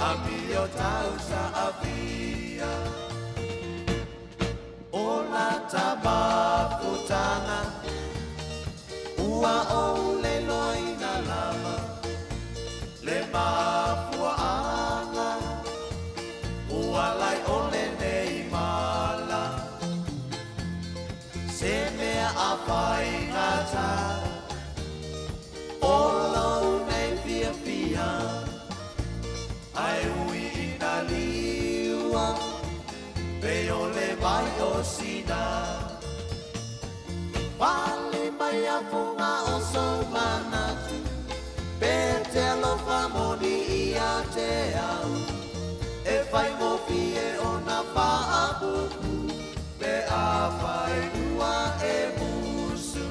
Amio tau sa'afia. O lata mafutaga ua ou leloina lava le mafuaaga ua lae o lenei mala. Se mea a faigata o lou nei fiafia, ae ui ina liua pei o le vai o Sina. Pale mai afuga o sou manatu, pe te alofa moni ia te au, e faigofie ona faapupu pe afai ua e musu.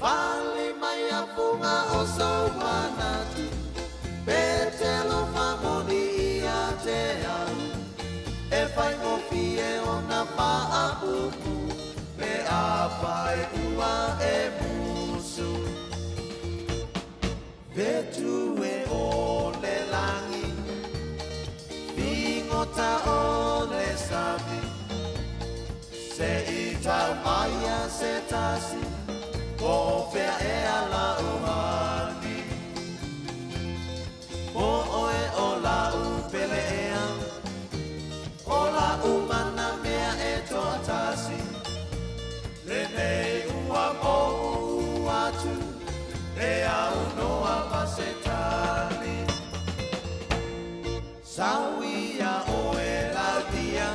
Fale mai afuga o sou manatu, pe te alofa moni ia te au, e faigofie ona faapupu pe afai ua e musu. Fetu e o le lagi, figota o le sami, se i tau maia se tasi, po o fea ea la'u hani. O oe o la'u pele ea, o la'u mana mea e toatasi, lenei ua mou atu, e aunoa ma se tali. Sau ia oe Laudia,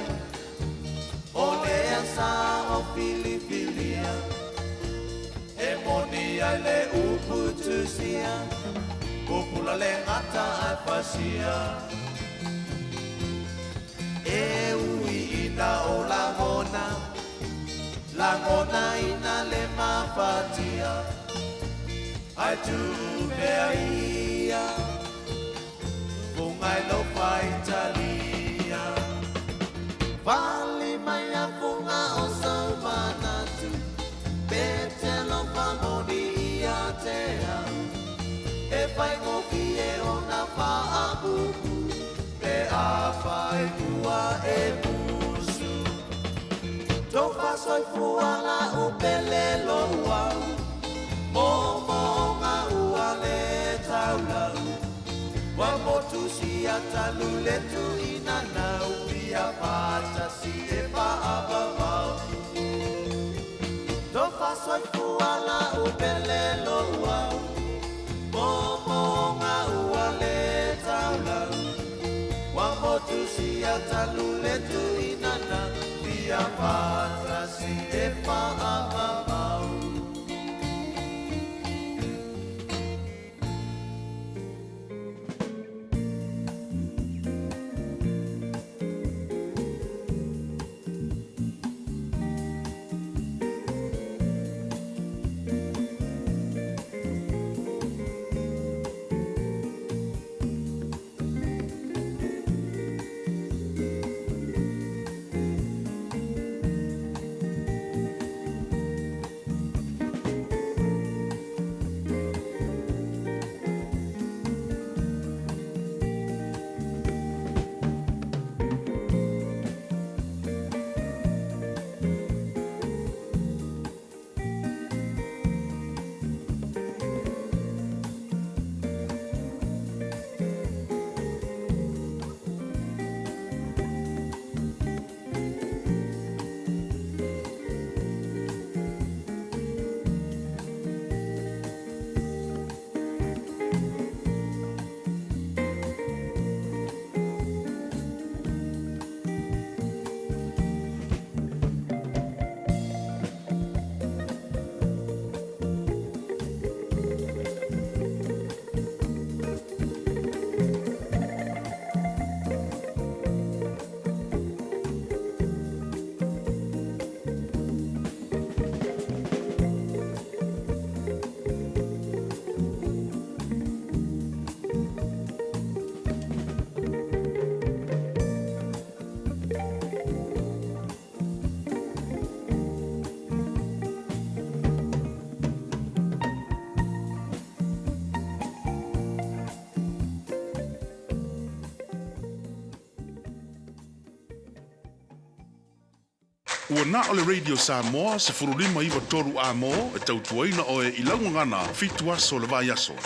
o lea sa ou filifilia, e moni ai le upu tusia, pupula le gata ae fasia. E ui ina o lagona, lagonaina le mafatia, ae tuu pea ia, fuga i lou faitalia. Fale mai afuga o sou manatu, pe te alofa moni ia te au, e faigofie ona faapupu pe afai ua e musu. Tofa soifua la'u pele lou au, moomooga ua le taulau, ua motu siatalu le tuuina nau ia faatasi e faavavau. Tofa soifua la'u pele lou au, moomooga ua le taulau, ua motu siatalu le tuuina nau ia faatasi e faavavau. Ua na o le Radio Samoa 1593 A-mo e tautuaina oe i lau gagana 7 aso o le vaiaso.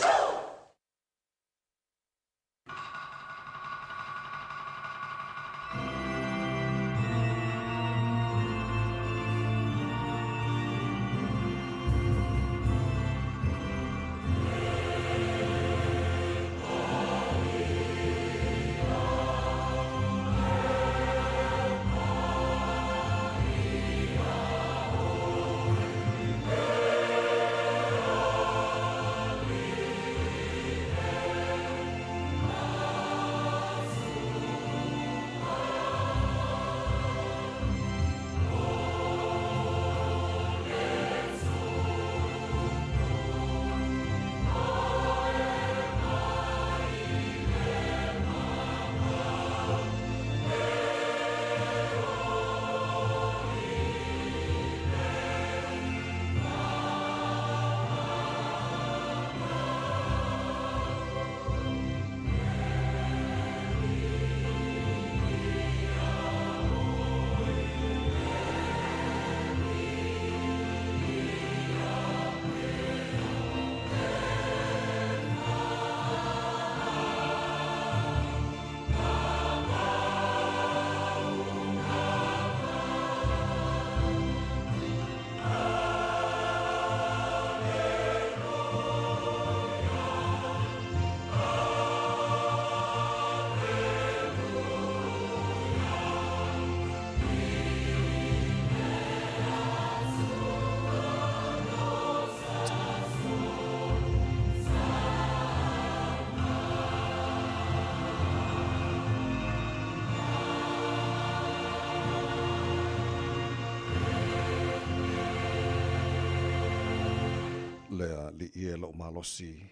Le Alii e lou malosi,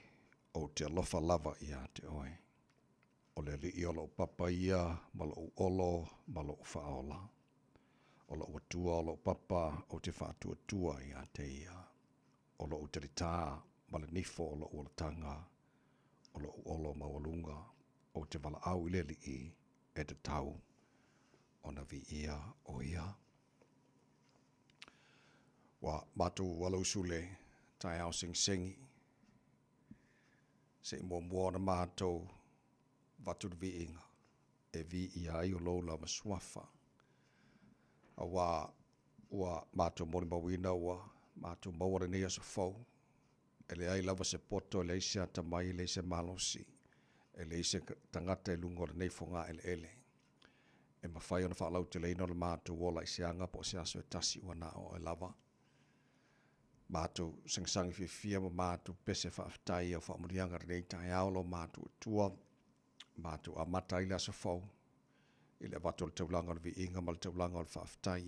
ou te alofa lava iā te oe. O le Alii o lou papa ia ma lou olo ma lou faaola. O lou Atua o lou papa ou te faatuatua iā te ia. O lou talitā ma le nifo o lou olataga, o lou olo maualuga, ou te valaau i le Alii e tatau ona viia o ia. Ua matou alausu le taeao segisegi, se i muamua ona matou avatu le viiga e viia ai o lou lava suafa, aua ua matou molimauina ua matou maua lenei aso fou, e leai lava se poto, e leai se atamai, e leai se malosi, e leai se tagata i luga o lenei fogaeleele e mafai ona faalauteleina o le matou ola i se aga po o se aso e tasi ua na o oe lava. Matou sagisagi fiafia ma matou pese faafetai i au faamanuiaga i lenei taeao lo matou Atua. Matou amata ai le aso fou i le avatu o le taulaga o le viiga ma le taulaga o le faafetai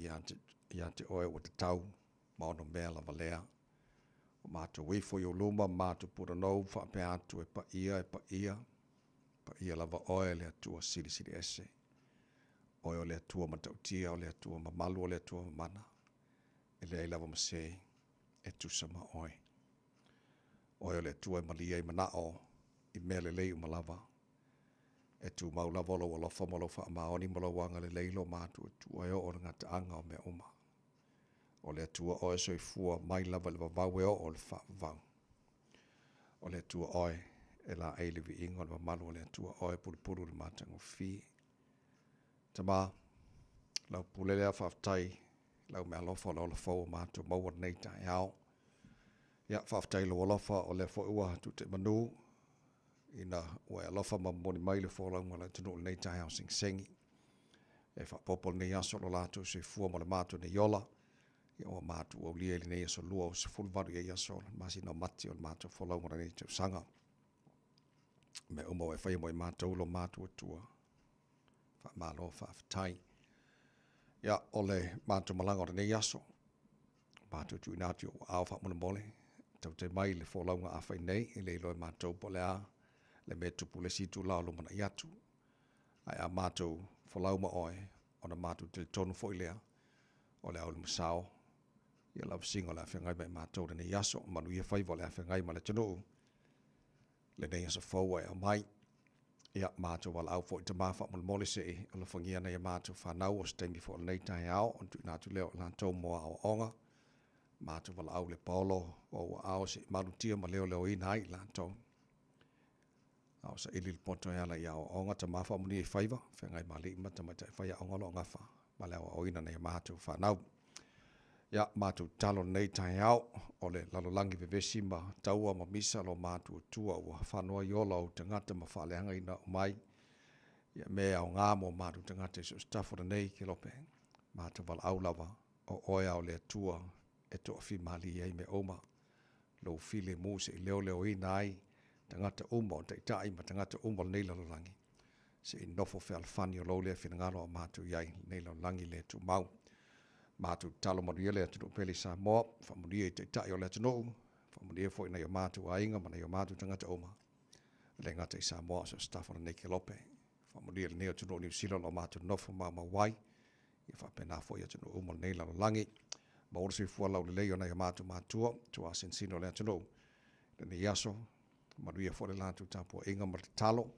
ia te oe ua tatau ma ono mea lava lea. Ua matou ifo i ou luma ma matou punanou faapea atu e paia, e paia, paia lava oe le Atua Silisili Ese. Oe o le Atua matautia, o le Atua mamalu, o le Atua mamana. E leai lava ma se e tusa ma oe. Oe o le Atua e malie ai manao i mea lelei uma lava. E tumau lava o lou alofa ma lou faamaoni ma lou agalelei lo matou Atua e oo i le gataaga o mea uma. O le Atua oe soifua mai lava i le vavau e oo i le faavavau. O le Atua oe e laei le viiga o le mamalu o le Atua oe e pulupulu i le matagofie. Tama, lau pule lea faafetai lau meaalofa o le ola fou o matou maua lenei taeao. Ia, faafetai i lou alofa o lea foi ua tuuteimanu ina ua e alofa ma momoli mai le folauga a le atunuu i lenei taeao segisegi. E faaopoopo lenei aso o lo latou soifua ma le matou nei ola, ia ua matou aulia i lenei aso lua o 18 i ai aso o le masina o Mati o le matou folauga o lenei tausaga. Mea uma ua e faia mo i matou lo matou Atua. Faamalo faafetai. Ia, o le matou malaga o lenei aso, matou tuuina atu i ou aao faamolemole, tautai mai le folauga a fai nei, e le iloa e matou po o le a le mea e tupu i le isi itula o lumanai atu. Ae a matou folau ma oe, ona matou talitonu foi lea, o le aoauli masao, ia lavasiga o le a feagai ma i matou i lenei aso, manuia faiva o le a feagai ma le atunuu, lenei aso fou ua e aumai. Ia, matou valaau foi tama faamolemole se i alofagia nai a matou fanau o se taimi foi o lenei taeao ona tuuina atu lea o i latou mo aoaoga. Matou valaau le paolo o ou aao se i malutia ma leoleoina ai i latou. A o saili le poto e ala i aoaoga tama faamunia i faiva, feagai ma alii ma tamaitai faiaoga o lo o gafa ma le aoaoina nai a matou fanau. Ia, matou tatalo lenei taeao, o le lalolagi vevesi ma taua ma misa lo matuatua ua fano ai ola o ou tagata ma faaleagaina uma ai ia mea e aoga mo matou tagata i so o se tafa o lenei kelope. Matou valaau lava, o oe a o le Atua e toafimalie ai mea uma. Lou filemu se i leoleoina ai tagata uma o taitai ma tagata uma o lenei lalolagi, se i nofo fealofani o lou lea finagalo a o matou i ai i lenei lalolagi le tumau. Matou tatalo manuia le atunuu pele i Samoa, faamanuia i taitai o le atunuu, faamanuia foi i nai o matou aiga ma nai o matou tagata uma, e le gata i Samoa a o so o se tafa o lenei kelope. Faamanuia i lenei atunuu o Niu Sila o lo o matou nofo maumau ai, ia faapena foi i atunuu uma o lenei lalolagi. Maua le soifua laulelei o nai o matou matua, tuasinsino o le atunuu i lenei aso, manuia foi le latou tapuaiga ma le tatalo.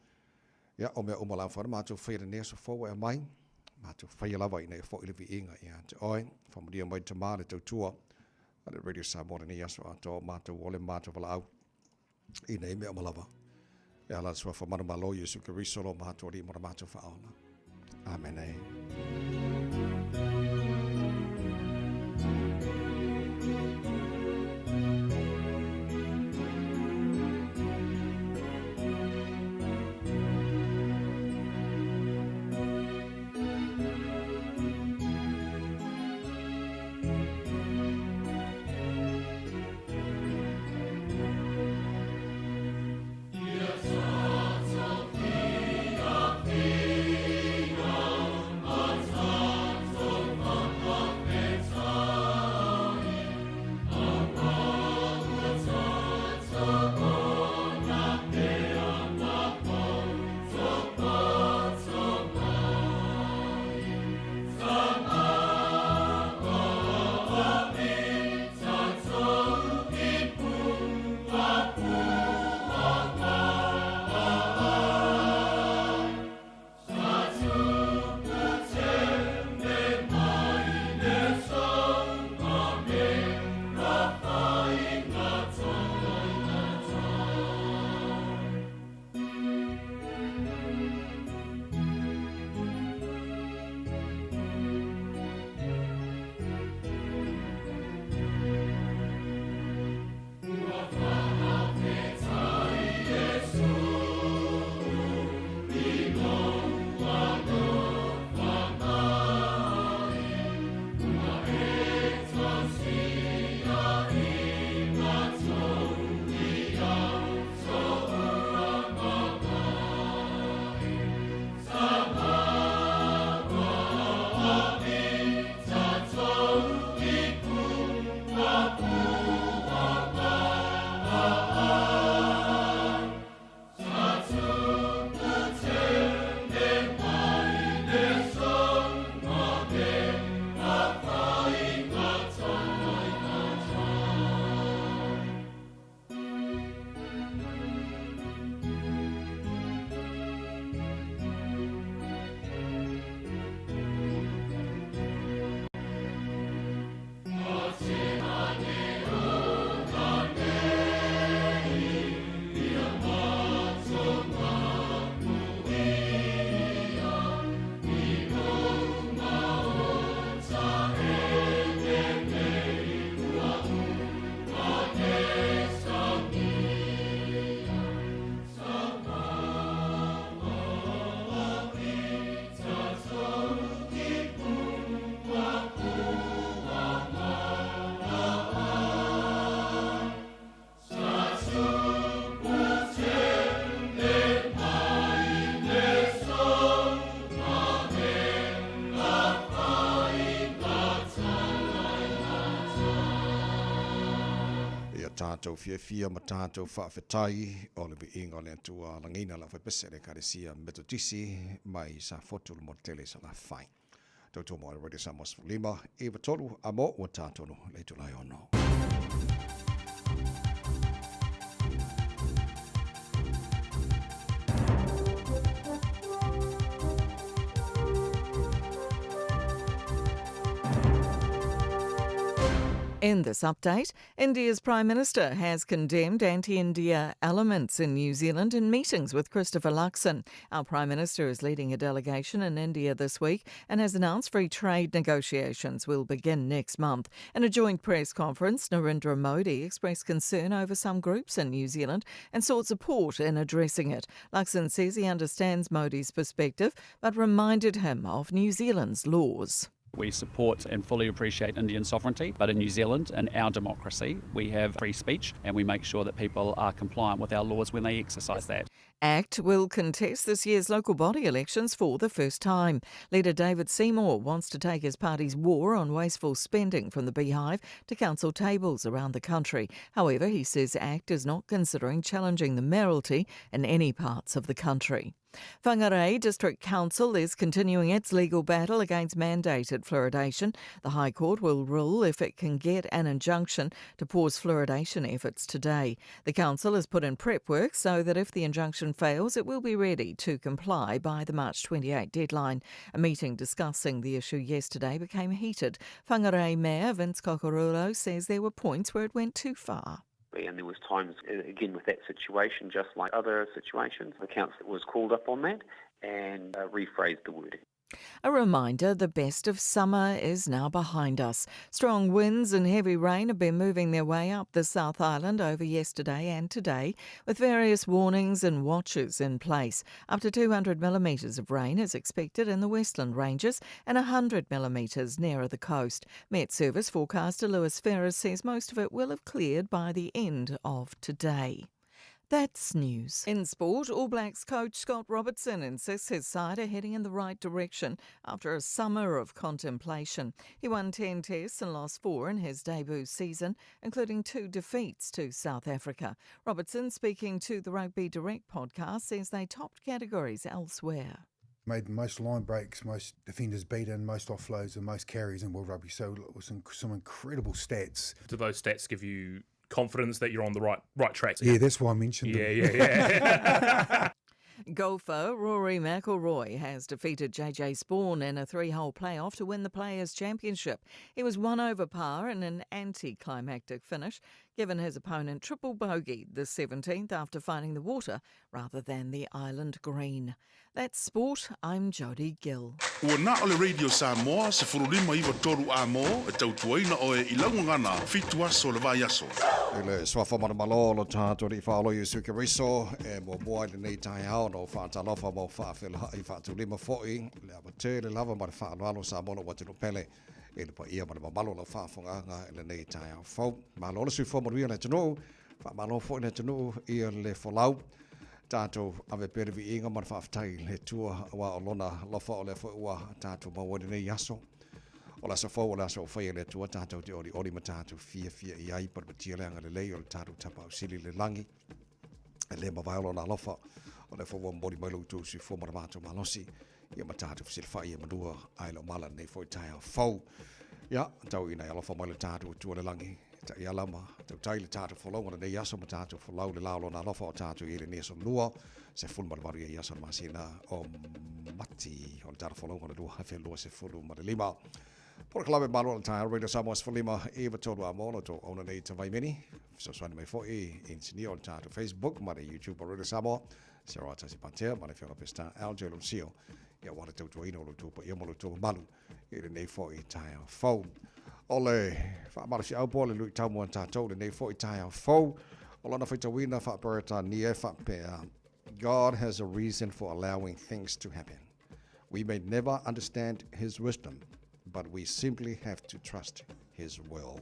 Ia, o mea uma lava ona matou faia i lenei aso fou e aumai, matou faia lava ina ia foi le viiga ia te oe. Faamanuia mai le Tama le tautua a le Radio Samoa i lenei aso atoa, matou ole ma matou valaau ina ia mea uma lava. E ala i le suafa manumalo Iesu Keriso lo matou Alii ma lo matou Faaola. Amene. Ia tatou fiafia ma tatou faafetai o le viiga o le Atua lagiina lau faipese le Ekalesia Metotisi mai Safotu le motu tele i Salafai. Tautua mo Radio Samoa 15 93 a mo ua tatonu le itula e ono. In this update, India's Prime Minister has condemned anti India elements in New Zealand in meetings with Christopher Luxon. Our Prime Minister is leading a delegation in India this week and has announced free trade negotiations will begin next month. In a joint press conference, Narendra Modi expressed concern over some groups in New Zealand and sought support in addressing it. Luxon says he understands Modi's perspective but reminded him of New Zealand's laws. We support and fully appreciate Indian sovereignty, but in New Zealand, in our democracy, we have free speech and we make sure that people are compliant with our laws when they exercise that. ACT will contest this year's local body elections for the first time. Leader David Seymour wants to take his party's war on wasteful spending from the Beehive to council tables around the country. However, he says ACT is not considering challenging the mayoralty in any parts of the country. Whangarei District Council is continuing its legal battle against mandated fluoridation. The High Court will rule if it can get an injunction to pause fluoridation efforts today. The council has put in prep work so that if the injunction fails, it will be ready to comply by the March 28 deadline. A meeting discussing the issue yesterday became heated. Whangarei Mayor Vince Cocurullo says there were points where it went too far. And there was times, again, with that situation, just like other situations, the council was called up on that and rephrased the wording. A reminder the best of summer is now behind us. Strong winds and heavy rain have been moving their way up the South Island over yesterday and today, with various warnings and watches in place. Up to 200 millimetres of rain is expected in the Westland Ranges and 100 millimetres nearer the coast. Met Service forecaster Lewis Ferris says most of it will have cleared by the end of today. That's news. In sport, All Blacks coach Scott Robertson insists his side are heading in the right direction after a summer of contemplation. He won 10 tests and lost four in his debut season, including two defeats to South Africa. Robertson, speaking to the Rugby Direct podcast, says they topped categories elsewhere made the most line breaks, most defenders beaten, most offloads, and most carries in world rugby. So it was some, some incredible stats. Do those stats give you confidence that you're on the right right track? Yeah, that's why I mentioned yeah, them. Yeah, yeah, Golfer Rory McIlroy has defeated JJ Spaun in a three-hole playoff to win the Players' Championship. He was one over par in an anticlimactic finish, given his opponent triple bogey the 17th after finding the water rather than the island green. That's sport. I'm Jodie Gill. Ua na o le Radio Samoa, 1593 A mō, e tautuaina oe i laugagana, fitu aso le vaiaso. I le suafa manumalo o lo tātou Alii Faaola Iesu Keriso e muamua i lenei taeao ona ou faatalofa ma ou faafeiloai faatulima foi le ava tele lava ma le faaaloalo Samoa lou atunuu pele i le paia ma le mamalu o lau faafofogaaga i lenei taeao fou. Malo le soifua manuia le atunuu, faamalo foi le atunuu i le folau. Tatou ave pea le viiga ma le faafetai i le Atua aua o Lona alofa o lea foi ua tatou maua ai lenei aso. O le aso fou o le aso ua faia e le Atua tatou te olioli ma tatou fiafia i ai, palupatia le agalelei o le tatou Tapaau Sili i le lagi. E le mavae o Lona alofa o lea foi ua momoli mai lo outou soifua ma le matou malosi ia ma tatou fesilafai e manua ae le o mala lenei foi taeao fou. Ia, tau ina e alofa mai le tatou Atua i le lagi, taiala ma tautai le tatou folauga lenei aso ma tatou folau le la o lona alofa o tatou i lenei aso lua, 18 ia aso le masina o Mati o le tatou folauga le 2025. Polokalame malo o le taeao Radio Samoa 15 i tolu a mo lo tō auna nei ta vaimeni. Fesoasoani mai foi insinia o le tatou Facebook ma le YouTube o Radio Samoa. Sarah Tasi Patea ma le Afioga Peseta LJ Lucio ia aua le tautuaina o lo outou paia ma lo outou mamalu i lenei foi taeao fou. O le faamalosiau po o le luitau mo tatou i lenei foi taeao fou o lona faitauina faa-Peretania e faapea, God has a reason for allowing things to happen. We may never understand his wisdom, but we simply have to trust his will.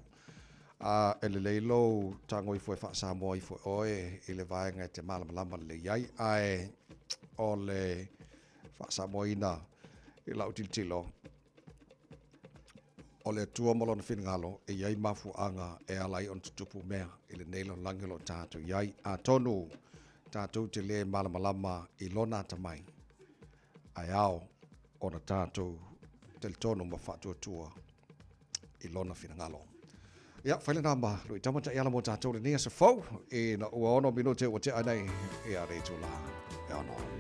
A e lelei lou tago ifo e faa-Samoa ifo e oe i le vaega e te malamalama lelei ai, ae o le faa-Samoaina i lau tilotilo, o le Atua ma Lona finagalo e i ai mafuaaga e ala ai ona tutupu mea i lenei lalolagi o lo o tatou i ai. Atonu tatou te le malamalama i Lona atamai, ae ao ona tatou talitonu ma faatuatua i lona finagalo. Ia, fai lena ma luitau ma taiala mo tatou lenei aso fou, ina ua ono minute ua tea nei ia le itula e ono.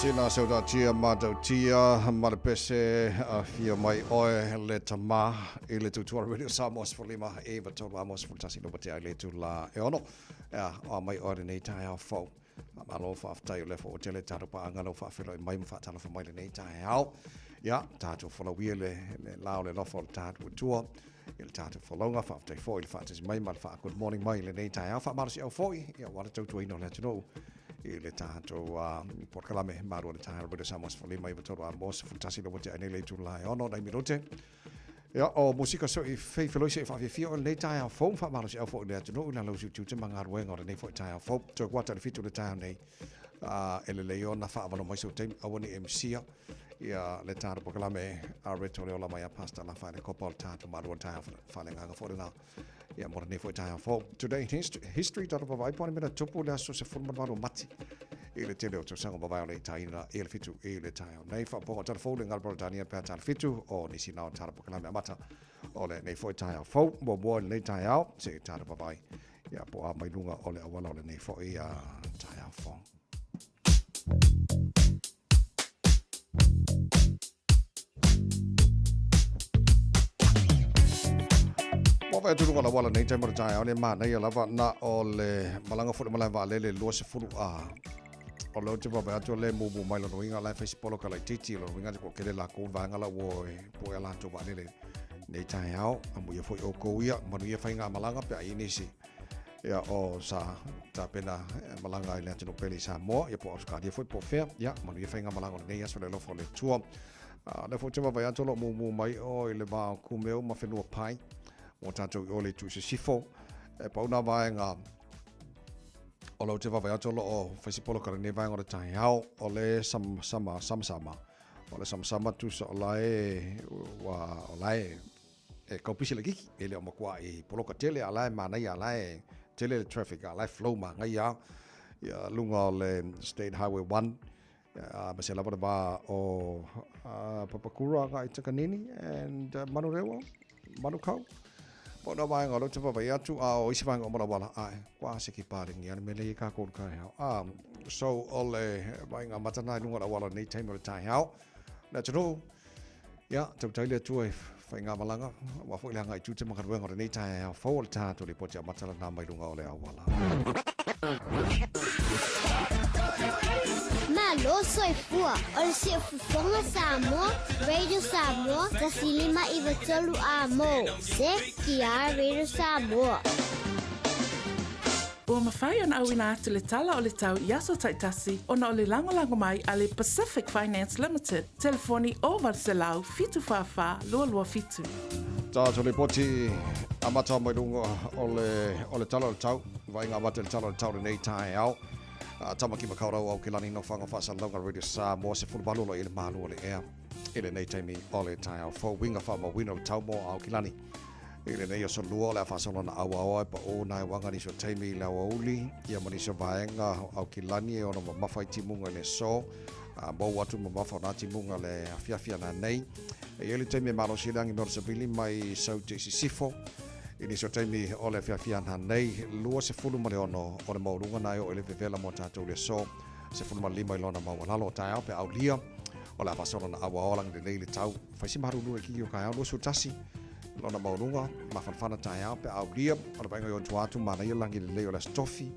Sina sautatia matautia ma le pese afio mai oe le tama i le tautua Radio Samoa 15 e 93 amo 11 no te ai le tula e ono ea o mai oe lenei taeao fou. Faamalo faafetai o lea foi ua tele tatou paaga lau faafeiloai mai ma faatalofa mai lenei taeao. Ia, tatou folauia le, le la o le alofa o le tatou Atua i le tatou folauga. Faafetai foi i le faatasi mai ma le faa good morning mai i lenei taeao. Faamalosiau foi, ia, aua le tautuaina o le atunuu i le tatou polokalame malu o le taeao Radio Samoa 15 93 a mo 11 le ua tea nei le itula e 6 nai minute. Ia, o musika soʻi feifelo se i faafiafia oe i lenei taeao fou ma faamalosiau foi i le atunuu i lalo o tiute ma galuega o lenei foi taeao fou. Toe kuata i le 7 le taeao nei, a e lelei ona faaavanoa mai sou taimi, aua ne i e misia ia le tatou polokalame a Reto le ola mai a Pastor Lafaele Kopa o le tatou malu o le taeao faaleagaga foi lena. Ia, mo lenei foi taeao fou. Today in history, history tatou vaavaai po o le mea na tupu i le aso 18 o Mati i le tele o tausaga mavae o le itaina i le 7 i le taeao nei. Faaopoopoga o tala fou le galo Peretania pe a tala 7 o nisi na o tala polokalame amata o lenei foi taeao fou. Muamua i lenei taeao, se i tatou vaavaai ia po o a mai luga o le auala o lenei foi taeao fou. Ua vaai atu luga o le auala nei taimi o le taeao le manaia lava na o le malaga foi le malae vaalele 20 a o lea ou te vaavaai atu o lea e mumu mai lona uiga o la e fai se poloka laitiiti lona uiga ua tele latou vaega la ua e poe a latou vaalele nei taeao amuia foi outou ia manuia faigamalaga pe a i ai nisi Ia, o sa tapena malaga i le atunuu pele i Samoa, ia po o Ausetalia foi po o fea, ia, manuia faigamalaga o lenei aso i le alofa o le Atua. O lea foi ou te vaavaai atu o lo o mumu mai o i le va o Kumeu ma Whenuapai, mo tatou i o le itu i sisifo. E pau nā vaega o lea ou te vaavaai atu o lo o fai se poloka i lenei vaega o le taeao, o le sama, sama, sama, o le samasama tusa o la e, ua, o la e E kau pisi laitiiti, e le o matuaʻi poloka tele, a o la e manaia, a o la e tele le traffic, a o la e flow manaia lava ia luga o le State Highway 1, a ma se lava le va o Papakura agai i Takanini and Manurewa, Manukau. Po na vaega o lea ou te vaavaai atu, a o isi vaega uma o le auala, ae, kua se ki parengi a le mea lea i ai kākou i le taeao. So, o le vaaiga amata lena i luga o le auala i lenei taimi o le taeao. Le atunuu, Ia, tautai le Atua i faigamalaga, aua foi le agai i tiute ma galuega o lenei taeao fou o le tatou lipoti amata lena mai luga o le auala. Malo soifua o le Siufofoga Samoa, Radio Samoa, 1593 A-mo, CKR Radio Samoa. Ua mafai ona auina atu le Tala o le Tau i aso taitasi ona o le lagolago mai a le Pacific Finance Limited, telefoni 0800 744 227. Tatou lipoti amata mai luga o le o le Tala o le Tau, vaaiga amata i le Tala o le Tau lenei taeao. Tamaki Makaurau Aukilani Nofoaga Faasalalauga Radio Samoa 18 o lo o i ai le malu o le ea i lenei taimi o le taeao fou. Uiga faamauina o le tau mo Aukilani. I lenei aso lua o le a faasolo naʻauao e paʻū nā uaga nisi o taimi i le aoauli ia ma nisi o vaega o Aukilani e ono mamafa i timuga i le aso. A mou atu mamafa o nā timuga le afiafi ana nei. E i ai le taimi e malosi ai le agi mea o le savili mai Saute i Sisifo i nisi o taimi o le afiafi ana nei. 26 o le maualuga na e oo i le vevela mo tatou i le aso. 15 i lona maualalo o taeao pe aulia o le a faasolo naʻauao lagi lelei le tau. Fai se maharulu e kiki o kaeao 21 lona maualuga mafanafana taeao pe aulia o le vaaiga i ona tua atu manaia lagi lelei o le Aso Tofi,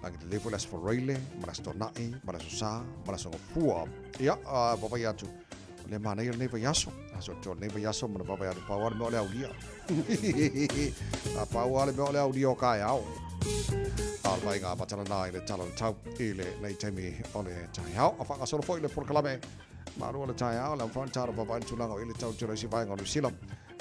lagi lelei foi le Aso Faraile ma le Aso Toonai ma le Aso Sa ma le Aso Gafua. Ia, vaavaai atu o le manaia lenei vaiaso, aso atoa lenei vaiaso ma le vaavaai atu pau lava le mea o le aulia. A pau lava le mea o le aulia o kaeao. A o le vaaiga amata lena i le tala o le tau i lenei taimi o le taeao. A faagasolo foi le polokalame Malu o le taeao, le amfani talo vaavaai le tulaga o i le tau tele o isi vaega o Niu Sila.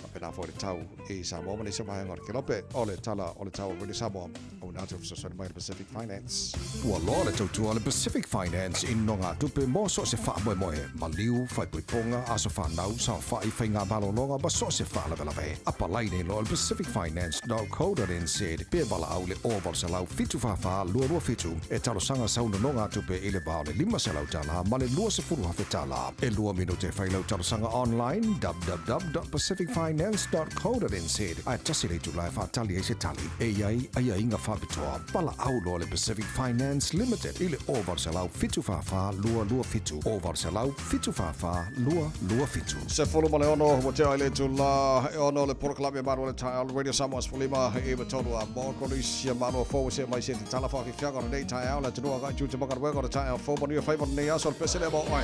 Faapena foi le tau i Samoa ma nisi vaega o le Kelope. O le tala o le tau o Radio Samoa, auina atu e fesoasoani mai le Pacific Finance. Ua loa le tautua a le Pacific Finance i nogatupe mo so o se faamoemoe, maliu, faaipoipoga, aso fanau, saofai, faigamalologa ma so o se faalavelave. Apalai nei loa i le pacificfinance.co.nz pe valaau i le 0800 744 227 e talosaga sau nonogatupe i le va o le $500 ma le $20,000. E lua minute e fai lau talosaga online www.pacificfinance. pacificfinance.co.nz ae tasi le itula e faatali ai se tali. E i ai aiaiga faapitoa, valaau loa le Pacific Finance Limited i le 0800 744 227, 0800 744 227. 16 ua tea i le itula e ono le polokalame a Malo o le Taeao le Radio Samoa 15 e 93 a mo Kolisi a Malo fou se mai se te tala whaafifiaga o lenei taeao le atunuu agai tiute ma galuega o le taeao fou manuia faiva o lenei aso o le pese lea mo oe.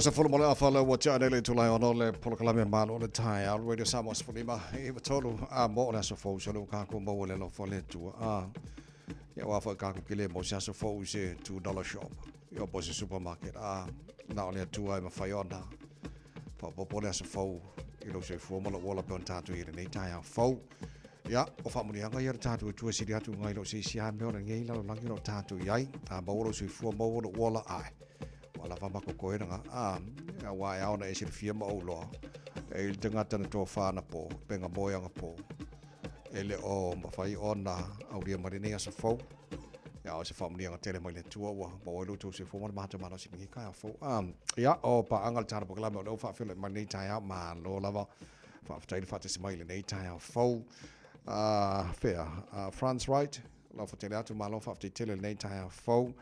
20 ma le afa lea ua tea nei le itula e ono le polokalame malo o le taeao le Radio Samoa 15 i 3 a mo o le aso fou so le ua kākou maua le alofa o le Atua. A ia ua foi kākou ke le mo se aso fou i se $2 shop ia po se supermarket a na o le Atua e mawhai ona whapopo le aso fou i lou soifua ma lou ola pe ona tātou i lenei taeao fou. Ia, o faamuniaga ia le tātou e tua sili atu ngai lo se isi a mea o lenei lalolagi o lo tātou i ai. A maua lou soifua, maua lou ola, ae. Ua lava ma kokoena, a, auā e ao ona e silafia ma ou loa, e i le tagata na tofa anapo, pe na moe anapo, e le o mafai ona aulia mai lenei aso fou. Ia, o se faamuniaga tele mai le Atua ua maua ai lo outou soifua ma le matou malosi i lenei taeao fou. A, ia, o paaga le tala polokalame o lea ua faafeiloai mai lenei taeao, malo lava. Faafetai le faatasi mai i lenei taeao fou. Fea, Franz Wright, alofa tele atu, malo faafetai tele i lenei taeao fou.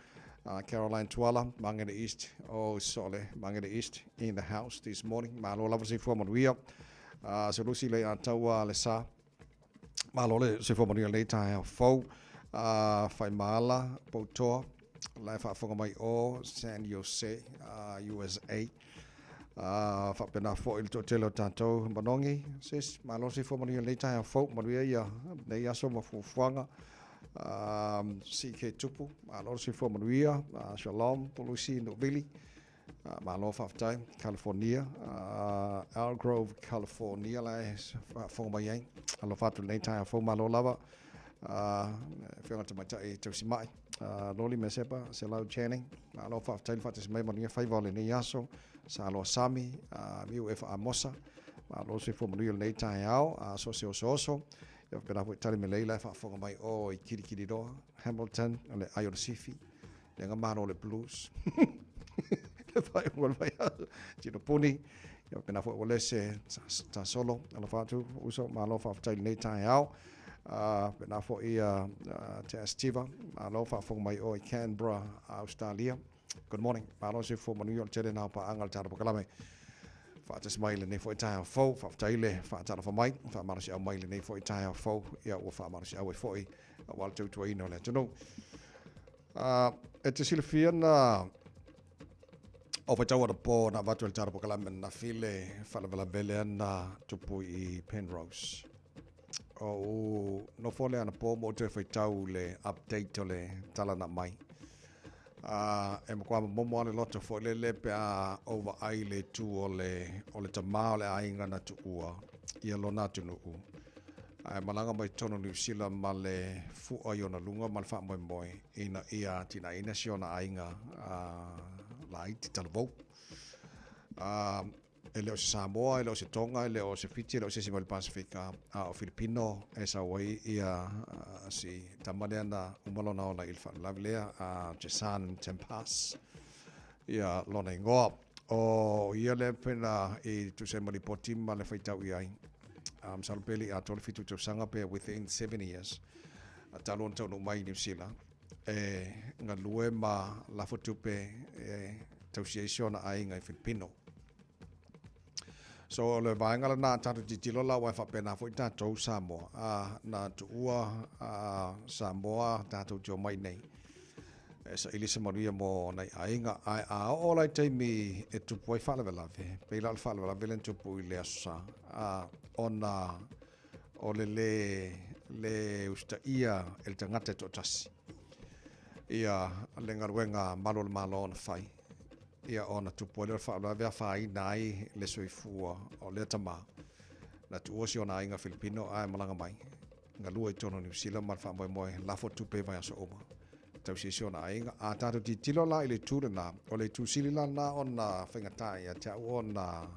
Caroline Tuala, Mangere East, oh sole, Mangere East in the house this morning. Malo lava soifua manuia. Sulusi le ataua le sa. Malo le soifua manuia i lenei taeao fou. Whaimala, Poutoa, la e faafofoga mai o San Jose, USA. Faapena foi le toatele o tatou manogi. Sis, malo soifua manuia i lenei taeao fou, manuia ia nei aso ma fuafuaga. CK Tupu, malo le soifua manuia. Shalom, Pulusi Nuuvili, malo faafetai. California, Elk Grove, California la e faafofoga mai ai. Alofa atu i lenei taeao fou, malo lava. Afioga Tamaitai Tausimai, Loli Mesepa, Selau Channing, malo faafetai le faatasi mai manuia faiva o lenei aso, Saloa Sami, Miu Efa Amosa, malo soifua manuia lenei taeao, so se osooso, ia faapena foi Tali Melei la e faafofoga mai o i Kirikiriroa, Hamilton, o le ai o le sifi, le ga malo le blues. Le faaiuga o le vaiaso, Tino Puni, ia faapena foi Ualese Tasolo, alofa atu uso, malo faafetai lenei taeao. Faapena foi Te Astiva, malo faafofoga mai o i Canberra, Australia. Good morning, malo soifua manuia o le tele na o paaga le tatou polokalame. Faatasi mai lenei foi taeao fou, faafetai le faatalofa mai, faamalosiau mai lenei foi taeao fou, ia ua faamalosiau ai foi aua le tautuaina o le atunuu. E te silafia na o faitau anapo na avatu e le tatou polokalame ananafi le faalavelave lea na tupu i Penrose. O ou nofo lea anapo ma ou toe faitau i le update o le tala na aumai. E matua momomo lava le loto foi lele pe a ou vaai i le itu o le, o le tama o le aiga na tuua ia lona atunuu, ae malaga mai totonu o Niu Sila ma le fua i ona luga ma le faamoemoe ina ia atinaeina si ona aiga laiti talavou. E le o se Samoa, e le o se Tonga, e le o se Fiti, e le o se isi mai le Pasefika, a o Filipino e sau ai ia si tama lea na uma lona ola i le faalavelave lea, a Jason Tempas, ia lona igoa. O ia lea pena i tusa ai ma lipoti ma le faitau i ai. Masalo pe le i atoa le 7 tausaga pe within 7 years, talu ona taunuu mai i Niu Sila, e galue ma lafo tupe e tausi ai si ona aiga i Filipino. So o le vaega lena a tatou tilotilo la aua e faapena foi tatou Samoa a na tuua a Samoa tatou te omai nei e saili se manuia mo nai aiga ae a oo la i taimi e tupu ai faalavelave pei la o le faalavelave lea na tupu i le Aso Sa a ona o le lē lē usitaia e le tagata e toatasi ia le galuega malu o le Malo ona fai ia ona tupu ai lea o le faalavelave afaina ai le soifua o lea tama na tuua si ona aiga Filipino ae malaga mai galue i totonu o Niu Sila ma le faamoemoe lafo tupe i vaiaso uma tausi ai si ona aiga. A tatou tilotilo la i le itu lena, o le itu sili la lena ona faigata ia te au ona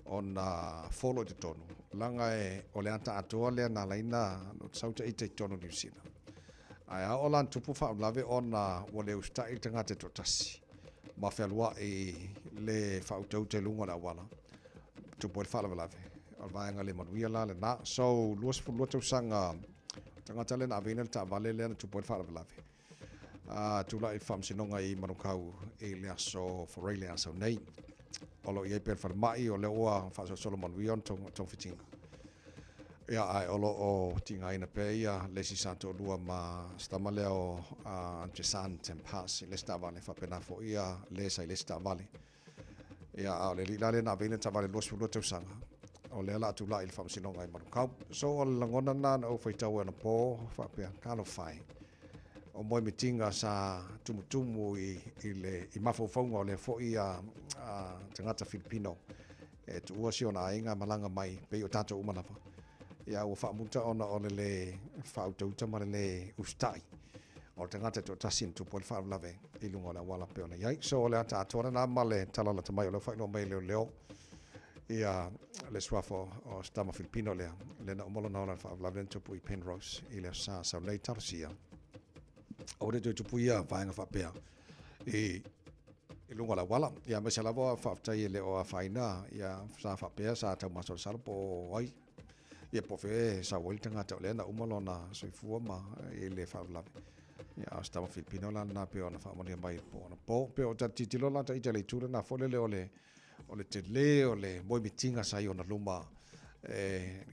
ona folo i totonu, leaga e o le ata atoa lea na ala ai na sau ta ita i totonu o Niu Sila. Ae a oo la ina tupu faalavelave ona ua le usitai le tagata e toatasi ma fealuai le faautauta i luga o le auala, tupu ai le faalavelave. O le vaega le manuia la lena. So, 22 tausaga tagata lea na aveina le taavale lea na tupu ai le faalavelave. Tulai i le faamasinoga i Manukau i le aso Foraile le aso nei. O lo o i ai pea le falemai, o lea ua faasolosolo manuia ona togafitiga. Ia, ae o lo o tigaina pea ia le isi sa toalua ma si tama lea o Jasan Tempas i le isi taavale, faapena foi ia le sa i le isi taavale. Ia, a o le alii la lea na ave ai lana taavale 22 tausaga, o lea o le a tulai i le faamasinoga i Manukau. So, o le lagona lena na ou faitau ai anapo, faapea, talofa e, o moemitiga sa tumutumu i, i le i mafaufauga o lea foi a, a tagata Filipino e tuua si ona aiga malaga mai pei o tatou uma lava. Ia, ua faamuta ona o le lē faautauta ma le lē usitai o le tagata e toatasi na tupu ai le faalavelave i luga o le auala pei ona i ai. So o le ata atoa lena ma le tala lata mai o lea ua faailoa mai e leoleo ia le suafa o se tama Filipino lea, lea na uma lona ola i le faalavelave na tupu i Penrose i le Aso Sa sau nei. Talosia aua ne i toe tupu ia vaega faapea i i luga o le auala. Ia aemaise lava faafetai e le o afaina ia sa faapea sa taumasalosalo po o ai ia po o fea e sau ai le tagata o lea na uma lona soifua ma i le faalavelave. Ia a o se tama Filipino la lena pei ona faamanuia mai po ona po. Pei o ta tilotilo la ta ita i le itu lena foi lele o le o le tele o le moemitiga sa i ona luma e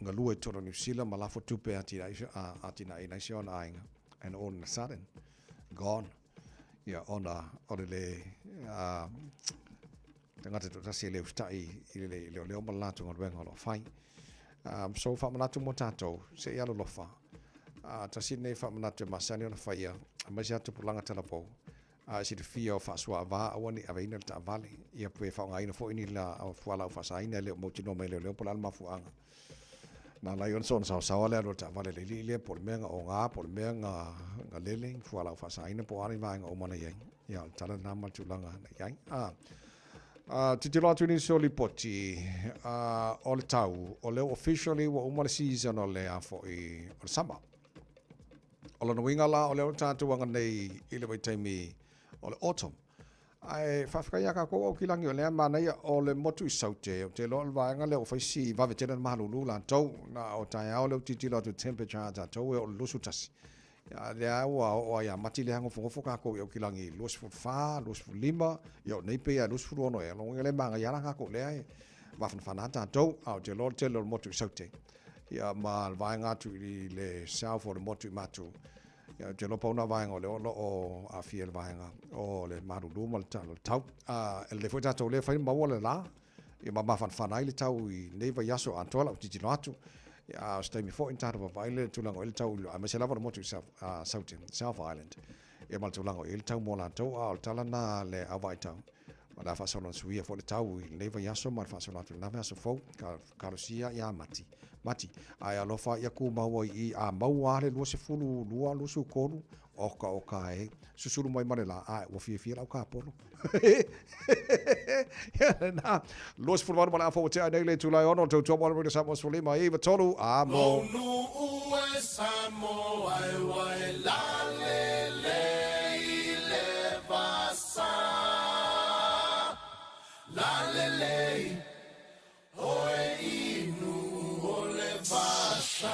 galue i totonu o Niu Sila ma lafo tupe e atinaeina ai si ona aiga and all in a sudden gone. Ia, ona o le lē tagata toatasi e le usitai i le leoleo ma le latou galuega o lo o fai. So faamanatu mo tatou, se i alolofa. Tasi lenei faamanatu e masani ona faia, aemaise lava tupulaga talavou, a e silafia o faasuaava aua ne i aveina le taavale, ia pe faaaogaina foi ni fualaau faasaina e le o mautinoa mai e leoleo po o le a le mafuaaga. Na ala ai ona soona saosaoa le alu a le taavale a le alii lea, po o le mea na oga, po o le mea na lele, ni fualaau faasaina po o a ni vaega uma na i ai. Ia, o le tala lena ma le tulaga na i ai. A, a tilotilo atu i nisi o lipoti, a, o le tau, o lea ua officially ua uma le season o le a foi, o le summer. O lona uiga la, o lea ua tatou aga nei i le vaitaimi o le autumn. Ae faafetai ia tatou Aukilagi o lea manaia o le motu i Saute, ou te iloa o le vaega lea ua fai si vave tele ona malulu latou. Na o taeao lea ou tilotilo atu i le temperature a tatou e oo i le 21. A lea ua oo lava ia Mati lea nofonofo tatou i Aukilagi i le 24, 25, ia o nei pei lava e 26 ea. O lona uiga lea e manaia lava la tatou lea e mafanafana lava tatou. Ae ou te iloa o le tele o le motu i Saute ia ma le vaega atu i le south o le motu i Matu, Ia, ou te iloa pau na vaega o lea o lo o aafia i le vaega o le malulu ma le tau. E lelei foi tatou lea e fai maua le la, ia ma mafanafana ai le tau i lenei vaiaso atoa lau tilotilo atu. Ia, a o se taimi foi ona tatou vaavaai lea i le tulaga o i ai le tau, aemaise lava le motu i South Island, ia ma le tulaga o i ai le tau mo latou. A o le tala lena a le au vaai tau, o le a faasolo ona suia foi le tau i lenei vaiaso ma le faasolo atu i lena vaiaso fou, talosia ia Mati. Mati, ae alofa ia tumau ai i i, a maua lava le 22, 23, oka oka e, susulu mai ma le la, ae ua fiafia lau kapolo. Ia lena, 28 ma le afa ua tea nei le itula e ono, o le tautua mo le Radio Samoa 15 i 3, a mo. Lou e Samoa e wai lale le i le vasa. Lalelei Oe inu o le vasa.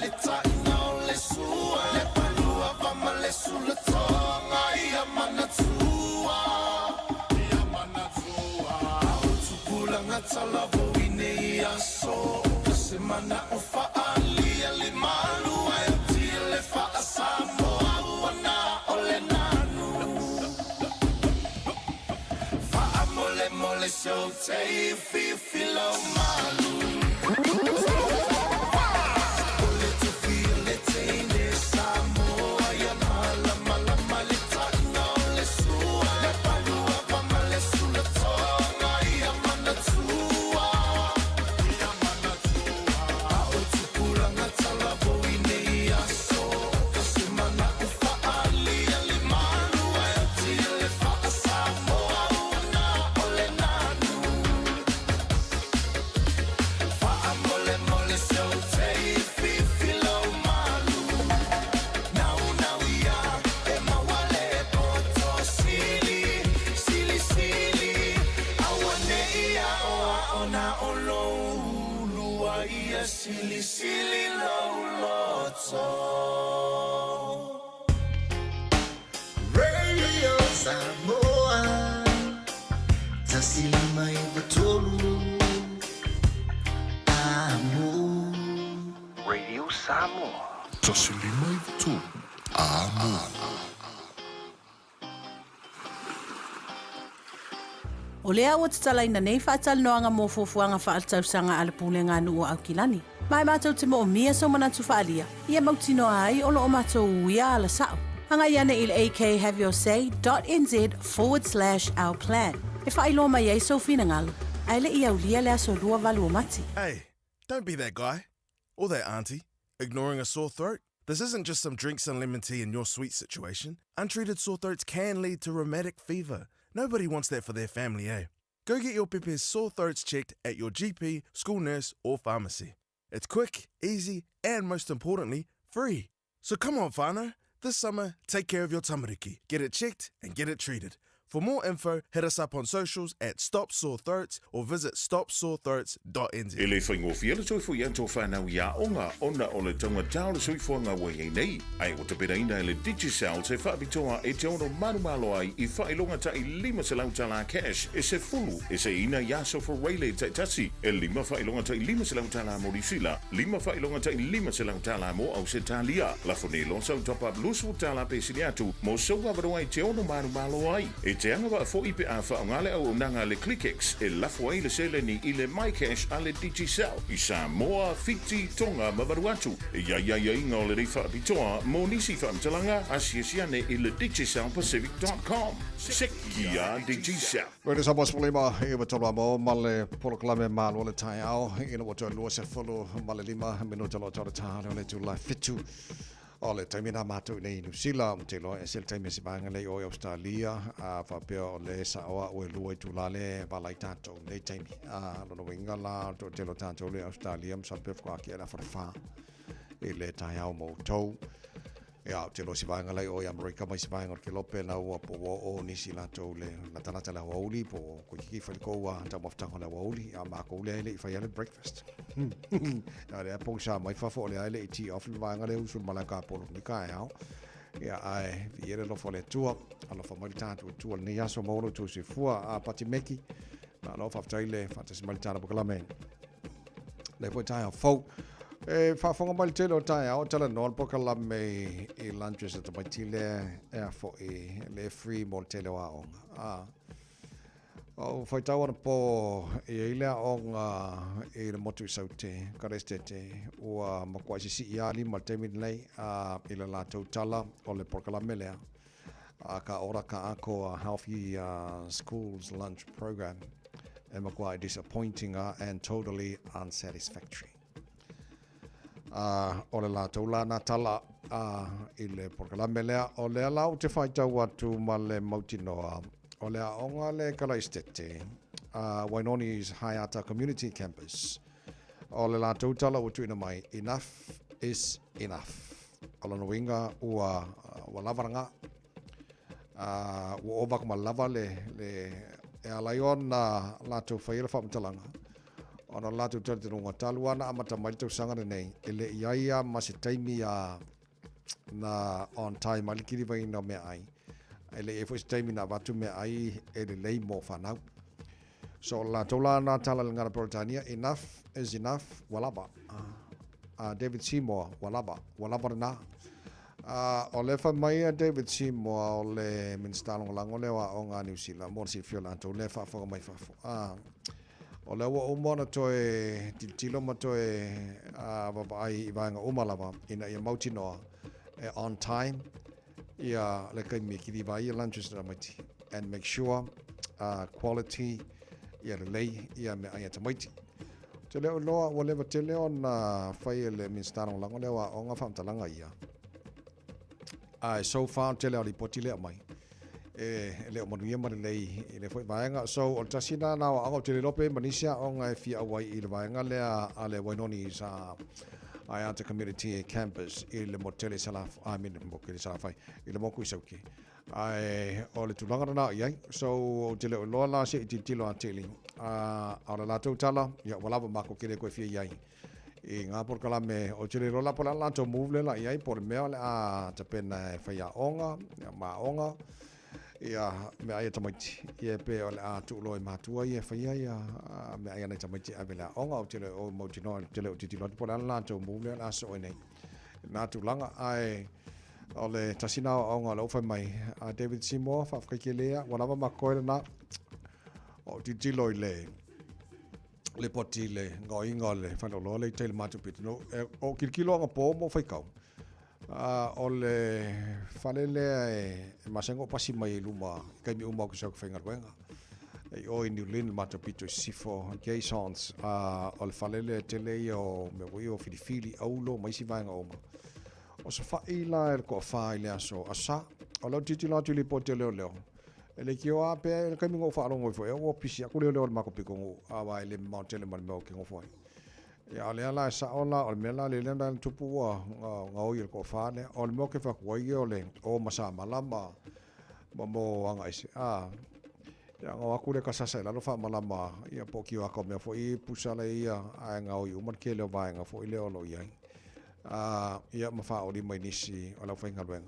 le taʻina o le sua Le palua va ma le sulatoga ia manatua Ia manatua A o tupulaga talavou i nei aso O se manaʻo faaalia le malu ae oti le faa-Samoa ua na o le nanu Faamolemole se ou te fifi lau malu O le tofi o le teine Samoa ia malamalama le taʻina o le sua Le palua va ma le sulatoga ia manatua Ia manatua A o tupulaga talavou i nei aso O se manaʻo faaalia le malu ae oti le faa-Samoa ua na o le nanu Faamolemole se ou te fifi lau malu Naunau ia e maua le poto sili Sili sili Auaneʻi aʻoaʻo na o lou ulu ai ia silisili lou loto Radio Samoa 159 Amo Radio Samoa. 153 Amo. O lea ua tatalaina nei faatalanoaga mo fuafuaga faaletausaga a le Pulega a Nuu o Aukilani. Ma e matou te moomia sou manatu faaalia, ia mautinoa ai o lo o matou uia ala sao. Agai ane i le akhaveyourSay dot nz forward slash our plan e faailoa mai ai sou finagalo, ae le i aulia le aso 28 o Mati. Hey, don't be that guy. Or that auntie, ignoring a sore throat. This isn't just some drinks and lemon tea in your sweet situation. Untreated sore throats can lead to rheumatic fever. Nobody wants that for their family, eh? Go get your pepe's sore throats checked at your GP, school nurse, or pharmacy. It's quick, easy, and most importantly, free. So come on, whānau. This summer, take care of your tamariki. Get it checked and get it treated. For more info, hit us up on socials at Stop Sore Throats or visit stopsorethroats.nz. E le faigofie le toe foi atu o whanau i aoga ona o le taugata o le soifuaga ua i ai nei, ae ua tapenaina e le Digicel se faapitoa e te ono malomalo ai i faailoga taʻi 500 tala cash e sefulu e seiina i aso Fureile taitasi, e lima faailoga taʻi 500 tala mo Niusila, lima faailoga taʻi 500 tala mo Ausetalia. Lafo nei loa sau top up 20 tala pe sili atu mo sou avanoa e te ono malomalo ai. E te agavaa foʻi pe a faaaoga le auaunaga a le ClickX e lafo ai le seleni i le MyCash a le Digicel i Samoa, Fiti, Tonga ma Vanuatu. E i ai aiaiga o lenei faapitoa mo nisi faamatalaga, asiasi ane i le DigicelPacific.com. Sekia Digicel. Radio Samoa 15 i tolu amo ma le polokalame malo le taeao ina ua toe 25 minuta lo tau tā le itula 7 o le taimi na matou nei i Niu Sila ou te iloa e ese le taimi a se vaega lea i o i Australia a faapea o le saoa ua lua itula le vala i tatou nei taimi a lona uiga la o le toatele o tatou le Australia masalo pe faatoa ake le afa le 4 i le taeao mo outou. Ia, ou te iloa se vaega la i o i Amerika mai se vaega o le Kelope la ua po ua oo nisi latou le latalata le aoauli po o koikiki fai le kou a taumafataga o le aoauli a makou lea e le i faia le breakfast. Ia lea pogisa mai fafo o lea e le i tee off le vaega lea usu le malae kapolo ni taeao. Ia ae viia le alofa o le Atua. Alofa mai le tatou Atua i lenei aso maua lo outou soifua a Pati Meki. Malo faafetai le faatasi mai le tala polokalame. Le foi taeao fou. E faafofoga mai le tele o taeao, talanoa le polokalame i lunches a tamaiti lea e a foi le free mo le tele o aoga. A o faitau anapo e i ai le aoga i le motu i Saute, Karestete, ua matuai sisii lava lima i le taimi lenei a i le latou tala o le polokalame lea. A ka ora ka ako a Healthy Schools Lunch Program e matuai disappointing a and totally unsatisfactory. A o le latou la na tala a i le polokalame lea, o lea la ou te faitau atu ma le mautinoa o le aoga le Kalaistete a Wainoni's Haeata Community Campus. O le latou tala ua tuuina mai, enough is enough. O lona uiga ua, ua lava lena. A, ua ova atu ma lava le, le, e ala ai ona latou faia le faamatalaga. Ona o le latou talitonuga, talu lava ona amata mai le tausaga lenei, e le i ai lava ma se taimi a na on time ai le kilivaina o meaai, e le i ai foi se taimi na avatu meaai e lelei mo fanau. So o le latou la na tala i le gagana Peretania, enough is enough, ua lava. David Seymour, ua lava, ua lava lena. O lea fai mai a David Seymour, o le Minisita Lagolago lea o Aoga a Niu Sila, mo le silafia o latou lea e faafofoga mai fafo. O lea ua uma ona toe tilotilo ma toe vaavaai i vaega uma lava ina ia mautinoa e on time ia le taimi e kiliva ai ia lunches a tamaiti and make sure quality ia lelei ia meaai a tamaiti. Ou te le o iloa ua leva tele ona fai e le Minisita Lagolago lea o Aoga faamatalaga ia. Ae so far o le tele o lipoti lea aumai e le o manuia ma lelei i lea foi vaega. So o le tasi lena na o aoga ou te le iloa pe i ai ma nisi aoga e fia auai i le vaega lea a le Wainoni sa IATA Community Campus i le motu tele i Salafai, I mean motu tele i Salafai, i le motu i Sauke. Ae o le tulaga lena o i ai. So ou te le o iloa la se i tilotilo atili. A o le latou tala, ia ua lava matou te le toe fia i ai i ngā polokalame. Ou te le iloa la po o le a le latou move lea la i ai, po o le mea o le a tapena e faiaoga, ia ma aoga, ia meaai a tamaiti. Ia pe o le a tuu loa i matua ia e faia ia meaai a nai tamaiti e ave i le aoga. Ou te le o mautinoa, ou te le o tilotilo atu po o le a le latou move lea o le a sosoo ai nei i lena tulaga. Ae o le tasi lena o aoga o lea ua fai mai a David Seymour, faafetai tele ia, ua lava ma koe lena. Ou tilotilo i le lipoti i le gaoiga o le faleoloa lea i tai i le matou pitonuu. E, o kilokilo agapō ma ou faitau, o le fale lea e, e masani ona ou pasi mai ai i luma i taimi uma ou te sau i te faigaluega. E i o i New Lynn, le matou pito i sisifo, Jasons, o le fale lea e tele ia o mea foi ia o filifili, aulo ma isi vaega uma. O safa'i la e le toafa i le aso Asa. O lea ou te tilotilo atu i lipoti a leoleo, E leitioa lava pea i le taimi na ou faalogo ifo ai, ua pisi atu leoleo i le matou pitonuu, aua e le mamao tele ma le mea ou te nofo ai. Ia, a o lea la e sao la, o le mea la lea na tupu ua gaoi e le toafa lea. O le mea ou te fai atu ai o le o ma samala ma mo agaese, a, ia ona o atu lea tasasa i lalo faamalama, ia po o kioaka o mea foi pusa la ia, ae gaoi uma le tele o vaega foi lea o lo o i ai. Ia ma faaoli mai nisi o le aufaigaluega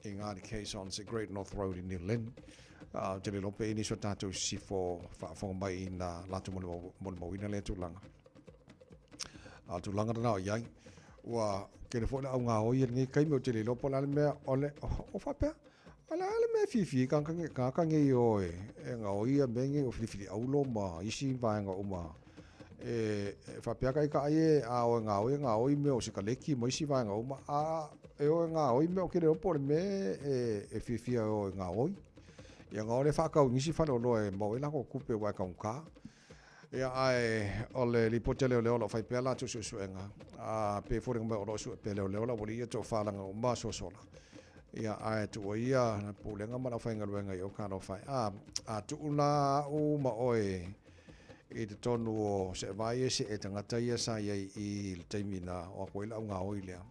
i Ngāti Caissons i Great North Road i New Lynn. Ou te le iloa pe i ai nisi o tatou i sisifo o faafofoga mai i nā latou molimauina lea tulaga. A o le tulaga lena o i ai, ua tele foi le au gaoi i lenei taimi, ou te le iloa po o le a le mea o le, o faapea, o le a le mea e fiafia ai tagata nei e o e gaoi ia mea nei o filifili aulo ma isi vaega uma e faapea ka ita ai e a o e gaoi e gaoi mea o sikaleki ma isi vaega uma, a e o e gaoi mea ou te le iloa po o le mea e fiafia e o e gaoi. Ia ona o lea faatau i nisi faleoloa e maua ai latou tupe aua e taugata. Ia ae o le lipoti a leoleo o lo o fai pea latou suesuega, a pei e foliga mai o lo o sue pea leoleo le aualii ia toafalaga uma aso sola. Ia ae tuua ia le pulega ma le aufaigaluega i o talofa e. A, a tuu la au ma oe i totonu o seevaai e see tagata ia sa i ai i le taimi na o atu ai le augaoi lea.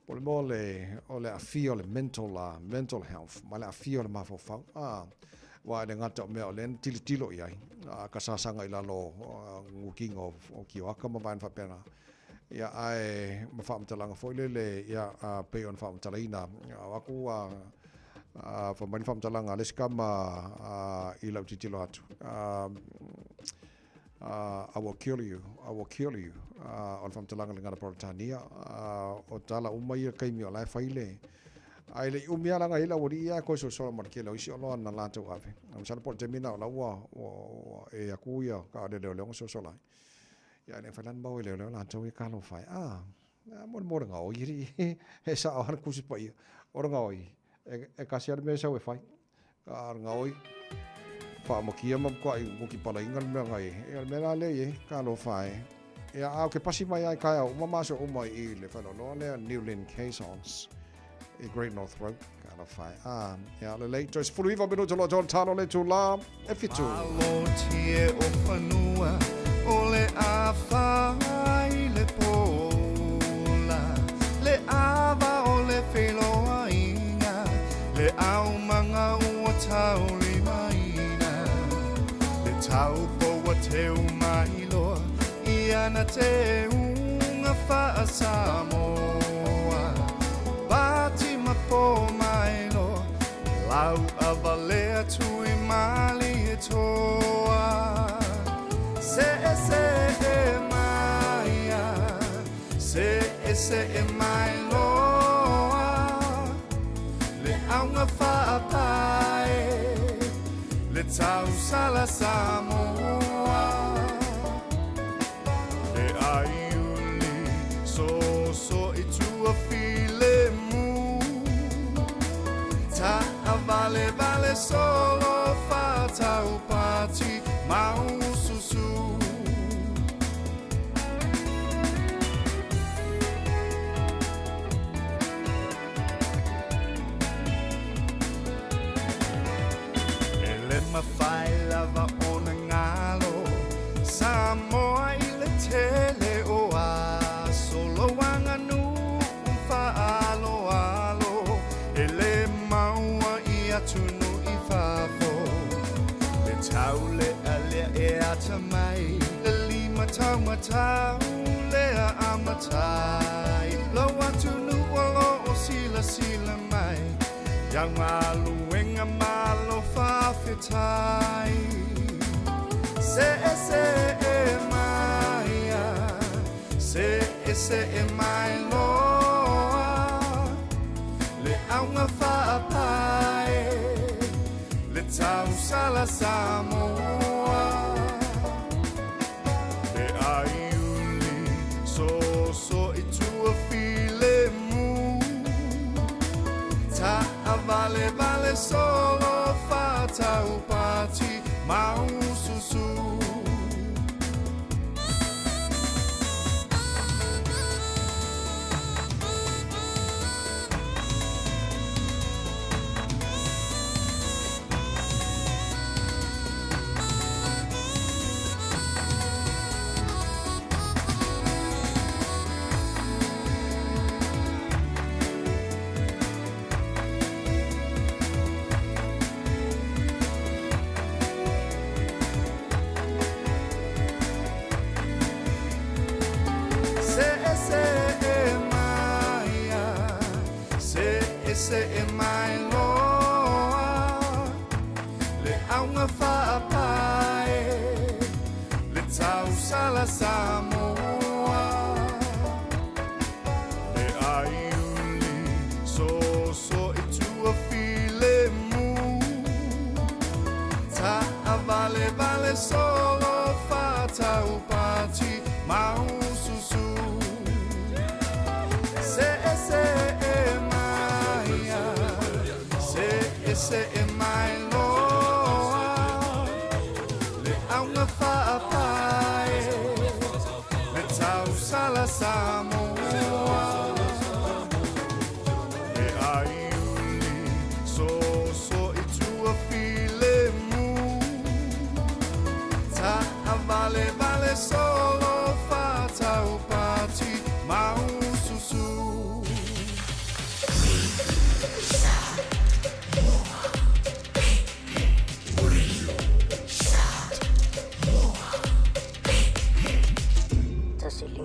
Po o le mea o le, o le aafia o le mental, mental health ma le aafia o le mafaufau. A, aua e le gata o mea o lea na tilotilo i ai, a ka sasaga i lalo o gukiga o, o kioaka ma vaega faapena. Ia, ae ma faamatalaga foi lele, ia, a, pei ona faamatalaina, o atu a, a, fai mai le faamatalaga a le isi tama, a, i lau tilotilo atu, a, I will kill you, I will kill you. O le faamatalaga i le gagana Peretania. O tala uma ia taimi o la e fai le... Ae le i umi lava leaga e i ai le aualii ia e toe sosola ma le tele o isi oloa na latou ave. Masalo po o le taimi lena o la ua, ua, ua e atu ia taavale a leoleo na sosola ai. Ia ae le mafai la ona maua e leoleo latou ia talofa e. Ah, mo le mo le gaoi alii. E sao lava le Tusi Paia. O le gaoi, e tasi lava le mea e sau e fai. A o le gaoi, faamakia ma matuai mutipalaina le mea na i ai. Ia o le mea la lea i ai, talofa e. Ia, a o ke pasi mai ai kaeao uma ma aso uma i le faleoloa lea, New Lynn Caissons, i Great North Road, talofa e. A, ia, lelei, toe 19 minute loa tōna talo le tūlā, e whitu. Malo tie o whanua o le awha i le pōla, le ava o le wheloainga, le aumanga ua taulimaina, le taupo ua teu mai loa. ana te unga whaasamoa. Pati ma pō mai loa, lau a valea tui mali e toa. Se e se e maia, se e se e mai loa. Le aunga whaapae, le tausala Samoa. Le aiuli, so so i tua file mu. Ta a vale vale solo whatau pati maususu. E le mawhai lava o na ngalo, Samoa i le tele o a solo anga nu whaalo alo, e le maua i atunu i fafo. Le taule a lea e ata mai, le lima tau matau lea a matai. Lo atunu o lo o sila sila mai, Ia ngaluenga malo whawhetai. Se e se e maia, se e se e mai loa. Le aunga whaapae, le tausala Samoa. Le aiuli, so so i tua file mu. Ta a vale vale solo whatau pati maususu. Se e se e maia, se e se e mai loa. Le aunga whaapae, le tausala Samoa. Le aiuli, so so i tua file mu. Ta a vale vale solo whatau pati maususu. Se e se e maia, se e se e mai loa. Le aunga whaapae, le tausala Samoa. Le aiuli, so so i tua file mu. Ta a vale vale solo whatau pati maususu.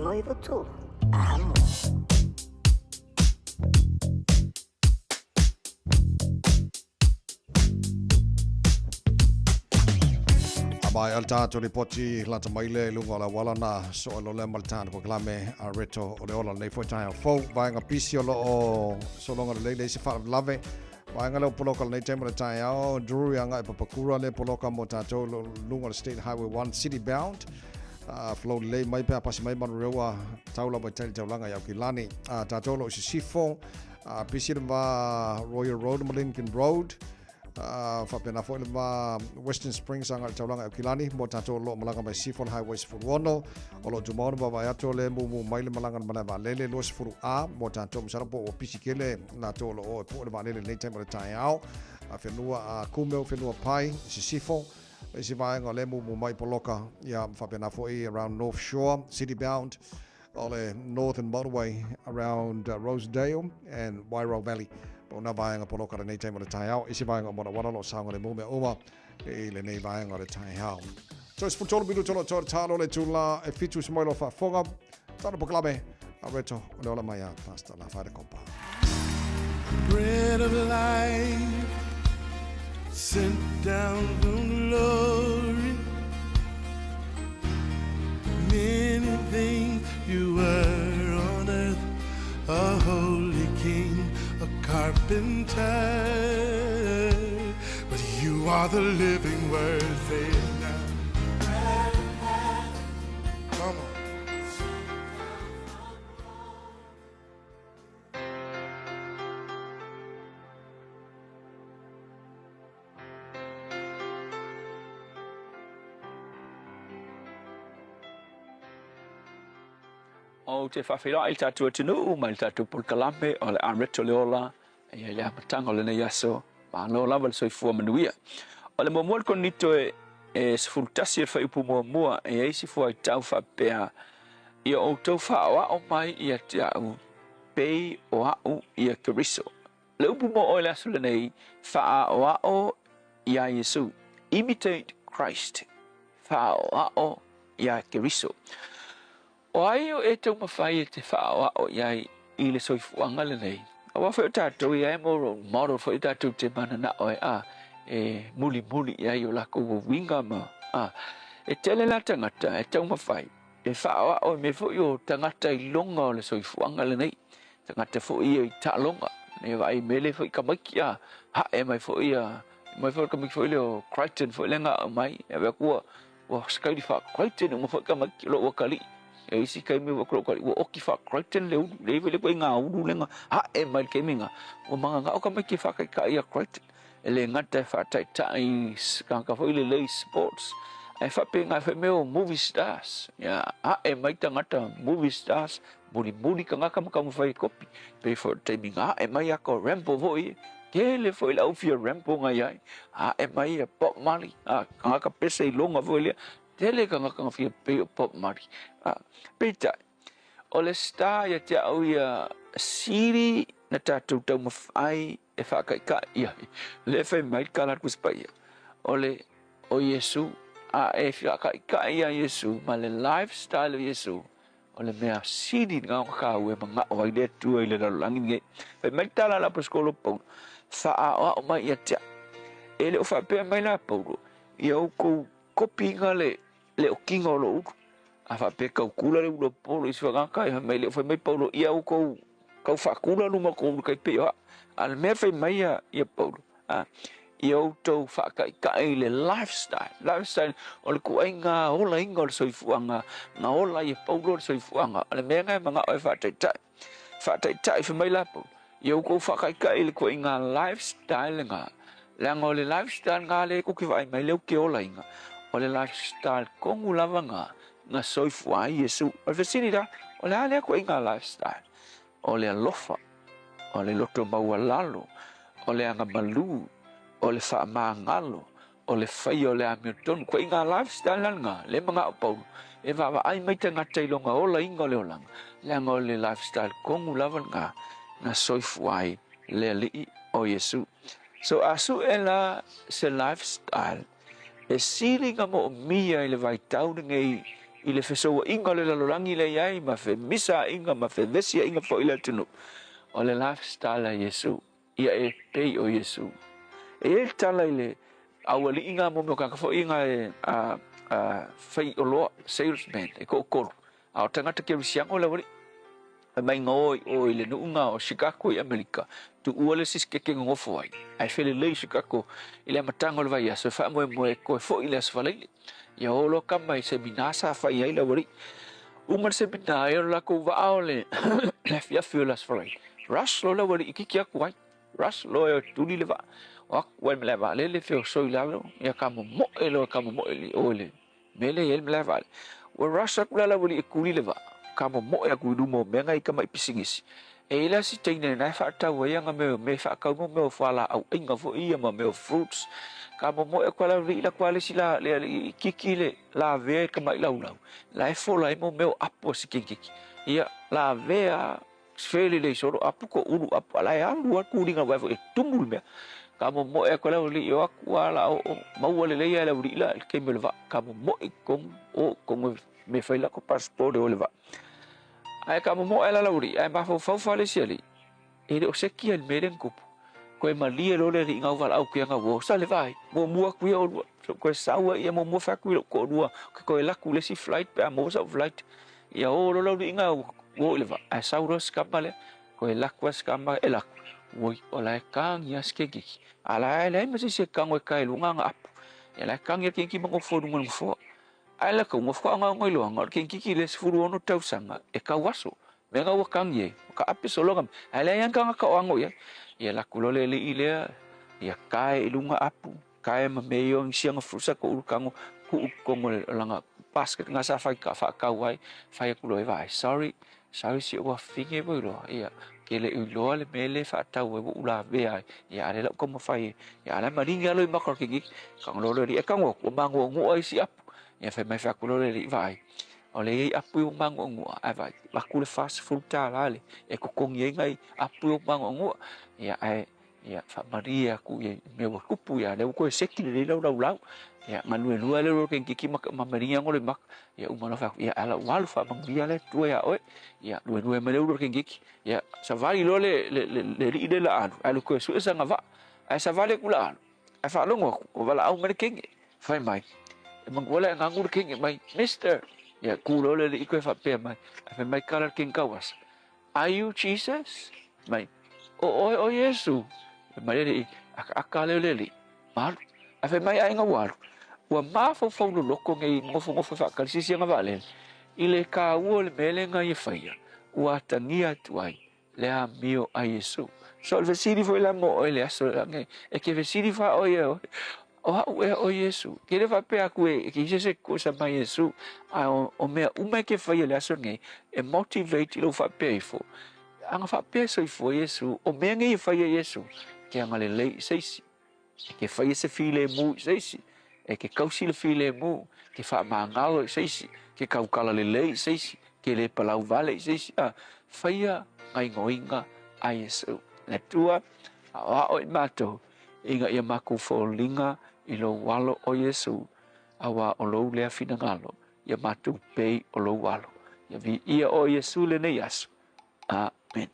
159 Amo. A mai al tātou lipoti lata mai le lunga o la wala na so o le ma le tāna polokalame a reto o le ola nei foi taeao fou vaega pisi o lo o sologa lelei le isi faalavelave vaega leo poloka lenei taimi o le taeao Drury agai Papakura le poloka mo tātou lunga o le State Highway 1 City Bound a flow lelei mai pe a pasi mai Manurewa tau lava i tai le taulaga i Aukilani a tātou o lo o i Sisifo a pisi le va Royal Road ma Lincoln Road a faapena foi le va Western Springs agai i le taulaga i Aukilani mo tātou o lo o malaga mai Sisifo le Highway 16 o lo o tumau ona vaavaai atu o le mumu mai le malaga i le malae vaalele 20 A mo tātou masalo po ua pisi tele latou o lo o e pue le vaalele i lenei taimi o le taeao a whenua a Kumeu whenua pai Sisifo le isi vaega o le mumu mai poloka ia ma faapena foi around North Shore City Bound o le Northern Motorway around Rosedale and Wairau Valley po na vaega poloka lenei taimi o le taeao isi vaega o Manawana o lo o saogalemu mea uma i lenei vaega o le taeao. 33 minuta o lo o toa le talo le itula e fitu se moelo faafofoga. Talo polokalame a Reto o le ola mai a Pastor Lafaele Kopa. Bread of life sent down from glory. Many things you were on earth, a holy king, a carpenter. But you are the living word, say it now. Come on. Ou te faafeiloai i le tatou atunuu ma le tatou polokalame o le Areto le Ola ia i le amataga o lenei aso. Malo lava le soifua manuia. O le muamua le Korinito e, e 11 le fuaiupu muamua e i ai si fuaitau faapea, Ia outou faaoao mai ia te au, pei o au ia Keriso. Le upu mo oe le aso lenei, faaoao iā Iesu. Imitate Christ. Faaoao iā Keriso. O ai o e taumafai e te faaoao i ai i le soifuaga lenei? Aua foi o tatou i ai mo role model foi tatou te mananao e a e mulimuli i ai o lakou uiga ma a e tele la tagata e taumafai e faaoao i mea foi o tagata i loga o le soifuaga lenei tagata foi ia i taaloga e vaai mele foi tamaiti a hae mai foi ia mai foi tamaiti foi lea o Crichton foi lea na aumai e ave atu ua Ua sakaili faa-Crichton uma foi tamaiti o lou atalii. E isi taimi ua lou atalii ua oti faa-Crichton le ulu, le iwa le ituaiga ulu lea na ae mai le taimi na. Ua mananao tamaiti e faataitai ia Crichton. E le gata e faataitai i tagata foi lelei i sports, ae faapena foi mea o movie stars. Ia ae mai tagata movie stars, mulimuli tagata ma taumafai e kopi. Pei foi o le taimi na ae mai ata o Rambo foi, Tele foi le au fia Rambo na i ai, ae mai ia Bob Marley, a tagata pese i loga foi lea, tele tagata na fia pei o Bob Marley. A, peitai, o le star ia te au ia sili na tatou taumafai e faataitai i ai, lea e fai mai le tala a le Tusi Paia, o le o Iesu, a e faataitai ia Iesu ma le lifestyle o Iesu, O le mea sili lena ona taua e manao ai le Atua i le lalolagi lenei. Fai mai le tala a le Aposetolo Paulo, Faaaoao mai ia te au. E le o faapea mai la Paulo, ia outou kopi ina le, le okiga o lou ulu. A faapea taukula le ulu o Paulo i se fagata, e fai mai le o fai mai Paulo, ia outou tau faakula luma o tou ulu tai pei o au. A o le mea fai mai ia, ia Paulo, A, ia outou faataitai i le lifestyle, lifestyle o le ituaiga olaina o le soifuaga, na ola ai e Paulo le soifuaga. O le mea lena e manao e faataitai. Faataitai, fai mai la Paulo, ia outou faataitai i le ituaiga lifestyle lena, leaga o le lifestyle lena lea tou te vaai mai lea ou te olaina, o le lifestyle tonu lava lena na soifua ai Iesu. O le fesili la, o le a lea ituaiga lifestyle? O le alofa, o le loto maualalo, o le agamalu, o le faamagalo, o le faia o le amiotonu. Ituaiga lifestyle la lena, lea e manao Paulo e vaavaai mai tagata i lona olaina o le olaga, leaga o le lifestyle tonu lava lena na soifua ai le Alii o Iesu. So a sue la se lifestyle E sili na moomia i le vaitau lenei i le fesouaiga o le lalolagi lea i ai ma femisaiga ma fevesiaiga foi i le atunuu, o le lifestyle a Iesu, ia e pei o Iesu. E i ai le tala i le aualii na mo mea o tagata foi na e fai oloa, salesman, e toatolu, A o tagata kerisiano le aualii. Fai mai na o i o i le nuu na o Chicago i Amerika, tuua le isi sikeke nonofo ai, ae felelei Chicago i le amataga o le vaiaso e faamoemoe e toe foi i le Aso Faraile. Ia o loa tama i semina sa fai ai le aualii. Uma le semina ia o le latou vaa o le afiafi o le Aso Faraile, rush loa le aualii kiki atu ai. Rush loa e tuli le vaa, o atu ai ma le vaalele feoso i lalo, ia ka momoe loa ka momoe i o i le mea lea e i ai le malae vaalele. Ua rush atu la le aualii e kuli le vaa, ka momoe atu i luma o mea na i tamai pisinisi. E i ai la si teine na e faatau ai ana mea, mea e faatau mo mea o fualaau aiga foi ia ma mea o fruits. Ka momoe atu a le aualii la atu a le isi la, le alii kiki le lavea i tamai laulau, la e fola ai mo mea o apo a si keikiki. Ia, lavea felelei solo apu ko ulu apu, a la e alu a kuliga wae foi e tumu le mea. Ka momoe aku e le aualii, o atu lava la oo, maua lelei lava e le aualii la i le taimi o le vaa, ka momoe i totonu, o i totonu i mea e fai latou passport e o i le vaa. Ae ka momoe la le aualii, ae mafaufau fa le isi alii, e le o seki lava i le mea lea na tupu. Toe malie loa le alii na valaau atu ia na ua osa le vai, muamua atu ia oulua. So toe sau ai ia muamua fai atu i lou toalua, ou te toe alu atu i le isi flight pe a maua sau flight. Ia o loa le aualii na ua o i le vaa, ae sau loa si tama lea, Koe laku a sikama e laku, oi, o la e kagi a si keikiki. A la e leai ma se isi e kago e kae i luga ana apu. Ia la e kagi a le keikiki ma nofo i luga o le nofoa. Ae la kau, nofo ka onga iloaga o le keikiki le 16 tausaga e kau aso. Mea na ua kagi ai, o ka ape sologa mai. Ae leai lava ni tagata o ago i ai. Ia laku loa le alii lea, ia kae i luga apu, kae ma mea ia o nisi ana fruits a toulu kago, tuu i totonu o lana basket na sa fai faakau ai, fai atu loa e vaai, sorry, sorry si ou afafine ua iloa, ia, ke le i iloa le mea lea e faatau ai ua ou lavea ai, ia a o lea la ua taumafai e, ia a o la e maligi lava loimata o le keikiki, kago loa le alii e tago atu, ua manuanua isi apu. Ia fai mai fai atu loa le alii, vaai, o lea e i ai apu ia ua manuanua, ae vaai, avatu le $40 lea e totogi ai nai apu ia ua manuanua. Ia ae Ia, faamalie atu i mea ua tupu, ia, lea ua toe seki lelei lau laulau. Ia, galuelua lea loa keikiki ma ma malia ngo le maka. Ia, uma loa fai atu, ia, ala ua alu faamanuia le Atua iā oe. Ia, luelue mai le ulu o le keikiki. Ia, savali loa le, le, le, le alii lea la alu, alu toe sue sana vaa. Ae savali atu la alu, ae faalogo atu, ua valaau mai le kenge. Fai mai, e manatua le agagu le kenge mai, Mister! Ia, ku loa le alii toe faapea mai. Ae fai mai kala le kenge kauasa. Are you Jesus? Mai, O oe o Iesu? Fai mai le alii, Akaaka lea o le alii, malu. Ae fai mai aiga ua alu, ua mafaufau loloto nei nofonofo e faatalisi siaga vaalele, i le taua o le mea lea na ia faia, ua atagia atu ai le amio a Iesu. So o le fesili foi la mo oe i le aso lenei, e ke fesili fa oe ia oe, O au ea o Iesu? Ke le faapea atu e ke isi se kusa mai Iesu, a o mea uma e ke faia i le aso lenei, e motivate i lou faapea ifo, ana faapea soifua Iesu, o mea nei e faia Iesu, ke agalelei i se isi, e ke faia se filemu i se isi, e ke kausi le filemu, ke faamagalo i se isi, ke taukala lelei i se isi, ke le palau vale i se isi, a faia gaoioiga a Iesu. Le Atua, aoao i matou, ina ia makou foliga i lou alo o Iesu, auā o lou lea finagalo, ia matou pei o lou alo. Ia viia oe Iesu lenei aso. Amen.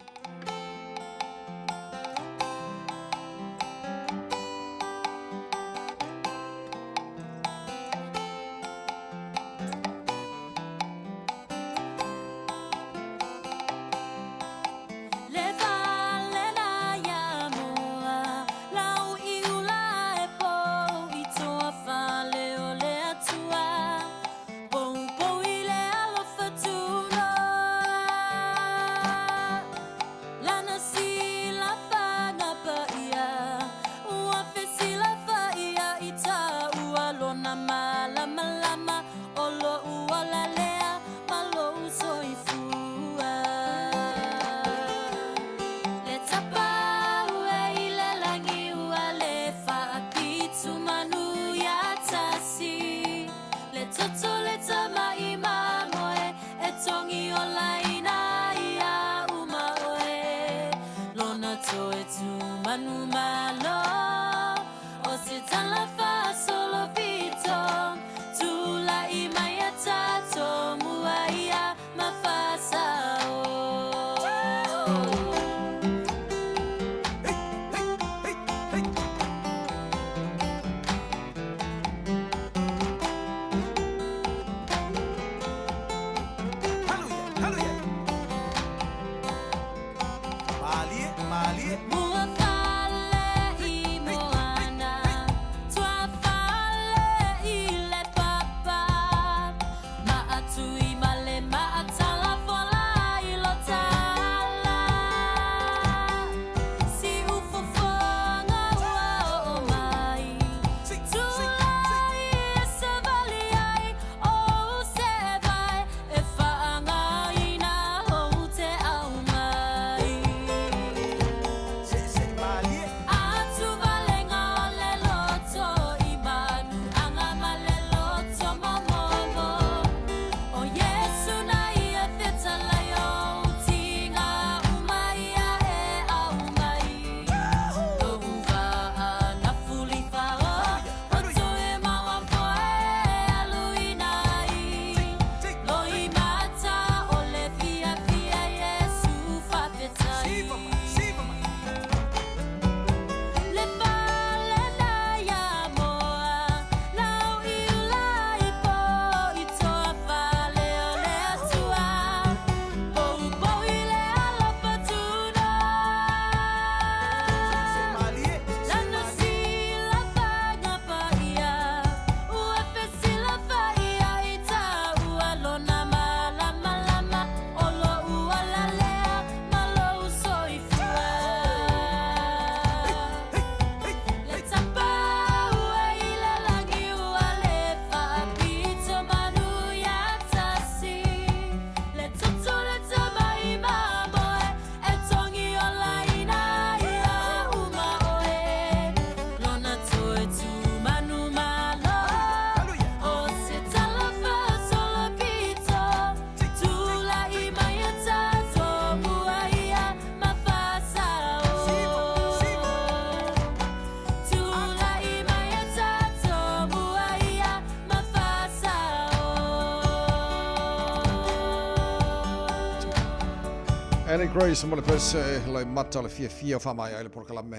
Annie Grace mo le pese lai mata le fiafia whaamai ai le polokalame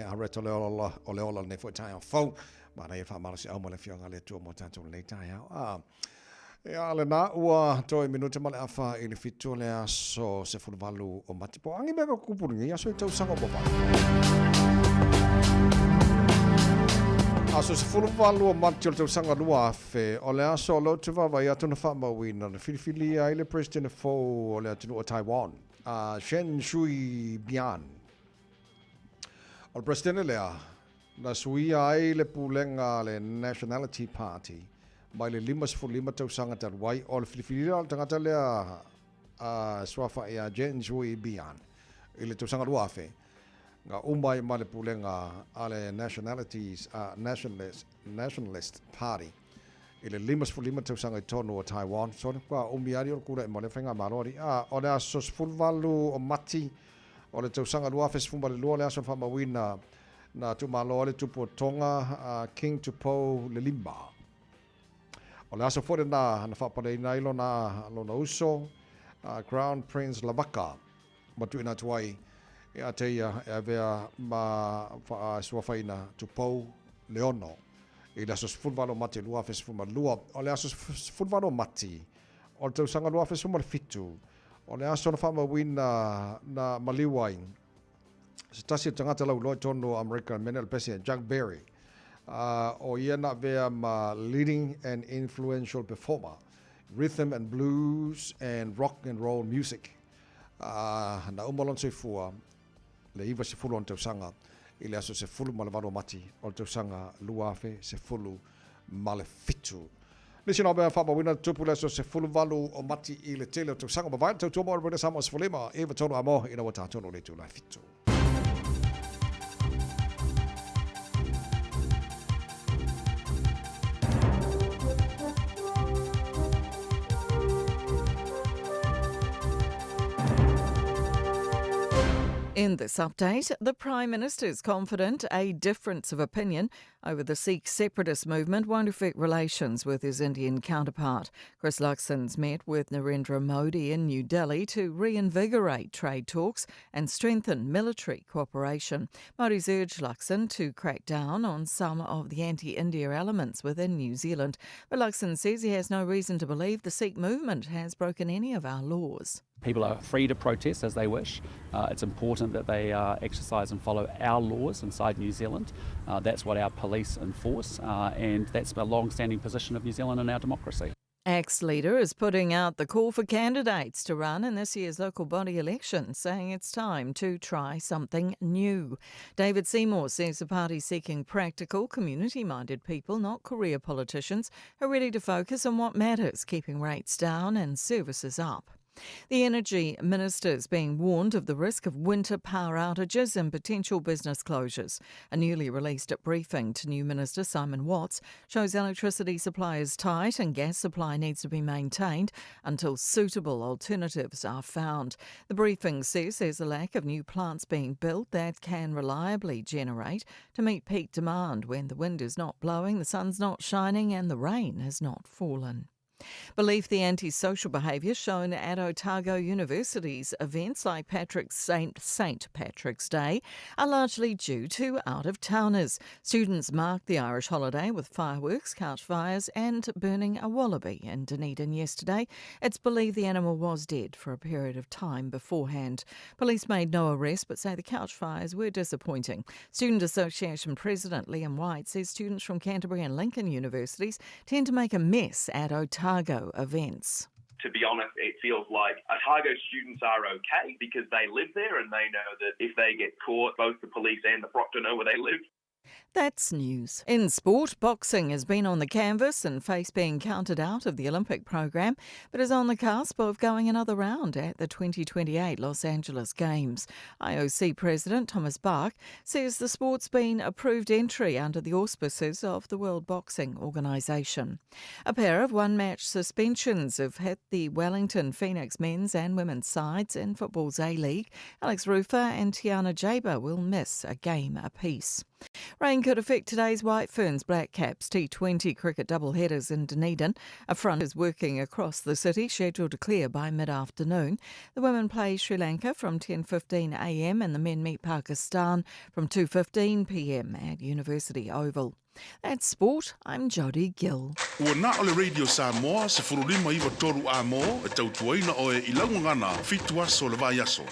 a reto le ola o le ola lenei foi taeao fou. Manaia faamalosiau mai le Afioga a le Atua mo tatou lenei taeao. A Ia lena ua toe minute ma le afa i le 7 o le aso 18 o Mati. Po o agi mea ka kupu lenei aso i tausaga o mavae. Aso 18 o Mati o le tausaga 2000, o le aso o lea ou te vaavaai atu na faamauina na filifilia ai le President fou o le atunuu o Taiwan, a Chen Shui-bian. O le President lea, Na suia ai le pulega a le Nationality Party mai le 55 tausaga talu ai, o le filifiliga o le tagata lea a suafa ia Jen Sui Bian i le tausaga 2000, na uma ai ma le pulega a le Nationalities, Nationalist, Nationalist Party i le 55 tausaga i totonu o Taiwan. So, kua umi ali o le kula'i ma le faigamalo ali. A, o le aso 18 o Mati o le tausaga 2012 le aso na faamauina Na tuumalo ai le tupu o Tonga a King Tupou le 5. O le aso foi lena na faapaleina ai lona, lona uso, a Crown Prince Lavaka, ma tuuina atu ai ia te ia e avea ma suafaina Tupou le 6 i le aso 18 o Mati 2012. O le aso 18 o Mati o le tausaga 2017, o le aso na faamauina na maliu ai se tasi o tagata lauiloa i totonu o Amerika mea nei o le President Chuck Berry. O ia na avea ma leading and influential performer rhythm and blues and rock and roll music. Na uma lona soifua le 90 ona tausaga i le aso 18 o Mati o le tausaga 2017. Nisi nā mea faamauina tupu le aso 18 o Mati i le tele o tausaga mavae, tautua mo le Samoa 15, 9 tonu a mo ina ua tātonu le itula e 7. In this update, the Prime Minister is confident a difference of opinion over the Sikh separatist movement won't affect relations with his Indian counterpart. Chris Luxon's met with Narendra Modi in New Delhi to reinvigorate trade talks and strengthen military cooperation. Modi's urged Luxon to crack down on some of the anti India elements within New Zealand. But Luxon says he has no reason to believe the Sikh movement has broken any of our laws. People are free to protest as they wish. It's important that they exercise and follow our laws inside New Zealand. That's what our police enforce, and that's a long standing position of New Zealand and our democracy. ACT's leader is putting out the call for candidates to run in this year's local body election, saying it's time to try something new. David Seymour says the party's seeking practical, community minded people, not career politicians, who are ready to focus on what matters, keeping rates down and services up. The energy minister is being warned of the risk of winter power outages and potential business closures. A newly released briefing to new Minister Simon Watts shows electricity supply is tight and gas supply needs to be maintained until suitable alternatives are found. The briefing says there's a lack of new plants being built that can reliably generate to meet peak demand when the wind is not blowing, the sun's not shining, and the rain has not fallen. Belief the antisocial behaviour shown at Otago University's events like Patrick's Saint, St Patrick's Day are largely due to out-of-towners. Students marked the Irish holiday with fireworks, couch fires and burning a wallaby in Dunedin yesterday. It's believed the animal was dead for a period of time beforehand. Police made no arrest but say the couch fires were disappointing. Student Association President Liam White says students from Canterbury and Lincoln universities tend to make a mess at Otago events. To be honest, it feels like Otago students are okay because they live there and they know that if they get caught, both the police and the proctor know where they live. That's news. In sport, boxing has been on the canvas and faced being counted out of the Olympic program, but is on the cusp of going another round at the 2028 Los Angeles Games. IOC President Thomas Bach says the sport's been approved entry under the auspices of the World Boxing Organization. A pair of one match suspensions have hit the Wellington Phoenix men's and women's sides in football's A League. Alex Rufer and Tiana Jaber will miss a game apiece. Rain could affect today's White Ferns Black Caps T20 cricket doubleheaders in Dunedin. A front is working across the city, scheduled to clear by mid-afternoon. The women play Sri Lanka from 10:15 a.m. and the men meet Pakistan from 2:15 p.m. at University Oval. That's sport. I'm Jodie Gill. Ua na o le Radio Samoa 1593 A-mo e tautuaina oe i lau gagana fitu aso o le vaiaso.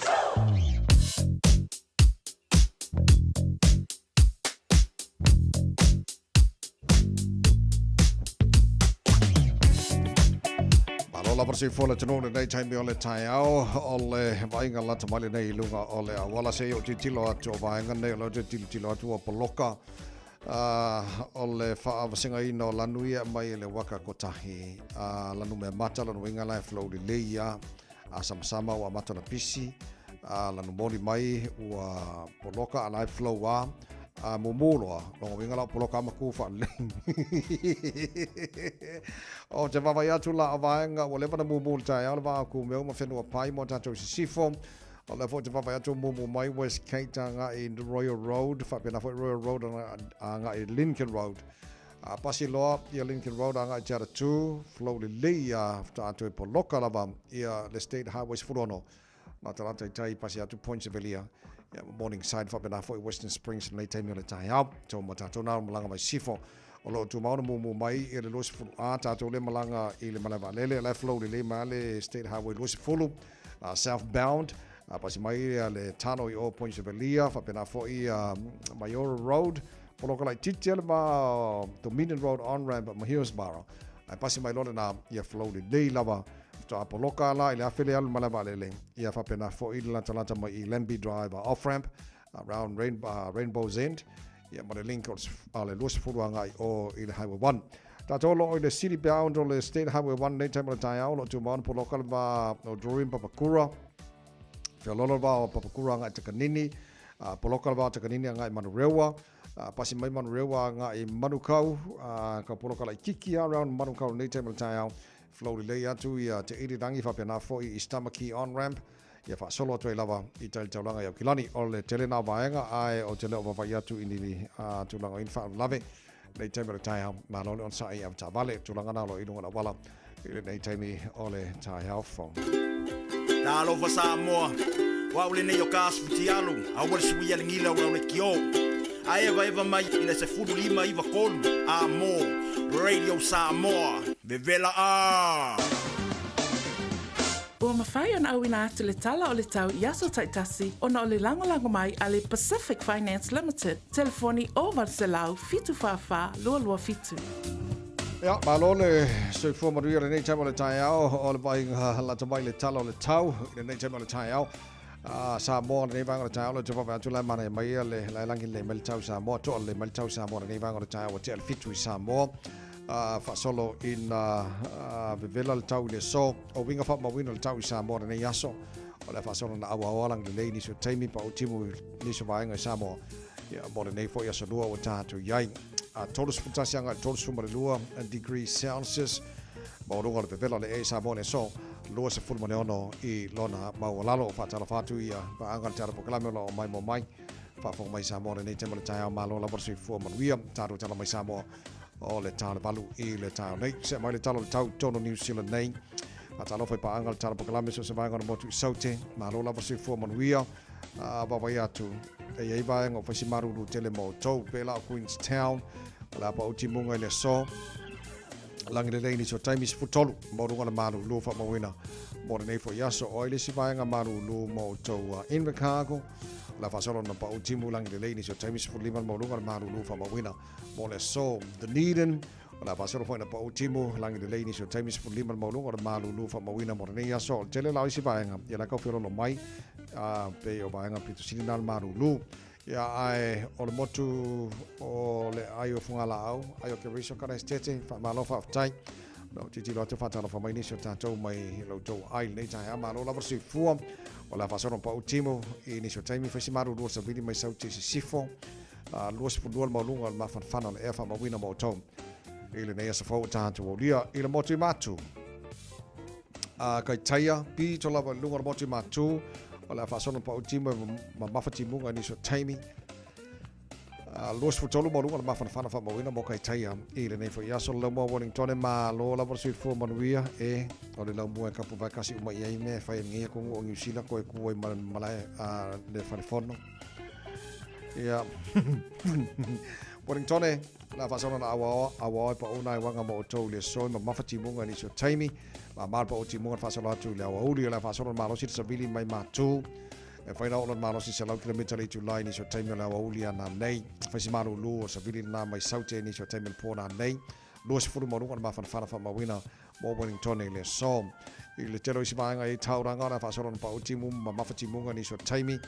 Malo lava se fola tino le nei taimi o le taeao o le vaaiga lata mai lenei i luga o le auala se i o tilotilo atu o vaega nei o le te tilotilo atu ua poloka o le faavasegaina o lanu ia mai e le waka kotahi a lanu mea mata lanu inga la e flow lelei ia a samasama ua amata ona pisi a lanu moli mai ua poloka a la e flow a a mumu loa longa uiga la o poloka ama ku faalelei o te vaavaai atu la o vaega ua leva na mumu le taeao le vaa o kumeu ma whenua pai mo tatou i sisifo o lea foi te vaavaai atu mumu mai West Kate agai Royal Road faapena foi Royal Road agai Lincoln Road A pasi loa ia Lincoln Road agai Te Aratū, flow lelei ia faatoa toe poloka lava ia le State Highway 16 nā te rā taitai pasi atu Point Sevelia ia ma Morningside faapena foi Western Springs lenei taimi o le taeao. Tau ma tatou nā malaga mai sifo o lo o tumau na mumu mai ia le 20 a tatou le malaga i le malae vaalele la e flow lelei mai le State Highway 20 southbound a pasi mai ia le Tano i o Point Sevelia faapena foi Mayora Road Poloka laitiiti le va o Dominion Road on-ramp ma Hillsborough. Ae pasi mai loa lena ia flow lelei lava. Faatoa poloka la i le afe le alu malae vaalele. Ia faapena foi le latalata mai i Lambie Drive off-ramp around Rain, Rainbow's End. Ia ma le link o le 20 agai o i le Highway 1. Tatou lo o i le city bound o le State Highway 1 nei taimi o le taeao lo tumau na poloka le va o Drury ma Papakura. Feololo le va o Papakura agai Takanini. A poloka le va o Takanini agai Manurewa, a pasi mai Manurewa agai Manukau, a ka poloka laititi a round Manukau nei taimi o le taeao, flow lelei atu ia Te Irirangi faapena foi i Stamaki on ramp, ia faasolo atu ai lava i tai le taulaga i Aukilani. O le tele na vaega ae o te le o vavaai atu i ni tulaga o i ni faalavelave nei taimi o le taeao. Malo le onosai i avetaavale, tulaga na o lo o i luga o le auala i lenei taimi o le taeao fou. Talofa Samoa, o au lenei o ka asu fitialu, aua le suia le gila o lau lekiō. A evaeva mai i le 15 9 3 a mō Radio Samoa, vevela ā! Ua mafai ona auina atu le tala o le tau i aso taitasi ona o le lagolago mai a le Pacific Finance Limited, telefoni 0800 744 227. Ia, malo le soifua manuia lenei taimi o le taeao o le vaaiga lata mai le tala o le tau i lenei taimi o le taeao. Samoa lenei vaega o le taeao le te vaavaai atu la e manaia mai ia le laelangi lelei mai le tau Samoa, toa lelei mai le tau Samoa lenei vaega o le taeao ua tea le 7 i Samoa. Faasolo ina vevela le tau i le aso. O uiga faamauina le tau i Samoa lenei aso. O le a faasolo na auaoa lagi lelei nisi o taimi pa o timu nisi o vaega i Samoa. Ia, mo lenei foi aso lua ua tatou i ai. 31 agai 32 degree Celsius. Maualuga o le vevela o le ea i Samoa le aso 26 i lona maualalo. Faatalofa atu ia paaga le tala polokalame o lo o maimoa mai. Faafofoga mai Samoa lenei taimi o le taeao malo lava le soifua manuia. Tatou tala mai Samoa o le ta o le 8 i le taeao nei. Se'e mai le tala o le tau i totonu o New Zealand nei. Faatalofa i paaga le tala polokalame so o se vaega o le motu i Saute. Malo lava le soifua manuia. Vaavaai atu e i ai vaega o faisi malulu tele ma outou. Pēlā o Queenstown, o le a pau timuga i le aso. Lagi lelei nisi o taimi 13 maualuga le malulu faamauina mo lenei foi aso. O ai le isi vaega malulu ma outou Invercargill, o le a faasolo ona pau timu lagi lelei nisi o taimi 15 le maualuga le malulu faamauina mo le aso. Dunedin, o le a faasolo foi ona pau timu lagi lelei nisi o taimi 15 le maualuga o le malulu faamauina mo lenei aso. O le tele la o isi vaega, ia la e kaufiololo mai, pei o vaega pito sili na le malulu. Ia, ae o le motu o le ai o Fugalaau, ai o Keriso Karaisitete, faamalo faafetai. Na o tilotilo atu faatalofa mai nisi o tatou mai lo outou ai lenei taeao. Malo lava le soifua. O le a faasolo pau timu i nisi o taimi faisi malulu o le savili mai Saute i Sisifo. 22 le maualuga o le mafanafana o le ea faamauina ma outou i lenei aso fou o tatou aulia i le motu i Matu. Kaitaia, pito lava i luga o le motu i Matu, o le a faasolo pau timu e mamafa timuga i nisi o taimi. 23 maualuga o le mafanafana faamauina mo Kaitaia i lenei foi aso. Le laumua Wellington e malo lava le soifua manuia e o le laumua e kapu vaekasi uma i ai mea e fai e lenei atunuu o Niu Sila koe ku ai ma le malae a le falefono. Ia. Wellington e la faasolo na awaoa awaoa e pau nai wanga mo outou i le aso e mamafa timuga i nisi o taimi. Ma malo pau timuga na faasolo atu i le aoauli o le a faasolo le malosi le savili mai matu. E whai rā o lona malosi 100 kilomita le itulai nisi o taimi o le aoauli a nanei. Whai si malūlū o savili nā mai saute nisi o taimi o le pō nanei. 20 maualuga o le mafanafana faamauina mo Wellington i le aso. I le tele o isi vaega i Tauranga, o le a faasolo ona pau timu mamafa timuga nisi o taimi.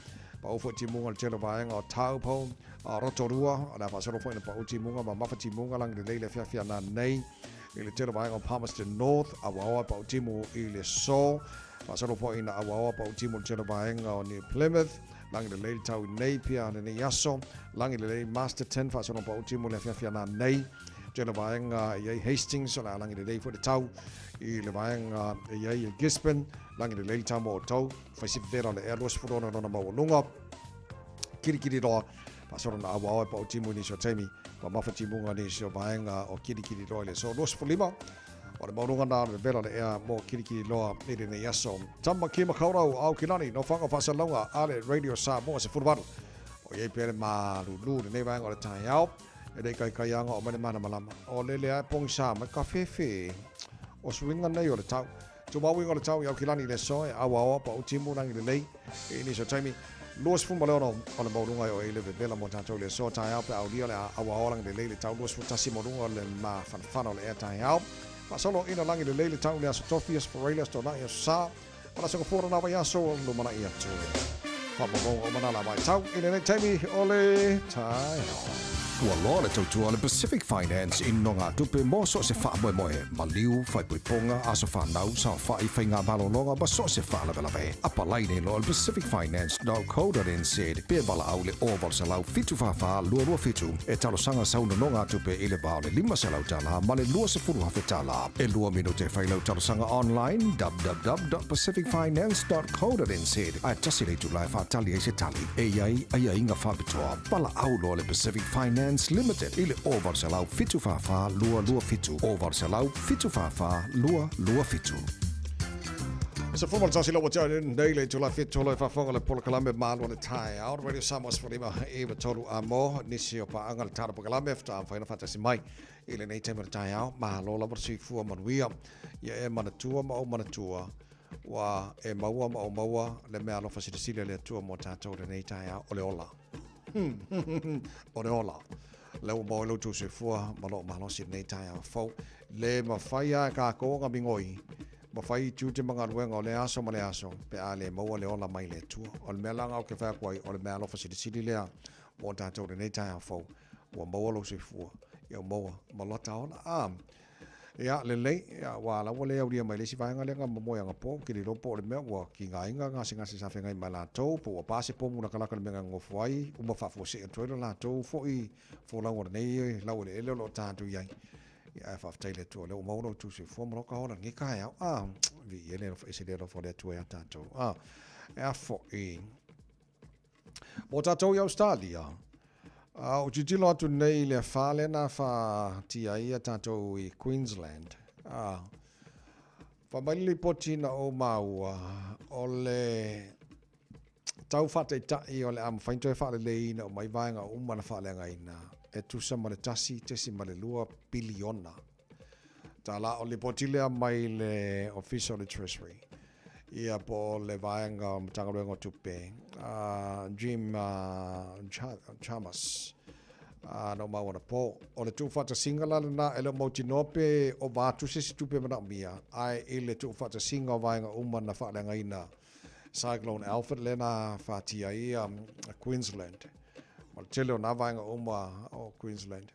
Pau foi timuga i le tele o vaega o Taupo, a Rotorua, o le a faasolo foi ona pau timuga mamafa timuga lagi lelei le afiafi a nanei. I le tele o vaega o Palmerston North, auaoa pau timu i le aso. Faasolo foi ina auaoa pau timu i le tele o vaega o New Plymouth, lagi lelei le tau i Napier lenei aso, lagi lelei Masterton, faasolo pau timu i le afiafi a nanei. Tele vaega e i ai Hastings, o le a lagi lelei foi le tau i le vaega e i ai Gisborne, lagi lelei le tau mo outou, fai si vela o le ea 26 lona maualuga, Kirikiriroa, faasolo na auao e pau timu i nisi o taimi, mamafa timuga nisi o vaega o Kirikiriroa i le aso 25, o le maualuga na o le vela o le ea mo Kirikiriroa i lenei aso. Tamaki Makaurau, Aukilani, Nofoaga o Faasalalauga a le Radio Samoa 18, o i ai pea le malulu i lenei vaega o le taeao. E le i kaikaiaga o mai le malamalama. O lele a e pogisa mai ka fefe o suiga nei o le tau. Tumau uiga o le tau i Aukilani i le aso e auaoa pa o timu lagi lelei i nisi o taimi. 26 o le maualuga e o e le vevela mo tatou i le aso taeao pe aulia le auaoa lagi lelei le tau 21 maualuga o le mafanafana o le ea taeao. Faasolo ina lagi lelei le tau i le aso Tofi, aso Faraile, aso Toanai, aso Sa. O le aso gafua lena vaiaso o lumanai atu. Faamaumauga uma nā la vaitau i lenei taimi o le taeao. Ua loa le tautua a le Pacific Finance i nogatupe mo so o se faamoemoe, maliu, faaipoipoga, aso fanau, saofai, faiga malologa ma so o se faalavelave. Apalai nei loa le pacificfinance.co.nz pe valaau i le 0800 744 227 e talosaga sau nonogatupe i le va o le $500 ma le $20,000. E lua minute e fai lau talosaga online, www.pacificfinance.co.nz, ae tasi le itula e faatali ai se tali. E i ai aiaiga faapitoa. Valaau loa le Pacific Finance Limited i le 0800 744 227, 0800 744 227. Se fua ma le tasi lau ua nei le itula 7 e faafofoga le polokalame Malu o le Taeao, Radio Samoa 15 i 3 a mo nisi o paaga le tala polokalame faatoa mafai ona faatasi mai I lenei taimi o le taeao, malo lava le soifua manuia. Ia e manatua ma ou manatua, ua e maua ma ou maua le mea alofa silasila a le Atua mo tatou i lenei taeao, o le ola. O le ola. Lea ua maua ai lo outou soifua ma lou malosi i lenei taeao fou. Le mafai lava e kākou ona migoi, mafai tiute ma galuega o lea aso ma lea aso, pe a le maua le ola mai le Atua. O le mea la lena ou te fai atu ai, o le mea alofa silisili lea mo tatou i lenei taeao fou. Ua maua lou soifua, ia ua maua ma lota ola. A, ia, lelei, ia, ua la ua le aulia mai le isi vaega lea na momoe anapo, ou te le iloa po o le mea ua tigaina gasegase sa feagai ma latou, po ua pa se pomu latalata i le mea na nonofo ai, uma faafuasei atu ai lo latou foi folauga o lenei laueleele o lo o tatou i ai. Ia, ae faafetai i le Atua o lea ua maua lo outou soifua ma lota ola i lenei taeao. A, viia le alofa ese le alofa o le Atua ia tatou. A, e a foi. Mo tatou i Australia, a ou tilotilo atu nei i le afa lea na afatia ai ia tatou i Queensland, a, fai mai le lipoti na ou maua, o le tau faataitai o le a mafai ona toe faaleleiina uma ai vaega uma na faaleagaina, e tusa ma le 1.2 piliona tala. O le lipoti lea mai le Ofisa o le Treasury, ia po o le vaega o Matagaluega o Tupe, Jim Chalmers, na ou maua anapo. O le tuufaatasiga la lena, e le o mautinoa pe ova atu se isi tupe manaomia, ae i le tuufaatasiga o vaega uma na faaleagaina Cyclone Alfred lea na fatia ai Queensland, ma le tele o nā vaega uma o Queensland.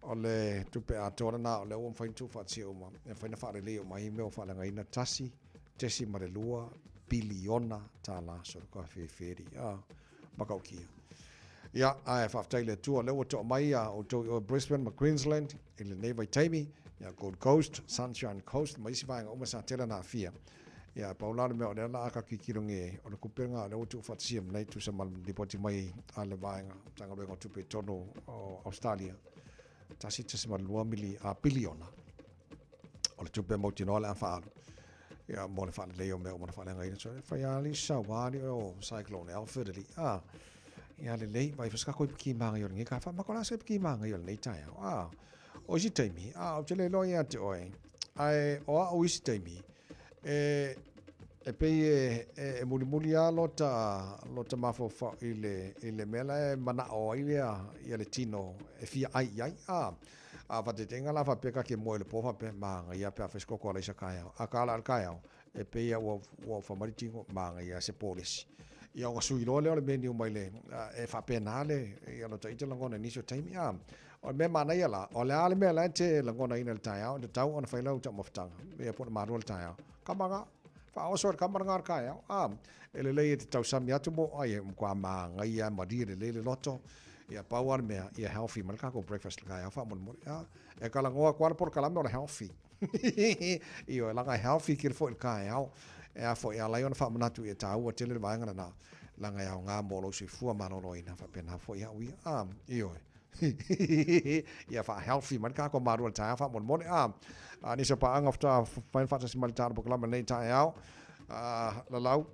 O le tupe atoa lena o lea ua mafai ona tuufaatasia uma, e mafai ona faalelei uma ai mea ua faaleagaina, $1.2 piliona. So ka fefe a matautia. Ia, ae faafetai i le Atua o lea ua toa mai a outou i o Brisbane ma Queensland i lenei vaitaimi, ia Gold Coast, Sunshine Coast ma isi vaega uma sa tele na aafia. Ia, pau la le mea o lea la a ka tilotilo nei, o le tupe lena o lea ua tuufaatasia mai nei tusa ma le lipoti mai a le vaega Matagaluega o Tupe i totonu o Ausetalia, 1.2 mili, a piliona o le tupe mautinoa o le a faaalu ia mo le faaleleia o mea uma na faaleagaina. So, e fai lava le saua alii o Cyclone Alfred alii. A, ia lelei, vai fai se kako ipu ki māngai o lenei ka wha, mako la se ki māngai o lenei taeao. A, o isi taimi, a, ou te le iloa ia te oe, ae o au isi taimi, e, e pei e, e, e mulimuli lava lota, lota mafaufau i le, i le mea la e manao ai lea, ia le tino e fia ai i ai. A, a faataitaiga la faapea ka ke moe i le po faapea, māngai pe a fai se koko alaisa kaeao. Akā la le kaeao, e pei a ua, ua fai mai le tino, māngai se polesi. Ia ona sui loa lea o le menu mai le, e faapena le, ia lota ita lagona i nisi o taimi. A, o le mea manaia la, o le a le mea la e te lagonaina i le taeao, e tatau ona fai lau taumafataga, ia po o le malua le taeao. Kama ngā, faaoso e le kama lena le taeao. A, e lelei e te tausami atu mo ai, e matua māngaia e malie lelei le loto. Ia pau lava le mea, ia healthy mai le tatou breakfast i le taeao faamolemole. A, e talanoa atu lava le polokalame o le healthy. Ioe, leaga e healthy tele foi i le taeao. E a foi, e ala ai ona faamanatu ia taua tele le vaega lena, leaga e aoga mo lou soifua maloloina, faapena foi au ia. A, ioe. Ia faa-healthy mai le tatou malua i le taeao faamolemole. A, a nisi o paaga faatoa mafai ona faatasi mai le tala polokalame i lenei taeao. A, lalau,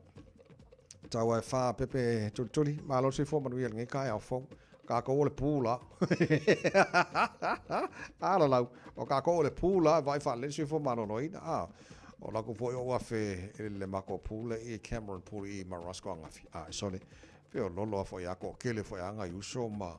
tau e whā pepe tulituli, malo le soifua manuia i lenei taeao fou. Kākou o le pū la. A lalau, o kākou o le pū la e vaai faalelei le soifua maloloina. A, o lakou foi o afe i le makou pū le i Cameron Pool i Marasco angafi. A, e sole, feololo a foi a toatele foi a nai uso ma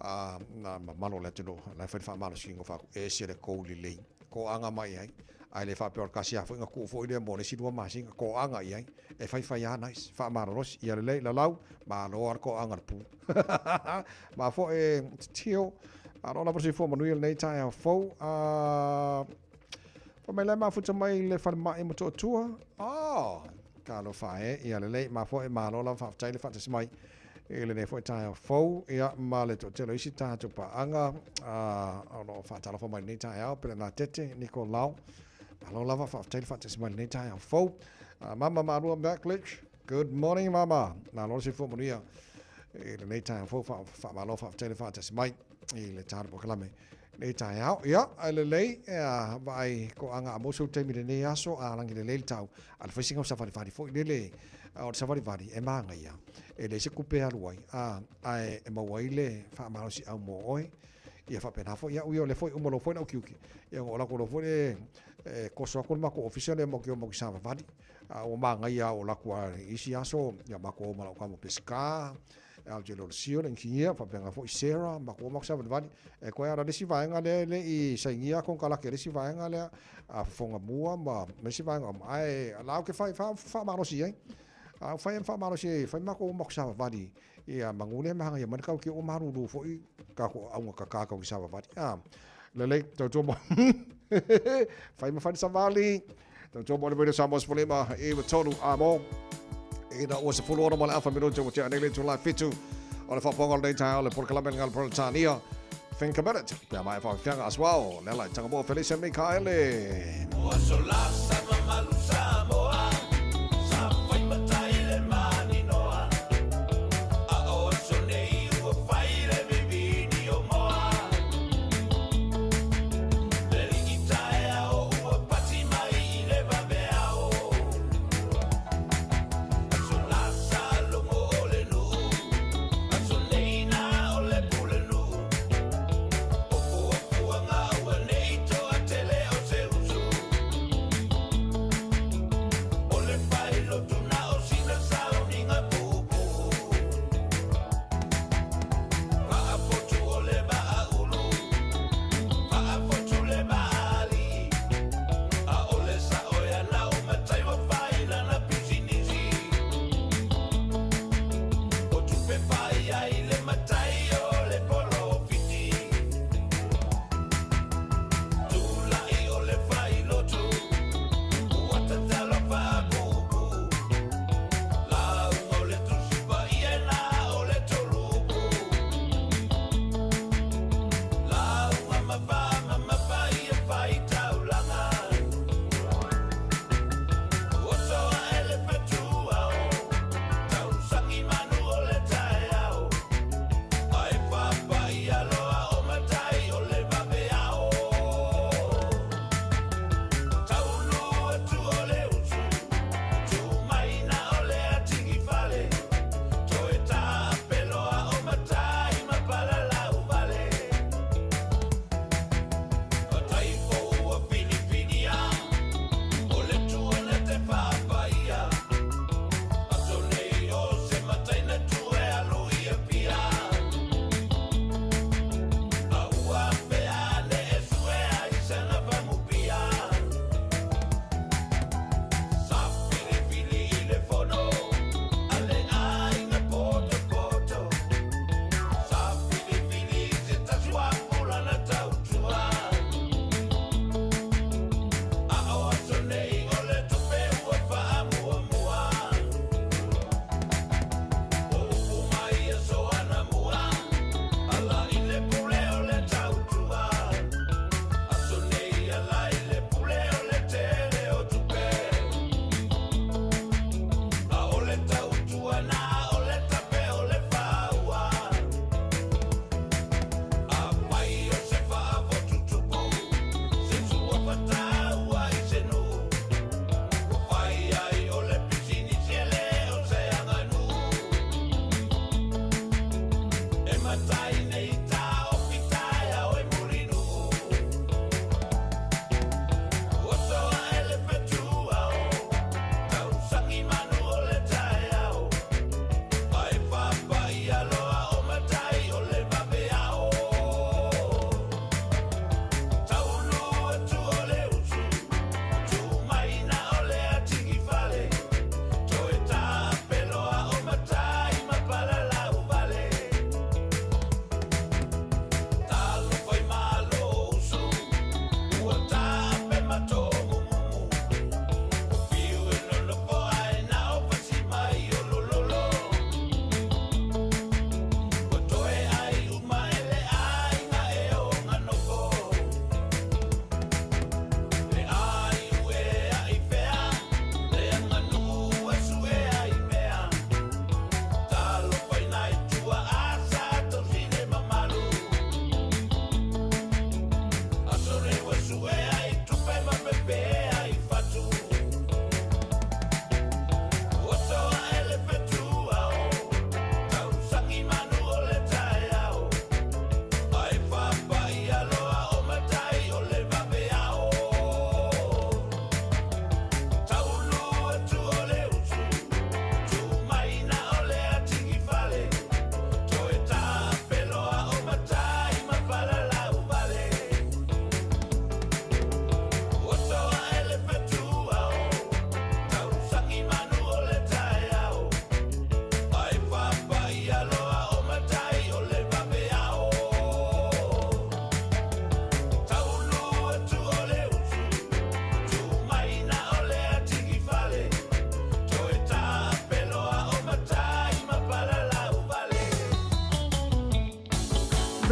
a na mamalo o le atunuu la e fai le faamalosiga faaku e ese le kou lelei toaga mai ai ae le faapea o le tasi a foi na tuu foi lea mo le isi lua masina toaga i ai e faifai a nice faamalolosi ia lelei lalau malo a le toaga le pu ma foi e titio malo lava soifua manuia lenei taeao fou a Fai mai la e mafuta mai le falemai Motootua. Oh, talofa e, ia lelei, mafua e malo lava faafetai le faatasi mai i lenei foi taeao fou, ia ma le toatele o isi tatou paaga o lo o faatalofa mai lenei taeao, Pelenatete, Nicolau, malo lava faafetai le faatasi mai lenei taeao fou. Mama Malua Backlich, good morning mama, malo le soifua manuia i lenei taeao fou, faamalo faafetai le faatasi mai i le tala polokalame. Nei taeao, ia, e lelei, e a, vaai koaga a moso taimi lenei aso, a langi lelei le tau, a le faisiga o savalivali foi lele, o le savalivali e māngaia, e leai se kupe e alu ai, a, ae e maua ai le faamalosiau mo oe, ia faapena foi au ia, o lea foi uma loa foi lau tiute, ia ona o latou loa foi lea e koso atu le matou ofisa lea matou te o matou te savavali, a ua māngaia lava o latou a isi aso, ia matou o ma lau tama o Pesika, Au te lolo sio le inisinia, faapena foi Sarah, ma ko mako savalivali. E koe ala le isi vaega lea e le i sainia konekarate le isi vaega lea a fofoga mua ma le isi vaega uma. Ae la ou te fai faamalosi ai. A ou fai ai faamalosi ai, fai matou mako savavali ia manu lea manaia mai le tau ua malulu foi tatou auga kaka tau i savavali. A lelei, tautua mo fai ma fai le savali. Tautua mo le Radio Samoa 15 i tolu a mo. Ina ua 16 ma le afa minute ua tea nei le itula 7 o le faafofoga o lenei taeao le polokalame le Peretania. Think about it. Pea mai whakakianga as well. Le ala i tanga mo Felicia Mikaele. Ua sola sa mamalu Samoa, sa fai matai le maninoa. A o aso nei ua fai le vivini o moa. Le liki taeao ua pati mai i le vaveao. Aso la sa logo o le nuu, aso nei na o le pule nuu. O fuafuaga ua nei toa tele o se usu.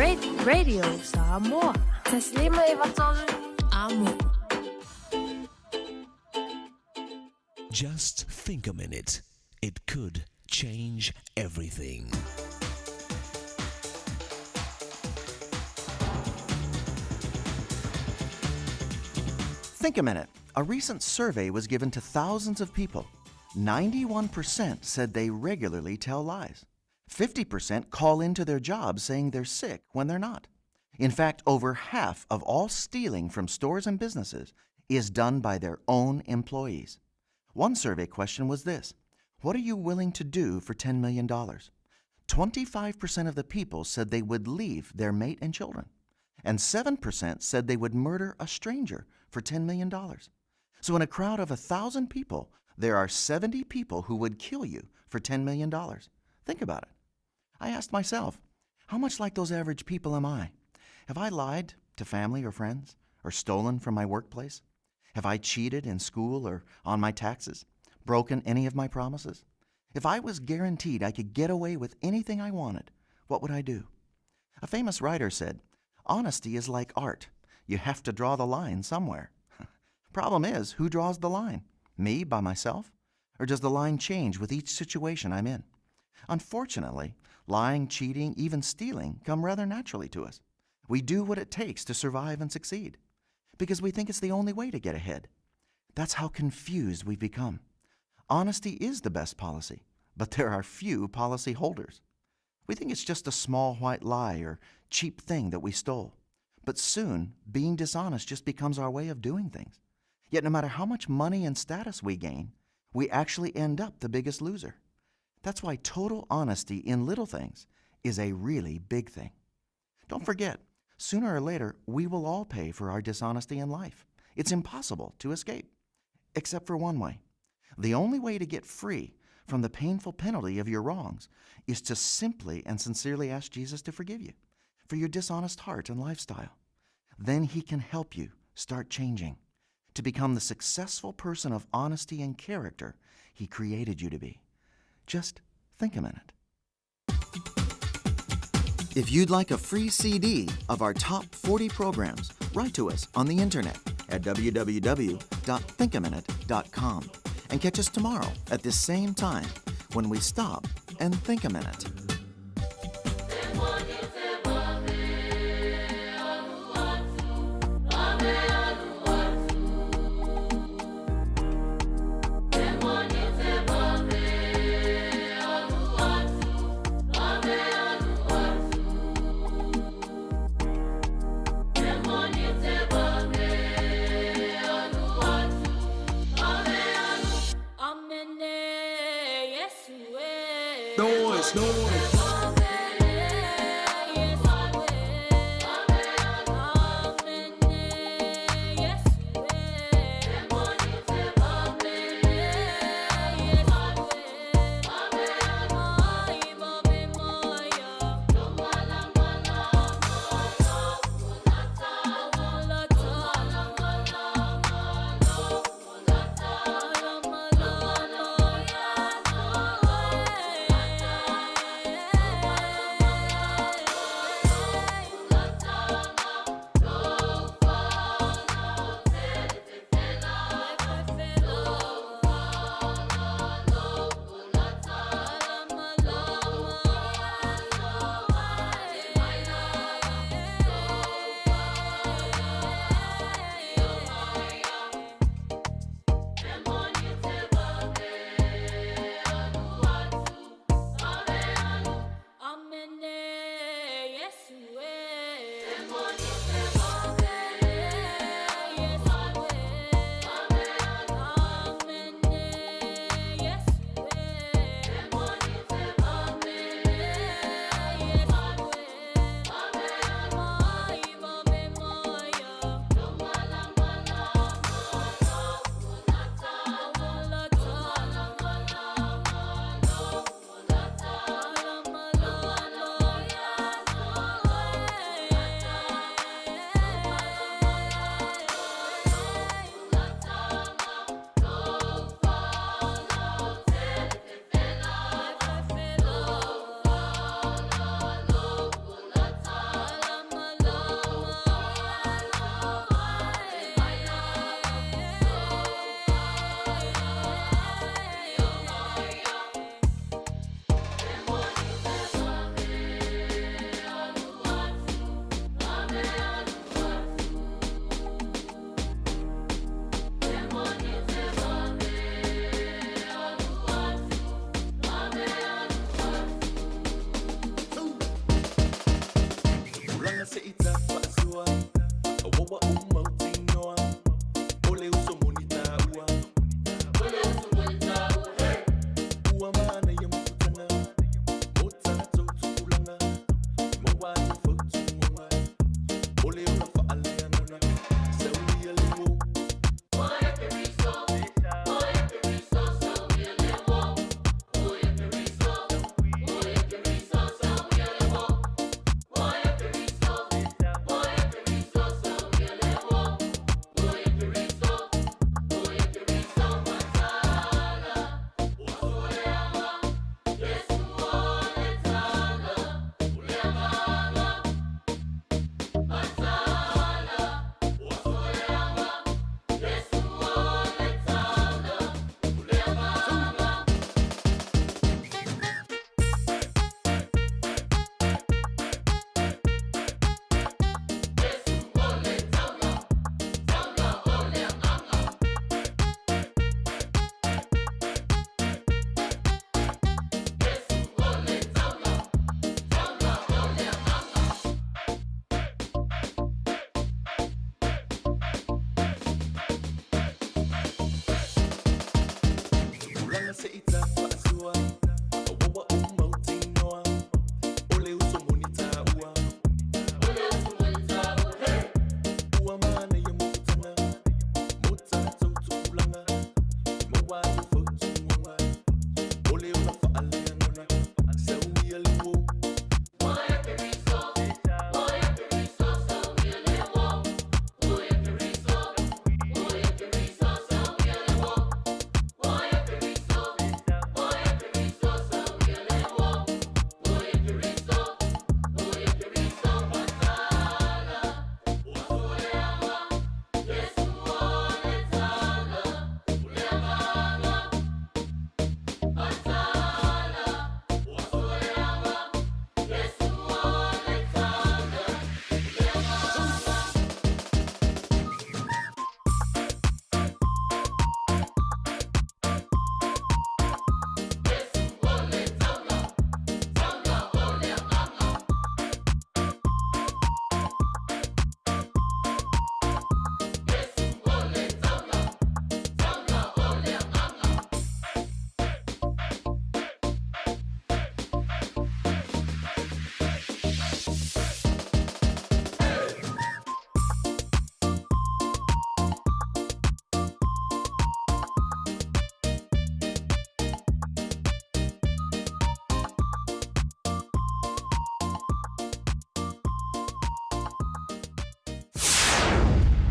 Radio Samoa. 153 Amo. Just think a minute. It could change everything. Think a minute. A recent survey was given to thousands of people. 91% said they regularly tell lies. 50% call into their jobs saying they're sick when they're not. In fact, over half of all stealing from stores and businesses is done by their own employees. One survey question was this What are you willing to do for $10 million? 25% of the people said they would leave their mate and children, and 7% said they would murder a stranger for $10 million. So, in a crowd of 1,000 people, there are 70 people who would kill you for $10 million. Think about it. I asked myself, how much like those average people am I? Have I lied to family or friends or stolen from my workplace? Have I cheated in school or on my taxes? Broken any of my promises? If I was guaranteed I could get away with anything I wanted, what would I do? A famous writer said, Honesty is like art. You have to draw the line somewhere. Problem is, who draws the line? Me by myself? Or does the line change with each situation I'm in? Unfortunately, lying, cheating, even stealing come rather naturally to us. We do what it takes to survive and succeed because we think it's the only way to get ahead. That's how confused we've become. Honesty is the best policy, but there are few policy holders. We think it's just a small white lie or cheap thing that we stole. But soon, being dishonest just becomes our way of doing things. Yet, no matter how much money and status we gain, we actually end up the biggest loser. That's why total honesty in little things is a really big thing. Don't forget, sooner or later, we will all pay for our dishonesty in life. It's impossible to escape, except for one way. The only way to get free from the painful penalty of your wrongs is to simply and sincerely ask Jesus to forgive you for your dishonest heart and lifestyle. Then he can help you start changing to become the successful person of honesty and character he created you to be. Just think a minute. If you'd like a free CD of our top 40 programs, write to us on the internet at www.thinkaminute.com and catch us tomorrow at this same time when we stop and think a minute. Noise, noise.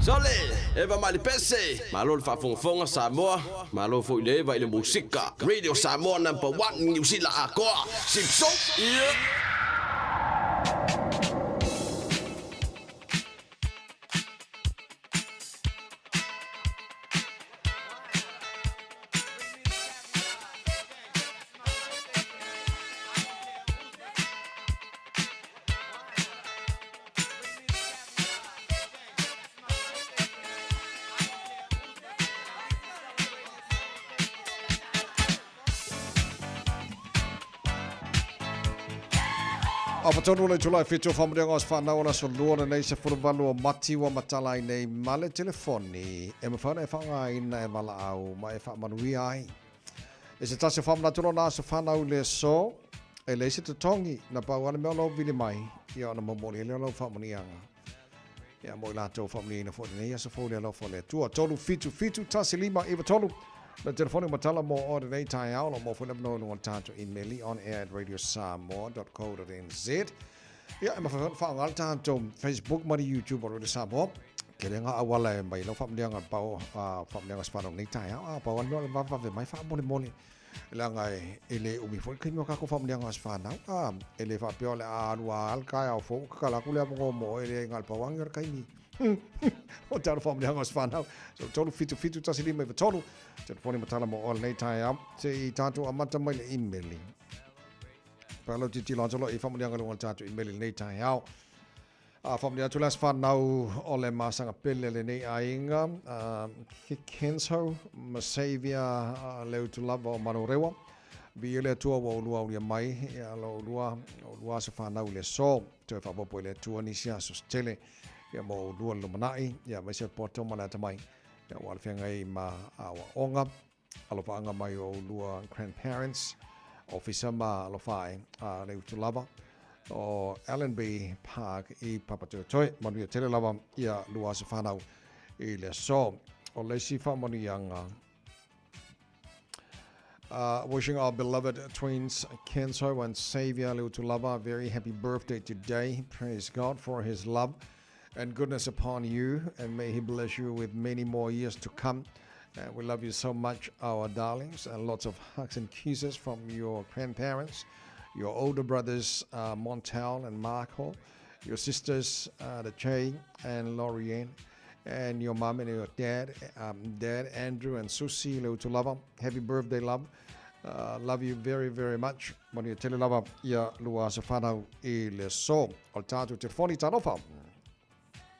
Sole, eva mai le pese, malo le faafogafoga Samoa, malo foi le eva i le musika. Radio Samoa number 1 Niu Sila akoa. Sipso. Yeah. Apatonu le itula e 7 o faamanuiaga o aso fanau o le aso lua lenei 18 o Mati ua matala ai nei ma le telefoni e mafai ona e faaaogaina e valaau ma e faamanuia ai. I se tasi o faamanatu lona aso fanau i le aso, e leai se totogi, na pau lava le mea o lou vili mai, ia ona momoli ai lea o lau faamanuiaga. Ia mo i latou faamanuiaina foi i lenei aso fou i le alofa o le Atua. 3 7 7 1 5 9 3 Le telefoni ua matala mo oe lenei taeao, o lo o maua foi le avanoa i luga o le tatou imeli onair@radiosamoa.co.nz. Ia, e mafai foi ona faaaoga le tatou Facebook ma le YouTube o Radio Samoa. Tele ngā auala e mai lau faamanuiaga pau faamanuiaga se whanau nei taeao. A pau anu le vavave mai faamolemole. Leaga e le umi foi le taimi o kākou faamanuiaga se whanau. A e le faapea o le a alu a al taeao fou kakala atu le avanoa mo oe le ai ngā le pauangi o le taimi. O talo faamanuiaga o se whanau. So 3 7 7 1 5 9 3. Telefoni matala mo oe lenei taeao. Se i tātou amata mai le imeli. Palo titilo atu loa i faamanuiaga i luga o le tatou imeli lenei taeao. A faamanuia atu le aso fanau o le masaga pele lenei aiga, Kenzo ma Xavier Leutu lava o Manurewa. Viia le Atua ua ulua aulia mai ia lo ulua, ulua aso fanau i le aso. Toe faaopoopo i le Atua nisi aso se tele ia mo ulua le lumanai, ia aemaise o le poto ma le atamai ia ua alafeagai ma aoaoga. Alofaaga mai o ulua grandparents, ofisa ma alofa ae a Leutu lava o Allenby Park i Papatoetoe. Manuia tele lava ia lua aso fanau i le aso. O le isi faamanuiaga. Wishing our beloved twins Kenzo and Xavier Leutu lava a very happy birthday today. Praise God for his love and goodness upon you, and may he bless you with many more years to come. We love you so much, our darlings, and lots of hugs and kisses from your grandparents, your older brothers, Montel and Marco, your sisters, the Che and Lorianne, and your mom and your dad, Dad Andrew and Susie Leutulava. Happy birthday, love. Love you very, very much. Manuia tele lava ia lua aso whanau i le aso. O le tātou telefoni talofa.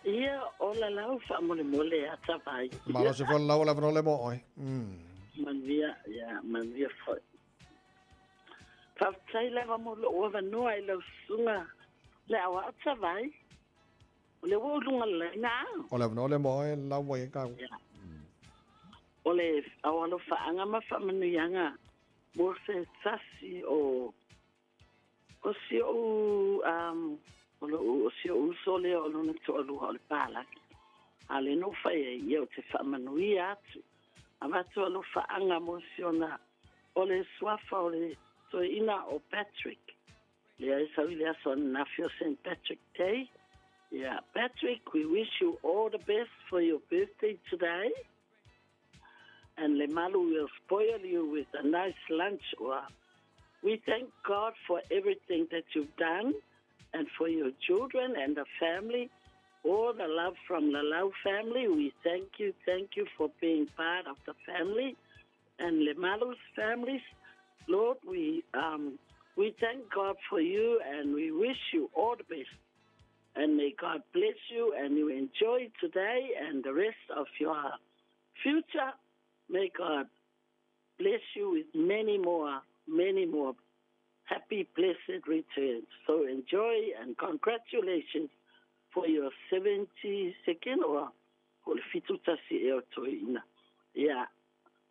Ia, ola lau faamolemole a Tavai. Malo se fola lau o le avanoa le mo oe. Manuia, ia, manuia foi. Faafetai lava mo lou avanoa i lau susuga le aoao Tavai. O lea ua ou luga laina a. O le avanoa lea mo oe lau ua i ai kau. Ia. O le ao alofaaga ma faamanuiaga Mo se tasi o o si o'u um, o lo'u o si o'u uso lea o lona to'alua o le palagi. A le na ou fai ai, ia ou te faamanuia atu. Avatu alofaaga mo si ona o le suafa o le toeaina o Patrick. Lea e sau i le aso ananafi o St. Patrick Day. Yeah, Patrick, we wish you all the best for your birthday today. And Lemalu will spoil you with a nice lunch. Or we thank God for everything that you've done and for your children and the family. All the love from the Lau family. We thank you, thank you for being part of the family and Lemalu's families. Lord, we um, we thank God for you and we wish you all the best. And may God bless you and you enjoy today and the rest of your future. May God bless you with many more, many more happy, blessed returns. So enjoy and congratulations for your 72nd or o le 71 ea o toeina. Yeah.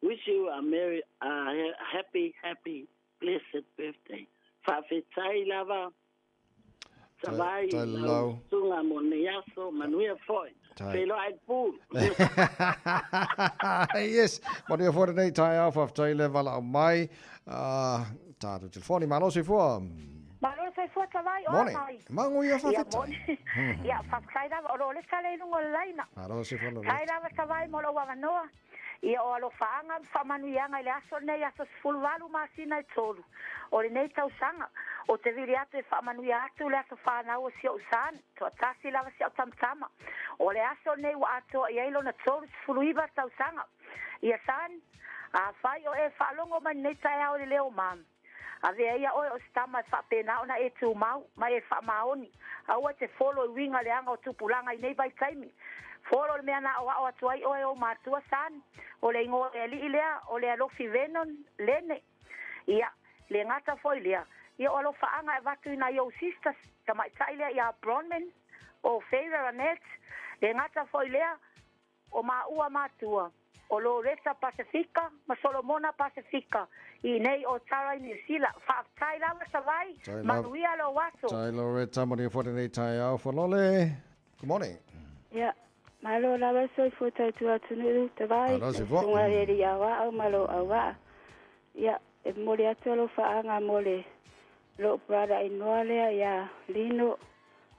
Wish you a merry, a happy, happy, blessed birthday. Faafetai lava. Savai lau susuga mo nei aso, manuia foi. Feiloai le pool. Yes, manuia foi lenei taeao, faafetai le valaau mai. Tatou telefoni, malo soifua. Malo soifua Savai, oa mai. Magoia faafetai. Ia, faafetai lava, o Loleta lea i luga o le laina. Malo soifua Loleta. Faafetai lava Savai mo lou avanoa. Ia o alofaaga ma faamanuiaga i le aso lenei aso 18 masina e tolu o lenei tausaga. Ou te vili atu e faamanuia atu le aso fanau o si ou son, toatasi lava si au tamatama. O le aso lenei ua atoa i ai lona 39 tausaga. Ia son, afai o e faalogo mai lenei taeao i le leo o mum, Avea ia oe o se tama e faapena ona e tumau, ma e faamaoni. Aua e te folo i uiga leaga o tupulaga i nei vaitaimi. Folo le mea na aoao atu ai oe e ou matua, son. O le igoa o le alii lea, o le alofi Vernon Lene. Ia, le gata foi lea, ia o alofaaga e avatu i nai ou sisters, tamaitai lea ia Bronwyn, o Feira Ranette, le gata foi lea, O māua matua, o Loretta Pasifika ma Solomona Pasifika i inei o Tara i Niu Sila. Faafetai lava Savai, manuia lou aso. Tai Loretta, manuia foi lenei taeao Folole. Good morning. Ia, malo lava le soifua tautua atunuu, Tavai, Malo soifua. Susuga i le Alii Aoao ma lou auvaa. Ia, e momoli atu alofaaga mo le lou brother inoa lea ia Lino.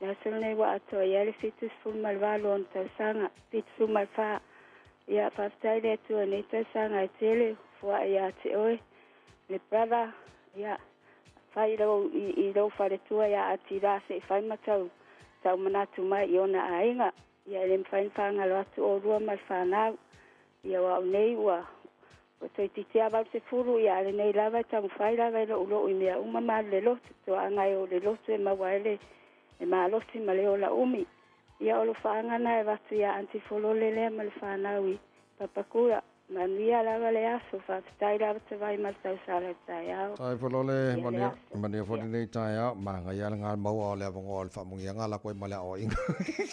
Le aso lenei ua atoa i ai le 78 ona tausaga, 74. Ia, faafetai i le Atua i nei tausaga e tele, fua'i ia te oe, le brother, ia, fai i lou, i, i lou faletua ia Atila se i fai ma tau, tau manatu mai i ona aiga. Ia, e le mafai ona faagalo atu oulua ma le fanau. Ia, o au nei ua, ua toeitiiti lava 80, ia, a lenei lava e taumafai lava e loulou i mea uma ma alu le lotu, toaaga e o le lotu e maua ai le, le malosi ma le ola umi. Ia, o lofaaga na e avatu iā Aunty Folole lea ma le fanau i Papakura. Manuia lava le aso, faafetai lava Tavai ma le tausala i le taeao. Tai Folole, Ia le aso. manuia foi lenei taeao, manaia le galmaua o le avanoa o le faamuniaga lako ai ma le aoaiga.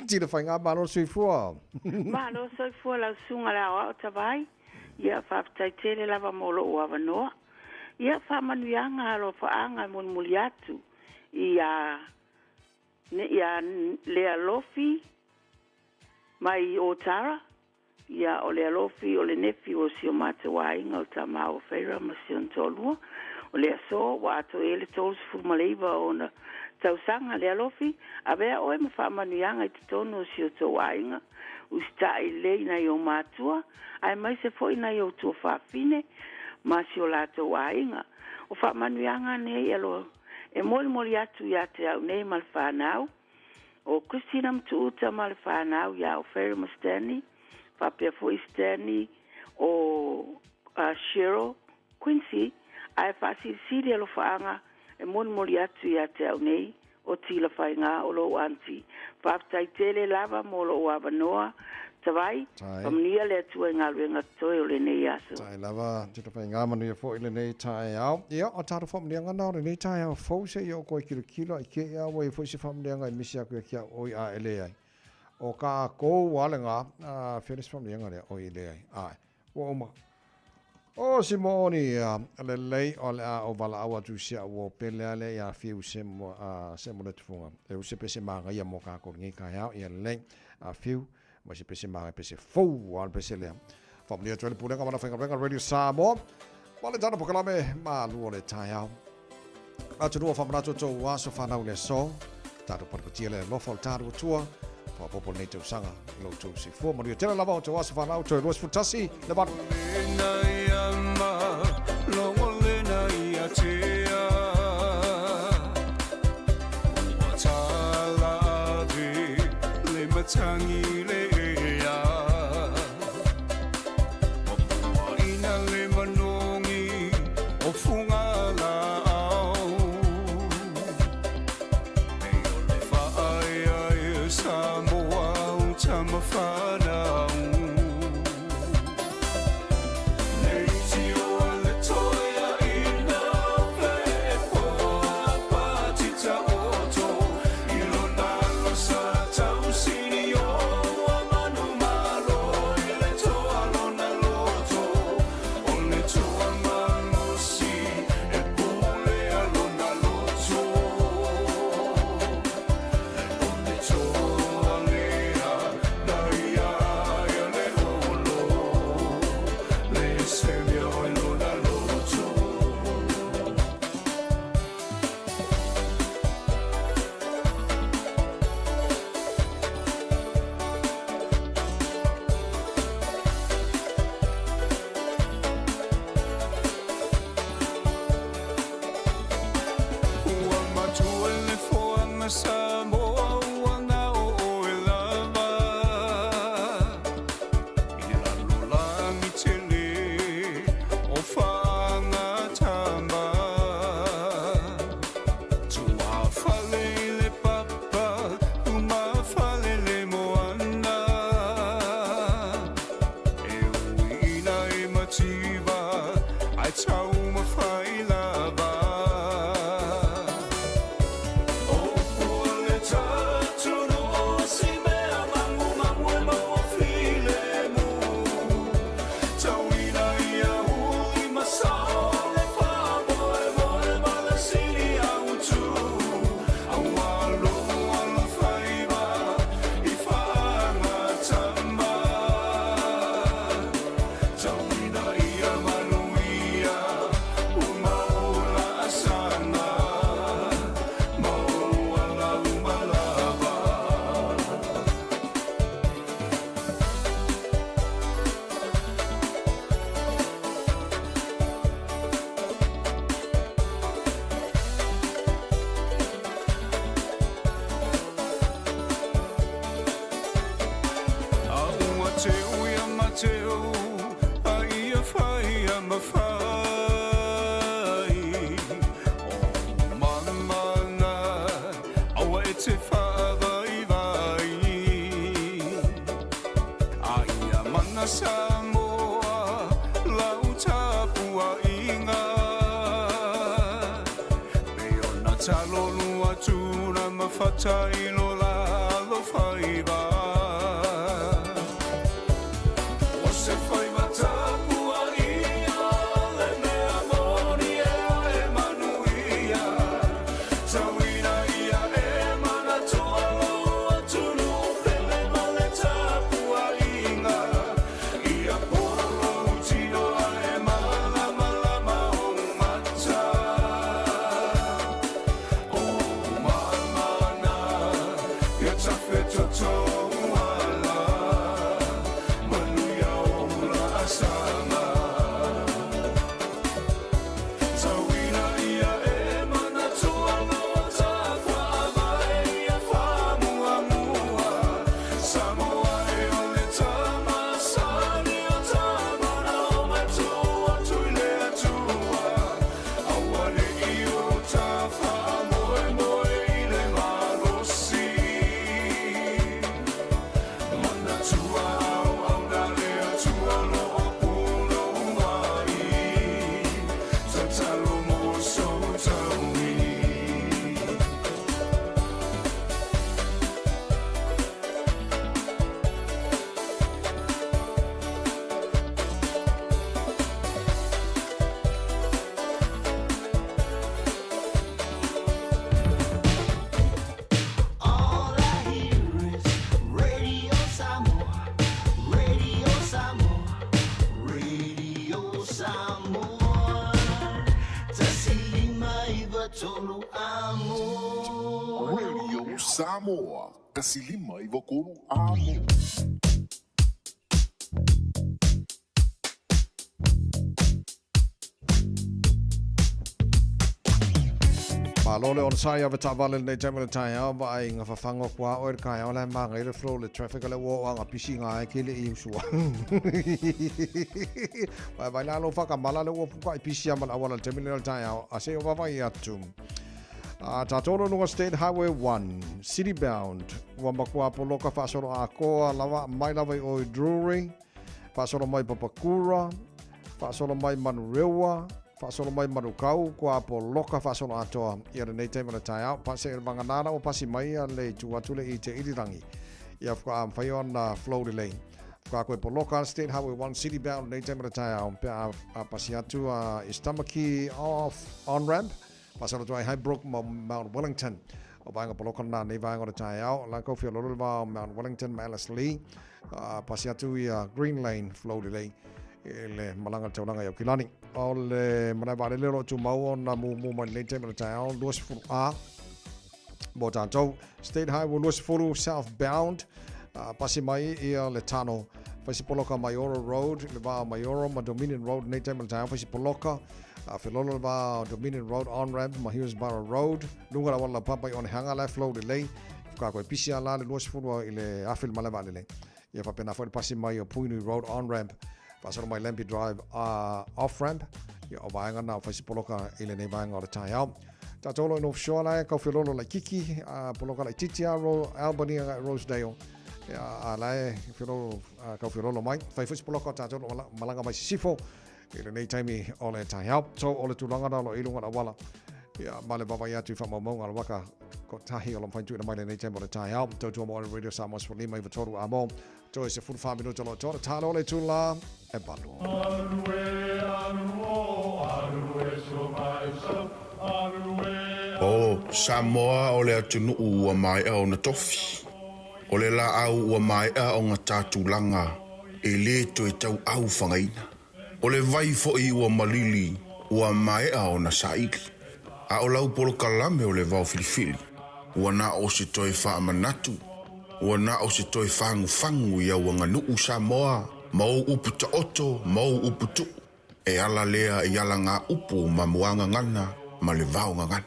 Tino Faiga, malo le soifua. Malo soifua lau susuga le aoao Tavai. Ia faafetai tele lava mo lou avanoa. Ia faamanuiaga alofaaga e mulimuli atu ia ia Lealofi mai Otara, ia o le alofi o le nephew o si o matou aiga o tama o Feira ma si ona toalua. O le aso ua atoa i ai le 39 o ona tausaga. Le alofi, avea oe ma faamanuiaga i totonu o si o tou aiga, usitai lelei i nai ou matua, aemaise foi nai ou tuafafine ma si o latou aiga. O faamanuiaga nei alo e molimoli atu ia te au nei ma le fanau, O Christina Matuuta ma le fanau ia o Ferry ma Stanley, faapea foi Stanley o Cheryl Quincy, ae faasilisili alofaaga e molimoli atu ia te au nei, o Tila Faiga o lou aunty. Faafetai tele lava mo lou avanoa, Tavai, faamanuia le Atua i galuega totoe o lenei aso. Tai lava, tino whainga manuia foi lenei taeao. Ia, o tātou whamuneanga nā o lenei taeao fou se i o koe kilokilo i ke ea ua i foi se whamuneanga i misi aku ia kia oi a e le ai. O ka kou wale ngā, a, whia le se whamuneanga lea, oi e le ai. Ae, ua uma. O Simooni, lelei o le a ou valaau atu i si au uo pele a lea ia Fiu se mo le tufuga. E u se pese magaia mo kākou i lenei taeao. Ia lelei, a Fiu, mai se pese magaia pese fou a le pese lea. Faamanuia atu ai le Pulega ma le Aufaigaluega Radio Samoa. Ma le tana pokalame malu o le taeao. Atunuu faamanatu o tou aso fanau i le aso. Tatou patipatia le alofa o le tatou Atua. Faaopoopo lenei tausaga i lo outou soifua. Manuia tele lava o tou aso fanau toe 21 le valu. Matangi le ea Ina le manogi o Fugalaau E o le faaeaea Samoa o tamafanau Ua matua le foaga Samoa ua gao oe lava I le lalolagi tele o faagatama Tuafale i le papa umafale le moana E uiina e mativa ae taumafai lava A ua teu ia Mateo, a ia fai a mafai. O mamana, aua e te whaavaivai. A ia mana Samoa, lau tapuaʻiga. Me ona talolu atu na mafata i lo lalo faiva. O se faiva tapuaʻia le mea moni e e manuia. Tauina ia e manatua lou atunuu pele ma le tapuaʻiga. Ia polo tino ae malamalama ou mata. O mamana, ia tafetoto ala. Manuia o tolu amo. Radio Samoa, 159 amo. Malo le onosai ave taavale lenei taimi o le taeao vaai i gafafaga o kuaoe i le taeao la e magai le flow le traffic o le ua oo aga pisi ga ai ke le i usua. Vaai vai la lou faakamala le ua pukaʻi pisi a ma le auala i le taimi lenei o le taeao a se i o vaavaai atu. A tatou lo luga State Highway 1, city bound, ua matua poloka faasolo atoa lava mai lava i o i Drury, faasolo mai Papakura, faasolo mai Manurewa, faasolo mai Manukau, kua poloka faasolo atoa ia lenei taimi o le taeao. Pase e vagana la ua pasi mai ia le itu atu le i te ilirangi. Ia faatoa mafai ona flow lelei. Faatoa koe poloka State Highway 1 city bound lenei taimi o le taeao pe a pasi atu a East Tamaki off on ramp. Faasolo atu ai Highbrook ma Mount Wellington. O vaega poloka lena nei vaega o le taeao. La kau feoloolo le va o Mount Wellington ma Ellerslie. Pasi atu ia Green Lane flow lelei i le malaga taulaga i Aukilani. O le malae vaalele o lo o tumau ona mumu mai lenei taimi o le taeao 20 A mo tatou. State Highway 20 southbound pasi mai ia le tano fai si poloka Maioro Road le va o Maioro ma Dominion Road lenei taimi o le taeao fai si poloka felolo le va o Dominion Road on ramp ma Hillsborough Road luga le auala laupapa i Onehanga la e flow lelei Whakaako e pisi a la le 20 i le afe le malae vaalele. Ia faapena foi le pasi mai o Puhinui Road on ramp faasolo mai Lambie Drive off ramp. Ia o vaega na o fai si poloka i lenei vaega o le taeao. Tatou lo i North Shore la e kau feoloolo laititi, poloka laititi a ro Albany agai Rosedale. Ia a la e feoloolo, kau feoloolo mai. Fai foi si poloka o tatou lo malaga mai sisifo i lenei taimi o le taeao. So o le tulaga na o lo i luga o le auala. Ia ma le vaavaai atu i faamaumauga a le waka kotahi o lo mafai tuuina mai lenei taimi o le taeao. Tautua mo Radio Samoa 15 93 amo. Toe 14 minuta o lo toa. Talo le tula e valu. O Samoa o le atunuu ua maea ona tofi. O le laau ua maea ona ta tulaga e lē toe tauau fagaina. O le vai foi ua malili ua maea ona saili. A o lau polokalame o le vao filifili, ua na o se toe faamanatu, ua na o se toe fagufagu i au aganuu Samoa ma ou upu taoto ma ou upu tuu, e ala lea i alagaupu ma muagagana ma le vaogagana.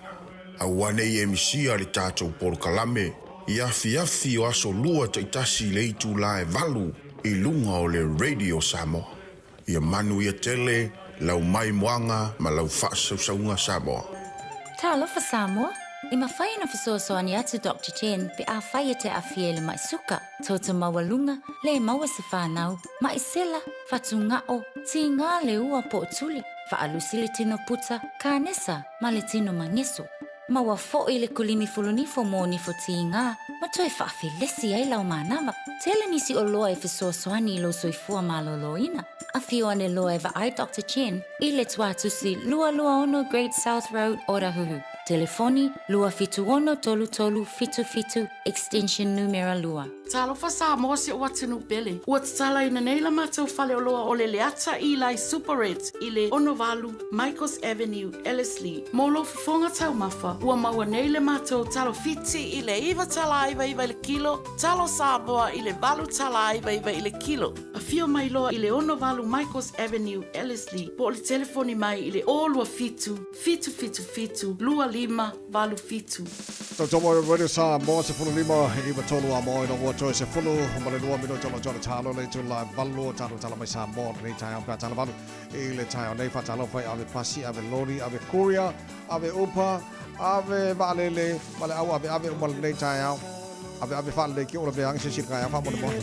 Aua nei e misia le tatou polokalame i afiafi o aso lua taitasi i le itulā e 8 i luga o le Radio Samoa. Ia manuia tele lau maimoaga ma lau faasausauga Samoa. Talofa Samoa! E mafai ona fesoasoani atu Doctor Chen pe afai e te aafia i le mai suka, toto maualuga, le maua se fanau, mai sela, fatugao, tiga le ua po o tuli, faalusi le tino puta, kanesa ma le tino mageso. Maua foi le kulimi fulunifo mo nifo tiga ma toe faafelesi ai lau manava. Tele nisi oloa e fesoasoani i lou soifua malōlōina. Afio ane loa e vaai Doctor Chen i le tuatusi 226 Great South Road, Otahuhu. Telefoni, 276 33 77, extension numera 2. Talofa Samoa si ou atunuu pele. Ua tatalaina nei la matou faleoloa o le Leata Eli Superette i le 68 Michaels Avenue, Ellerslie. Mo lou fofoga taumafa, ua maua nei le matou talo fiti i le $9.99 i le kilo, talo Samoa i le $8.99 i le kilo. Afio mai loa i le 68 Michaels Avenue, Ellerslie, po o le telefoni mai i le 027 777 2587. Tautua mai Radio Samoa 15 93 a moe no ua toe 12 minuta o lo tole talo le itula e valu o tatou tala mai Samoa lenei taeao pe a tala valu i le taeao nei faatalofa i ave pasi ave lori ave courier ave upa ave vaalele ma le au aveave uma lenei taeao aveave faalelei ki ola veaga se sila taeao faamolemole.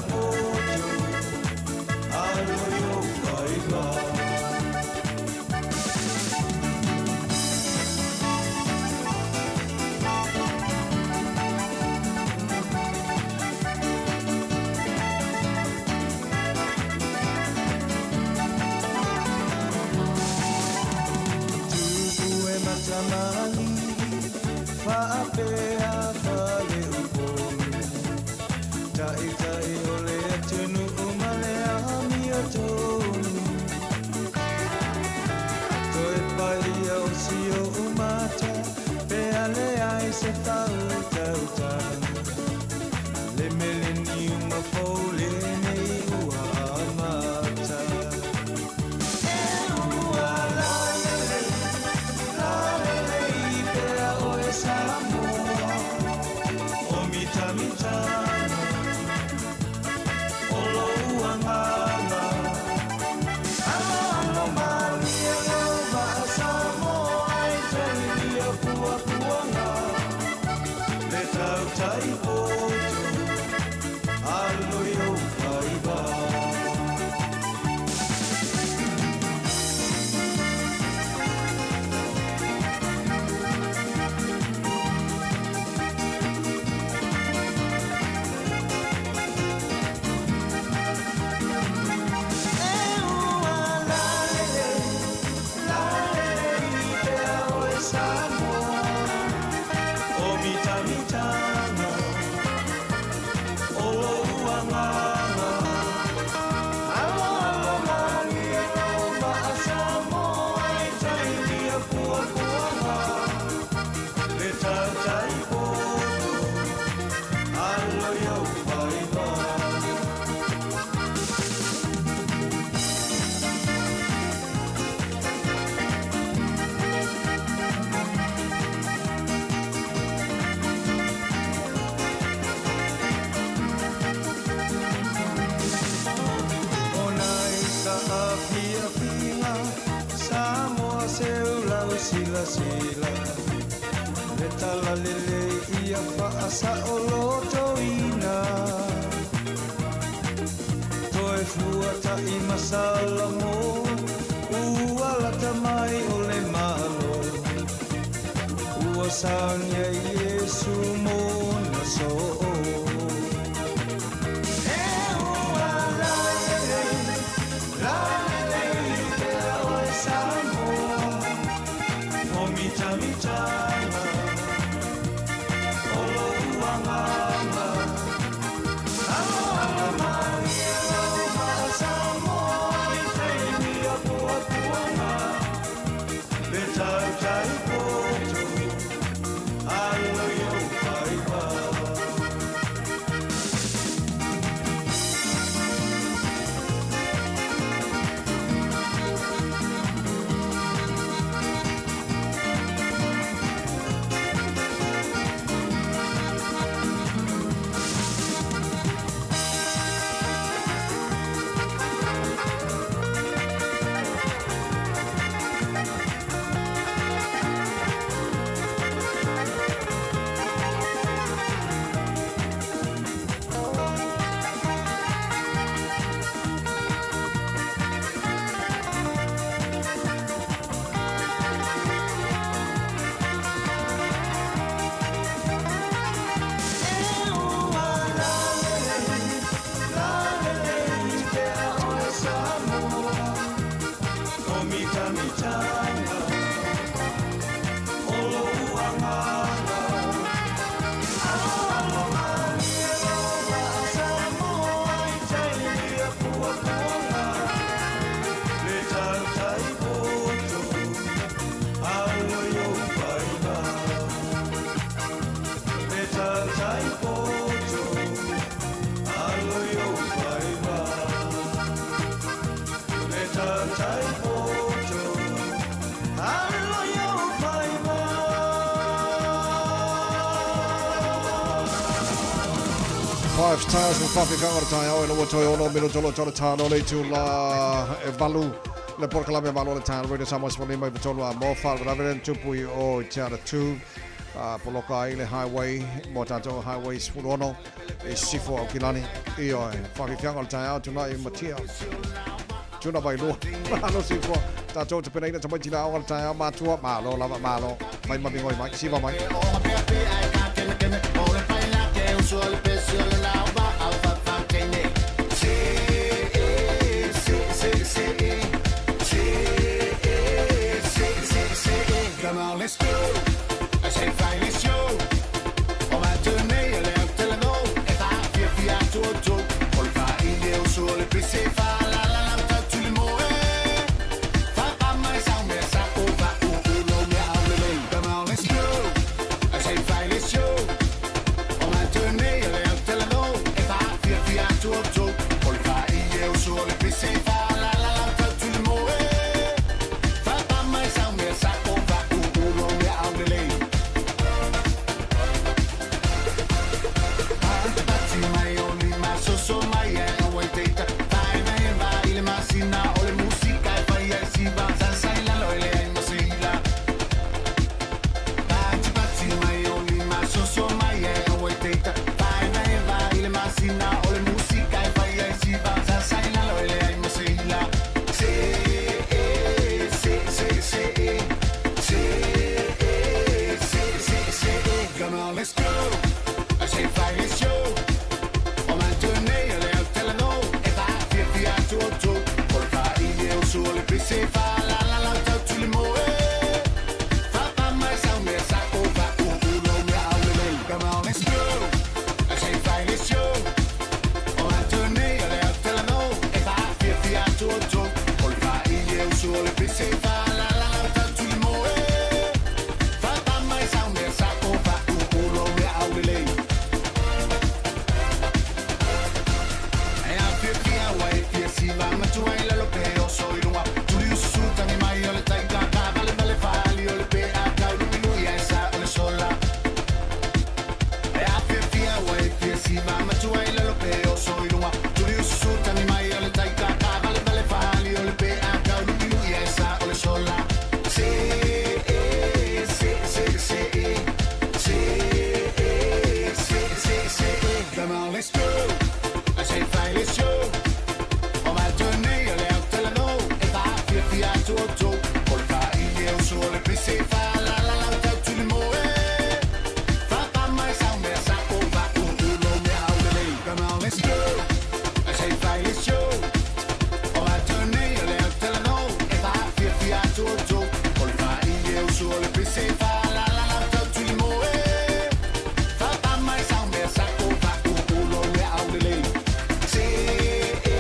poto Alo i ou faiva. Tupu e matamali, faapea faleupolu. Taitai o le atunuu ma le amiotonu. Toe paia o si ou mata, pe a leai se faautautaga. Le meleniuma fou lenei ua amata. E ua lalelei, lalelei pea oe Samoa. O mitamitana, o lou agaga. Alo alo malie lou vaa Samoa i tailia puapuaga. Le tautai poto, alo i ou faiva. E ua lalelei, lalelei pea oe Samoa. O mitamitana, o lou agaga. Alo alo malie lou vaa Samoa i tailia puapuaga. Le tautai poto, alo i ou faiva. O nai saafiafiga Samoa seu lausilasila Le talalelei ia faasaolotoina Toe fuataʻi ma Salamo Ua lata mai o le Malo Ua saunia Iesu mona soo. E ua lalelei, lalelei pea oe Samoa. O mitamitana, o lou agaga. Alo alo malie lou vaa Samoa i taimi o puapuaga. Le tautai poto, alo i ou faiva. E ua lalelei, lalelei pea oe Samoa. O mitamitana, o lou agaga. Alo alo malie lou vaa Samoa i tailia puapuaga. Le tautai poto, alo i ou faiva. Le tautai poto, alo i ou faiva. Le tautai poto, alo i ou faiva. Five Stars ma faafefaga o le taeao e lua toe ono minuto lo tolo talo le itula e valu le polokalame malo le taeao Radio Samoa 15 i tolu a mo faalavelave le tupu i o i te ara tu Poloka ai le highway mo tatou highway 16 e sifo au kilani. Ioe, whawhiwhianga o le taeao tunai matia. Tuna mai lua. Malo sifo. Tatou te penaina tamaiti la aoga le taeao matua. Malo lava malo. Mai mami ngoi mai. Siva mai. Come on, let's go. Se fai show. O ma tene le teleno e fa fia fia tu tu. Ol fa ile o sole pese fa la la la ta tu le moe. Fa pa mai sa me sa o va o o no me au le le. Come on, let's go. Se fai show. O ma tene le teleno e fa fia fia tu tu. Ol fa ile o sole pese fa la la la ta tu le moe. Fa pa mai sa me sa o va o o no me au le le. Come on, let's go. I say fire is show. O ma tene le teleno e fa fia fia tu tu. Ol fa ile o sole pese fa la la la ta tu le moe. Fa pa mai sa me sa o va o o no me au le le. Come on, let's go. I say fire is show. O ma tene le teleno e fa fia fia tu tu. Ol fa ile o sole pese fa la la la ta tu le moe. Fa pa mai sa me sa o va o o no me au le le. Come on, let's go. I say, file is show. O ma tene le teleno e fa fia fia tu tu. Ol fa ile o sole pese fa la la la ta tu le moe. Fa pa mai sa me sa o va o o no me au le le. Come on, let's go. I say file is show. O ma tene le teleno e fa fia fia tu tu. Ol fa ile o sole pese fa la la la ta tu le moe. Fa pa mai sa me sa o va o o no me au le le. C E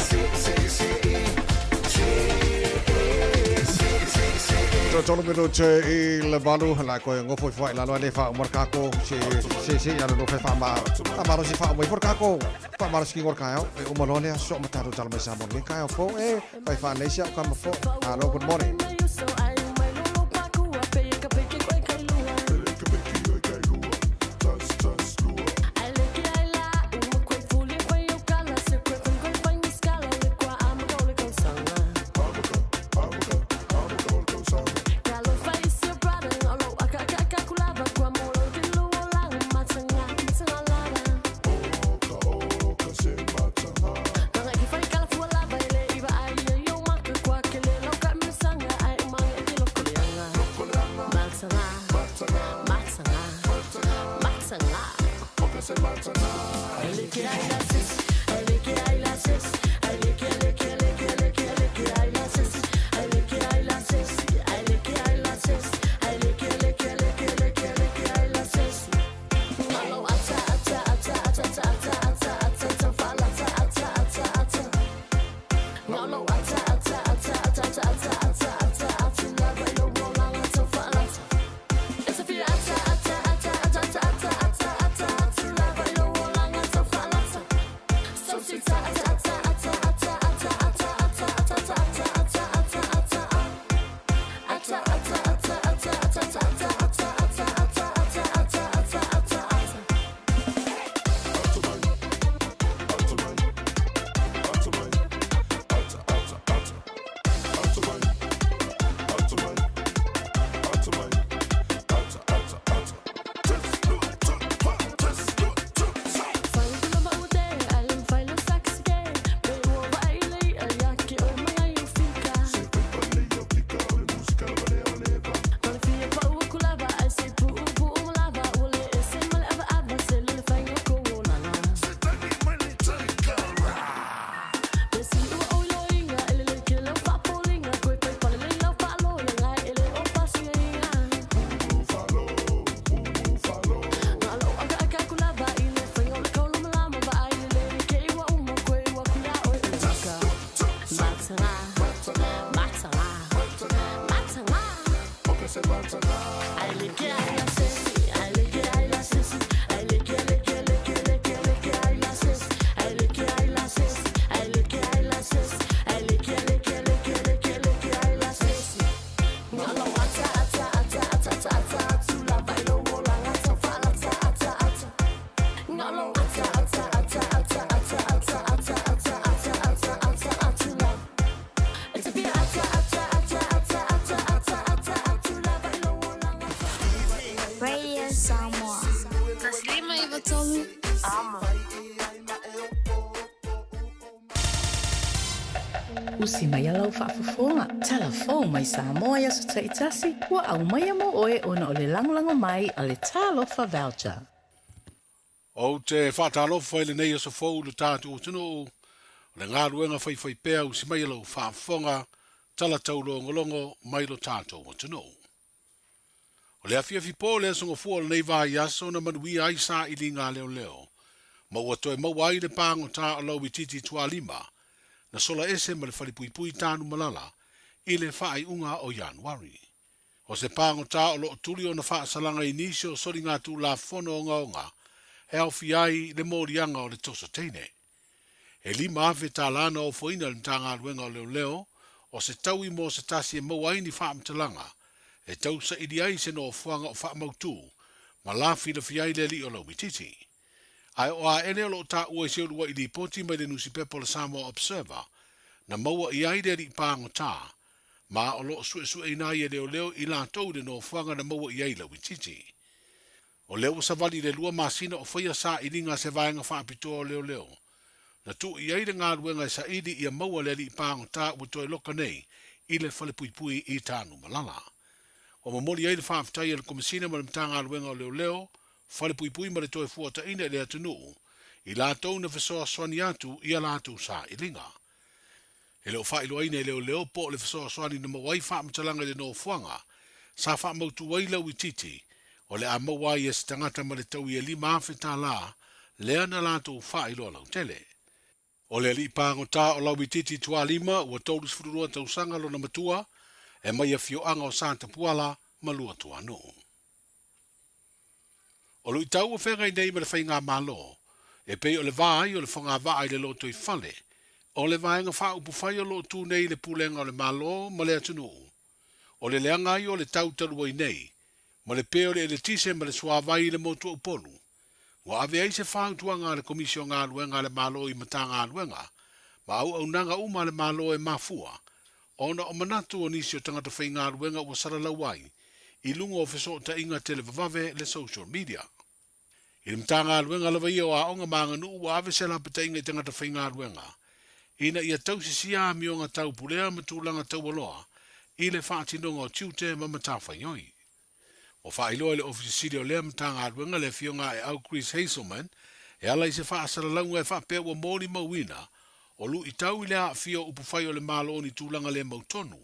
C C C E C E C C C E. Tolu minute i le valu, la koe ngofo i whai lalo ale wha umar kako, se se se ala no wha ma, a maro si wha umai for kako, wha maro ski ngor kaiao, e umalolea, so mataro tala mai sa mo ni kaiao fo, e, whai wha neisia o kama fo. Hello, good morning. Ai Usi maia lau faafofoga. Tala fou mai Samoa i aso taitasi, ua aumaia mo oe ona o le lagolago mai a le Talofa Voucher. Ou te faatalofa i lenei aso fou i lo tatou atunuu, o le galuega faifaipea usi mai lau faafofoga, tala taulogologo mai lo tatou atunuu. O le afiafi po o le aso Gafua o lenei vaiaso na manuia ai sailiga a leoleo, ma ua toe maua ai le pagota o Lauitiiti Tualima, na sola ese ma le falepuipui Tanumalala i le faaiuga o Ianuari. O se pagota o lo o tuli ona faasalaga i nisi o soligatulafono ogaoga e aofia ai le moliaga o le toso teine. E $5,000 tala na ofoina e le Matagaluega o Leoleo o se taui mo se tasi e maua ai ni faamatalaga e tau saili ai se nofoaga o faamautū ma lafilafia ai le alii o Lauitiiti. Ae o aele o lo o taua i se uluai lipoti mai le nusipepa o le Samoa Observer na maua i ai le alii pagota ma o lo o suesueina ai e leoleo i latou i le nofoaga na maua i ai Lauitiiti. O lea ua savali i le 2 masina o faia sailiga a se vaega faapitoa o leoleo. Na tuu i ai le galuega e saili ia maua le alii pagota ua toe loka nei i le falepuipui i Tanumalala. Ua momoli ai le faafetai a le Komesina ma le Matagaluega o Leoleo, Falepuipui ma le Toefuataiga i le atunuu i latou na fesoasoani atu i a latou sailiga. E le o faailoaina e leoleo po o le fesoasoani na maua ai faamatalaga i le nofoaga sa faamautu ai Lauitiiti o le a maua ai e se tagata ma le taui e $5,000 lea na latou faailoa lautele. O le alii pagota o Lauitiiti Tualima ua 32 tausaga lona matua e mai afioaga o Satapuala ma Luatuanuu. O luitau ua feagai nei ma le faigamalo, e pei o le va ai o le fogavaa i le lotoifale, o le vaega faaupufai o lo o tu nei i le pulega o le Malo ma le atunuu. O le leaga ai o le tau talu ai nei, ma le pe o le eletise ma le suavai i le motu o Upolu, ua ave ai se fautuaga a le Komisi o Galuega a le Malo i Matagaluega ma auaunaga uma a le Malo e mafua ona o manatu o nisi o tagata faigaluega ua salalau ai i luga o fesootaiga televavave le social media. I le Matagaluega lava ia o Aoga ma Aganuu ua ave se lapataiga i tagata faigaluega ina ia tausisia amioga taupulea ma tulaga taualoa i le faatinoga o tiute ma matafaioi. Ua faailoa e le Ofisa Sili o lea Matagaluega le Afioga a Eau Chris Hazelman e ala i se faasalalauga e faapea ua molimauina o luitau i le aafia o upufai o le Malo ni tulaga le mautonu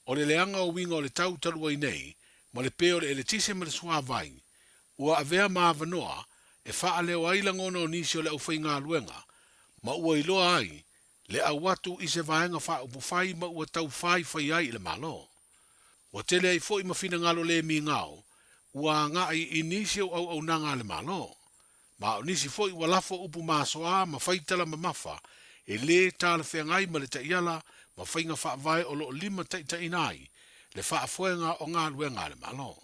o le leaga o uiga o le tau talu ai nei ma le pe o le eletise ma le suavai ua avea ma avanoa e faaleo ai lagona o nisi o le aufaigaluega ma ua iloa ai le au atu i se vaega faaupufai ma ua tau faifai ai i le Malo. Ua tele ai foi ma finagalo le migao ua agai i nisi o auaunaga a le Malo. Ma o nisi foi ua lafo upu masoa ma faitala mamafa e lē talafeagai ma le taiala ma faiga faavae o lo o limataitaiina ai le faafoega o galuega a le Malo.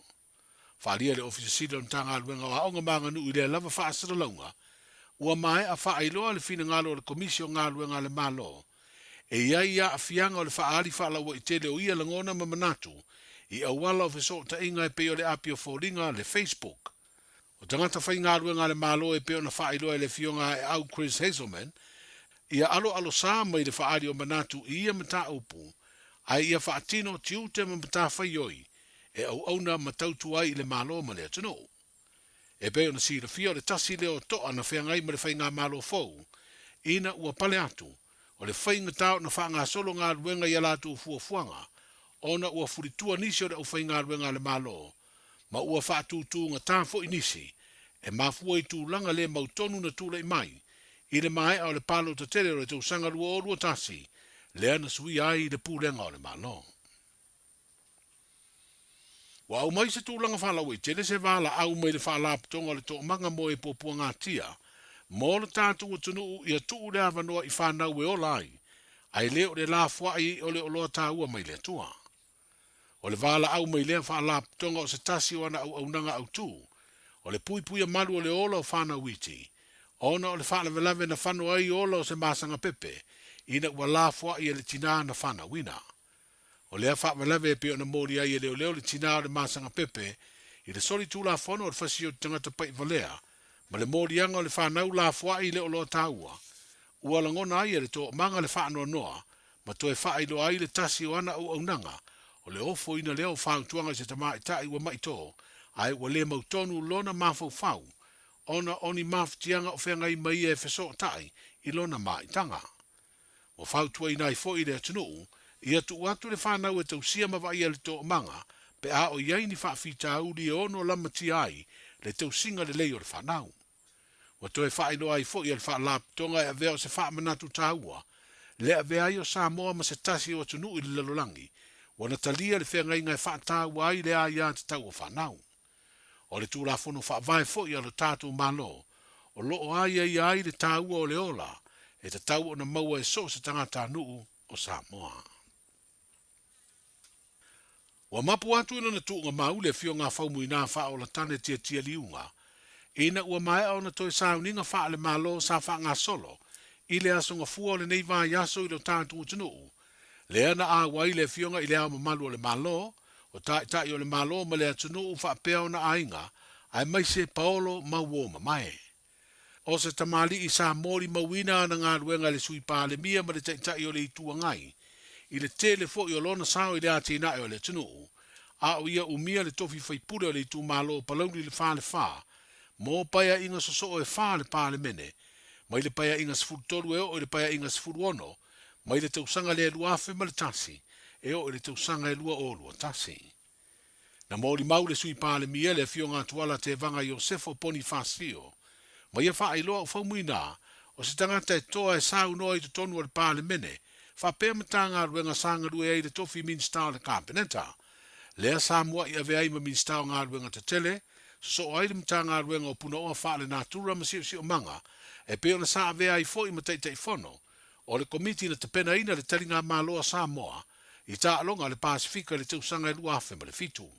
Faaalia e le Ofisa Sili o le Matagaluega o Aoga ma Aganuu i lea lava faasalalauga, ua maea faailoa le finagalo o le Komisi o Galuega a le Malo e i ai aafiaga o le faaali faalauaitele o ia lagona ma manatu i auala o fesootaiga e pei o le api o foliga, le Facebook. O tagata faigaluega a le Malo e pei ona faailoa e le Afioga a Eau Chris Hazelman, ia aloalosā mai le faaali o manatu i ia mataupu, ae ia faatino tiute ma matafaioi e auauna ma tautua ai i le Malo ma le atunuu. E pei ona silafia o le tasi lea o toa na feagai ma le faigamalo fou ina ua pale atu o le faigata ona faagasolo galuega i a latou fuafuaga ona ua fulitua nisi o le aufaigaluega a le Malo ma ua faatūtūgatā foi nisi e mafua i tulaga le mautonu na tulai mai i le maea o le palota tele o le tausaga 2021 lea na suia ai le pulega o le Malo. Ua aumai se tulaga faalauaitele se valaau mai le Faalapotopotoga o le Toomaga mo e Puapuagatia mo lo tatou atunuu ia tuu le avanoa i fanau e ola ai, ae le o le lafoai o le oloa taua mai le Atua. O le valaau mai lea Faalapotopotoga o se tasi o ana auaunaga autu, o le puipuia malu o le ola o fanau iti, ona o le faalavelave na fano ai ola o se masaga pepe ina ua lafoai e le tinā na fanauina. O lea faalavelave e pei ona moli ai e leoleo le tinā o le masaga pepe i le solitulafono o le fasi o le tagata pa'ivalea ma le moliaga o le fanau lafoa'i i le oloa taua, ua lagona ai e le toomaga le faanoanoa ma toe faailoa ai le tasi o ana auaunaga, o le ofoina lea o fautuaga i se tamaitai ua maʻi tō, ae ua le mautonu lona mafaufau ona o ni mafatiaga o feagai ma ia e fesootai i lona maitaga. Ua fautuaina ai foi le atunuu ia tuu atu le fanau e tausia ma vaaia le toomaga pe a o i ai ni faafitauli e ono lamatia ai le tausiga lelei o le fanau. Ua toe faailoa ai foi e le Faalapotopotoga e avea o se faamanatu taua le avea ai o Samoa ma se tasi o atunuu i le lalolagi ua na talia le feagaiga e faataua ai le aiatatau o fanau. O le Tulafono Faavae foi a lo tatou Malo o lo o aiaia ai le taua o le ola e tatau ona maua e so o se tagatanuu o Samoa. Ua mapu atu i lona tuugamau le Afioga a Faumuina Faaolatane Tiatia Liuga ina ua maea ona toe sauniga faale-Malo sa faagasolo i le Aso Gafua o lenei vaiaso i lo tatou atunuu, lea na auai le Afioga i Le Ao Mamalu o le Malo, o Taitai o le Malo ma le atunuu faapea ona aiga, aemaise paolo ma uo mamae. O se tamalii sa molimauina ana galuega i le Sui Palemia ma le Taitai o le Itu Agai, i le tele foi o lona sao i le atinae o le atunuu, a o ia umia le tofi faipule o le itumalo o Palauli le Falefa, mo paeaiga sosoo e fa a le Palemene, mai le paeaiga 13 e oo i le paeaiga 16, mai le tausaga lea 2001 e oo i le tausaga e 2021. Na molimau le Sui Palemia, le Afioga a Tuala Tevaga Iosefo Ponifasio, ma ia faailoa o Faumuina, o se tagata e toa e saunoa i totonu o le Palemene, faapea Matagaluega sa galue ai i le tofi Minisita o le Kapeneta. Lea sa mua'i avea ai ma Minisita o Galuega Tetele, sosoo ai le Matagaluega o Punaoa Faalenatura ma Siosiomaga, e pei ona sa avea ai foi ma Taitaifono o le Komiti na tapenaina le Taligamalo a Samoa i taaloga a le Pasefika i le tausaga e 2007.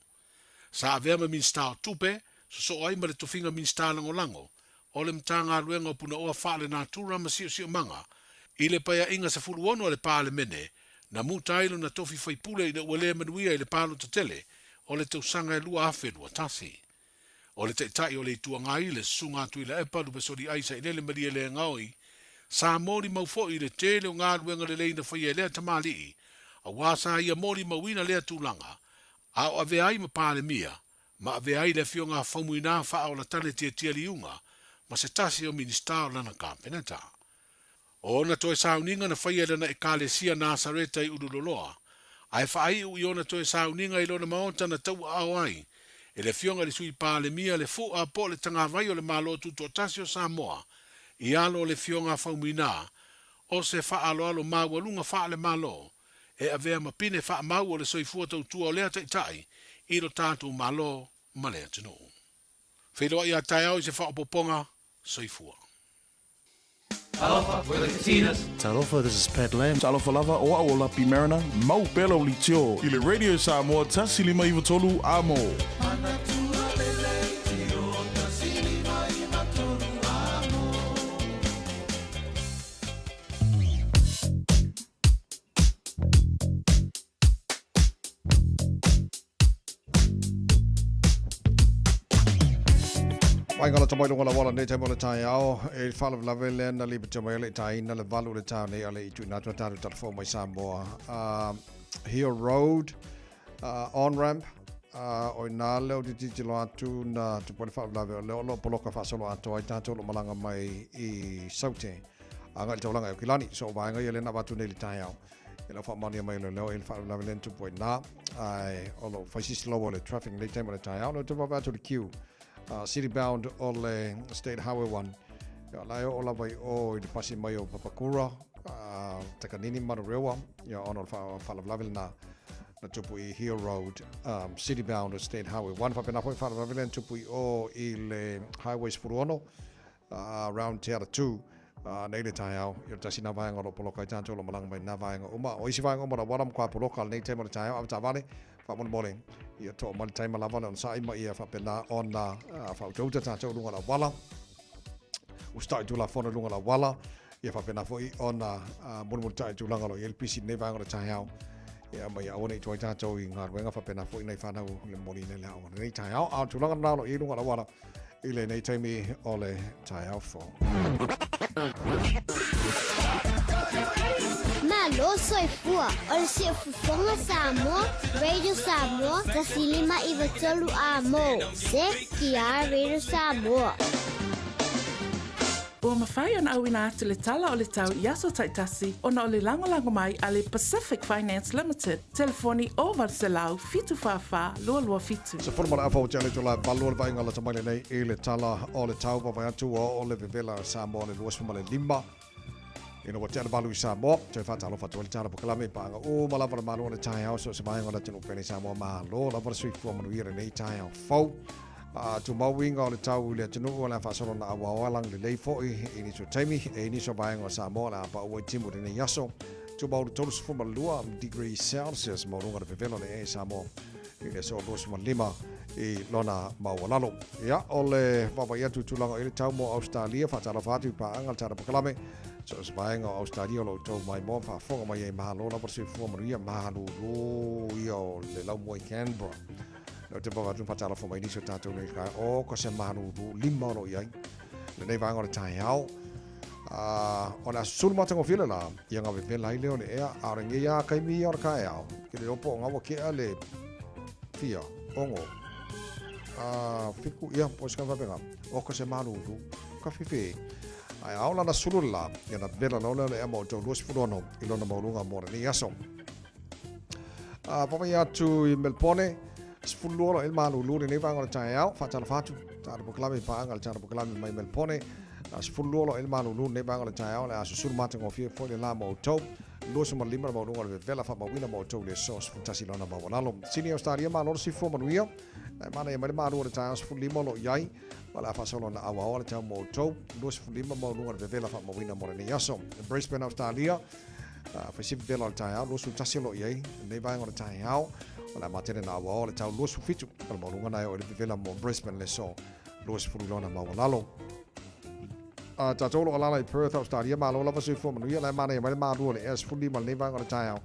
Sa avea ma Minisita o Tupe, sosoo ai ma le tofiga Minisita Lagolago o le Matagaluega o Punaoa Faalenatura ma Siosiomaga i le Paeaiga 16 a le Palemene, na muta ai lona tofi faipule ina ua le manuia i le palota tele o le tausaga e 2021. O le Taitai o le Itu Agai, le Susuga a Tuilaepa Lupesoliai Sailele Malielegaoi, sa molimau foi i le tele o galuega lelei na faia e lea tamalii, auā sa ia molimauina lea tulaga, a o avea ai ma Palemia, ma avea ai le Afioga a Faumuina Faaolatane Tiatia Liuga ma se tasi o Minisita o lana Kapeneta. O ona toe sauniga na faia e lana Ekalesia Nasareta i Ululoloa, ae faaiu i ona toe sauniga i lona maota na tauaao ai e le Afioga i le Sui Palemia le fu'a po o le tagavai o le Malo Tutoatasi o Samoa i alo o le Afioga a Faumuina o se faaaloalo maualuga faale-Malo e avea ma pine faamau o le soifua tautua o lea Taitai i lo tatou Malo ma le atunuu. Feiloai a taeao i se faaopoopoga. Soifua. Talofa, we're the Katinas. Talofa, this is Pat Lam. Talofa lava, o au o Lapi Mariner, mau pea lau leitio i le Radio Samoa 153 Amo. Mai ngala tamai lunga la wala nei taimo le taeao e faalavelave lea na lipatia mai ai le itaina le valu o le taeao nei a le i tuuina atu a tatou talafou mai Samoa Hill Road on ramp o ina lea ou te tilotilo atu na tupu ai le faalavelave o lea o lo o poloka faasolo atoa ai tatou o lo o malaga mai i Saute agai i le taulaga i Aukilani so o vaega ia lea na avatu nei i le taeao E lau faamaonia mai le leo e le faalavelave lea na tupu ai na. Ae o lo o fai si slow o le traffic nei taimi o le taeao. Lea ou te vaavaai atu i le queue. City bound o le State Highway 1. Ia, la e oo lava i o i le pasi mai o Papakura, Takanini, Manurewa, ia, ona o le faalavelave lena na tupu i Hill Road, City bound o State Highway 1. Faapena foi faalavelave lea na tupu i o i le Highway 16, round Te Ara 2 nei le taeao i o le tasi nā vaega o lo o poloka ai tātou o lo o malaga mai nā vaega uma. O isi vaega uma o le auala matua poloka lenei taimi o le taeao avetaavale faamolemole ia toa mai le taima lava le onosai ma ia faapena ona faautauta tātou i luga o le auala usitai i Tulafono i luga o le auala ia faapena foi ona mulimulitai i tulaga o lo o i ai le pisi i lenei vaega o le taeao ia ma ia aua ne i tuai tātou i galuega faapena foi nai fanau le momoliina i le aoga lenei taeao. A o le tulaga lena o lo o i ai luga o le auala i lenei taimi o le taeao fou. Malo. lou soifua. O le Siufofoga Samoa, Radio Samoa, 105 93 A mo. ZTR Radio Samoa. Ua mafai ona auina atu le tala o le tau i aso taitasi ona o le lagolago mai a le Pacific Finance Limited, telefoni 0800 744 227. Se fono ma le afa o te ale tula valu o le vaaiga lata mai lenei i le tala o le tau vaavaai atu ua oo le vevela a Samoa le 25 ina ua tea le valu i Samoa. Toe faatalofa atu ai le tala polokalame i paaga uma lava le Malo o le taeao so o se vaega o le atunuu pele Samoa. Malo lava le soifua manuia lenei taeao fou. A tumau uiga o le tau i le atunuu o le a faasolo na auao alang lelei foi i nisi o taimi e i nisi o vaega o Samoa o le a paua i timu i lenei aso. Tumau le 32 degrees Celsius maualuga le vevela o le ea i Samoa i le aso 25 i lona maualalo. Ia, o le vaavaai atu i tulaga i le tau mo Ausetalia, faatalofa atu i paaga le tala polokalame. So o se vaega o Ausetalia o lo outou maimoa ma faafofoga mai ai malo lava le soifua manuia malulu ia o le laumua i Canberra. Lea ou te vaavaai atu ma faatalofa mai nisi o tatou nei kai o ka se malulu lima o lo o i ai lenei vaega o le taeao. O le a susulu matagofie le la, ia gavevela ai lea o le ea, a o lenei a taimi ia o le taeao, ke le iloa po o gaua kea le fia, ono, a, fiku, ia, po o se kai faapena, o ka se malulu, ka fifi. Ae a ola na sulu le la, ia na vela loa lea o le ea ma outou 26 i lona maualuga mo lenei aso. A, vaavaai atu i Melbourne, 12 loa i le malulu lenei vaega o le taeao, faatalofa atu, tala polokalame i paaga le tala polokalame mai Melbourne, 12 loa i le malulu lenei vaega o le taeao, le a susulu matagofie foi le la ma outou, 25 le maualuga o le vevela faamauina ma outou i le aso 11 lona maualalo. Sini Australia, malo le sifua manuia, e manaia mai le malu o le taeao 15 o lo o i ai, ma le a faasolo na auaoa le tau ma outou, 25 maualuga o le vevela faamauina mo lenei aso. Brisbane, Australia, Fai vela o le taeao, 21 o lo o i ai lenei vaega o le taeao. O le a matele na auaoa le tau 27 o le maualuga na e o i le vevela mo Brisbane le aso 20 lona maualalo. A tatou o lo o alaala i Perth, Australia, malo lava soifua manuia, la e manaia mai le malu o le ea 15 lenei vaega o le taeao.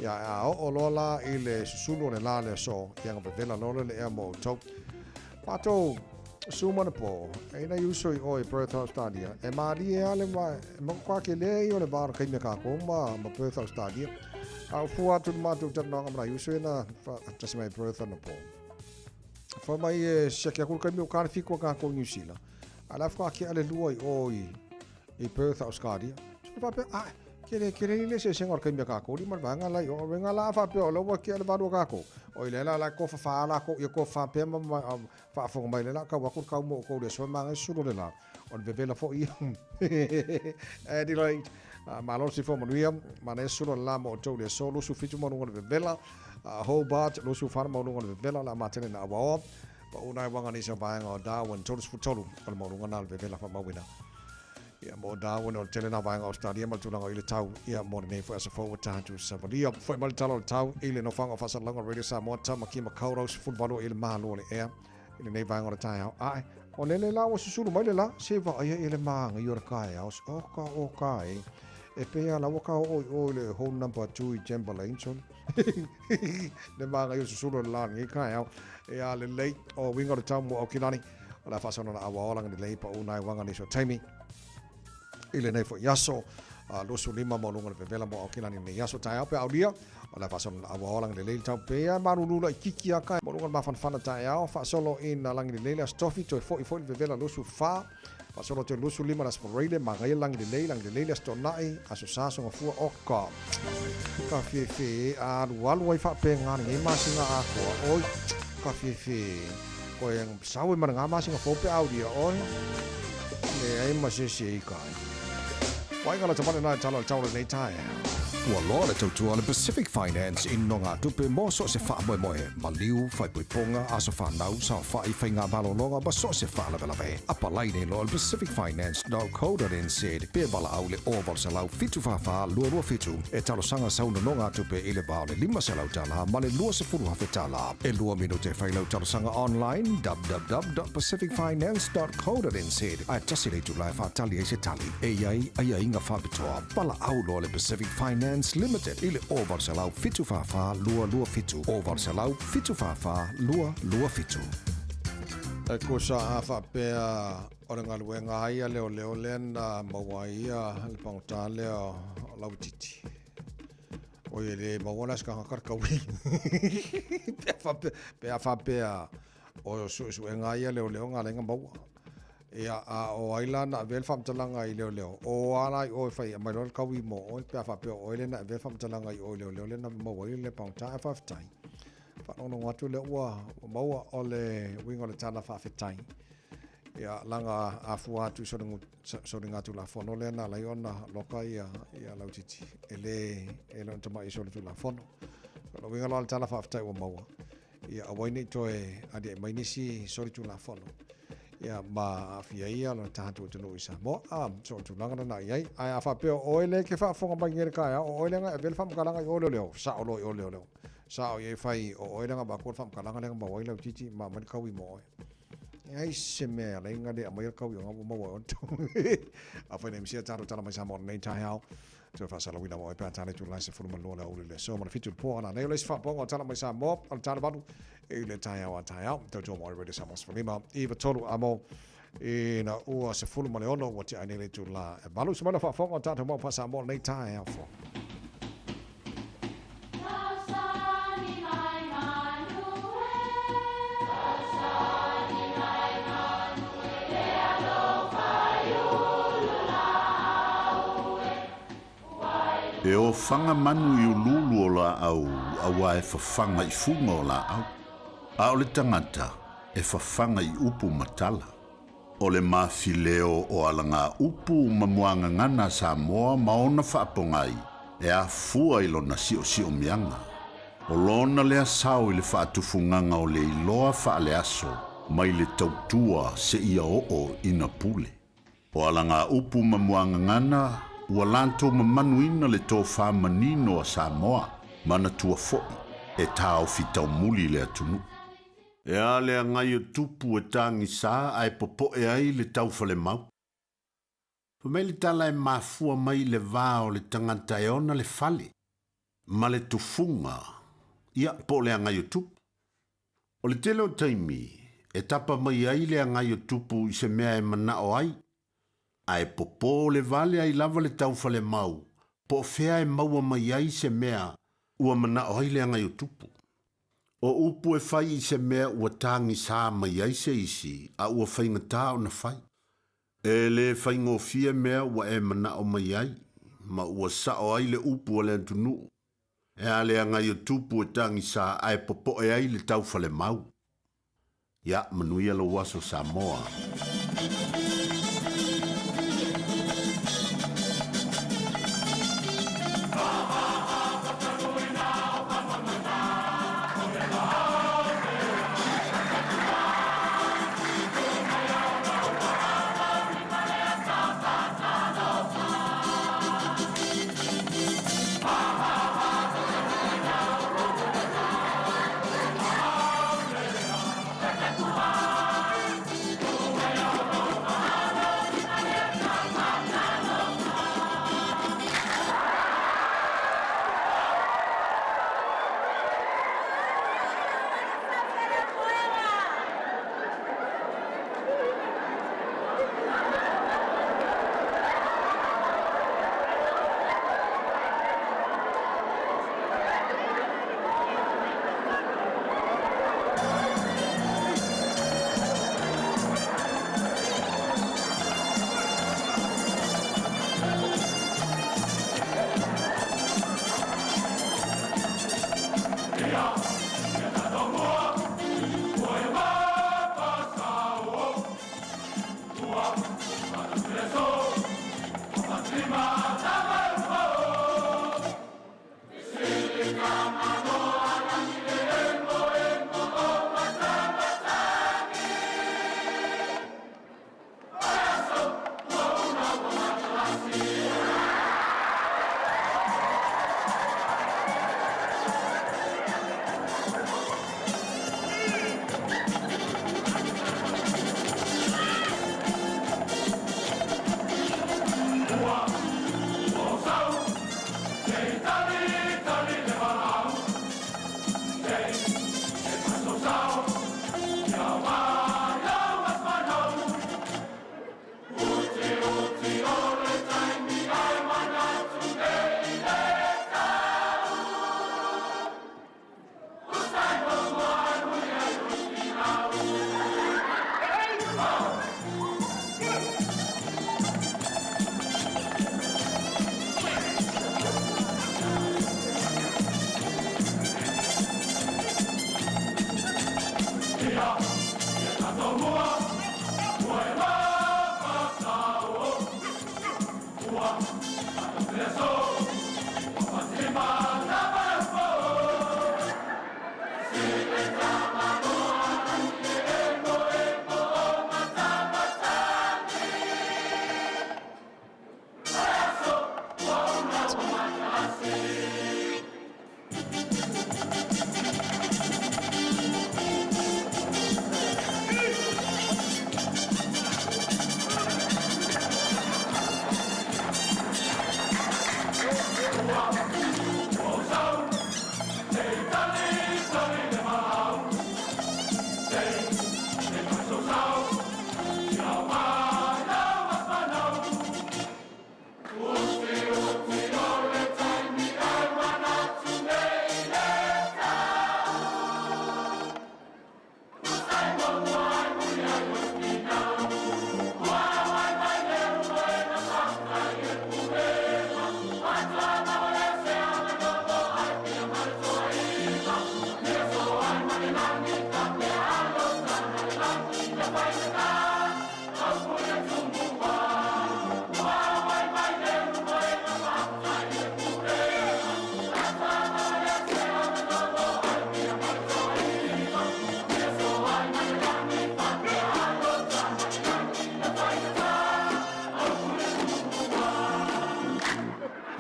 Ia, a oo loa la i le susulu o le la le aso, ia ga vevela loa le ea mo outou. Matou suma na po, e nai uso i o i Perth, Australia. E malie a le ma, e makoa ke le i o le vā o le kaimi a kākou ma, ma Perth, Australia. A o fua atu le matou talanoaga ma nai uso ia na tasi mai Perth ana po. Fai mai e siaki aku le kaimi o ka le fiku a kākou i New Zealand. A le afu ka ale lua i o i, i Perth, Australia. So faapea, ah, ke le, ke le ni le eseesega o le kaimi a kākou li ma le vaega la i o. Wenga la faapea o la ua kea le valu a kākou. O i le la la kofa wha la ko ia kofa pea ma, ma faafofoga mai le la kau aku le kau mo kou le aso e maga sulu le la o le vevela foi Adelaide malo le soifua manuia mana e sulu le la mo outou le aso 27 maualuga le vevela Hobart 24 maualuga le vevela o le a matele na auaoa pau nai waga nisi o vaega o Darwin 33 o le maualuga na le vevela faamauina Ia, mo Darwin o le tele nā vaega o Australia ma le tulaga i le tau, ia, mo lenei foi aso fou ua tatou savalia. Foi mai le tala o le tau i le nofoaga o faasalalauga o Radio Samoa, Tamaki Makaurau, 18 i le malo o le ea i lenei vaega o le taeao. Ae, o lele la ua susulu mai le la, se vaaia i le māngai o le kaeao, o ka, o ka e. E pei a la ua ka oo i o i le hole number 2 i Chamberlain, son. Le māngai o le susulu o le la lenei kaeao. E a lelei, o uiga o le tau mo Aukilani. O le a faasolo na aua ola ngani lei pa u nai wanga ni so taimi. I lenei foi aso, 25 maualuga le vevela mo Aukilani lenei aso taeao pe aulia. O le a faasolo na aua ola ngani lei le tau pea malulu la i kiki a kai. Maualuga le mafanafana taeao, faasolo i na langi lelei le aso tofi, toe foi foi le vevela 24. Faasolo toe 25 le aso Foreile, magaia langi lelei, langi lelei le aso Toonai, aso Sa soga fua o ka. Ka fefe a alu alu ai faapega lenei masina atoa oi. Ka fefe. Koe sau e mana ngā masina fou pe aulia oi. Leai ma se se i kai. Wai ngala tamane nai tala o le tau o lenei taeao. Ua loa le tautua a le Pacific Finance i nogatupe mo so o se faamoemoe, maliu, faaipoipoga, aso fanau, saofai, faigamalologa ma so o se faalavelave. Apalai nei loa le pacificfinance.co.nz pe valaau i le 0800 744 227 e talosaga sau nonogatupe i le va o le $500 ma le $20,000. E lua minute e fai lau talosaga online www.pacificfinance.co.nz ae tasi le itula e faatali ai se tali. E i ai aiaiga faapitoa. Valaau loa le Pacific Finance Limited i le 0800 744 227, 0800 744 227. E kusa a faapea o le galuega ai a leoleo lea na maua ai ia le pagota lea o Lauititi. Oi e le maua la se tagata le kaui. Pe a faapea, pe a faapea o suesuega ia leoleo na ala ai ona maua. Ia, a o ai la na avea le faamatalaga i leoleo, o a la i o e fai e aumai loa le kaui mo oe, pe a faapea o oe lea na avea le faamatalaga i o i leoleo lea na maua ai le pagota, ae faafetai. Faalogologo atu lea ua maua o le uiga o le tala faafetai. Ia, laga a fua atu i soligatulafono lea na ala ai ona loka ia Lautiti, e le e le o ni tamai solitulafono. O le uiga la o le tala faafetai ua maua, ia aua ai ne i toe aliae mai nisi solitulafono ia ma aafia ai lona tatou atunuu i Samoa. A, so o le tulaga lena i ai. Ae a faapea o oe lea e te faafofoga mai nei i le taeao, o oe lea na e avea le faamatalaga i o leoleo, sao loa i o leoleo. Sao i ai fai o oe lea na avatua le faamatalaga lea na maua ai Lautiti ma aumai le taui mo oe. E leai se mea e ala ai ona le aumaia le taui o na ua maua e oe le taui. Afai nei misia tatou tala mai Samoa i lenei taeao, toe faasalauina mo oe pe a tala i tulaga e 12 le aoauli i le aso ma le 7 i le po. A nanei o le isi faapopoga o tala mai Samoa o le tala 8 i le taeao a taeao. Tautua mo oe Radio Samoa 15 i 3 amo ina ua 16 ua tea ai nei le itula e 8. Se mai lau faafofoga o tatou mau faa-Samoa i lenei taeao fou. E ofaga manu i uluulu o laau auā e fafaga i fuga o laau, a o le tagata e fafaga i upu ma tala. O le mafileo o alagaupu ma muagagana a Samoa ma ona faapogai e afua i lona siosiomiaga. O lona lea sao i le faatufugaga o le iloa faaleaso mai le tautua seia oo ina pule. O alagaupu ma muagagana ua latou mamanuina le tofa manino a Samoa, manatua foi e taofi taumuli le atunuu. E a le agai o Tupu e tagisa ae popoe ai le taufalemau? Fai mai le tala e mafua mai i le va o le tagata e ona le fale ma le tufuga, ia, po o le agai o Tupu. O le tele o taimi e tapa mai ai le agai o Tupu i se mea e manao ai, ae popo le vale ai lava le taufalemau po o fea e maua mai ai se mea ua manao ai le agai o Tupu. O upu e fai i se mea ua tagisā mai ai se isi a ua faigata ona fai. E le faigofie mea ua e manao mai ai, ma ua sao ai le upu a le atunuu. E a le agai o Tupu e tagisā ae popoe ai le taufalemau. Ia, manuia lou aso Samoa.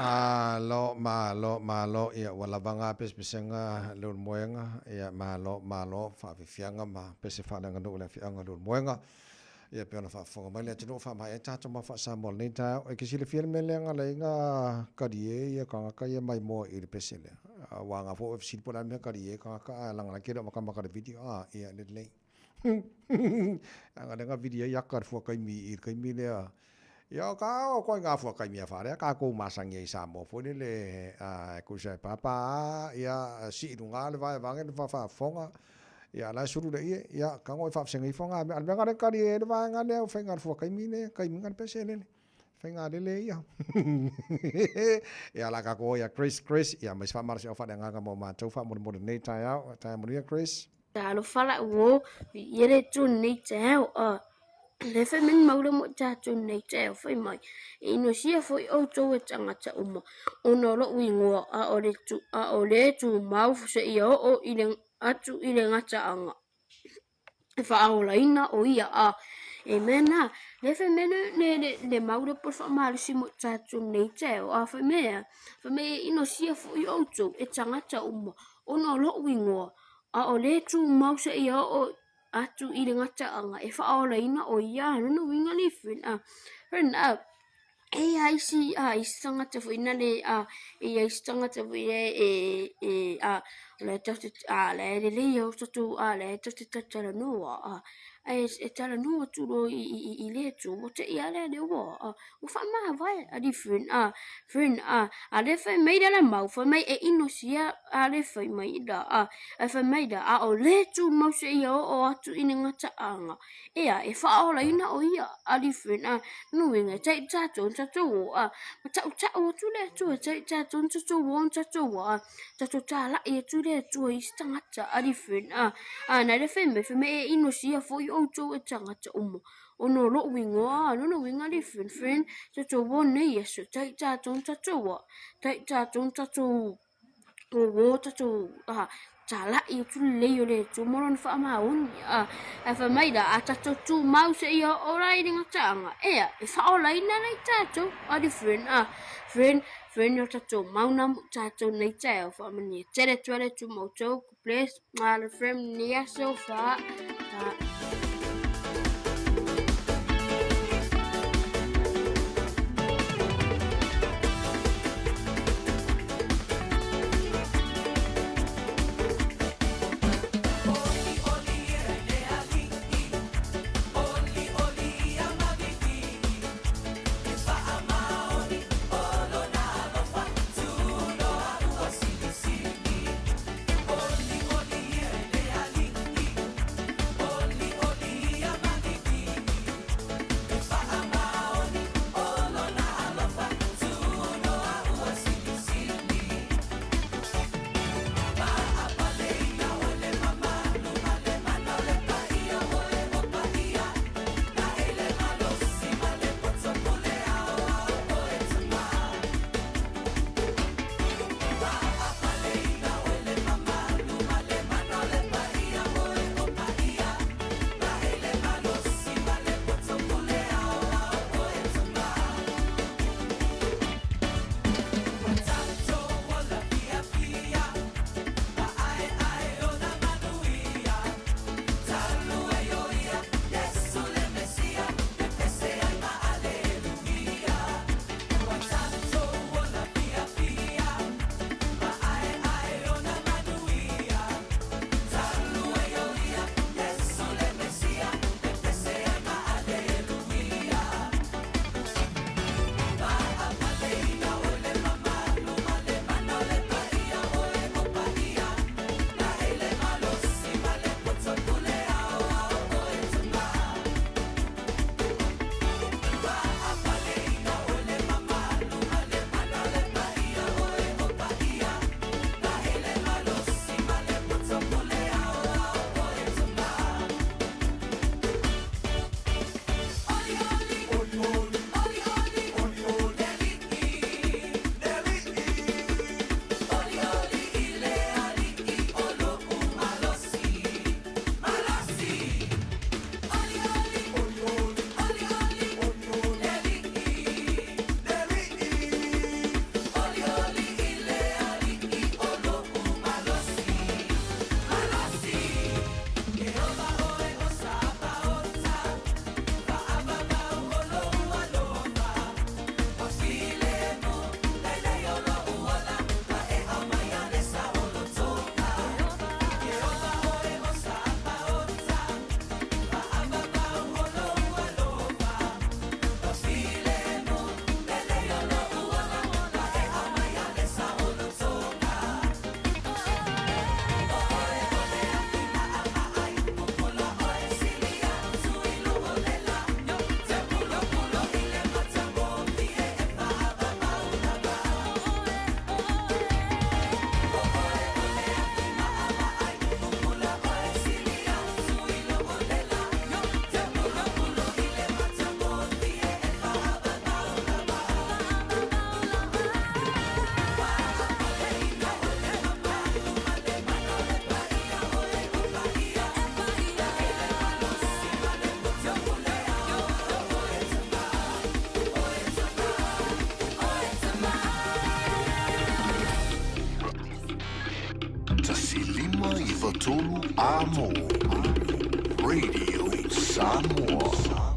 Malo, malo, malo, ia ua lava ga pesepesega le ulumoega, ia malo, malo, faafiafiaga ma pese faaleaganuu i le afiaga o le ulumoega. Ia pei ona faafofoga mai le atunuu faamaea ai tatou mau faa-Samoa i lenei taeao. E ke silafia le mea lea galaiga kalie ia tagata ia mai moa i le pese lea. Aua ga foi ua fesili po o le a le mea kalie ai tagata ae lagalaga le o makamaka i le video a, ia lelei. Leaga lea na vili ai aka le fuakaimi i le taimi lea. Ia o ka o koe ngā fuakaimi a wharea, ka kou masangi ai Samoa foi lele, a e kusa e pāpā a, ia sii lunga le vae vange le whawhafonga, ia la sulu le ie, ia ka ngoi whaafsenga ifo ngā mea, a le mea ngare kari e le vaenga lea o whainga le fuakaimi le, kaimi ngā le pese lele. Whainga lele ia. Ia la ka ko ia Chris, Chris, ia mai whaamara se au whaare nganga mo mātou whaamore nei tae au, tae manuia Chris. Talofa la'u uō, viia le Atua i lenei taeao, a lea fai mai ni maula mo i tatou i lenei taeao, fai mai, E inosia foi outou e tagata uma, ona o lo'u igoa, a o le tumau seia oo i le atu i le gataaga e faaolaina o ia, a Amen. A lea fai mai le mau lea po o le faamalosi mo i tatou i lenei taeao, a fai mai e a? Fai mai e inosia foi outou e tagata uma, ona o lo'u igoa, A o le tumau seia oo atu i le gataaga e faaolaina o ia lona uiga le friend a friend a e i ai isi a isi tagata foi na le a e i ai isi tagata foi e e e a o la e tatou te a la e lelei au tatou a la e tatou te talatalanoa a ae e talanoa atu loa i i i le itu ua te i lava lea lea ua a ua faamavae a different a friend a a le fai mai la mau fai mai e inosia a le fai mai la a a fai mai la a o le tumau seia oo atu i le gataaga e a e faaolaina o ia a different a nuiga e tai tatou tatou o a ma tautau atu le Atua tai tatou tatou o tatou a tatou talai atu le Atua i isi tagata a different a a na le fai mai fai mai e inosia foi outou e tagata uma Ona o lo'u igoa, lona uiga le friend friend, tatou o nei aso, tai tatou na tatou a, tai tatou na tatou o tatou a, tala'i atu lelei o le Atua ma lona faamaoni a, ae fai mai la, a tatou tumau seia oo la i le gataaga, ea, e faaolaina la i tatou, a le friend a, friend, friend o tatou mau na mo tatou nei taeao, faamanuia tele atu ai le Atua ma outou, God bless, ma le friend ni aso fa, fa. 3 Amo. Radio Samoa.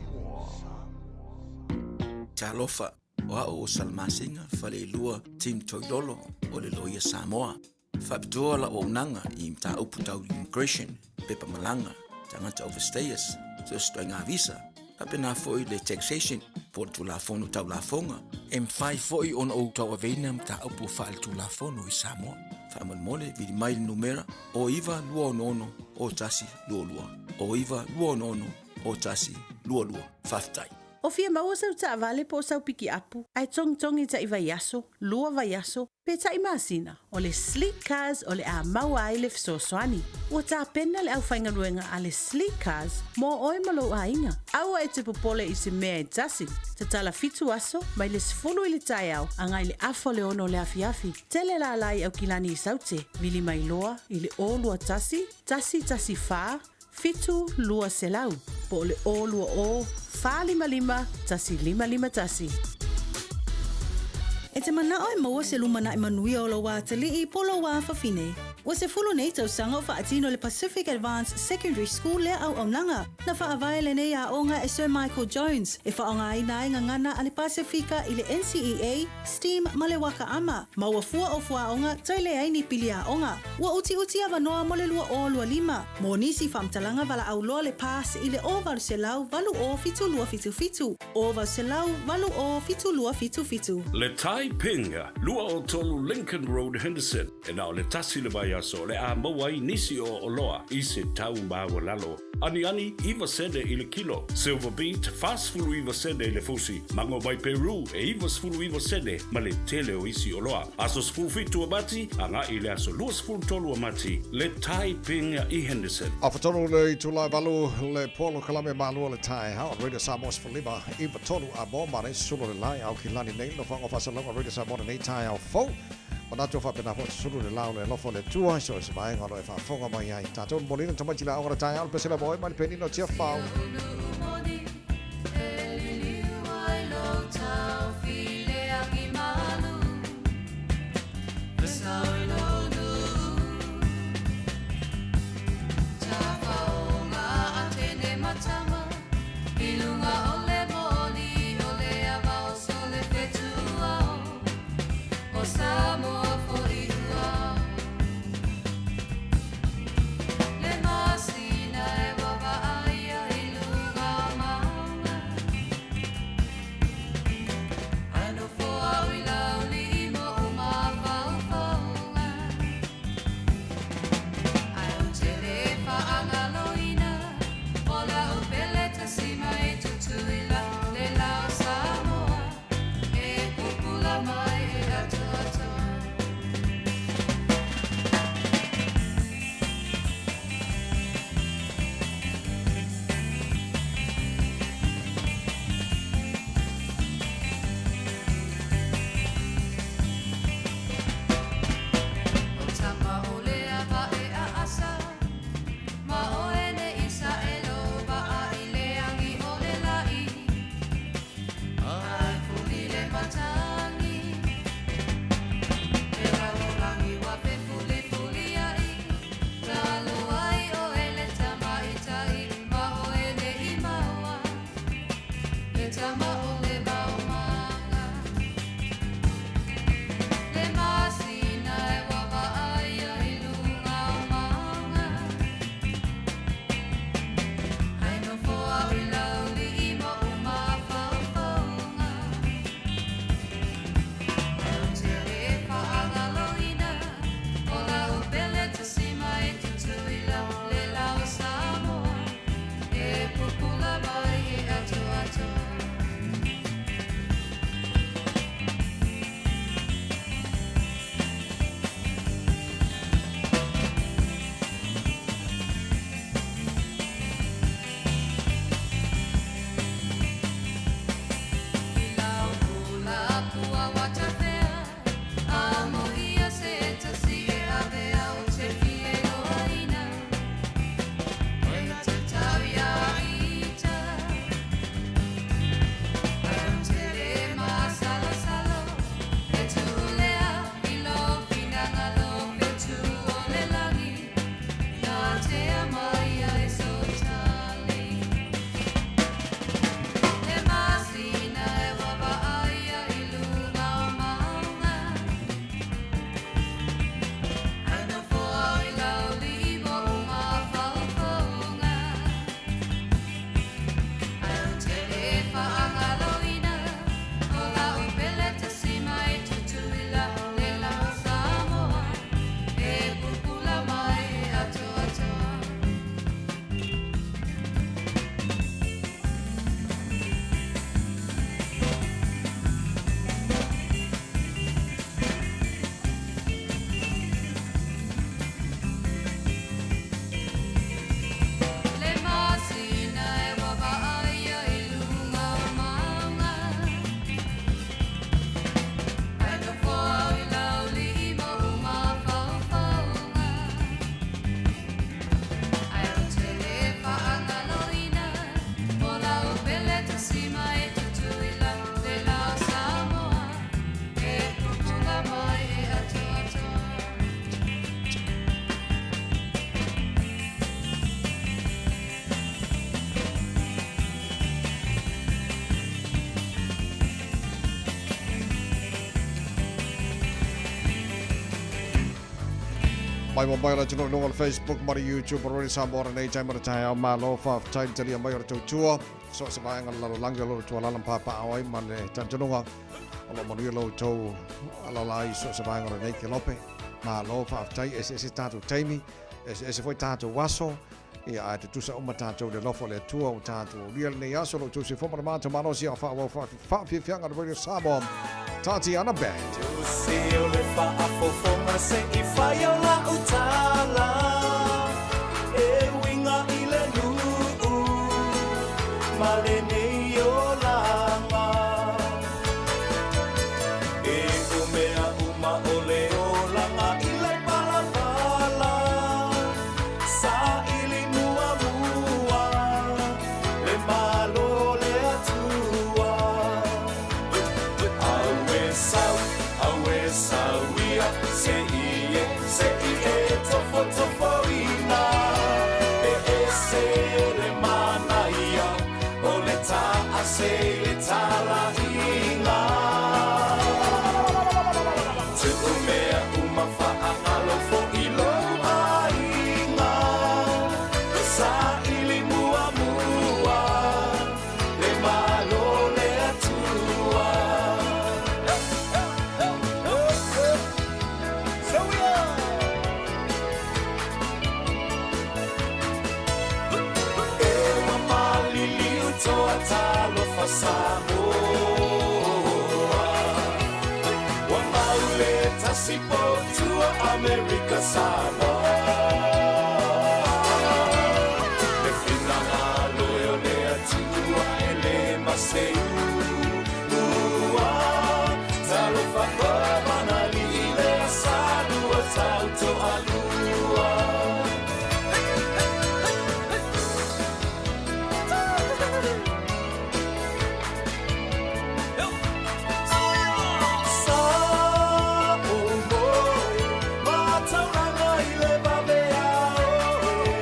Talofa, o a'u o Salamasina Faleilua Tim Toilolo o le Loia Samoa. Faapitoa la'u auaunaga i mataupu tau immigration, pepa malaga, tagata overstayers, so o se ituaiga visa, faapena foi le taxation po o le Tulafono Tau Lafoga. E mafai foi ona ou tauaveina mataupu faaletulafono i Samoa. Faamolemole, vili mai le numera o 9266 0122, o 9266 0122. Faafetai. O fia maua sau taavale po o sau pikiapu, ae togitogi taʻi vaiaso, lua vaiaso, pe taʻi masina, o le Sleek Cars o le a maua ai le fesoasoani. Ua tapena le aufaigaluega a le Sleek Cars mo oe ma lou aiga. Aua e te popole i se mea e tasi. Tatala fitu aso, mai le 10 i le taeao agai le afa o le ono o le afiafi. Tele lala i Aukilani i Saute, vili mai loa i le 021 114 7200 po o le 020 455 1551. E te mana'o e maua se lumana'i manuia o lou atalii po o lou afafine? Ua 10 nei tausaga o faatino e le Pacific Advanced Secondary School lea auaunaga. Na faavae lenei aoga e Sir Michael Jones e faaaogaina ai gagana a le Pasefika i le NCEA, STEAM ma le Waka Ama, ma ua fua o fuaoga toe leai ni pili aoga. Ua utiuti avanoa mo le 2025. Mo nisi faamatalaga valaau loa le PASS i le 0800 80 7277, 0800 80 7277. Le Tai Ping, 23 Lincoln Road, Henderson, e na o le tasi le vaiaso o le a maua ai nisi o oloa i se tau maualalo. Aniani, iva sene i le kilo. Silver beet, 49 sene i le fusi. Mago mai Peru, e 99 sene ma le tele o isi oloa. Aso 17 o Mati, agai i le aso 23 o Mati, le Tai Ping i Henderson. Afatolu le itula e valu le polokalame malua le taeao Radio Samoa 15 i tolu a mo mare sulu le lae au ki lani nei no whango whasalonga Radio Samoa nei taeao fou. Manatu faapena foi susulu le lao le alofa o le Atua i so o se vaega o lo o e faafofoga mai ai tatou le momoliga tamaiti le aoga le taeao le pesela moe mai le penina o Tiafau. Mai mo mai o le atunuu i luga o le Facebook ma le YouTube o Radio Samoa lenei taimi o le taeao. Malo faafetai le talia mai o le tautua. So o se vaega o le lalolagi o lo o tualala ma papaaao ai ma le talitonuga o lo o manuia lo outou alaala ai i so o se vaega o lenei kelope. Malo faafetai, eseese tatou taimi, eseese foi tatou aso, ia ae tutusa uma tatou i le alofa o le Atua ua tatou aulia lenei aso lo outou soifua ma le matou malosi a o faaauau faafiafiaga o le Radio Samoa Tatiana Band. Tusi o le faafofoga se i fai o lau tala E uiga i le nuu ma lenei olaga E o mea uma o le olaga i le palapala Saili muamua le Malo o le Atua Aue sau, aue sau ia, se i e, se i e tofotofoina E ese le manaia o le taase i le talaiga Tuu mea uma faagalo foi lou aiga Saili muamua le Malo le Atua. E ua maliliu toa talofa Samoa Ua mau le tasi potua Amerika Samoa Le finagalo e o le Atua e le maseu ua Talofa koa manalii le asalua tau toalua. Sa o moe mataulanga i le vavea oe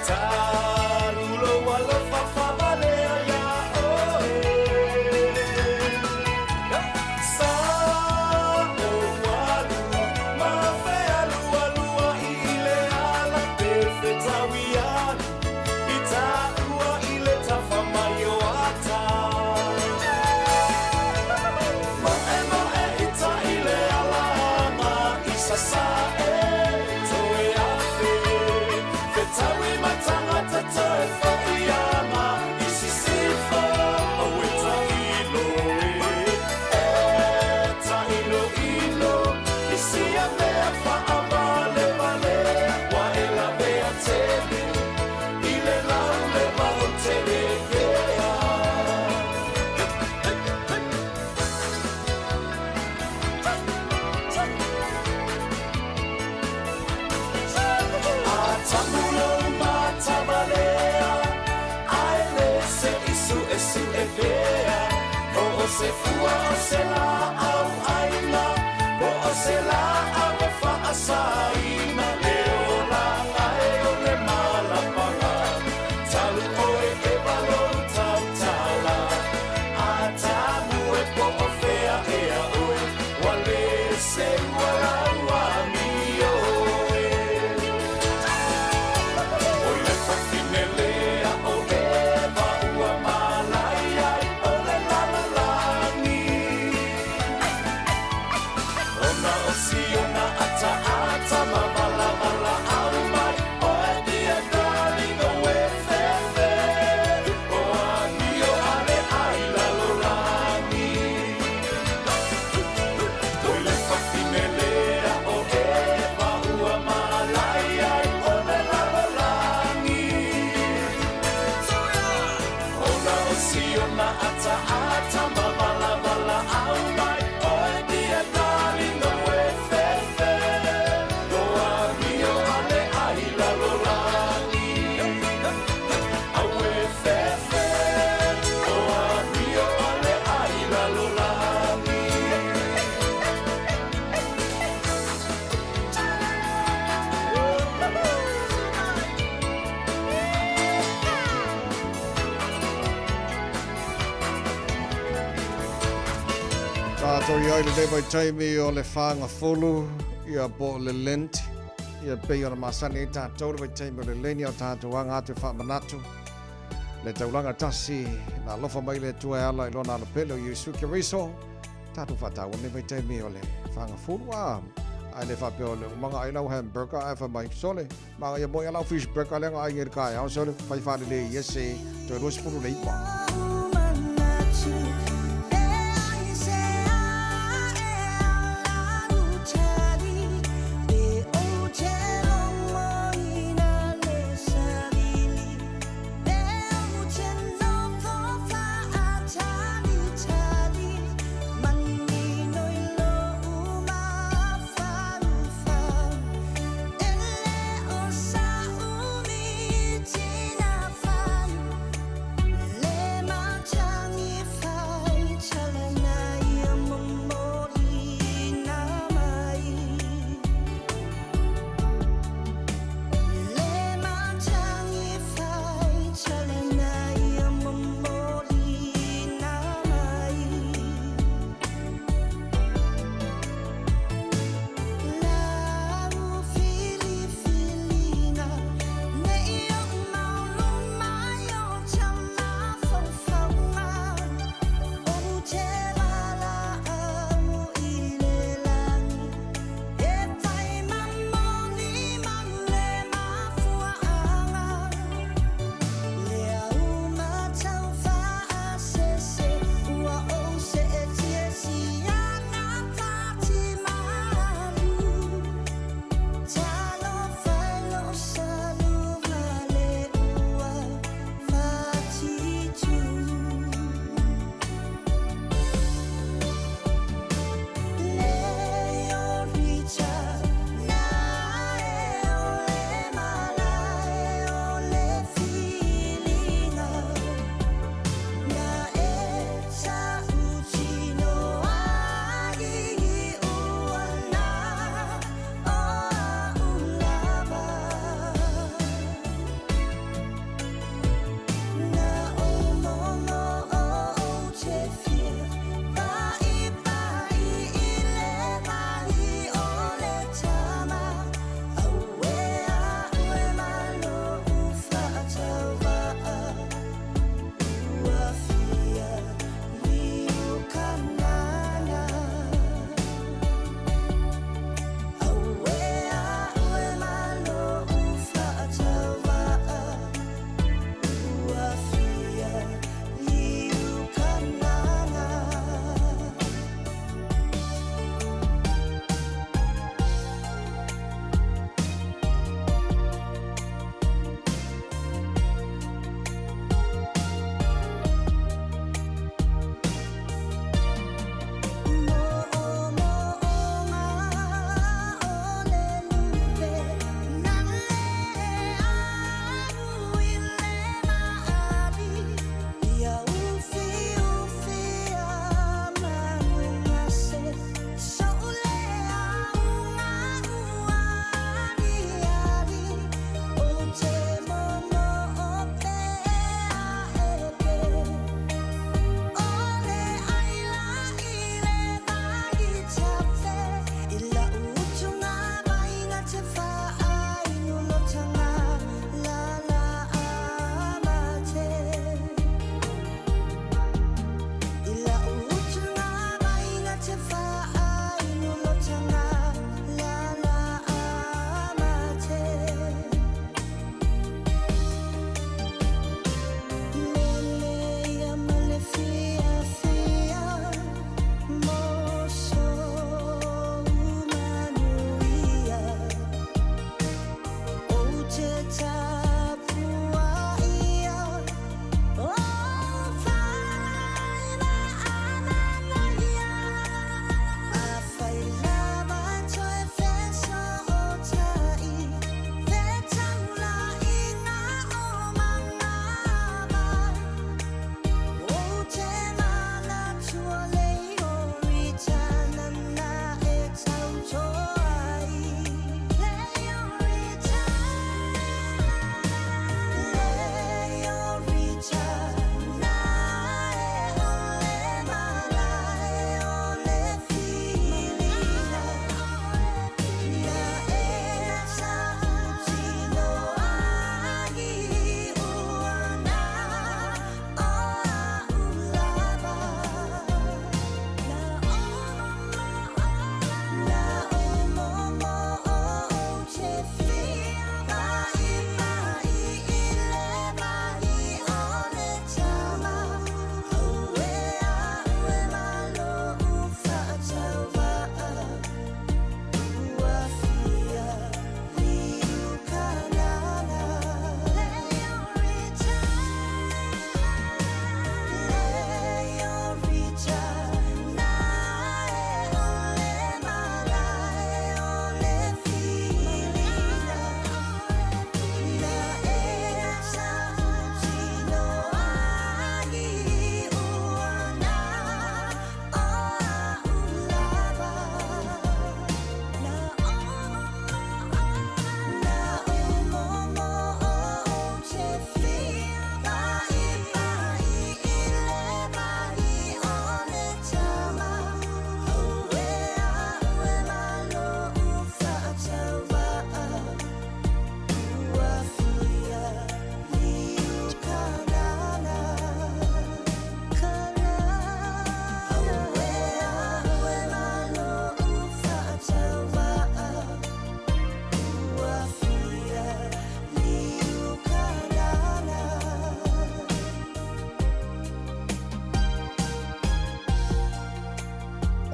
Talu lou alofa faavalea iā oe Sa ou alu ma fealualuai i le ala pe fetauianu i taua i le tafa mai o ata Moemoe i tai le alaga i sasae toe afe Fetaui ma tagata toe fo'i aga i sisifo Aue tailo e, e ta'ilo'ilo i sia mea fa'avalevalea Ua e lavea tele i le lauleva o telekea. Atamu lou matavalea ae le se i su'esu'e pea Po o se fua o se lā'au ʻaina Po o se lā'au e fa'asāina Le olaga e o le malapala Talu oe Eva lou tautala Atamu e po o fea ea oe Ua le seua lau amio e Oi le fafine lea o Eva ua malai ai o le lalolagi Ona o siona ataata ma valavala'au mai Oe dear darling oe fefe O amio a le ai lalolagi Oi le fafine lea o Eva ua malai ai o le lalolagi Ona o siona ataata ma valavala'au mai Oe dear darling oe fefe O amio a le ai lalolagi Aue fefe O amio a le ai lalolagi. Tatou i ai lenei vaitaimi o le fagafulu, ia po o le Lent. Ia pei ona masani ai tatou le vaitaimi o le leni o tatou aga atu e faamanatu le taulaga tasi na alofa mai le Atua e ala i lona alopele o Iesu Keriso. Tatou faataua lenei vaitaimi o le fagafulu a ae le faapea o le umaga ai lau hamburger ae fai mai sole magaia moi a lau fish burger lea na ai nei i le taeao sole fai faalelei ia se toe 20 leipa.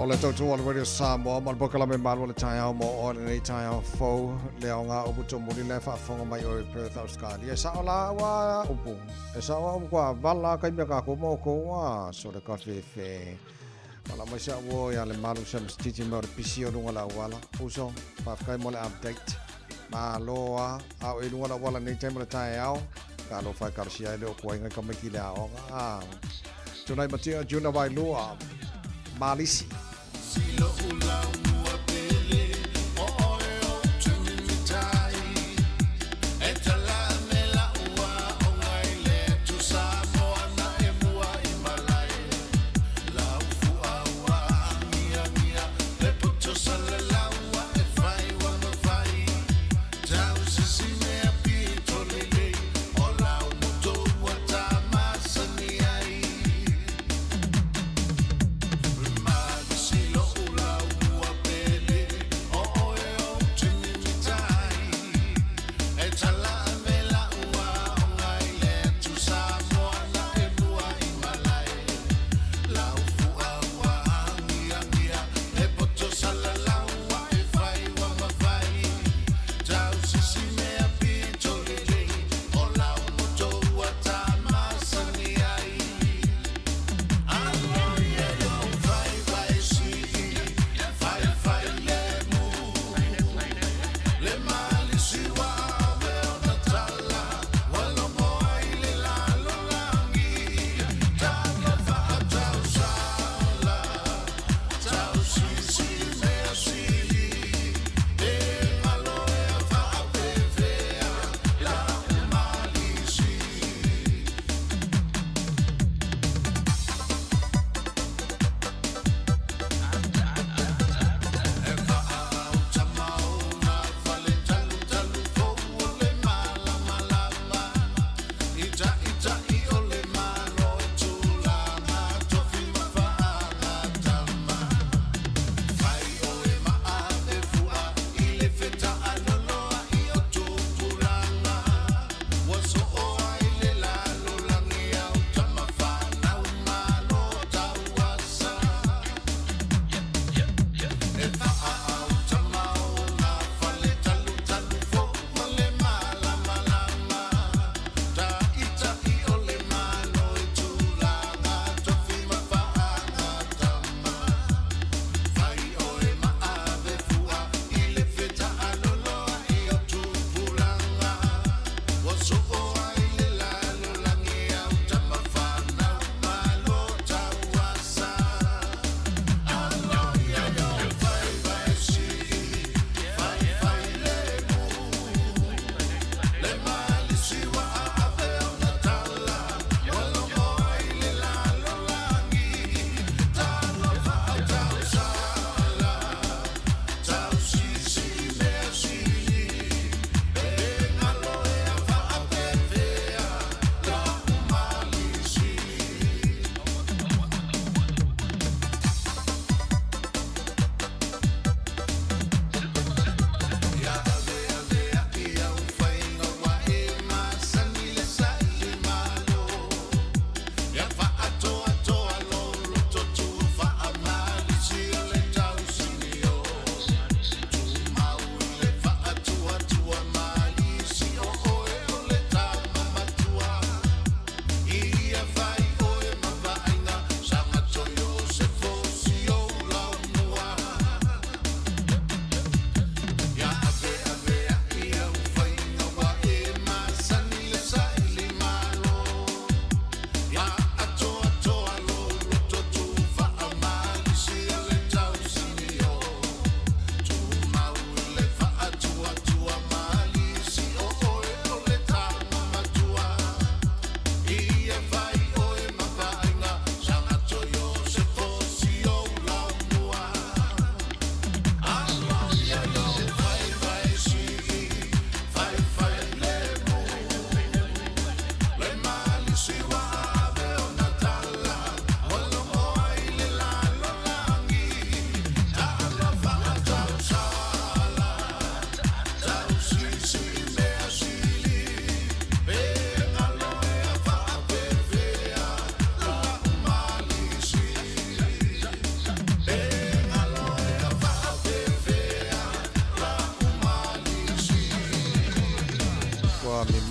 O le tautua o le Radio Samoa ma le polokalame malu o le taeao mo oe lenei taeao fou le aoga upu tumuli le faafofoga mai oe Perth Australia. E sao la ua upu. E sao a upu kua vala kai mea kākou ma oukou a so le kafefe. Wala mai sa ua ia le malu sa mstiti me o le pisi o lunga la uala. Uso, faafetai mo le update. Malo a, a o i lunga la uala nei taimi o le taeao. Ka alofa e karasia ai le o kuaiga i tamaiti i le aoga. A, Tunai Matia Juna Wailua, Malisi.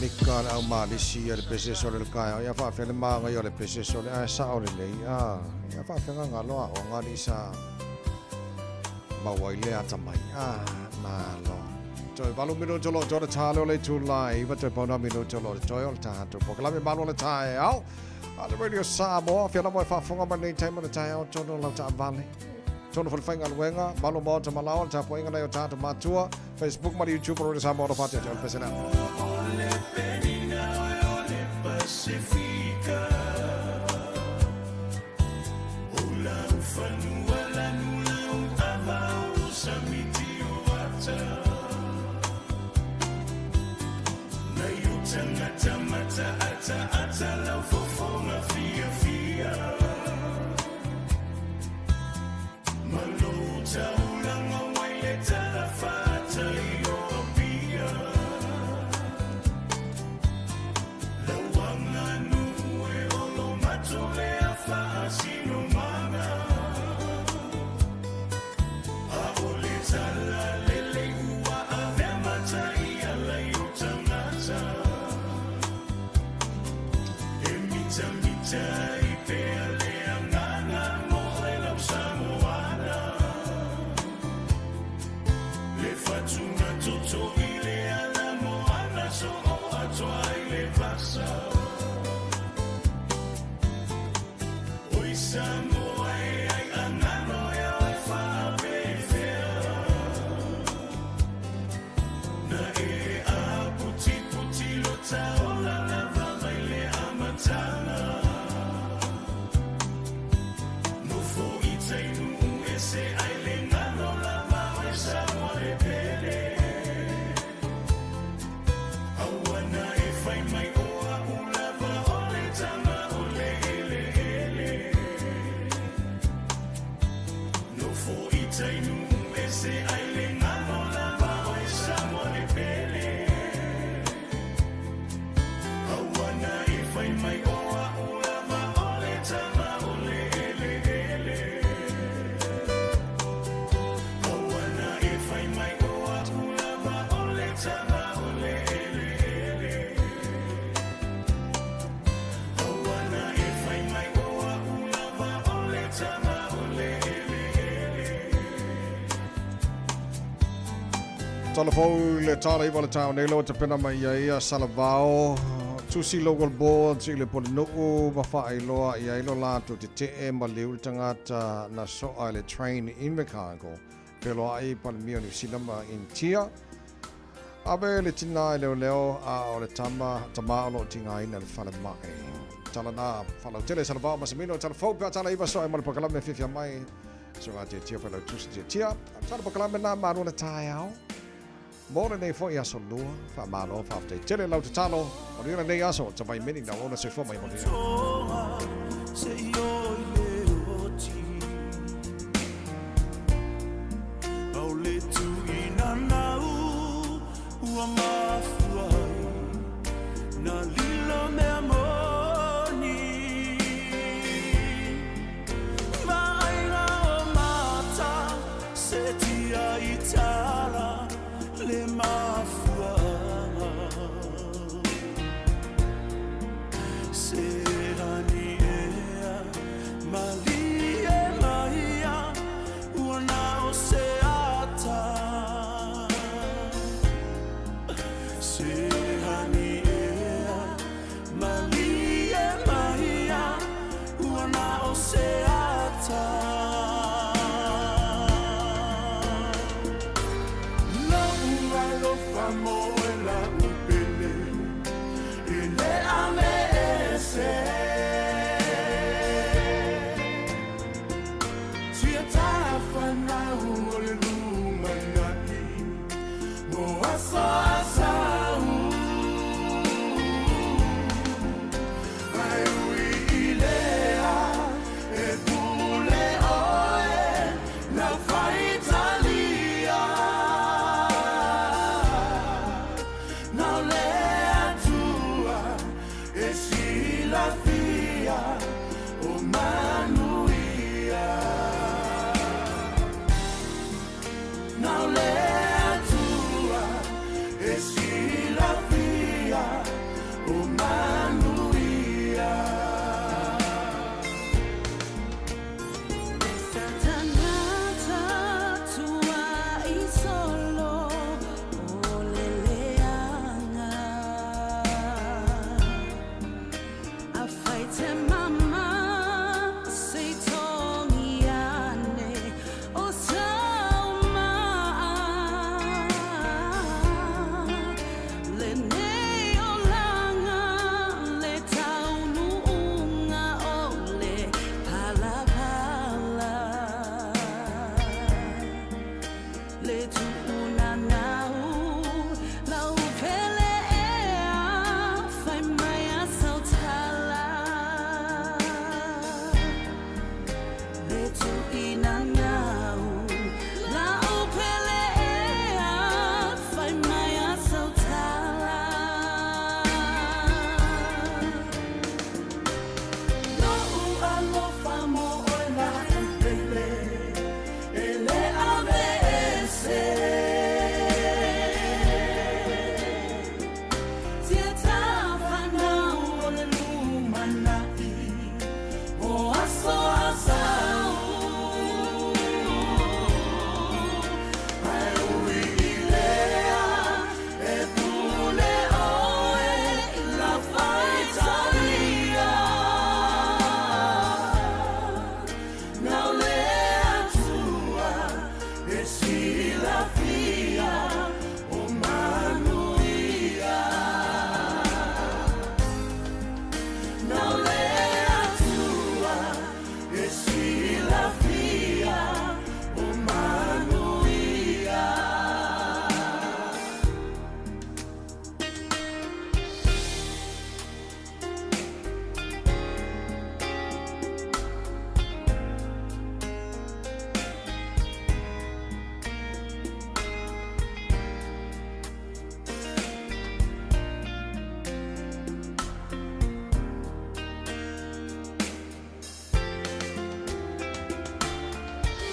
Mika le au malisi ia le pese o le kai ia faafea le maga o le pese o le ae sao lelei a ia faafea galo aoga alii sa maua ai le atamai a malo toe 8 minuto lo toe tale o le itula e 9 toe pauna minuto lo toe o le tatou polokalame malo le taeao a le Radio Samoa fia lava e faafofoga mai lenei taimi o le taeao tonu o lau taavale tonu foi le faigaluega malo maota malao le tapuaiga nai o tatou matua Facebook ma le YouTube o Radio Samoa o faatea te o le pese lea. Tala fou le tala iwa le tau nei loa tapena mai ia ia Salavao tusi local boards i le Pulenuu ma faailoa i ai lo latou tetee ma liu le tagata na soa i le train Invercargill feloai Palemia o Niu Sila ma Initia. Ave le tina i leoleo a o le tama tama o lo o tigaina i le falemai. Tala na faalautele Salavao Masamino tala fou pe a tala iwa soa i ma le polokalame fiafia mai So ngā tiatia whai lau tusi tiatia. Tala polokalame nā malo le taeao. Mo lenei foi aso lua, whaamalo, whaafetai tele lau tatalo. Manuia lenei aso, ta vai meni nā ona soifua mai manuia. Se i o i le oti. Au le tuina nau ua mafua ai na lilo mea moni. Vaaiga o mata se tia i tala le mafuaaga. Se lani ea malie maia ua na o se ata. Se lani ea malie maia ua na o se ata. Lou alofa mo e la'u pele e le ame ese. Tia tafanau o le lumanai mo aso a sau. Ae ui i lea e pule oe lau faitalia. Na o le Atua e silafia. Tuunanau lau pele ea fai mai a sautala Le tuinanau lau pele ea fai mai a sautala Lo'u alofa mo oe la'u pele e le aveese Tiatafanau o le lumana'i o aso asau Ae ui i lea e pule oe i la faitalia Nau le Atua e silafia o manuia Nau le Atua e silafia o manuia.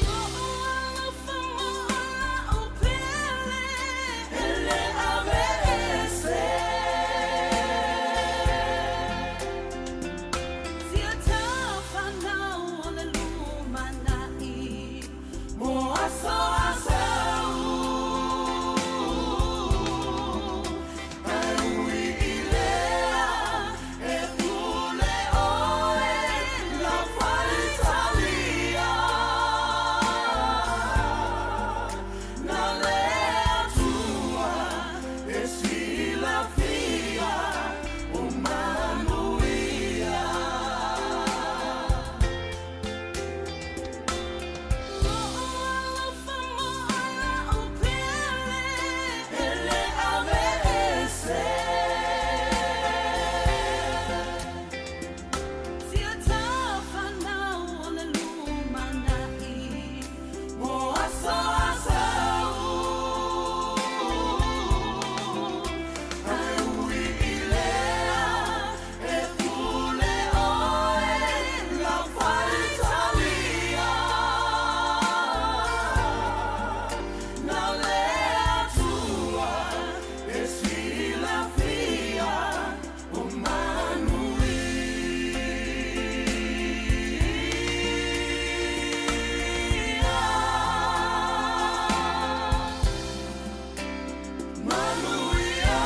Lo'u alofa mo oe la'u pele e le aveese Tiatafanau o le lumana'i mo aso asau Ae ui i lea e pule oe lau faitalia Na le Atua e silafia o manuia Lo'u alofa mo oe la'u pele e le aveese Tiatafanau o le lumana'i mo aso asau Ae ui i lea e pule oe lau faitalia Na le Atua e silafia o manuia Manuia.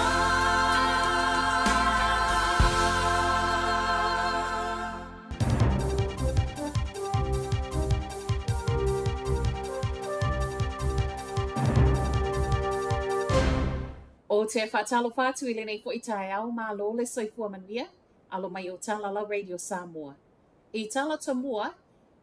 Ou te faatalofa atu i lenei foi taeao, malo le soifua manuia, alo mai o tala lau Radio Samoa. I tala tomua,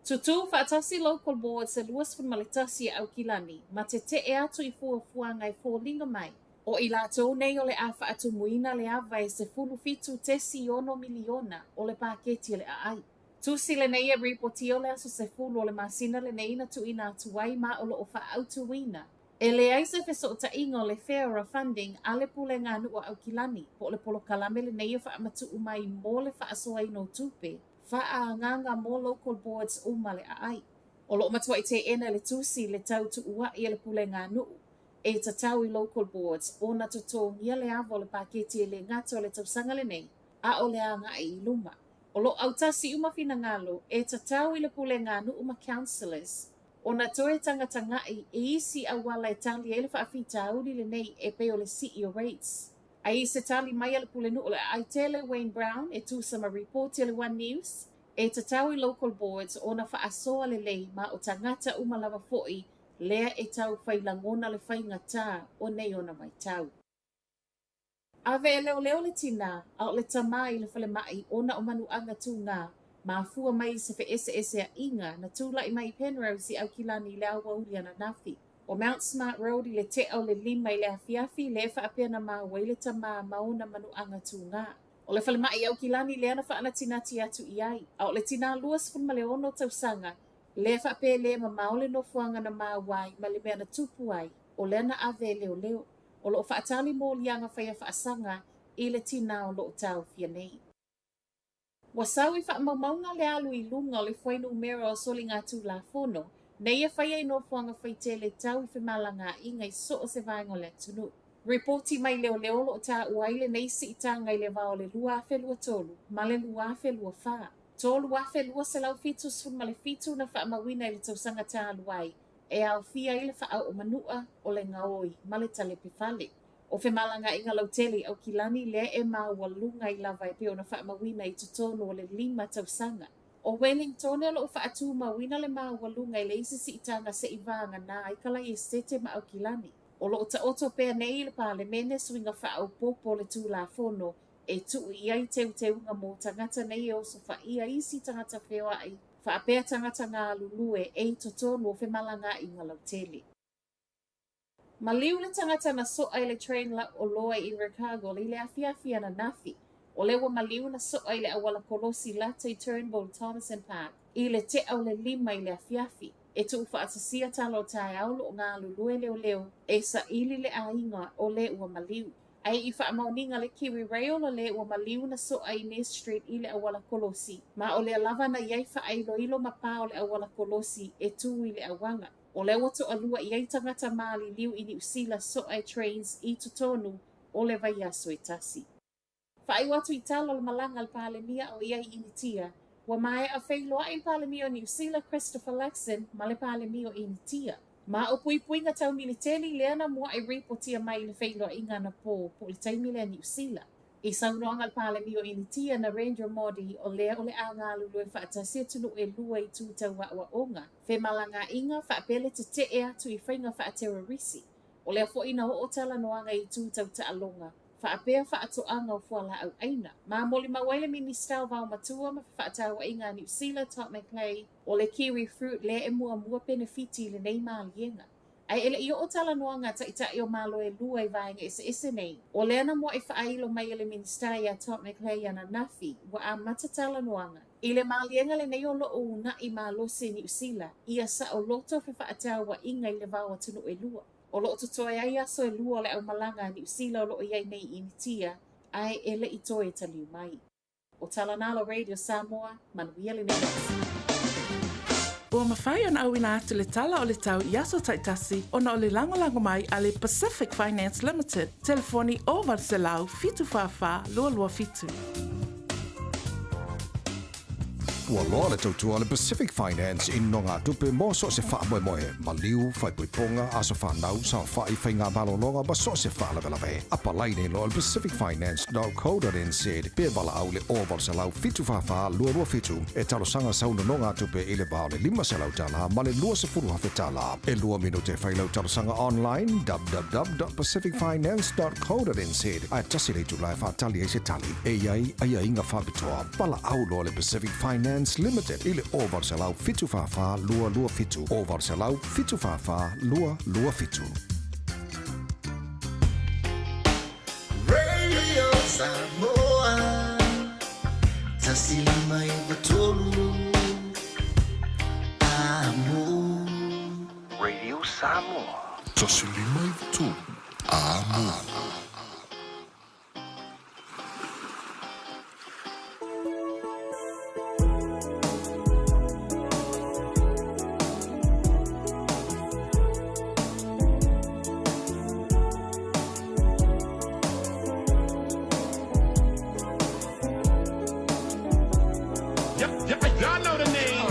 tutū faatasi Local Boards e 21 e Aukilani ma tete'e atu i fuafuaga e foliga mai o i latou nei o le a faatumuina le ava e 17.6 miliona o le paketi o le aai. Tusi lenei e ripotia o le aso 10 o le masina lenei na tuuina atu ai ma o loo faaautuina. E leai se fesootaiga o le FERA funding a le Pulega a Nuu o Aukilani po o le polokalame lenei e faamatuu mai mo le faasoaina o tupe faaagaaga mo local boards uma le aai. O loo matuai teena e le tusi le tau tuuai a le Pulega a Nuu e tatau i local boards ona totogia le ava o le paketi e le gata o le tausaga lenei a o le agai i luma. O loo autasi uma finagalo e tatau i le Pulega a Nuu ma councillors ona toe tagatagai i isi auala e tali ai le faafitauli lenei e pei o le sii o rates. Ae i se tali mai a le Pulenuu o le Aai Tele Wayne Brown e tusa ma ripoti a le One News, e tatau i local boards ona faasoa lelei ma o tagata uma lava foi lea e tau fai lagona le faigata o nei ona vaitau. Ave e leoleo le tinā, a o le tamā i le falemai ona o manuaga tugā, mafua mai i se feeseeseaiga na tulai mai i Penrose i Aukilani i le aoauli ananafi. O Mount Smart Road i le te'a o le 5 i le afiafi lea e faapea na maua ai le tamā ma ona manu'aga tugā. O le falema'i i Aukilani lea na fa'anatinati atu i ai, a o le tinā 26 tausaga lea e faapea e lē mamao le nofoaga na maua ai ma le mea na tupu ai, o lea na ave e leoleo. O lo'o fa'atali moliaga faia fa'asaga i le tinā o lo'o taofia nei. Ua sau i fa'amaumauga le alu i luga o le fuainumera o soligatulafono nei e faia i nofoaga faitele tau i femalagaa'iga i so o se vaega o le atunu'u. Ripoti mai leoleo o lo'o tāua ai lenei si'itaga i le vā o le 2023 ma le 2024. 3,277 na fa'amauina i le tausaga talu ai e aofia ai le fa'ao'o manu'a o le gaoi ma le talepe fale. O femalagaa'iga lautele i Aukilani lea e maualuga ai lava e pei ona fa'amauina i totonu o le 5 tausaga. O Wellingtone o lo'o fa'atumauina le maualuga i le isi si'itaga se'i vāganā ai Kalai Esete ma Aukilani. O lo'o ta'oto pea nei i le Palemene suiga fa'aopoopo o le Tulafono e tu'u i ai teuteuga mo tagata nei e osofa'ia isi tagata feoa'i fa'apea tagata galulue e i totonu o femalagaa'iga lautele. Maliu le tagata na so'a i le train lauoloa i Invercargill i le afiafi ananafi. O lea ua maliu na so'a i le auala kolosi lata i Turnbull Thomason Park i le te'a o le 5 i le afiafi. E tu'ufa'atasia tala o taeao o lo'o galulue leoleo e sa'ili le aiga o lē ua maliu. Ae i fa'amaoniga a le Kiwi Rail o lē ua maliu na so'a i Ness Street i le auala kolosi, ma o lea lava na i ai fa'ailoilo ma pā o le auala kolosi e tū i le auala. O lea ua to'alua i ai tagata maliliu i Niu Sila so'a e trains i totonu o le vaiaso e tasi. Fa'aiu atu i tala o le malaga a le Palemia o i ai i Initia. Ua mae'a feiloa'i le Palemia o Niu Sila Christopher Luxon ma le Palemia o Initia. Ma o puipuiga tau militeli lea na mua'i ripotia mai i le feiloa'iga anapō po o le taimi lea Niu Sila. I saunoaga a le Palemia o Initia Narendra Modi o lea o le a galulue fa'atasi atunu'u e lua i itu tau a'oa'oga, femalagaa'iga fa'apea le tete'e atu i faiga fa'aterorisi. O lea fo'i na o'o talanoaga i itu tau ta'aloga fa'apea fa'ato'aga o fuala'au ʻaina. Ma molimau ai le Minisita o Vaomatua ma Fefa'ataua'iga a Niu Sila Todd McClay o le kiwi fruit lea e muamua penefiti i lenei maliega. Ae e le'i o'o talanoaga a ta'ita'i o Malo e lua i vaega eseese nei. O lea na mua'i fa'ailo mai e le Minisita iā Todd McClay ananafi ua amata talanoaga i le maliega lenei o lo'o una'i malosi e Niu Sila ia sa'oloto fefa'ataua'iga i le va o atunu'u e lua. O lo'o totoe ai aso e lua o le aumalaga a Niu Sila o lo'o i ai nei i Initia, ae e le'i toe taliu mai. O tala na a la Radio Samoa, manuia lenei aso. Ua mafai ona auina atu le tala o le tau i aso taitasi ona o le lagolago mai a le Pacific Finance Limited, telefoni 0800 744 227. Ua loa le tautua a le Pacific Finance i nogatupe mo so o se faamoemoe, maliu, faaipoipoga, aso fanau, saofa'i, faiga malologa ma so o se faalavelave. Apalai nei loa i le pacificfinance.co.nz pe valaau i le 0800 744 227 e talosaga sau nonogatupe i le va o le $500 ma le $20,000. E lua minute e fai lau talosaga online www.pacificfinance.co.nz ae tasi le itula e faatali ai se tali. E i ai aiaiga faapitoa. Valaau loa le Pacific Finance Limited i le 0800 744 227, 0800 744 227. Radio Samoa 1 5 9 3 Amo. Radio Samoa. 1 5 9 3 Amo. Y'all know the name.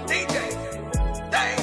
DJ Dang.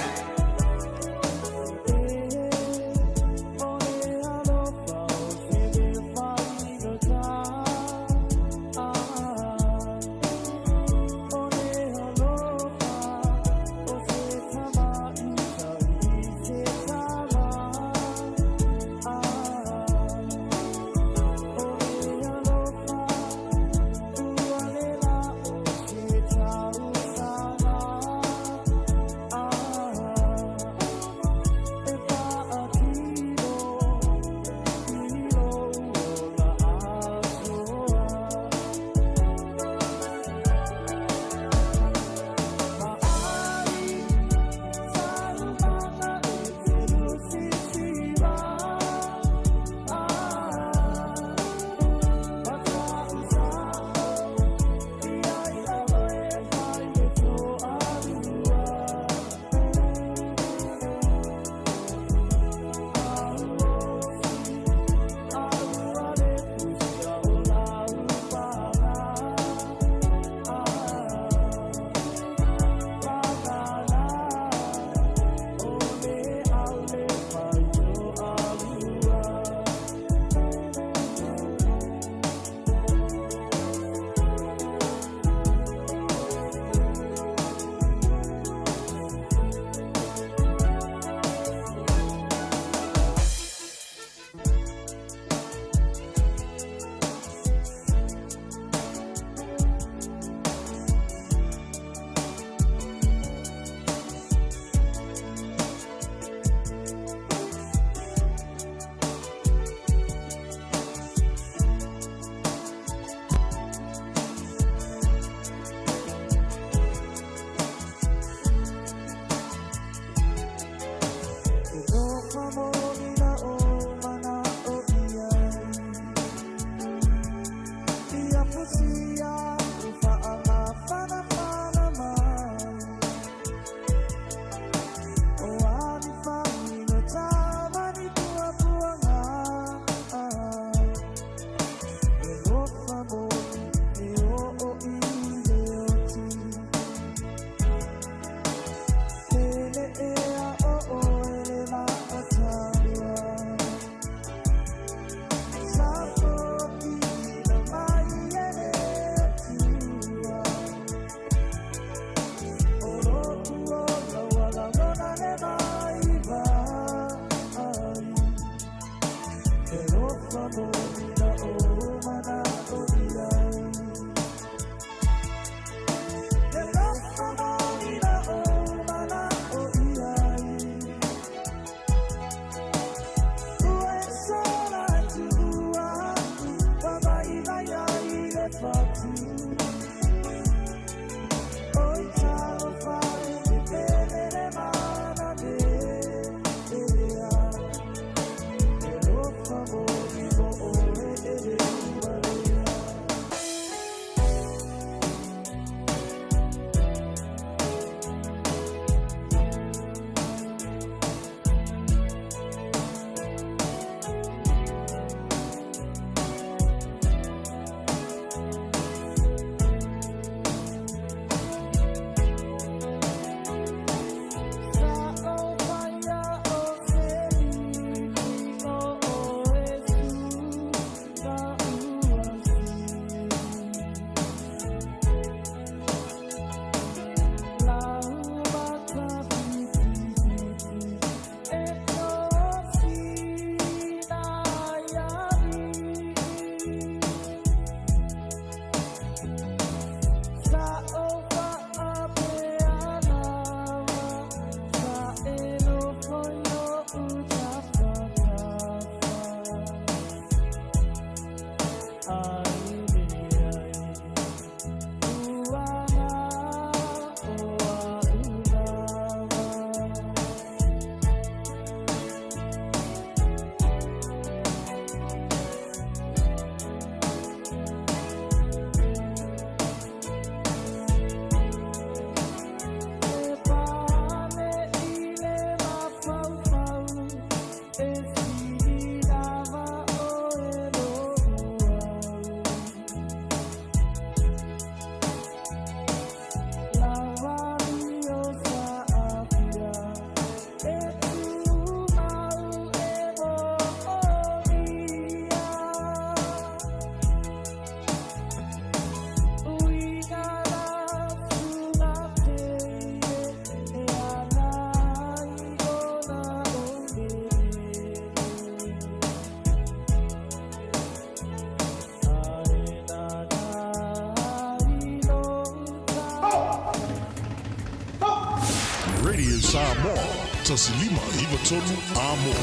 Samoa, 1593 Amo.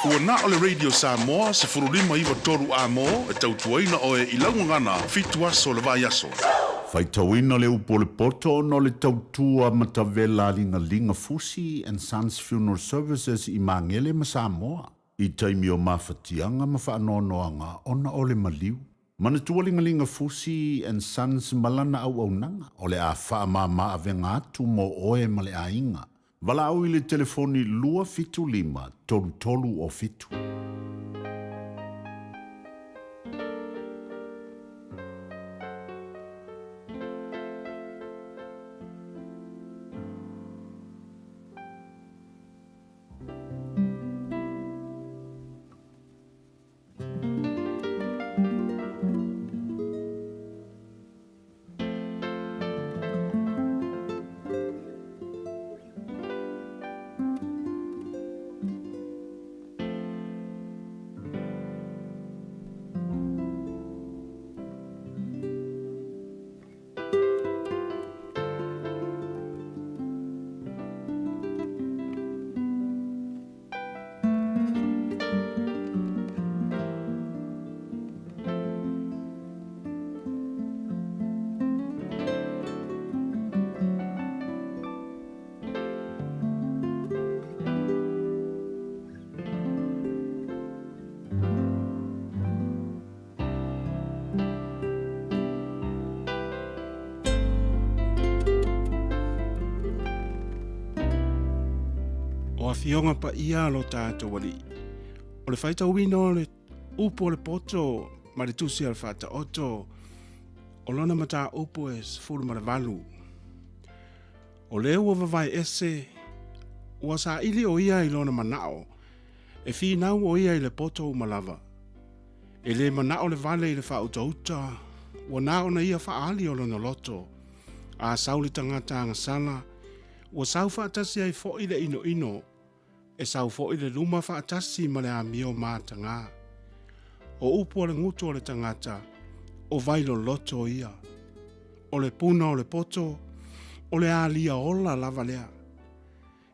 Ua na o le Radio Samoa 1593 Amo e tautuaina oe i lau gagana fitu aso o le vaiaso. Faitauina le upu o le poto ona o le tautua matavela a Ligaliga Fusi and Sons Funeral Services i Magele ma Samoa i taimi o mafatiaga ma faanoanoaga ona o le maliu. Manatua Ligaliga Fusi and Sons ma lana auaunaga o le a faamama avega atu mo oe ma le aiga. Valaau i le telefoni 275 33 o 7. O Afioga Paia a lo tatou Alii, o le faitauina o le upu o le poto ma le tusi a le Faataoto, o lona mataupu e 18. O le ua vavae ese, ua saili o ia i lona manao, e finau o ia i le poto uma lava. E le manao le vale i le faautauta, ua na ona ia faaali o lona loto. A sau le tagata agasala, ua sau faatasi ai foi le inoino, e sau foi le luma faatasi ma le amio matagā. O upu a le gutu o le tagata, o vailoloto ia. O le puna o le poto, o le alia ola lava lea.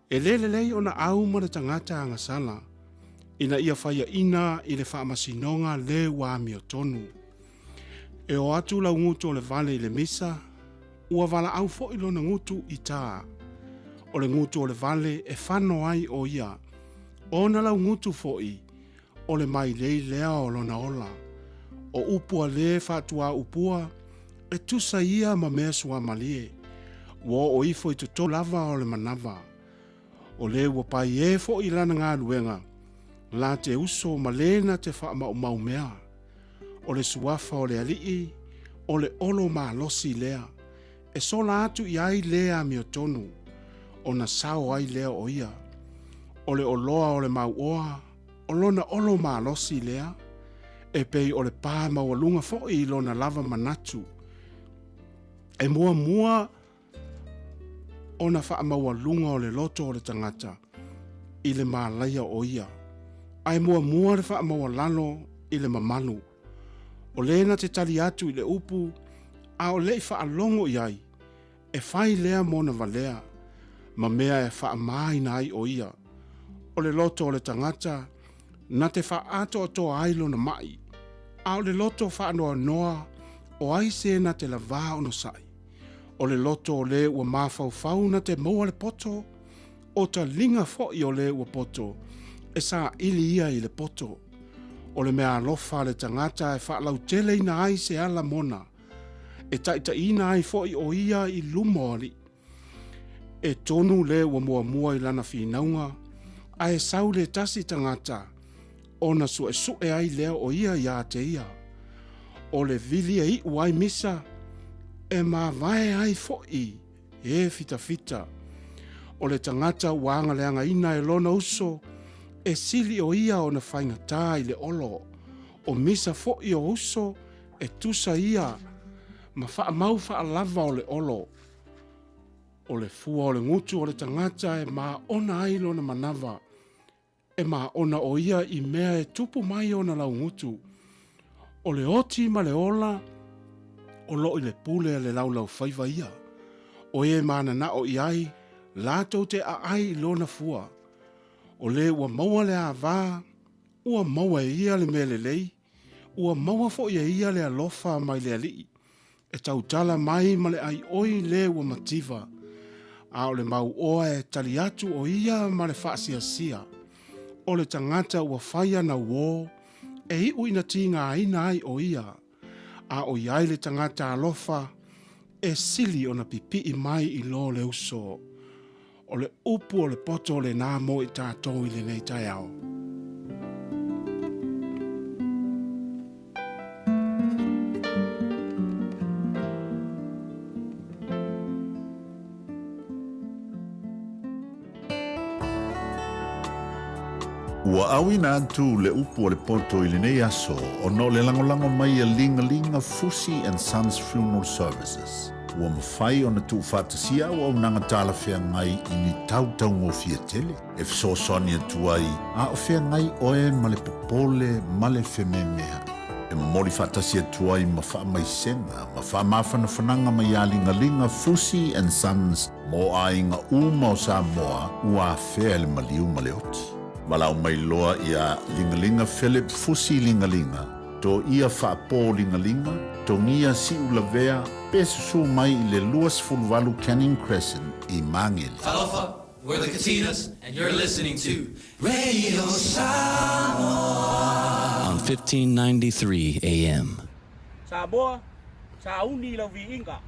E le lelei ona au ma le tagata agasala, ina ia faiaina i le faamasinoga le ua amiotonu. E o atu lau gutu o le vale i le misa, ua valaau foi lona gutu i tā. O le gutu o le vale e fano ai o ia, ona lau gutu foi, o le mailei lea o lona ola. O upu a le faatuaupua, e tusa ia ma mea suamalie, ua oo ifo i totonu lava o le manava. O le ua pai e foi i lana galuega, la te uso ma le na te faamaumau mea. O le suafa o le Alii, o le olo malosi lea, e sola atu i ai le amiotonu, ona sao ai lea o ia. O le oloa o le mauoa, o lona olo malosi lea, e pei o le pā maualuga foi i lona lava manatu. E muamua ona faamaualuga o le loto o le tagata i le malaia o ia, ae muamua le faamaualalo i le mamalu. O le na te tali atu i le upu a o leʻi faalogo i ai, e fai lea mona valea, ma mea e faamāina ai o ia. O le loto o le tagata na te faaatoatoa ai lona maʻi, a o le loto faanoanoa o ai se na te lavā onosai. O le loto o le ua mafaufau na te maua le poto, o taliga foi o le ua poto, e saili ia i le poto. O le mea alofa a le tagata e faalauteleina ai se ala mona, e taitaiina ai foi o ia i luma o alii. E tonu le ua muamua i lana finauga, ae sau le tasi tagata, ona suesue ai lea o ia iā te ia. O le vili e iʻu ai misa, e mavae ai foi e fitafita. O le tagata ua agaleagaina e lona uso, e sili o ia ona faigatā i le olo. O misa foi o uso e tusa ia ma faamau faalava o le olo. O le fua o le gutu o le tagata e maona ai lona manava, E māʻona ʻo ia i mea e tupu mai ona laugutu. O le oti ma le ola o lo o i le pule a le laulaufaiva ia. ʻO ia e mananaʻo i ai, Latou te aai i lona fua. O le ua maua le ava, ua maua e ia le mea lelei, ua maua foi e ia le alofa mai le Alii, e tautala mai ma le aioi le ua mativa, a o le mauoa e tali atu o ia ma le faasiasia. O le tagata ua fai ana uō, e iu ina tigaina ai o ia, a o i ai le tagata alofa, e sili ona pipii mai i lo le uso. O le upu o le poto lenā mo i tatou i lenei taeao. Ua auina atu le upu o le poto i lenei aso ona o le lagolago mai a Ligalinga Fusi and Sons Funeral Services. Ua mafai ona tuufaatasia auaunaga talafeagai i ni tau taugofie tele e fesoasoani atu ai a o feagai oe ma le popole ma le fememea'i. E momoli faatasi atu ai ma faamaisega ma faamafanafanaga mai ia Ligaliga Fusi and Sons mo aiga uma o Samoa ua afea e le maliu ma le oti. Valaau mai loa ia Ligaliga Philip Fusi Ligaliga, Toia Faapo Ligaliga, Togia Siulavea, pe susu mai i le 28 Canning Crescent i Magele. Talofa, we're the Katinas and you're listening to Radio Samoa on 1593 AM. Samoa, sauni i lau viiga.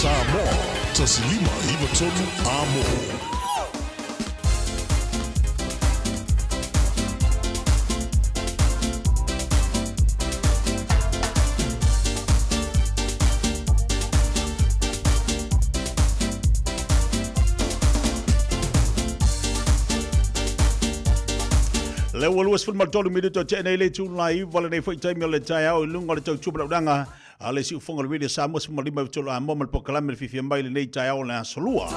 Samoa, 1593 Amo. Le ua 23 minuto te nei le tū lai wale nei foi taimi o le taeao i lunga o le tautua malaulaga a le siufoga o le Radio Samoa 15 i tolu amoa ma le polokalame le fiafia mai lenei taeao o le aso lua.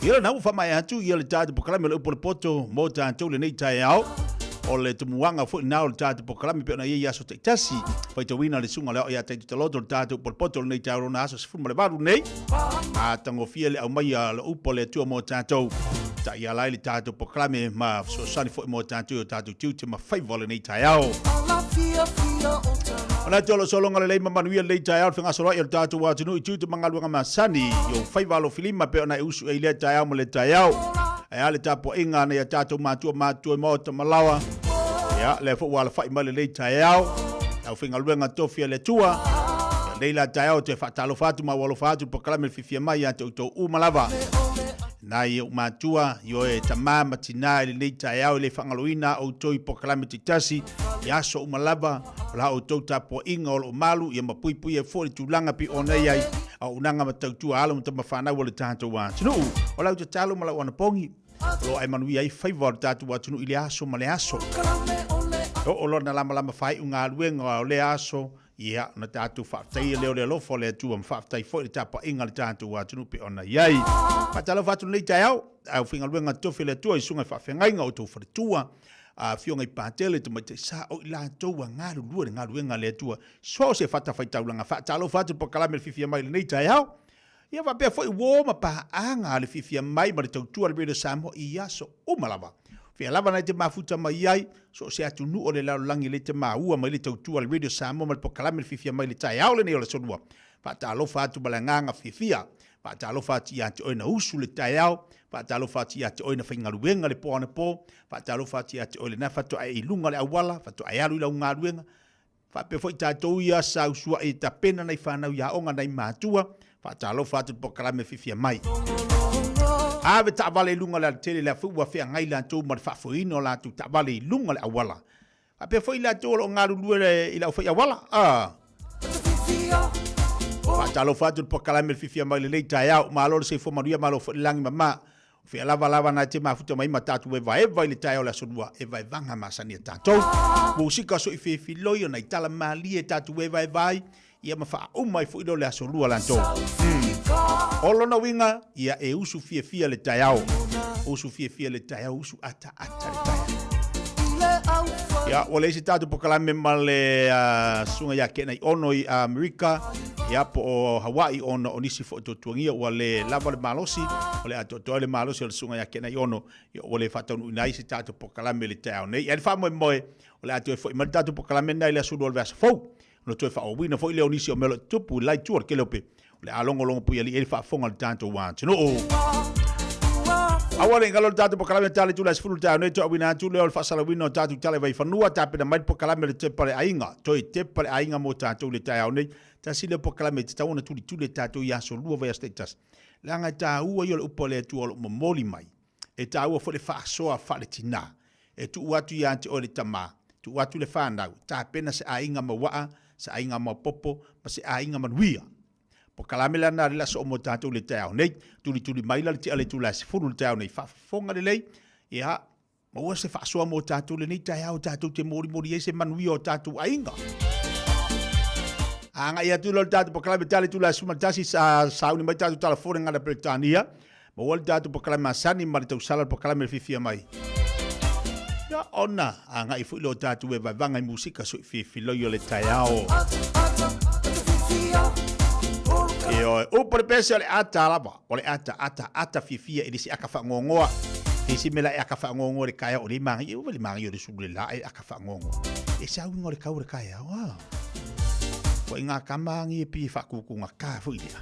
Ia lena ua faamaea atu ia le tatou polokalame o le upu o le poto mo tatou lenei taeao. O le tumuaga foi lena o le tatou polokalame pei ona i ai i aso taitasi. Faitauina le susuga o le ao ia Taito Taloto le tatou upu o le poto lenei taeao lona aso 18 nei. A tagofia le aumaia o le upu a le Atua mo tatou. Taiala ai le tatou polokalame ma fesoasoani foi mo tatou i o tatou tiute ma faiva o lenei taeao. Manatu o lo o sologa lelei ma manuia lenei taeao le fegasoloai o le tatou atunuu i tiute ma galuega masani i ou faiva alofilima pei ona e usu ai i lea taeao ma lea taeao. Ae a le tapuaiga a nai a tatou matua matutua i maota ma laoa. Ia, lea foi ua alafai mai lenei taeao. Le aufaigaluega tofi a le Atua. Ia, nei la taeao te faatalofa atu ma ua alofa atu le polokalame le fiafia mai ia te outou uma lava. Nai ou matua, ioe, tamā ma tinā i lenei taeao e le faagaloina a outou i polokalame taitasi, i aso uma lava, o la outou tapuaiga o lo o malu ia ma puipui ai foi le tulaga pei ona i ai auaunaga ma tautua alo ma tama fanau a le tatou atunuu. O lau tatalo ma lau anapogi, o lo o ae manuia ai faiva o le tatou atunuu i le aso ma le aso. E oo lona lamalama faaiu galuega o lea aso, Ia, ona tatou faafetaia lea o le alofa o le Atua ma faafetai foi i le tapuaiga a le tatou atunuu pei ona i ai. Faatalofa atu lenei taeao, aufaigaluega tofi a le Atua i susuga i faafeagaiga o outou faletua, afioga i Patele, Tamaitai Sa, o i latou ua galulue i le galuega a le Atua. So o se fatafaitaulaga, faatalofa atu i le polokalame le fiafia mai i lenei taeao. Ia faapea foi uo ma paaga a le fiafia mai ma le tautua a le Radio Samoa i aso uma lava. Fea lava na e te mafuta mai ai, so o se atunuu o le lalolagi lea e te maua mai le tautua a le Radio Samoa ma le polokalame le fiafia mai i le taeao lenei o le Aso Lua. Faatalofa atu ma le agaga fiafia. Faatalofa atu ia te oe na usu le taeao. Faatalofa atu ia te oe na faigaluega le po anapo. Faatalofa atu ia te oe lena faatoa e i luga o le auala, faatoa e alu i lau galuega. Faapea foi tatou ia sa usuai e tapena nai fanau i aoga nai matua, faatalofa atu i le polokalame fiafia mai. Ave taavale i luga o le alatele lea foi ua feagai latou ma le faafoeina o latou taavale i luga o le auala. Faapea foi latou o lo o galulue i le aufai auala. Ah. Faatalofa atu i le polokalame fiafia mai lenei taeao. Malo le soifua manuia, malo foi le lagi mama. O fea lava lava na te mafuta mai ma tatou evaeva i le taeao o le aso lua, evaevaga masani a tatou. Musika so i fefiloi ona i tala malie tatou evaeva ai, ia ma faauma ai foi lea o le aso lua latou. O lona uiga, ia e usu fiafia le taeao. Usu fiafia le taeao, usu ataata le taeao. Ia, ua leai se tatou polokalame ma le susuga ia Kenai Ono i Amerika, ia po o Hawaii ona o nisi foi tuatuagia ua le lava le malosi, o le atoatoa ai le malosi o le susuga ia Kenai Ono, ia ua le faataunuuina ai se tatou polokalame i le taeao nei. Ae le faamoemoe, o le a toe foi mai le tatou polokalame lena i le aso lua o le vaiaso fou. Ona toe faaauauina foi lea o nisi o mea o lo o tutupu i le la itu o le keleope, o le a logologo puialii ai le faafofoga a le tatou atunuu. Aua ne i galo le tatou polokalame tala i tula e 10 taeao nei, toe auina atu lea o le faasalauina o tatou tala i Vaifanua, tapena mai le polokalame o le Tepa le Aiga, toe Tepa le Aiga mo tatou i le taeao nei. Tasi lea polokalame e tatau ona tulituli e tatou i aso lua vaiaso taitasi, leaga e taua ia o le upu a le Atua o lo o momoli mai. E taua foi le faasoa faaletina e tuu atu ia te oe le tama, tuu atu le fanau, tapena se aiga mauaa, se aiga maopopo, ma se aiga manuia. Polokalame lana le laso mo tatou i le taeao nei. Tulituli mai la le tia le itula e 10 i le taeao nei. Faafofoga lelei, ia, maua se faasoa mo tatou lenei taeao tatou te molimoli ai se manuia o tatou aiga. Agai atu loa le tatou polokalame tala itula e 11 sa sauni mai tatou talafone ngana Peretania. Maua le tatou polokalame masani ma le tausala le polokalame le fiafia mai. Ia ona agai foi lea o tatou e vaevaga i musika sui fifiloi o le taeao. Ioe, upu le pese o le ata lava, o le ata, ata, ata fiafia i le isi aka faangogoa. E isi mea la e aka faangogoa i le kaeao o le magai, e ua le magai o le sulu le la e aka faangogoa. E se auiga o le kau o le kaeao, a. Ua i ngā kama angi e pi e whakuku ngā kā fui lea.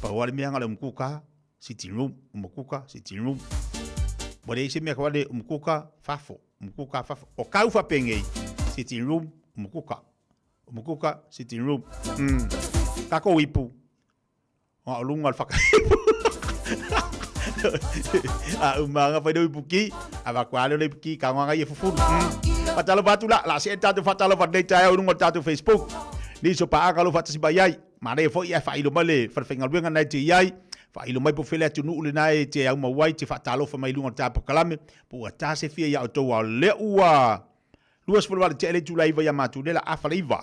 Pau ale mea ngā le umukuka, sitting room, umukuka, sitting room. Ua le isi mea ka wale umukuka, fafo, umukuka, fafo. O kau whapengei, sitting room, umukuka. Umukuka, sitting room. Kako ipu. Nga o luga o le whakaipu. A umanga fai le ipuki, a vaku ale le ipuki, ka nganga ia fufulu. Fatalofa atu la, la se tatou fatalofa nei taeao i luga o le tatou Facebook. Nisi o paaga lo faatasi mai ai, manaia foi ae faailo mai le falefaigaluega na e te i ai, faailo mai po o fea le atunuu lena e te aumau ai, te faatalofa mai i luga o le ta polokalame, po ua ta se fia ia outou a o lea ua 28 tea le itula e 9 ia matou lea la afa le 9. Ou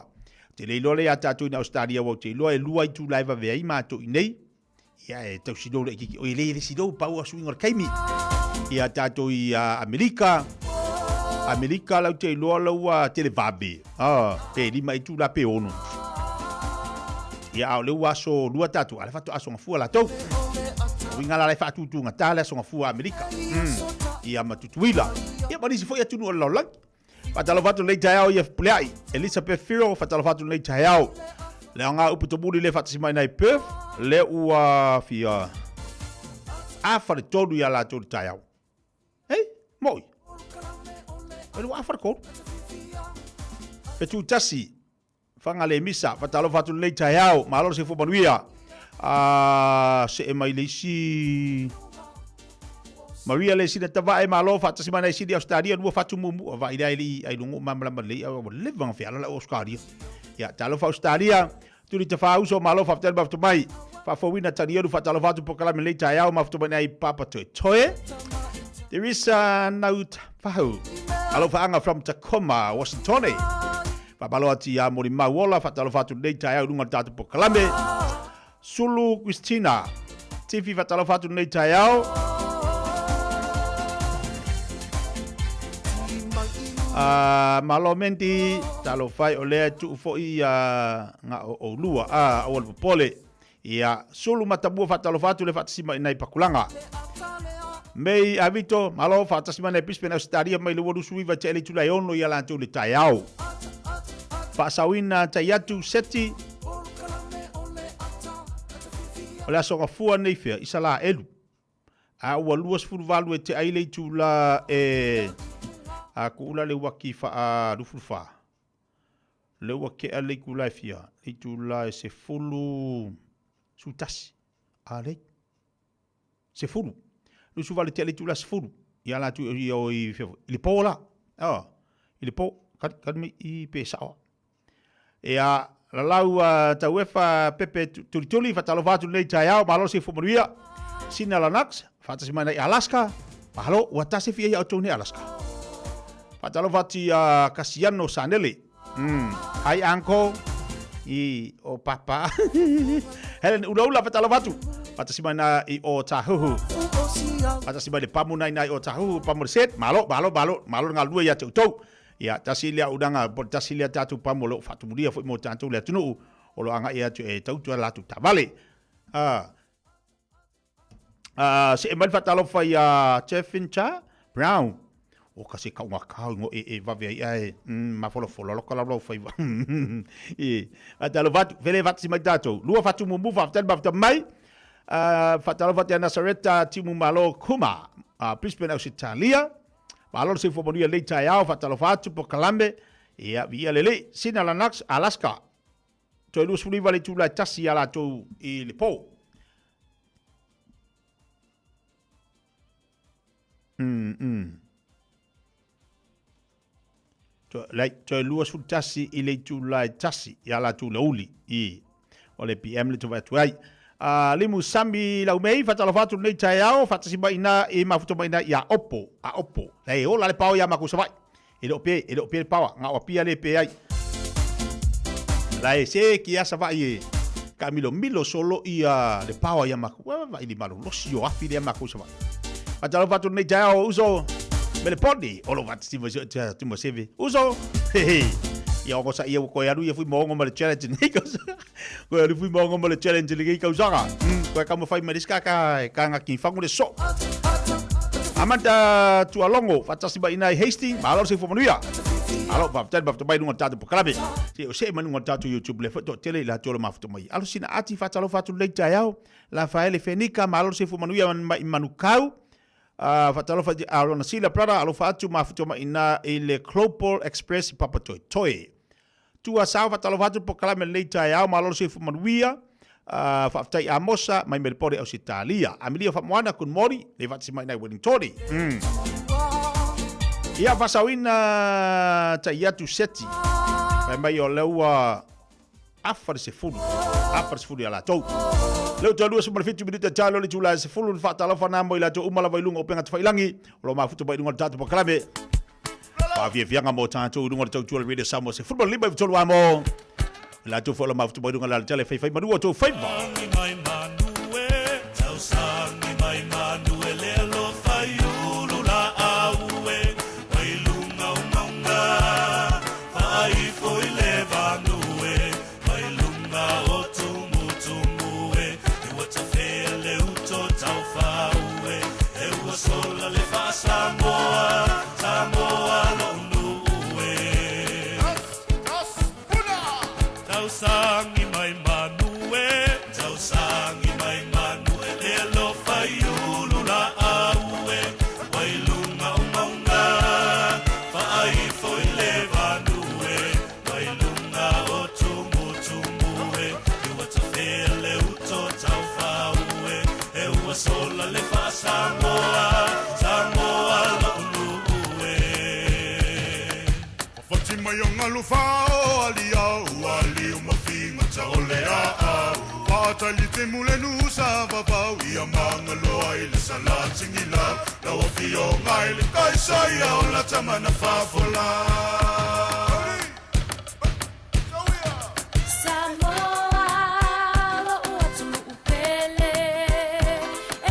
te le iloa lea ia tatou ina Australia aua ou te iloa e lua itula e vave ai matou i nei. Ia e tau silou laitiiti. Oi e le le silou pau a suiga o le taimi. Ia tatou i Amerika. Amerika lau te iloa lau ua tele vave. Ah, pe 5 itula pe 6. Ia a o lea ua aso lua tatou, a le faatoa aso gafua latou. O uiga la la e faatutugata le aso gafua a Amerika. Ia ma Tutuila. Ia ma nisi foi atunuu o le lalolagi. Faatalofa atu lenei taeao i Fepuleai, Elizabeth Firo, faatalofa atu lenei taeao. Le aoga upu tomuli le faatasi mai nai Perth, le ua fia afa le tolu ia latou le taeao. Hei, moi. Ele ua afa le tolu. Fetu tasi, Whanga le misa, faatalofa atu lenei taeao, malo le soifua manuia. Ah, see mai le isi Maria le sina tavae malo faatasi mai nai sili Australia lua fatu mumu va ila ili ai lungu mamalama lei au ua leva nga feala la Australia. Ya talofa Australia tuli te whauso malo whafetele mafetu mai. Whafawina tanielu faatalofa atu pokalame lei taeao mafetu mai nai papa toe toe. There is a note fahu. Alofa anga from Tacoma, Washington. Faamalo atu iā Molimau Ola, faatalofa atu lenei taeao i luga o le tatou polokalame. Sulu Christina, Tifi faatalofa atu lenei taeao. Malo Mendi, talofa e o lea e tuu foi nga o oulua, aua le popole. Ia, Sulu Matamua faatalofa atu le faatasi mai nai Pakulaga. Mei Avito, malo faatasi mai nai Brisbane, Ausetalia mai le 29 tea le itula e 6 ia latou le taeao. Faasaoina tai atu Seti. O le aso gafua nei fea i Salaelu. A ua 28 e tea ai le itula e a kuula le uaki faa 24. Lea ua kea le itula e fia, le itula e 11, a lei, 10. 28 tea le itula 10, ia ala atu i o i fea foi, i le po la, oh, i le po, kali, kali mai i pe sao. Ia, lalau tauefa pepe tulituli, faatalofa atu lenei taeao, malo le soifua manuia. Sina Lanax, faatasi mai nei Alaska, malo, ua tasi fia ia outou nei Alaska. Faatalofa atu ia Kasiano Sanele. Hi uncle. I o papa. Helen Ulaula faatalofa atu. Faatasi mai na i o Tahuhu. Faatasi mai le pamu nai nai o Tahuhu, pamu le set. Malo, malo, malo, malo le galulue ia te outou. Ia, tasi lea unaga, po tasi lea tatou pamu o lo o faatumulia foi mo tatou le atunuu o lo o agai atu e tautua latou taavale. Ah, see mai le faatalofa iā Jeffin Cha Brown. O ka se kauga kau ingo e e vave ai ae mafolafolo aloka lau lau faiva. E, faatalofa atu, fele faatasi mai tatou. Lua fatu mumu faafetai le mafuta mai. Faatalofa atu ia Nasareta Timu Malo Kuma, Brisbane Ausetalia. Malo le soifua manuia i lenei taeao, faatalofa atu polokalame. Ia, viia le Alii. Sina Lanax, Alaska. Toe 29 le itula e tasi iā latou i le po. Toe, lai, toe 21 i le itula e tasi iā latou le uli i o le PM le tova atu ai. Limu Sami Laumei, faatalofa atu lenei taeao, faatasi mai ina i mafuta mai ina ia Opo, a Opo. Lai, ola le pao ia makou Savaii. E le o pe, e le o pe le paoa, nga o Apia le pe ai. Lai se ki asa vai e ka milo milo solo ia le paoa ia makou. Wa vai li malo losi o afi le makou sa vai. Faatalofa atu lenei taeao uso me le poni o lo vat si mo se mo seve. Uso. He he. Ia o sa ia ko alu ia fui mo ngo le challenge nei ka. Ko alu fui mo ngo le challenge nei ka usaga. Ko ka mo fai mai ka ka ka nga ki fangu le so. Amanda Tualongo, faatasi mai ina i Hastings, malo le soifua manuia. Alo, faafetai le mafuta mai luga o le tatou polokalame. Se o see mai luga o le tatou YouTube lea foi toatele i latou o le mafuta mai. Alo sina ati faatalofa atu lenei taeao. Lafaele Fenika, malo le soifua manuia mai Manukau. Faatalofa i Arona Sila, brother, alofa atu mafuta mai ina i le Global Express i Papatoetoe. Tua Sao, faatalofa atu le polokalame lenei taeao, malo le soifua manuia. Faafetai Amosa mai Melbourne Ausetalia. Amelia Faamoana, good morning, le faatasi mai nai Wellingtoni. Ia faasaoina tai atu seti. Fai mai o lea ua afa le 10. Afa le 10 ia latou. Leo toa 27 minute talo le itula e 10 le faatalofa na mo i latou uma lava i luga o upega tafailangi. O lo mafuta mai i luga o le tatou polokalame. Faafiafiaga mo tatou i luga o le tautua o le Radio Samoa 15 i tolu amo. Latou foi o lo mafuta mai i luga o le alatele faifai manu o tou faiva. Mai manu e, tausangi mai manu e le alofa i ulu la au e, mai luga o mauga, faaifo i le vanu e, mai luga o tumutumu e, e ua tafea le uto taufau e, e ua sola le faasamoa, Samoa lo'u nuu e. Tausangi mai manu e, tausangi mai manu e, le alofa i ulu la au e, mai luga o mauga, faaifo i le vanu e, mai luga o tumutumu e, e ua tafea le uto taufau e, e ua sola le faasamoa, Samoa lo'u nuu e. Fati mai o ngalu fao ali au ali o mafinga ta o le a au Whātali te mule nusa vavau ia mangaloa i le salatingi lau Lau afi o ngai le kaisa ia o la tamana fāfola. Samoa, lo'u atunuu pele,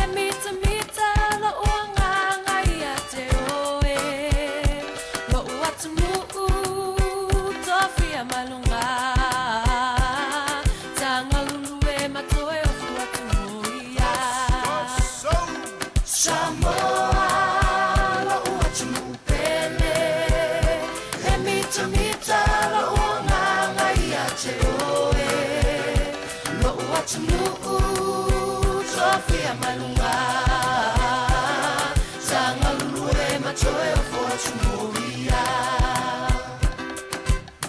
e mitamita lo'u agaga ia te oe. Lo'u atunuu, tofia mai luga. Tagalulu e matoe o fuatumoia. Samoa, lo'u atunuu pele, e mitamita lo'u agaga ia te oe. Lo'u atunuu, tofia mai luga. Tagalulu e matoe o fuatumoia.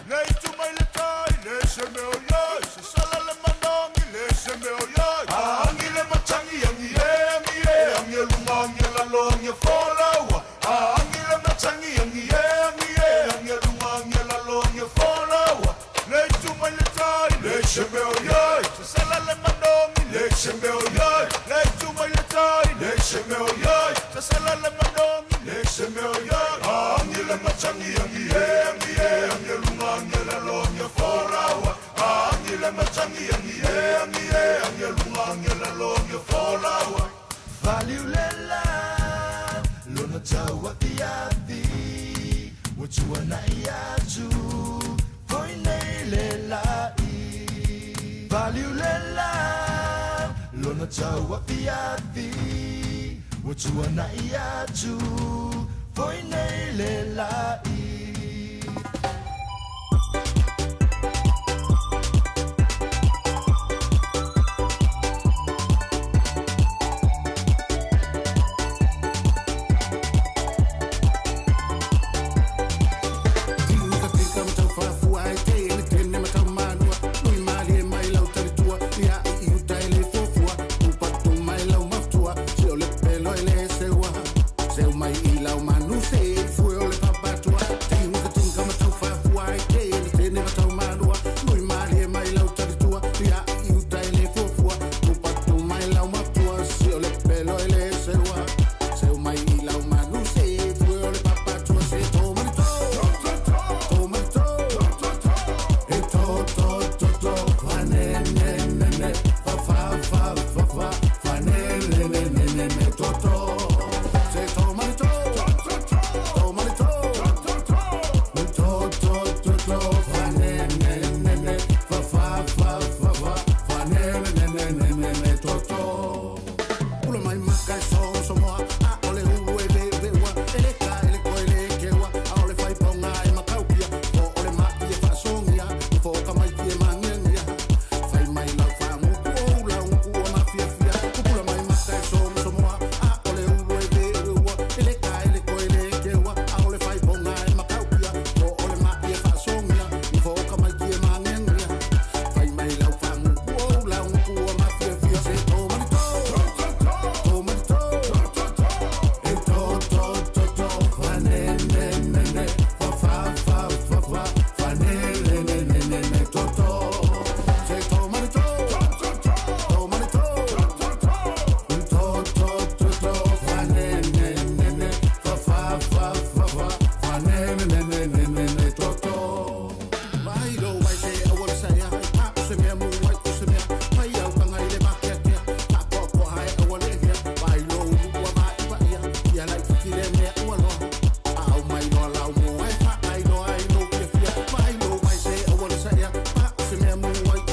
Le itu mai le tai, le se meo iai, se sala le manangi, le se meo iai. Angi le matangi, angi e, angi e, angi e lunga, angi e lalo, angi e folaua. Angi le matangi, angi e, angi e, angi e lunga, angi e lalo, angi e folaua. Le itu mai le tai, le se meo iai, se sala le manangi, le se meo iai. Le itu mai le tai, le se meo iai, se sala le manangi, le se meo iai. Angi le matangi, angi e, angi e, angi e lunga, angi e lalo, angi e folaua. Angi le matangi, angi e, angi e, angi e lunga, angi e lalo, angi e folaua. Valiulela, lona tau afiafi, ua tuana'i atu, foi nei le la'i. Valiulela, lona tau afiafi, ua tuana'i atu, foi nei le la'i. Seu mai i lau manu se fue o le papatua.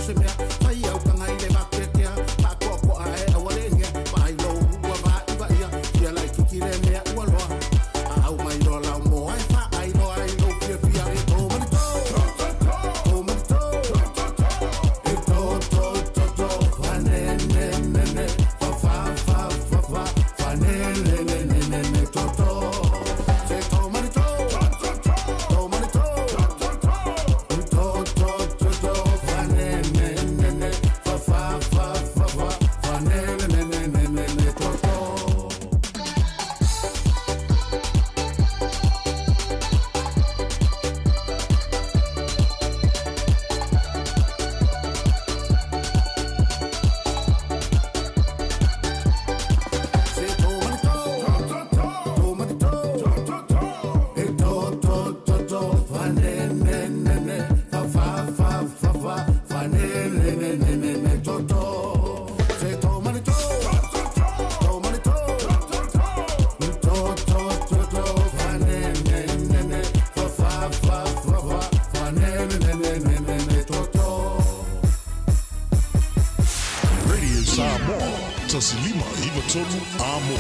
se mea Fai au kanga i le vakeakea Paakoakoa e aualeʻigia Vaai lou ua vaʻivaʻia Fia laʻikiki le mea ua loa Aau mai loa lau moa e faailoa ai lou fiafia E tō ma le tō Tō ma le tō E tō tō tō tō Fanenenene Fa fa fa fa fa Fanenenenene tō tō Se tō ma le tō Tō ma le tō Tō tō tō tō Fanenenene Fa fa fa fa fa Fanenenenene tō tō. Se tō ma le tō Tō ma le tō E tō tō tō tō Fanenenene Fa fa fa fa fa Fanenenenene tō tō Se tō ma le tō Tō ma le tō Tō tō tō tō Fanenenene Fa fa fa fa fa Fanenenenene tō tō. Radio Samoa, 1593 Amo.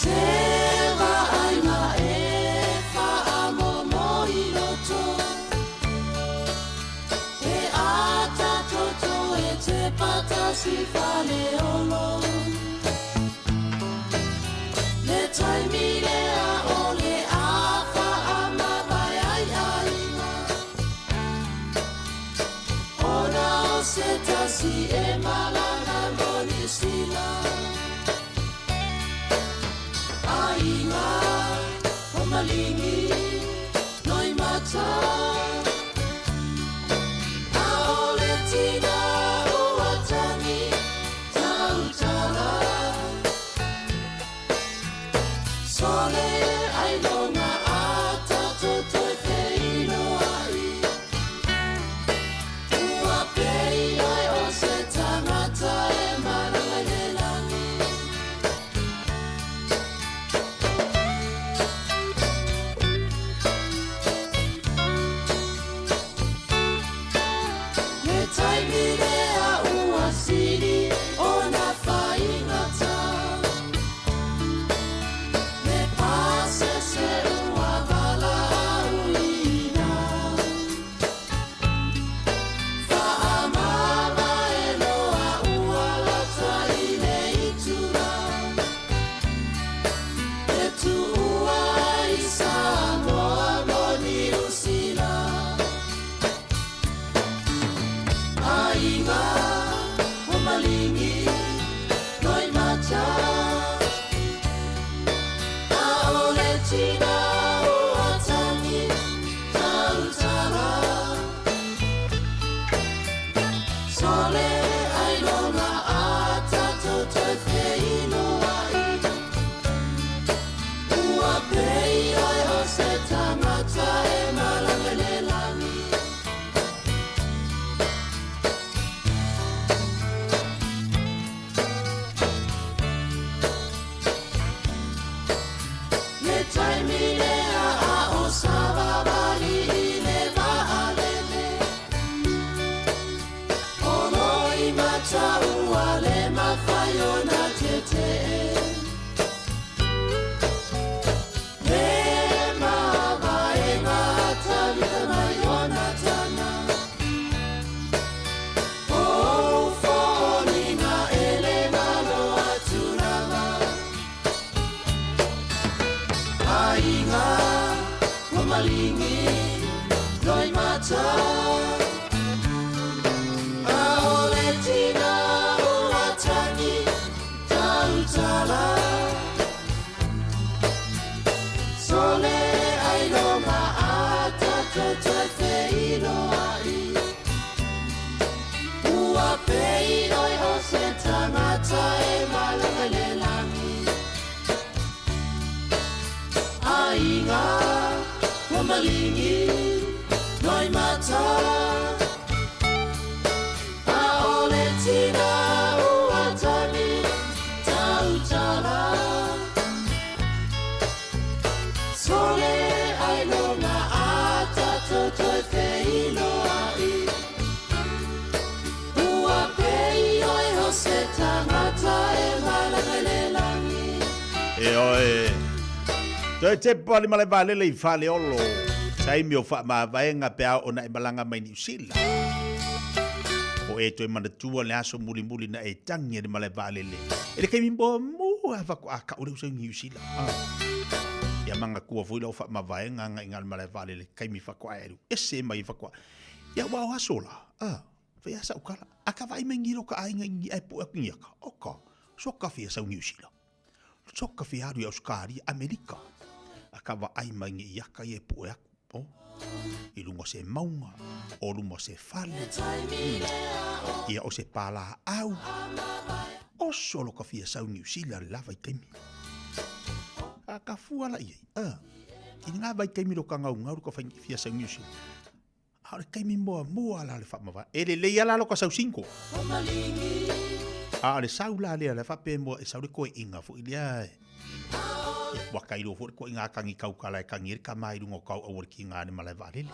Se vaaiga e faamomo i loto E ata toto e te patasi faleolo Le taimi lea o le afa a mavae ai aiga Ona o se tasi e malaga mo Niu Sila. Aiga o maligi noi mata Aole tina o atani tautala Sole ai longa ata totoi feilo ai Ua pei ai o se tangata e maranga i le lagi. Le taimi lea ua sili ona faigata Le pasese ua valaauina Faamava e loa ua lata i le itula E tuua ai Samoa mo Niu Sila. Aiga o maligi noi mata Aole tina o atani tautala Sole ai longa ata totoi feilo ai Ua pei ai o se tangata e malaga i le lagi. Le taimi lea a o savavali i le vaalele O loi mataua le mafai ona tetee Le mavaega tavita mai ona tana O foliga e le malo atu lava Aiga o maligi noi mata Aole tina o atani tautala Sole ai longa ata totoi feilo ai Ua pei oi o se tangata e malaga i le lagi. Aiga o maligi noi mata. Toe tepa le malae vaalele i Faleolo, taimi o faamavaega pe a oo na e malaga mai Niu Sila. O e toe manatua le aso mulimuli na e tangi e le malae vaalele. E le kaimi muamua a faatoa kau le uso i Niu Sila. Ah. Ia mangatua foi lau faamavaega agai i le malae vaalele kaimi faatoa e alu ese mai faatoa. Ia ua o aso la. Ah. Fai a sau kala. A ka vaai mai ni lo ka aiga i ni ai pu aku ni aka. Oka. So ka fia sau Niu Sila. So ka fia alu i Australia, Amerika. A ka vaai mai ni i aka i e pue aku. Oh. I lunga o se maunga, o luma o se fale. Ia o se pālāau. O solo ka fia sau Niu Sila le la vaitaimi. A ka fua la i ai. Ah. I ngā vaitaimi lo ka ngaungau lo ka fia sau Niu Sila. A o le taimi muamua la o le faamavae. E lelei lava la lo ka sau single. A o le sau la lea, le faapea mua e sau le koeina foi lea e. Ua kailoa foi le koeina a kagi kaukala e kagi ai le kama i luga o kau aua le kiga le malae vaalele.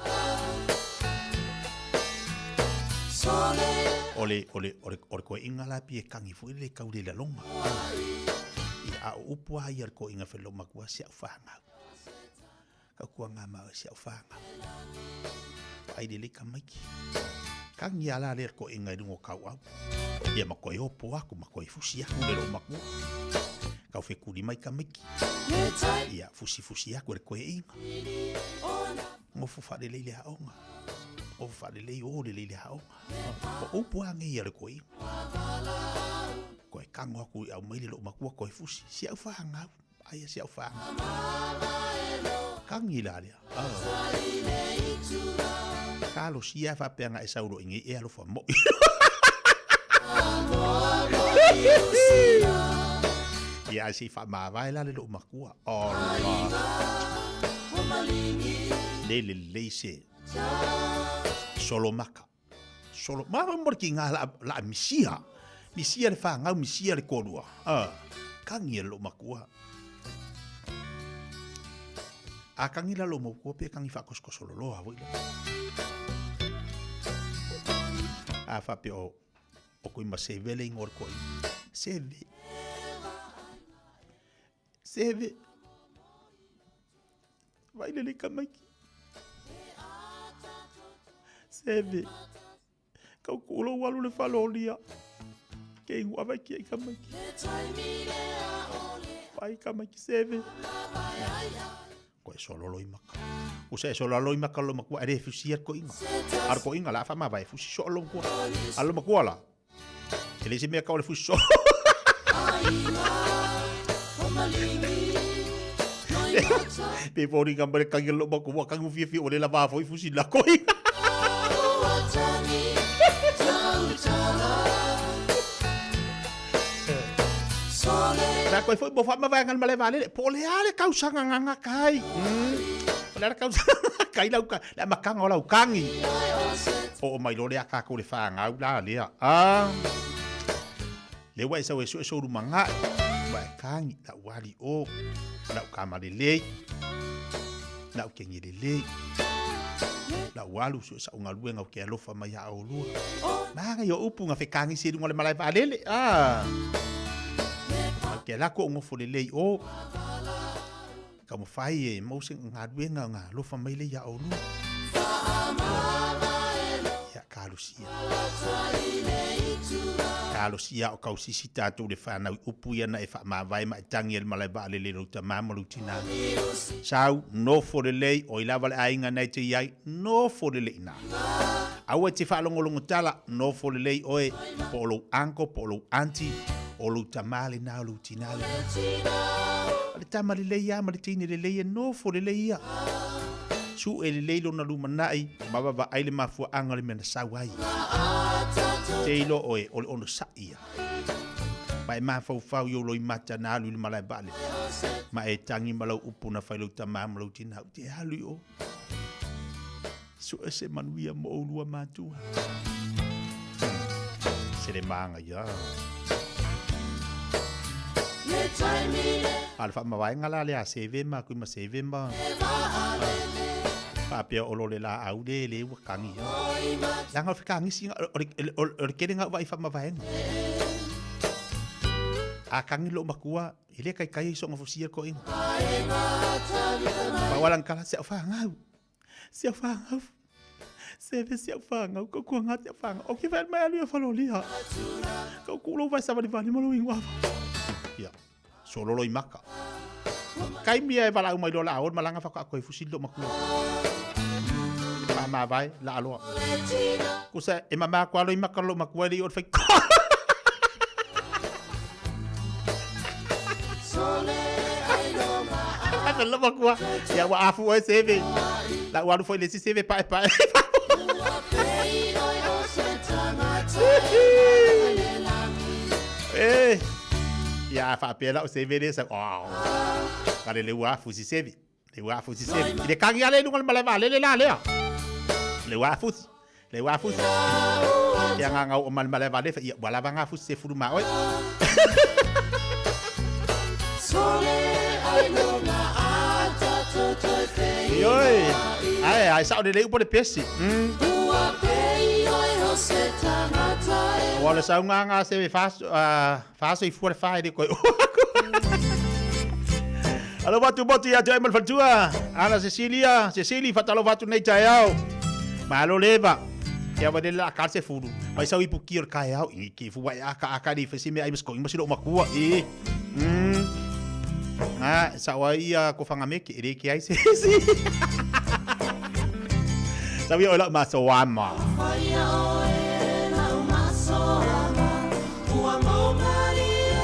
O le, o le, o le, o le koeina la pei e kagi foi lele e kau le laloga. Ia, a o upu lava ia a le koeina felolomatua, si au fanau. Ka kua ngā mau e si au whānga. Wa ai lelei ka maiki. Kangi a la lea ko inga i runga o kau au. Ia ma koe opo aku, ma koe fusi aku le ro makua. Kau whekuri mai ka maiki. Ia fusi fusi aku le koe inga. Ngofo whalelei le haonga. Ngofo whalelei o lelei le haonga. O upu a ngei a le koe inga. Koe kango aku i au mai le lo makua koe fusi. Si au whānga au. Aia si au whaanga. Kangi la lea. Ka lo sia whapeanga e saulo ingi e alofa moi. Ia si wha mavae la le lo makua. Allah. Le le le se. Solo maka. Solo ma mo ki ngā la la misia. Misia le whāngau, misia le kōrua. Ah, kangi e lo makua. A kangi la lo makua pe kangi whakoskoso loloa voi le. A whape o o koe ma seve le ingor koe. Seve. Seve. Vai lelei ka maiki. Seve. Kau ku lou alu le falolia. Ke ingu avai ki ai ka maiki. Vai ka maiki seve. Koe sololo i maka. Usa e sololo i maka lo makua ere fusi ar ko inga. Ar ko inga la fa ma vai fusi so lo makua. Alo makua la. E le se mea kau le fusi so. Pe fori ka mere kangi lo makua kangu fia fia o le la va foi fusi la koi. Na koe foi mo whaamavaenga le malae vaalele, po o le a le kausaga nganga kai. O le a le kausaga kai lau ka, le amataga o lau kagi. Oo mai loa lea kākou le whāngau la lea. Ah. Le ua e sau e sue soulu mangaʻi, ua e kagi, lau ali o, lau kama lelei, lau kenge lelei, lau alu sue sa'u galuega o ke alofa mai iā ʻolua. Maga ia o upu ga fekagisi i luga o le malae vaalele. Ah. Au ke ala koʻu gofo lelei o, taumafai e mau se galuega ga alofa mai lea iā ʻolua. Ia talosia. Talosia o kausisi tatou le fanau i upu ia na e faamavae ma e tagi ai le malae vaalele i lou tamā ma lou tinā. Sau, nofo lelei, oi lava le aiga na e te i ai, nofo lelei i ina. Aua e te faalogologo tala, nofo lelei oe, po o lou uncle, po o lou auntie, o lou tamā lenā, o lou tinā lenā. O le tama lelei lava ma le teine lelei e nofo lelei ia. Sue lelei lona lumanai, ma vaavaai le mafuaaga o le mea na sau ai. Te iloa oe, o le onosai ia. Ma e mafaufau i ou loimata na alu i le malae vaalele. Ma e tagi ma lau upu na fai lou tamā ma lou tinā, ou te alu i o. Sue se manuia mo oulua matua. Se le magaia. A le faamavaega la lea a seve ma kui ma seve ma. Faapea o lo le laau le le ua kagi ia. Leaga o le fekagisi o le kelega ua i faamavaega. A kagi lo'u matua, e le taitai ai so'oga fusia le toeaina. Pau lava lana tala, si au fanau, si au fanau, seve si au fanau, tautuaga si au fanau, ou te vaai mai alu ia falolia, tau tuu lou vae savalivali ma lou igoa. Ia, sololo i maka. Taimi e valaau mai loa le a o le malaga faatoa toe fusi le loomatua. Faamavae, laaloa. Kusa e mama atu lava loimata le loomatua e le i oo i le faitotoa. Fai le loomatua, ia ua afu oe seve. La ua alu foi le isi seve paepae. Eh. Ia a faapea la o seve le sau. Oh. Ka le ua fusi seve. Le ua fusi seve. I le kagi ale lunga le malae vaalele la lea. Le ua fusi. Le ua fusi. Ia ngā ngau o ma le malae vaalele fa ia ua lava ngā fusi se fulu ma oe. Ioi. Ai, ai sao le leu po le pesi. Ua le sauga ngā se fa Faasoifua le fa e le koe oo aku. Alofa atu motu ia te oe ma le faletua. Ana Cecilia, Cecily, faatalofa atu nei taeao. Malo leva. Ia wa le la ka se fulu. Mai sau ipu ki o le kaeao. I ki fu wa e aka aka ni fesi me ai mas ko ima silo makua. I. Ah, sa wa ia ko whangameke e re ke ai se si. Sa ia o la masoama. Whaia oe lau masoama Ua maumarie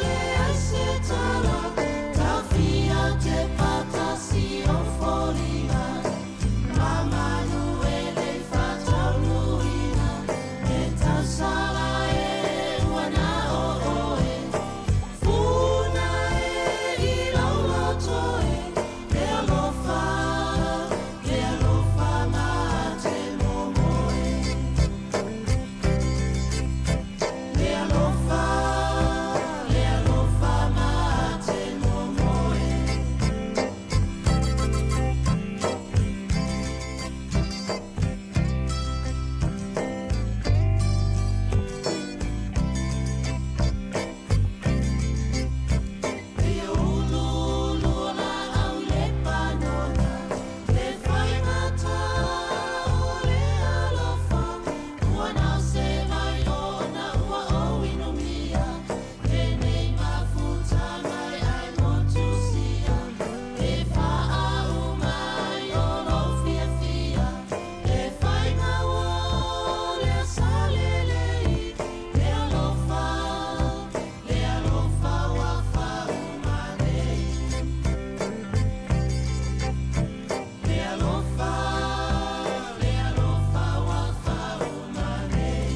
leai se tala Tawhia te patasi o foliga Mamanu e lei whataunuina E tausala e ua na o oe Funa e i lau loto e Le alofa, le alofa ma te momoe Le alofa, le alofa ma te momoe. Ia uluulu o laau i le panona, le faigata o le alofa, ua nao se vai ona ua ou inumia, lenei mafuta mai ai motusia, e faauma ai o lou fiafia, le faiga ua lea sa lelei, le alofa. Le alofa ua faauma nei. Le alofa, le alofa ua faauma nei.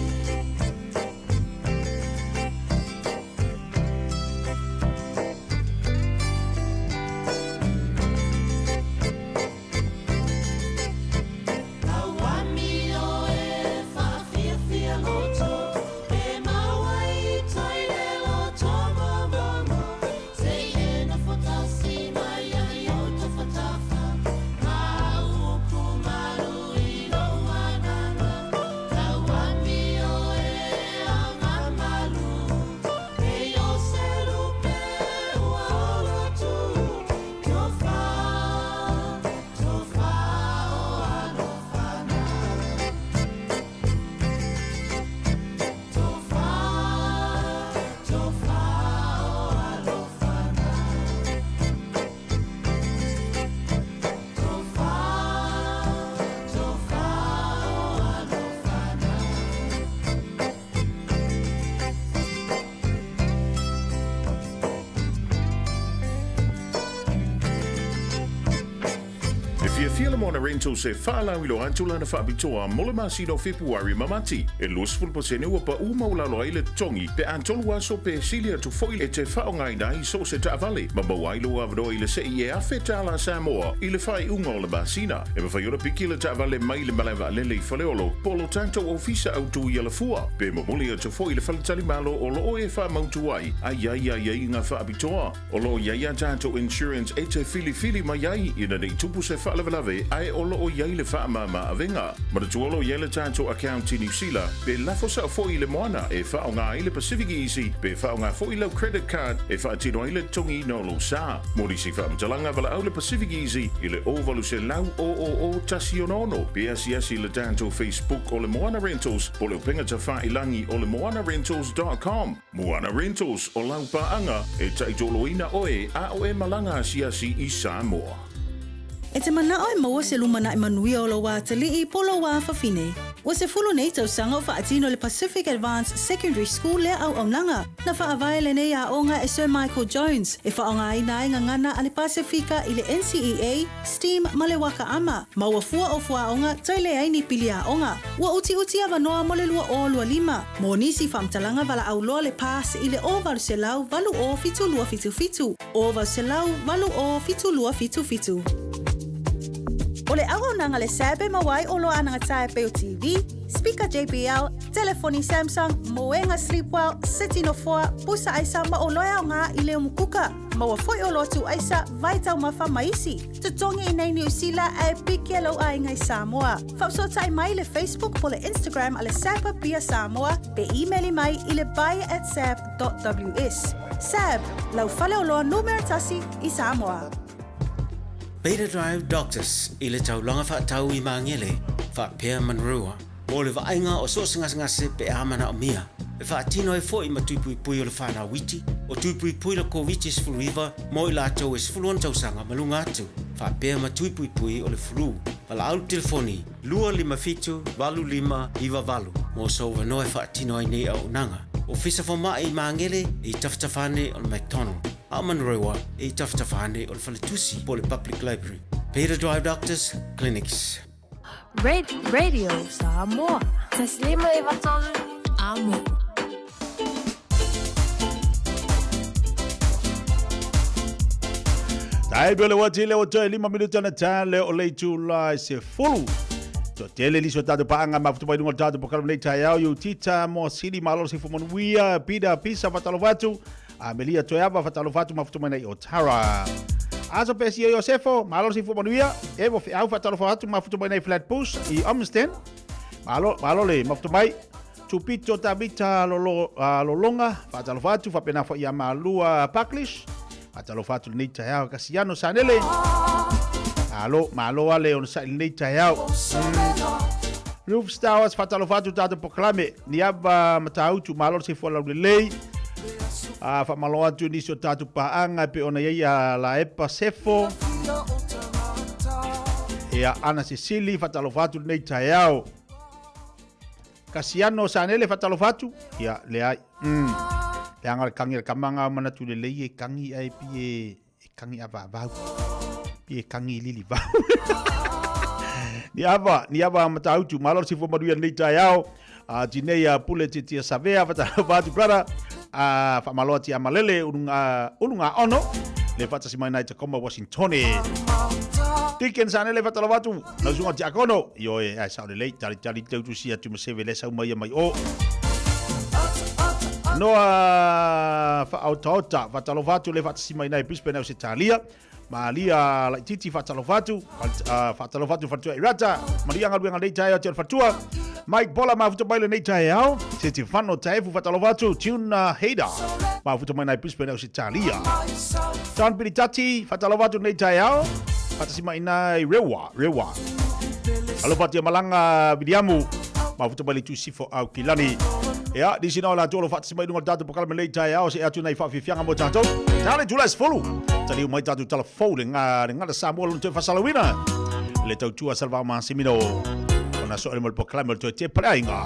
Lau amio e faafiafia loto, e mau ai i tai le loto momomo. Se i e nofo tasi mai ai o tafatafa, ma upu malu i lou agaga. Lau amio e agamalu, pei o se lupe ua olotu. Tofa, tofa o alofa na. Tofa, tofa o alofa na. Tofa, tofa o alofa na. E fiafia le Moana Rentals e faalauiloa atu lana faapitoa mo le masina o Fepuari ma Mati. E 20% ua paʻu maualalo ai le totogi pe a tolu aso pe sili atu foi e te faaaogaina ai so o se taavale ma maua ai lou avanoa i le sei e $1,000 Samoa i le faaiuga o le masina. E mafai ona piki le taavale mai le malae vaalele i Faleolo po o lo tatou ofisa autu i Alafua pe momoli atu foi i le faletalimalo o lo o e faamautu ai a i ai aiaiga faapitoa. O lo o i ai a tatou insurance e te filifili mai ai ina ne i tupu se faalavelave. ae o loo i ai le faamama avega. Manatua o lo o i ai le tatou account i Niu Sila, pe lafo sao foi i le moana e faaaoga ai le Pacific Easy pe faaaoga foi lau credit card e faatino ai le totogiina o lou sa. Mo nisi faamatalaga, valaau le Pacific Easy i le 0800 000 166 pe asiasi i le tatou Facebook o le Moana Rentals po o le upega tafailangi o le moanarentals.com. Moana Rentals, o lau paaga e taitoloina oe a o e malaga asiasi i Samoa. E te manao e maua se lumanai manuia o lou atalii po o lou afafine. Ua 10 nei tausaga o faatino le Pacific Advance Secondary School lea auaunaga. Na faavae lenei aoga e Sir Michael Jones e faaaogaina ai gagana a le Pasefika i le NCEA, STEAM ma le Waka Ama, maua fua o fuaoga toe leai ni pili aoga. Ua utiuti avanoa mo le 2025. Mo nisi faamatalaga valaau loa le PASS i le 0800 80 7277. 0800 80 7277. O le auaunaga le SAB e maua ai oloa anagata e pei o TV, speaker JBL, telefoni Samsung, moega Sleepwell, seti nofoa, pusa aisa ma oloa e aoga i le umukuka. Maua foi oloa tuu aisa, vai taumafa ma isi. Totogi i nei Niu Sila ae piki e lou aiga i Samoa. Faafesootai mai i le Facebook po le Instagram a le SAB Apia Samoa pe imeli mai i le buy@sab.ws. SAB, lau faleoloa numera tasi i Samoa. Beta Drive Doctors i le taulaga faatau i Magele, faapea Manurewa, mo le vaaiga o so o se gasegase pe a manaomia. E faatino ai foi ma tui puipui o le fanau iti, o tui puipui le Koviti-19 mo i latou e 16 tausaga ma luga atu, faapea ma tui puipui o le flu. Valaau le telefoni 257 8598 mo sou avanoa e faatino ai nei auaunaga. Ofisa Fomai i Magele e i tafatafa ane o le McDonald, a o Manurewa e i tafatafa ane o le Faletusi po o le Public Library. Beta Drive Doctors Clinics. Radio Samoa. Taslima 93 Amo. Tai pele wa tile o toe lima minuta na tale o le itula se fulu. To tele liso tato paanga mafutu mai lunga tato pokala nei tai au yu tita mo sili malo se fumanuia pida pisa fatalovatu Amelia Toeava faatalofa atu mafuta mai nei o Tara. Aso Pesi o Iosefo, malo le soifua manuia. Evo Feau faatalofa atu mafuta mai nei Flatbush i Omsden. Malo, malo le mafuta mai. Tupito Tavita Lolo, Lolonga, faatalofa atu faapena foi ia Malua Paklish. Faatalofa atu lenei taeao Kasiano Sanele. Malo, malo ale ona sai lenei taeao. Roof Stars faatalofa atu tatou polokalame. Niava Matautu, malo le soifua laulelei. A faamalo atu i nisi o tatou paaga e pei ona i ai a Laepa Sefo. Ia Ana Sisili, faatalofa atu lenei taeao. Kasiano Sanele, faatalofa atu. Ia, leai. Leaga o le kagi a le kama manatu lelei e kagi ae pi e e kangi avaavau. Pi e kangi lili vau. Ni ava, ni ava matautu, malo le soifua manuia lenei taeao. A tinei a pule te tia savea faatalofa atu brother. A faamalo atu ia Malele uluga uluga ono le faatasi mai nai Tacoma Washingtone. Deacon Sanele faatalofa atu lau susuga Tiakono. Ioe ae sao lelei talitali te utusi atu ma seve le sau mai ia mai o. Noa whaaotaota, whatalofa atu le whaatasima i Brisbane au se talia. Malia laititi whatalofa atu, whatalofa atu whatua i rata. Maria ngaluenga nei tae atu whatua. Mike Bola mafuta mai le nei tae au. Se te whano taefu whatalofa atu, Tuna Hader. Mafuta mai nai Brisbane au se talia. John Piritati, whatalofa atu nei tae au. Whatasima i nai Rewa, Rewa. Alofa atu ia Malanga Viliamu, mafuta mai le itu sifo au kilani. Ia, nisi na o latou o lo faatasi mai i luga o le tatou polokalame lei taeao se atu nai faafiafiaga mo tatou. Tale tula e 10. Taliu mai tatou tala fou le ngā le ngata Samoa lona toe faasalauina. Le tautua Salvao Masimino. Ona so ele mo le polokalame o le toe te paleaiga.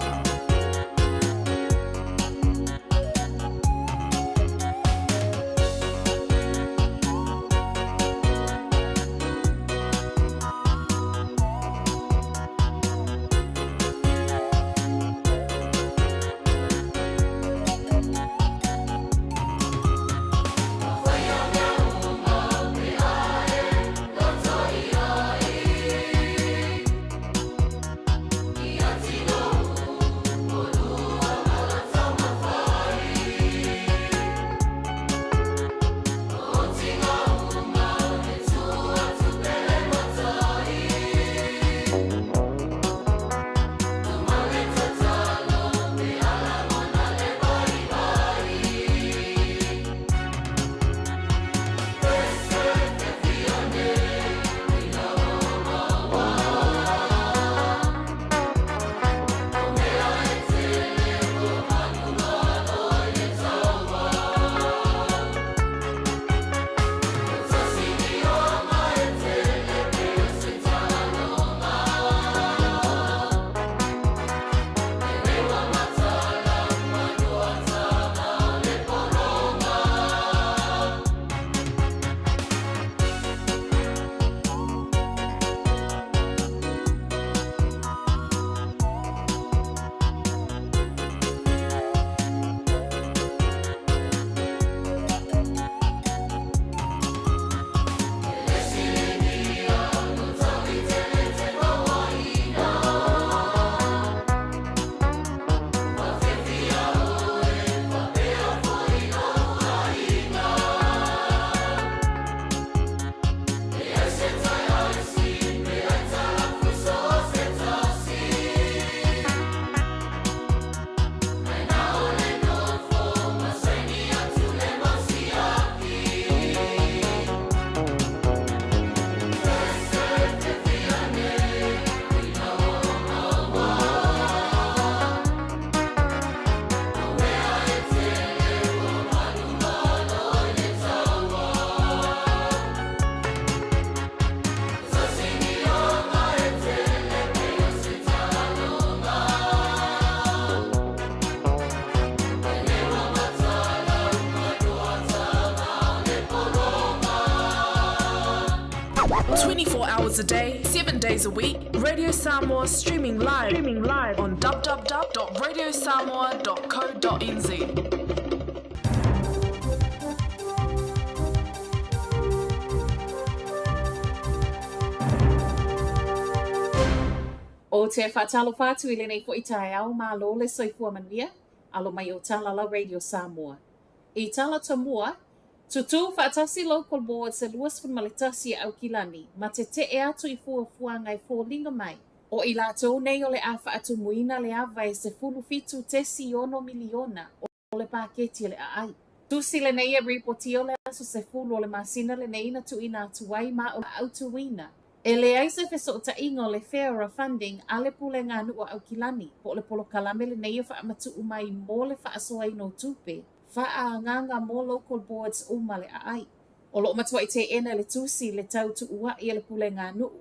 hours a day, 7 days a week. Radio Samoa streaming live, streaming live on www.radiosamoa.co.nz. Ou te faatalofa atu i lenei foʻi taeao, malo le soifua manuia, alo mai o Talalau Radio Samoa. I tala tomua, tutū faatasi Local Board se 21 e Aukilani ma te teʻe atu i fuafuaga e foliga mai. O i latou nei o le a faatumuina le ava e 17.6 miliona o le paketi o le aai. Tusi lenei e ripotia o le aso 10 o le masina lenei na tuuina atu ai ma o le autuina. E leai se fesootaiga o le FERA funding a le Pulega a Nuu o Aukilani, po o le polokalame lenei e faamatuu mai mo le faasoaina o tupe faaagaaga mo local boards uma le aai. O loo matuai teena e le tusi le tau tuuaʻi a le Pulega a Nuu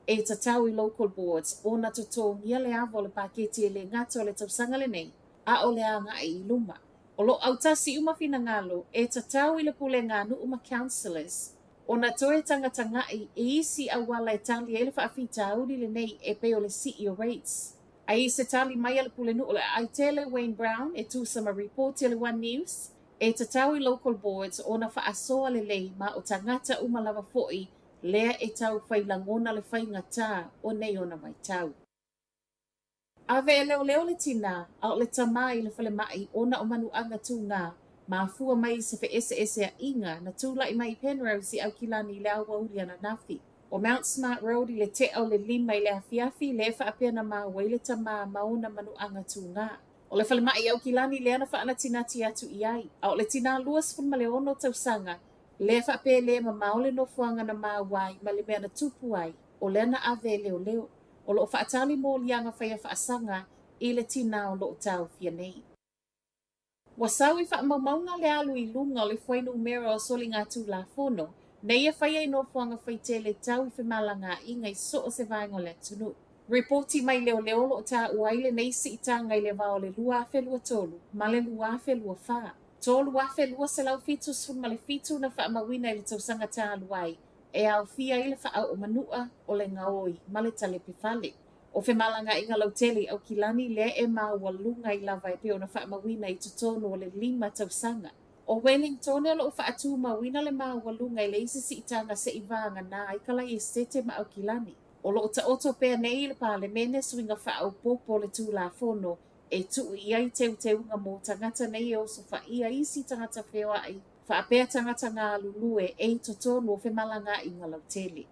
e tatau i local boards ona totogia le ava o le paketi e le gata o le tausaga lenei, a o le agai i luma. O loo autasi uma finagalo e tatau i le Pulega a Nuu ma councillors ona toe tagatagaʻi i isi auala e tali ai le faafitauli lenei e pei o le sii o rates. Ae i se tali mai a le Pulenuu o le Aai Tele Wayne Brown e tusa ma ripoti a le One News, e tatau i local boards ona faasoa lelei ma o tagata uma lava foʻi lea e tau fai lagona le faigatā o nei ona vaitau. Ave e leoleo le tinā, a o le tamā i le falemai ona o manuaga tugā, mafua mai i se feeseeseaiga na tulaʻi mai i Penrose i Aukilani i le aoauli ananafi. O Mount Smart Road i le tea o le 5 i le afiafi lea faapea na maua ai le tamā ma ona manuaga tugā. O le falemai i Aukilani lea na faanatinati atu i ai, a o le tinā 26 tausaga lea faapea e le mamao le nofoaga na maua ai ma le mea na tupu ai, o lea na ave e leoleo. O loo faatali moliaga faia faasaga i le tinā o loo taofia nei. Ua sau i faamaumauga le alu i luga o le fuainumera o soligatulafono nei e faia i nofoaga faitele tau i femalagaaiga i so o se vaega o le atunuu. Ripoti mai leoleo o loo taua ai lenei siitaga i le va o le 2023 ma le 2024. 3,277 na faamauina i le tausaga talu ai e aofia ai le faaoo manua o le gaoi ma le talepe fale. O femalagaaiga lautele i Aukilani lea e maualuga ai lava e pei ona faamauina i totonu o le 5 tausaga. O Wellingtone o loo faatumauina le maualuga i le isi siitaga seʻi vagana ai Kalaesetete ma Aukilani. O loo taoto pea nei i le Palemene suiga faaopoopo o le Tulafono e tuu i ai teuteuga mo tagata nei e osofaia isi tagata feoai faapea tagata galulue e i totonu o femalagaaiga lautele.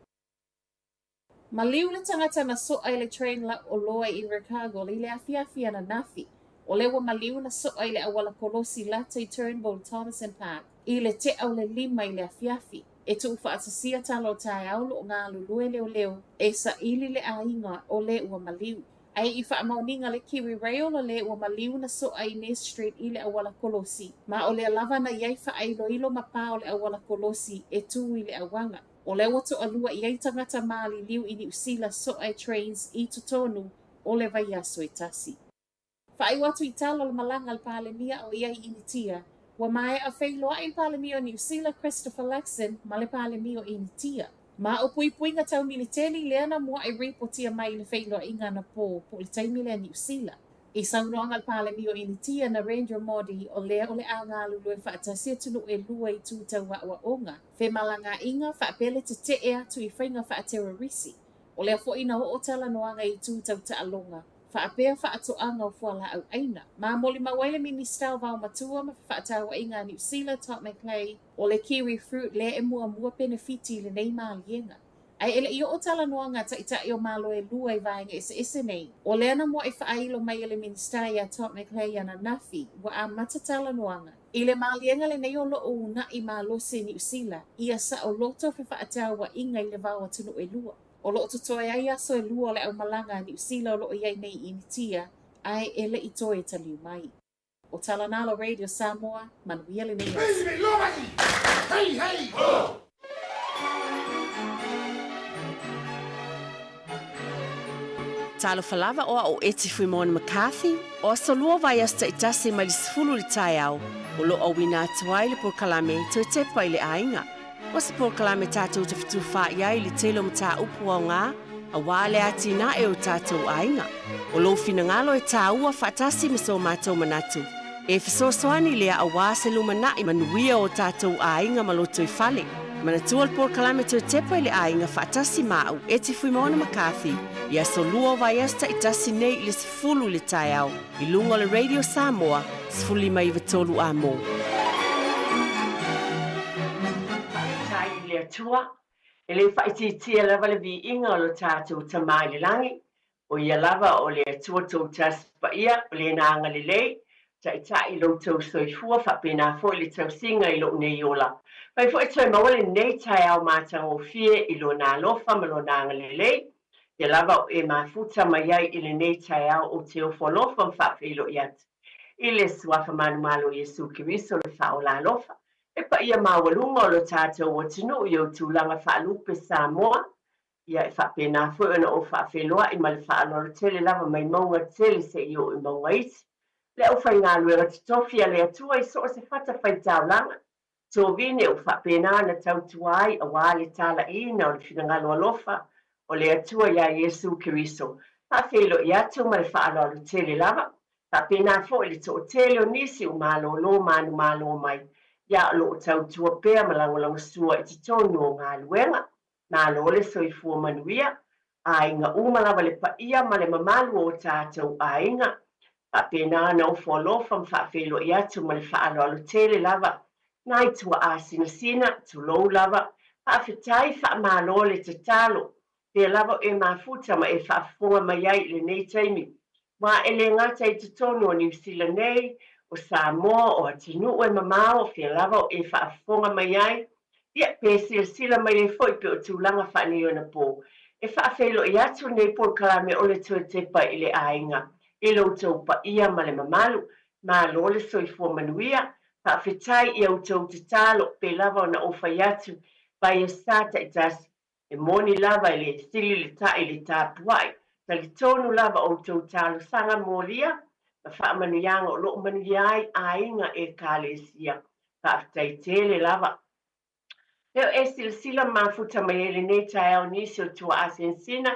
Maliu le tagata na soa i le train lau oloa i Invercargill i le afiafi ananafi. O lea ua maliu na soa i le auala kolosi lata i Turnbull Thomason Park i le tea o le 5 i le afiafi. E tuufaatasia tala o taeao o loo galulue leoleo e saili le aiga o le ua maliu. Ae i faamaoniga a le Kiwi Rail o le ua maliu na soa i Ness Street i le auala kolosi, ma o lea lava na i ai faailoilo ma pa o le auala kolosi e tu i le auala. O lea ua toalua i ai tagata maliliu i Niu Sila soa e trains i totonu o le vaiaso e tasi. Faaiu atu i tala o le malaga a le Palemia o i ai i Initia. Ua maea feiloai le Palemia o Niu Sila Christopher Luxon ma le Palemia o Initia. Ma o puipuiga tau militeli lea na muaʻi ripotia mai i le feiloaiga anapō po o le taimi lea Niu Sila. I saunoaga a le Palemia o Initia Narendra Modi o lea o le a galulue faatasi atunuu e lua i itu tau aʻoaʻoga, femalagaaiga, faapea le tetee atu i faiga faaterorisi. O lea foʻi na oo talanoaga i itu tau taaloga, faapea faatoaga o fualaau aina. Ma molimau ai le Minisita o Vaomatua ma Fefaatauaiga a Niu Sila Todd McClay, O le kiwi fruit lea e muamua penefiti i lenei maliega. Ae e le i oo talanoaga a taitai o Malo e lua i vaega eseese nei. O lea na muaʻi faailo mai e le Minisita iā Todd McClay ananafi, ua amata talanoaga. I le maliega lenei o loo unaʻi malosi e Niu Sila, ia saoloto fefaatauaiga i le va o atunuu e lua. O loo totoe ai aso e lua o le aumalaga a Niu Sila o loo i ai nei i Initia, ae e le i toe taliu mai. O Talanalo Radio Samoa, manuia lenei aso. Hey, hey, ho! Talofa lava o au o Eti Fuimoni McCarthy, o aso lua vaiaso taitasi mai le 10 i le taeao, o lo o auina atu ai le polokalame Toe Tepa i le Aiga. O se polokalame tatou te fetufaai ai i le tele o mataupu aoga aua le atinae o tatou aiga. O lou finagalo e tāua faatasi ma so matou manatu e fesoasoani lea aua se lumanai manuia o tatou aiga ma lotoifale. Manatua le polokalame toe tepa i le aiga faatasi ma au Eti Fuimaono McCarthy i aso lua o vaiaso taitasi nei i le 10 i le taeao i luga o le Radio Samoa 15 93 Amo. Faafetai i le Atua, e le faaitiitia lava le viiga o lo tatou Tama i le lagi, o ia lava o le Atua tou tasi paia, o lena agalelei, taitai i lo outou soifua faapena foi le tausiga i lou nei ola. Fai foi toe maua lenei taeao matagofie i lona alofa ma lona agalelei, Ia lava o e mafuta mai ai i lenei taeao ou te ofo alofa ma faafeiloai atu i le Suafa manumalo o Iesu Keriso le Faaola alofa, le paia maualuga o lo tatou atunuu i ou tulaga faalupe Samoa, ia e faapena foi ona ou faafeiloai ma le faaaloalo tele lava mai mauga tele seia oo i mauga iti, le aufaigaluega totofi a le Atua i so o se fatafaitaulaga, Tovine ua faapena ona tautua ai aua le talaiina o le finagalo alofa o le Atua iā Iesu Keriso. Faafeiloai atu ma le faaaloalo tele lava. Faapena foi le toatele o nisi ua malolo manumalo mai ia o lo o tautua pea ma lagolagosua i totonu o galuega. Malo le soifua manuia, aiga uma lava le paia ma le mamalu o o tatou aiga. Faapena ona ofo alofa ma faafeiloai atu ma le faaaloalo tele lava nai tuaa sinasina, tulou lava, faafetai faamalo le tatalo, pea lava o e mafuta ma e faafofoga mai ai i lenei taimi, aua e le gata i totonu o Niu Sila nei, o Samoa, o atunuu e mamao, fea lava o e faafofoga mai ai, Ia, pe silasila mai ai foi pe o tulaga faaneionapo e faafeiloai atu lenei polokalame o le toe tepa i le aiga i lo outou paia ma le mamalu. Malo le soifua manuia. Faafetai i a outou tatalo pe lava ona ou fai atu vaiasa taitasi. E moni lava e le sili le ta'i i le tapua'i. Talitonu lava outou talosaga molia ma faamanuiaga o lo o manuia ai aiga Ekalesia. Faafetai tele lava. Leo e silasila mafuta mai ai lenei taeao nisi o tuaa sinasina,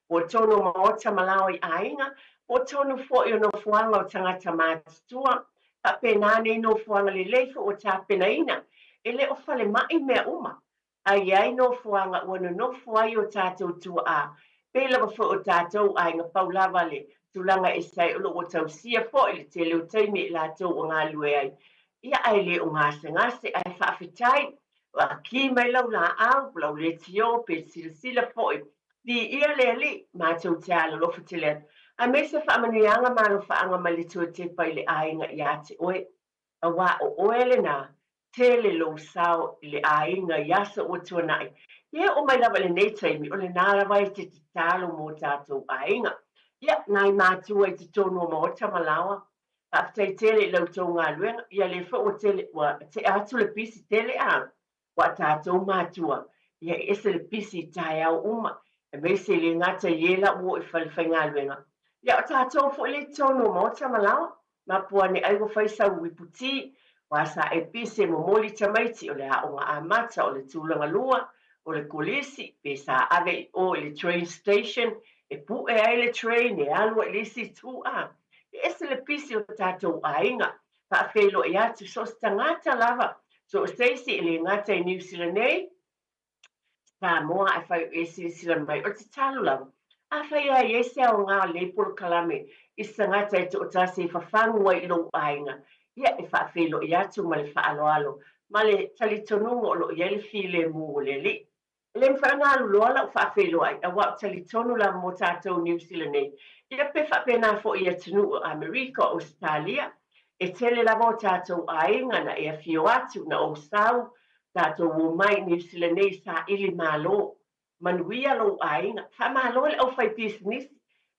po o tonu o maota ma lao i aiga, po o tonu foi o nofoaga o tagata matutua. Faapena nei nofoaga lelei foi ua tapenaina, e le o falemai mea uma. A i ai nofoaga ua nonofo ai o tatou tuaa, pei lava foi o tatou aiga pau lava le tulaga e ese ai o lo o ua tausia foi le tele o taimi i latou ua galulue ai. Ia ae le o gasegase ae faafetai ua ki mai lau laau, lau leitio pe silasila foi. Viia le Alii, matou te alolofa tele atu. Aemaise faamanuiaga ma alofaaga mai le toe tepa i le aiga ia te oe. Aua o oe lena tele lou sao i le aiga i aso ua tuanai. Ia e oo mai lava i lenei taimi, o lena lava e te tatalo mo tatou aiga. Ia, nai matua i totonu o maota ma laoa, faafetai tele i la outou galuega. Ia lea foi ua tele, ua tea atu le pisi tele a ua tatou matua, ia e ese le pisi i taeao uma, aemaise e le gata i e la ua oo i fale faigaluega. Ia o tatou foi lea i totonu o maota ma laoa, Mapu ane ai ua fai sau iputi, wā sa e pise momoli tamaiti o le aoga amata o le tulaga lua, o le kolisi, pe sa ave i o i le train station e puʻe ai le train e alu ai i le isi itu a. E ese le pisi o tatou aiga, faafeiloai atu so o se tagata lava, so o se isi e le gata i Niu Sila nei, Samoa ae fai o e silasila mai, o le tatalo lava, afai lava e i ai se aoga o lenei polokalame i se tagata e toatasi e fafagu ai i lou aiga, ia e faafeiloai atu ma le faaaloalo ma le talitonuga o lo o i ai le filemu o le Alii. E le mafai ona alu loa lau faafeiloai aua ou te talitonu lava mo tatou Niu Sila nei, ia pe faapena foi i atunuu o Amerika, o Ausetalia, e tele lava o tatou aiga na e afio atu, na ou sau, Tatou omai i Niu Sila nei saili malo. Manuia lou aiga. Faamalo i le aufaipisinisi.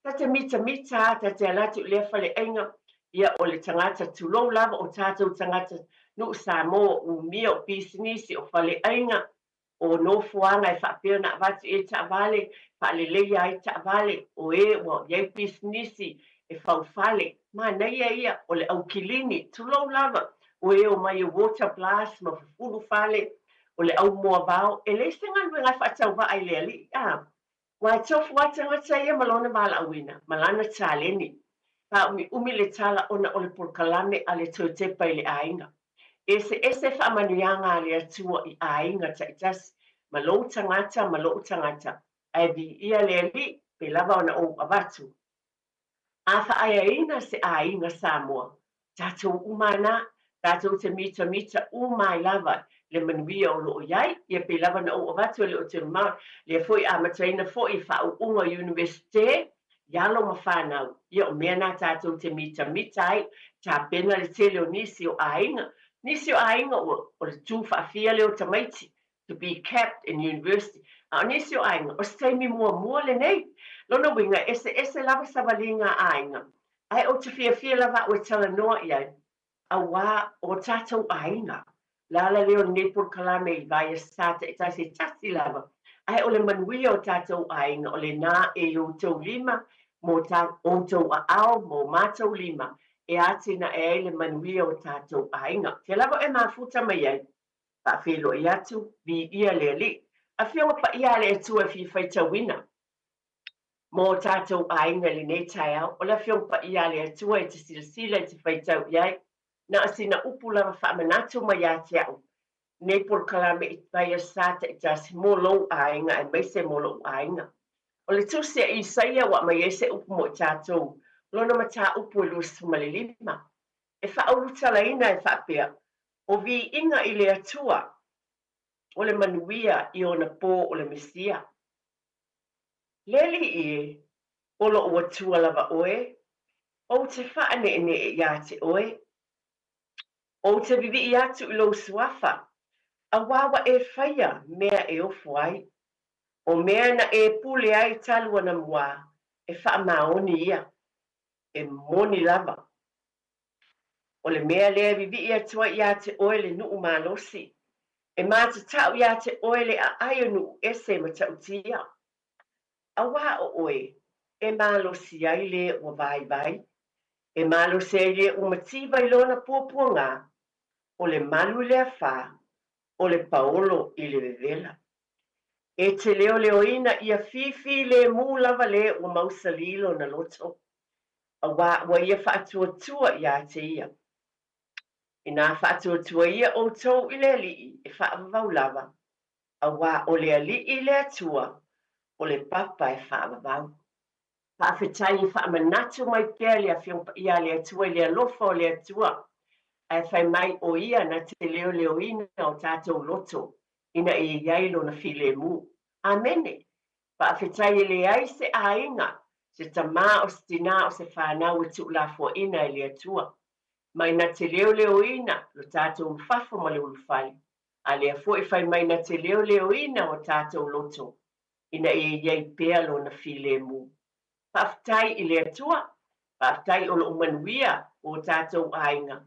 Ta te mitamita a, ta te ala atu i lea faleaiga, ia o le tagata tulou lava o tatou tagata nuu Samoa, o umia, o pisinisi, o faleaiga, o nofoaga e faapea ona avatu i ai taavale, faaleleia ai taavale, o e ua i ai pisinisi e faufale. Manaia ia o le au kilini, tulou lava, o e omai e water blast ma fufulu fale, O le au moavao, e leai se galuega e faatauvaa i le alii, a. Aua e tofu lava tagata ia ma lona valaauina, ma lana taleni. Faaumiumi le tala ona o le polokalame a le Toetepa i le aiga. Eseese faamanuiaga a le Atua i aiga taitasi, ma lou tagata ma lou tagata, ae viia le Alii pe lava ona ou avatu. A faaeaina se aiga Samoa, tatou uma ana, tatou te mitamita uma ai lava i le manuia o lo o i ai, ia pei lava ona ou avatu e le o toe mamao, lea foi amataina foi i faauuga o Iunivesite i alo ma fanau, ia o mea na tatou te mitamita ai, tapena le tele o nisi o aiga, nisi o aiga ua o le tu faafia lea o tamaiti, to be capped in university. A o nisi o aiga, o se taimi muamua lenei. Lona uiga, e eseese lava savaliga a aiga, ae ou te fiafia lava au e talanoa i ai, auā o tatou aiga. O le ala lea o lenei polokalame i Vaiasa taitasi e tasi lava, ae o le manuia o tatou aiga, o lena e i outou lima, mo ta, outou aao, mo matou lima, e atinae ai le manuia o tatou aiga. Fea lava e mafuta mai ai, Faafeiloai atu, viia le Alii. Afioga Paia a le Atua e fia faitauina mō tātou aiga i lenei taeao. O le Afioga Paia a le Atua e te silasila e te faitau i ai. Na o sina upu lava faamanatu mai ia te au nei polokalame i Vaiasa taitasi mō lou aiga aemaise mō lo'u aiga. O le tusi a Isaia ua aumai ai se upu mo i tātou, lona mataupu e 25. E faaulutalaina e faapea, O viiga i le Atua, o le manuia i ona pō o le Mesia. Le Alii e, o loʻu Atua lava ʻoe, ou te faaneʻeneʻe iā te ʻoe. Ou te vivii atu i lou suafa, auā ua e faia mea e ofo ai. O mea na e pule ai talu anamuā, e faamaoni ia, e moni lava. O le mea lea e vivii atu ai iā te ʻoe le nuʻu malosi, e matatau iā te ʻoe le ʻaʻai o nuʻu ese matautia. Auā o ʻoe, e malosi ai le ua vaivai, e malosi ai le ua mativa i lona puapuagā, o le malu i le afā, o le paolo i le vevela. E te leoleoina ia fifilemu lava le ua mausalī lona loto, auā ua ia faatuatua iā te ia. Inā faatuatua ia ʻoutou i le Alii e faavavau lava, auā o le Alii le Atua, o le papa e faavavau. Faafetai e faamanatu mai pea le Afioga Paia a le Atua i le alofa o le Atua, ae fai mai o Ia na te leoleoina o tatou loto ina ia i ai Lona filemu. Amene! Faafetai e leai se aiga, se tamā o se tinā o se fanau e tuulafoaina e le Atua. Mai na te leoleoina lo tatou ulufafo ma le ulufale, a lea foi fai mai na te leoleoina o tatou loto ina ia i ai pea lona filemu. Faafetai i le Atua, faafetai o loo manuia o tatou aiga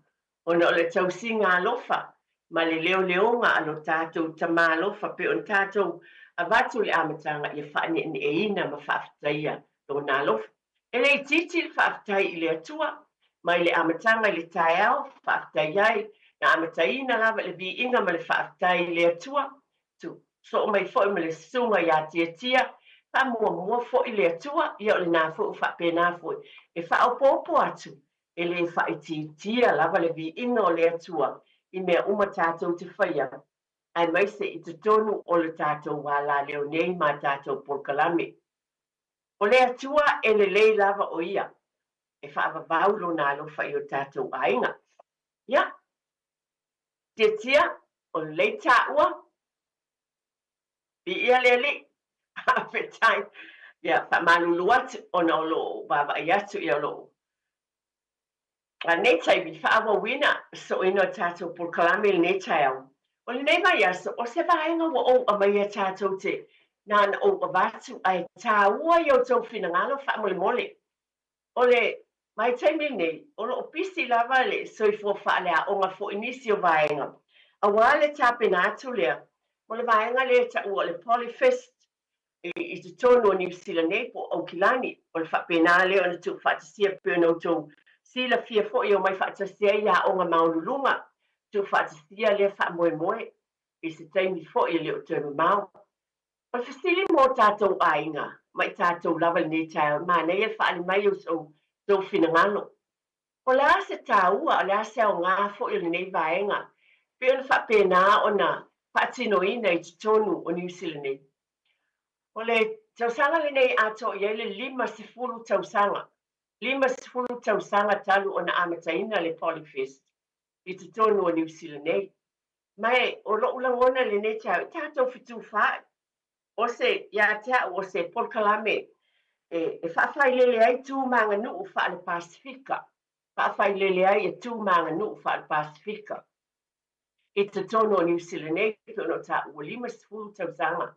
ona o le tausiga alofa ma le leoleoga a lo tatou Tama alofa pei ona tatou avatu i le amataga ia faaneeneeina ma faafetaia Lona alofa. E le itiiti le faafetai i le Atua mai le amataga i le taeao, faafetai ai na amataina lava i le viiga ma le faafetai i le Atua, tu soo mai foi ma le susuga ia Tiatia, faamuamua foi le Atua, ia o lena foi ua faapena foi e faaopoopo atu E le faaitiitia lava le viiga o le Atua i mea uma tatou te faia, aemaise i totonu o le tatou alaleo nei ma tatou polokalame. O le Atua e lelei lava o Ia e faavavau Lona alofa i o tatou aiga. Ia, Tiatia, o lelei taua, Viia le Alii. Faafetai. Ia, faamalulu atu ona o lou vaavaai atu ia o lou a lenei taimi faaauauina soʻoina o tatou polokalame i lenei taeao. O lenei vaiaso, o se vaega ua ou aumaia tatou te na ona ou avatu ae tāua i outou finagalo faamolemole. O le vaitaimi lenei, o lo o pisi lava le soifua faaleaoga foi nisi o vaega, aua le tapena atu lea mo le vaega lea e taua o le Polyfest i totonu o Niu Sila nei po o Aukilani. O le faapena lea ona tuufaatasia pei ona outou silafia foi e omai faatasi ai aoga maualuluga, tuufaatasia lea faamoemoe. i se taimi foi e le o toe mamao. O le fesili mo tatou aiga ma i tatou lava i lenei taeao, e manaia le faaali mai o so outou finagalo. O le a se taua, o le a se aoga foi o lenei vaega pei ona faapena ona faatinoina i totonu o Niu Sila nei? O le tausaga lenei atoa i ai le 50 tausaga, 50 tausaga talu ona amataina le Polyfest i totonu o Niu Sila nei. Ma e, o lo'u lagona i lenei taeao, i tatou fetufaai, o se, ia te a'u, o se polokalame e, e faafailele ai tu ma aganuu faale-Pasefika, faafailele ai e tu ma aganuu faale-Pasefika i totonu o Niu Sila nei, pei ona ou taua, ua 50 tausaga.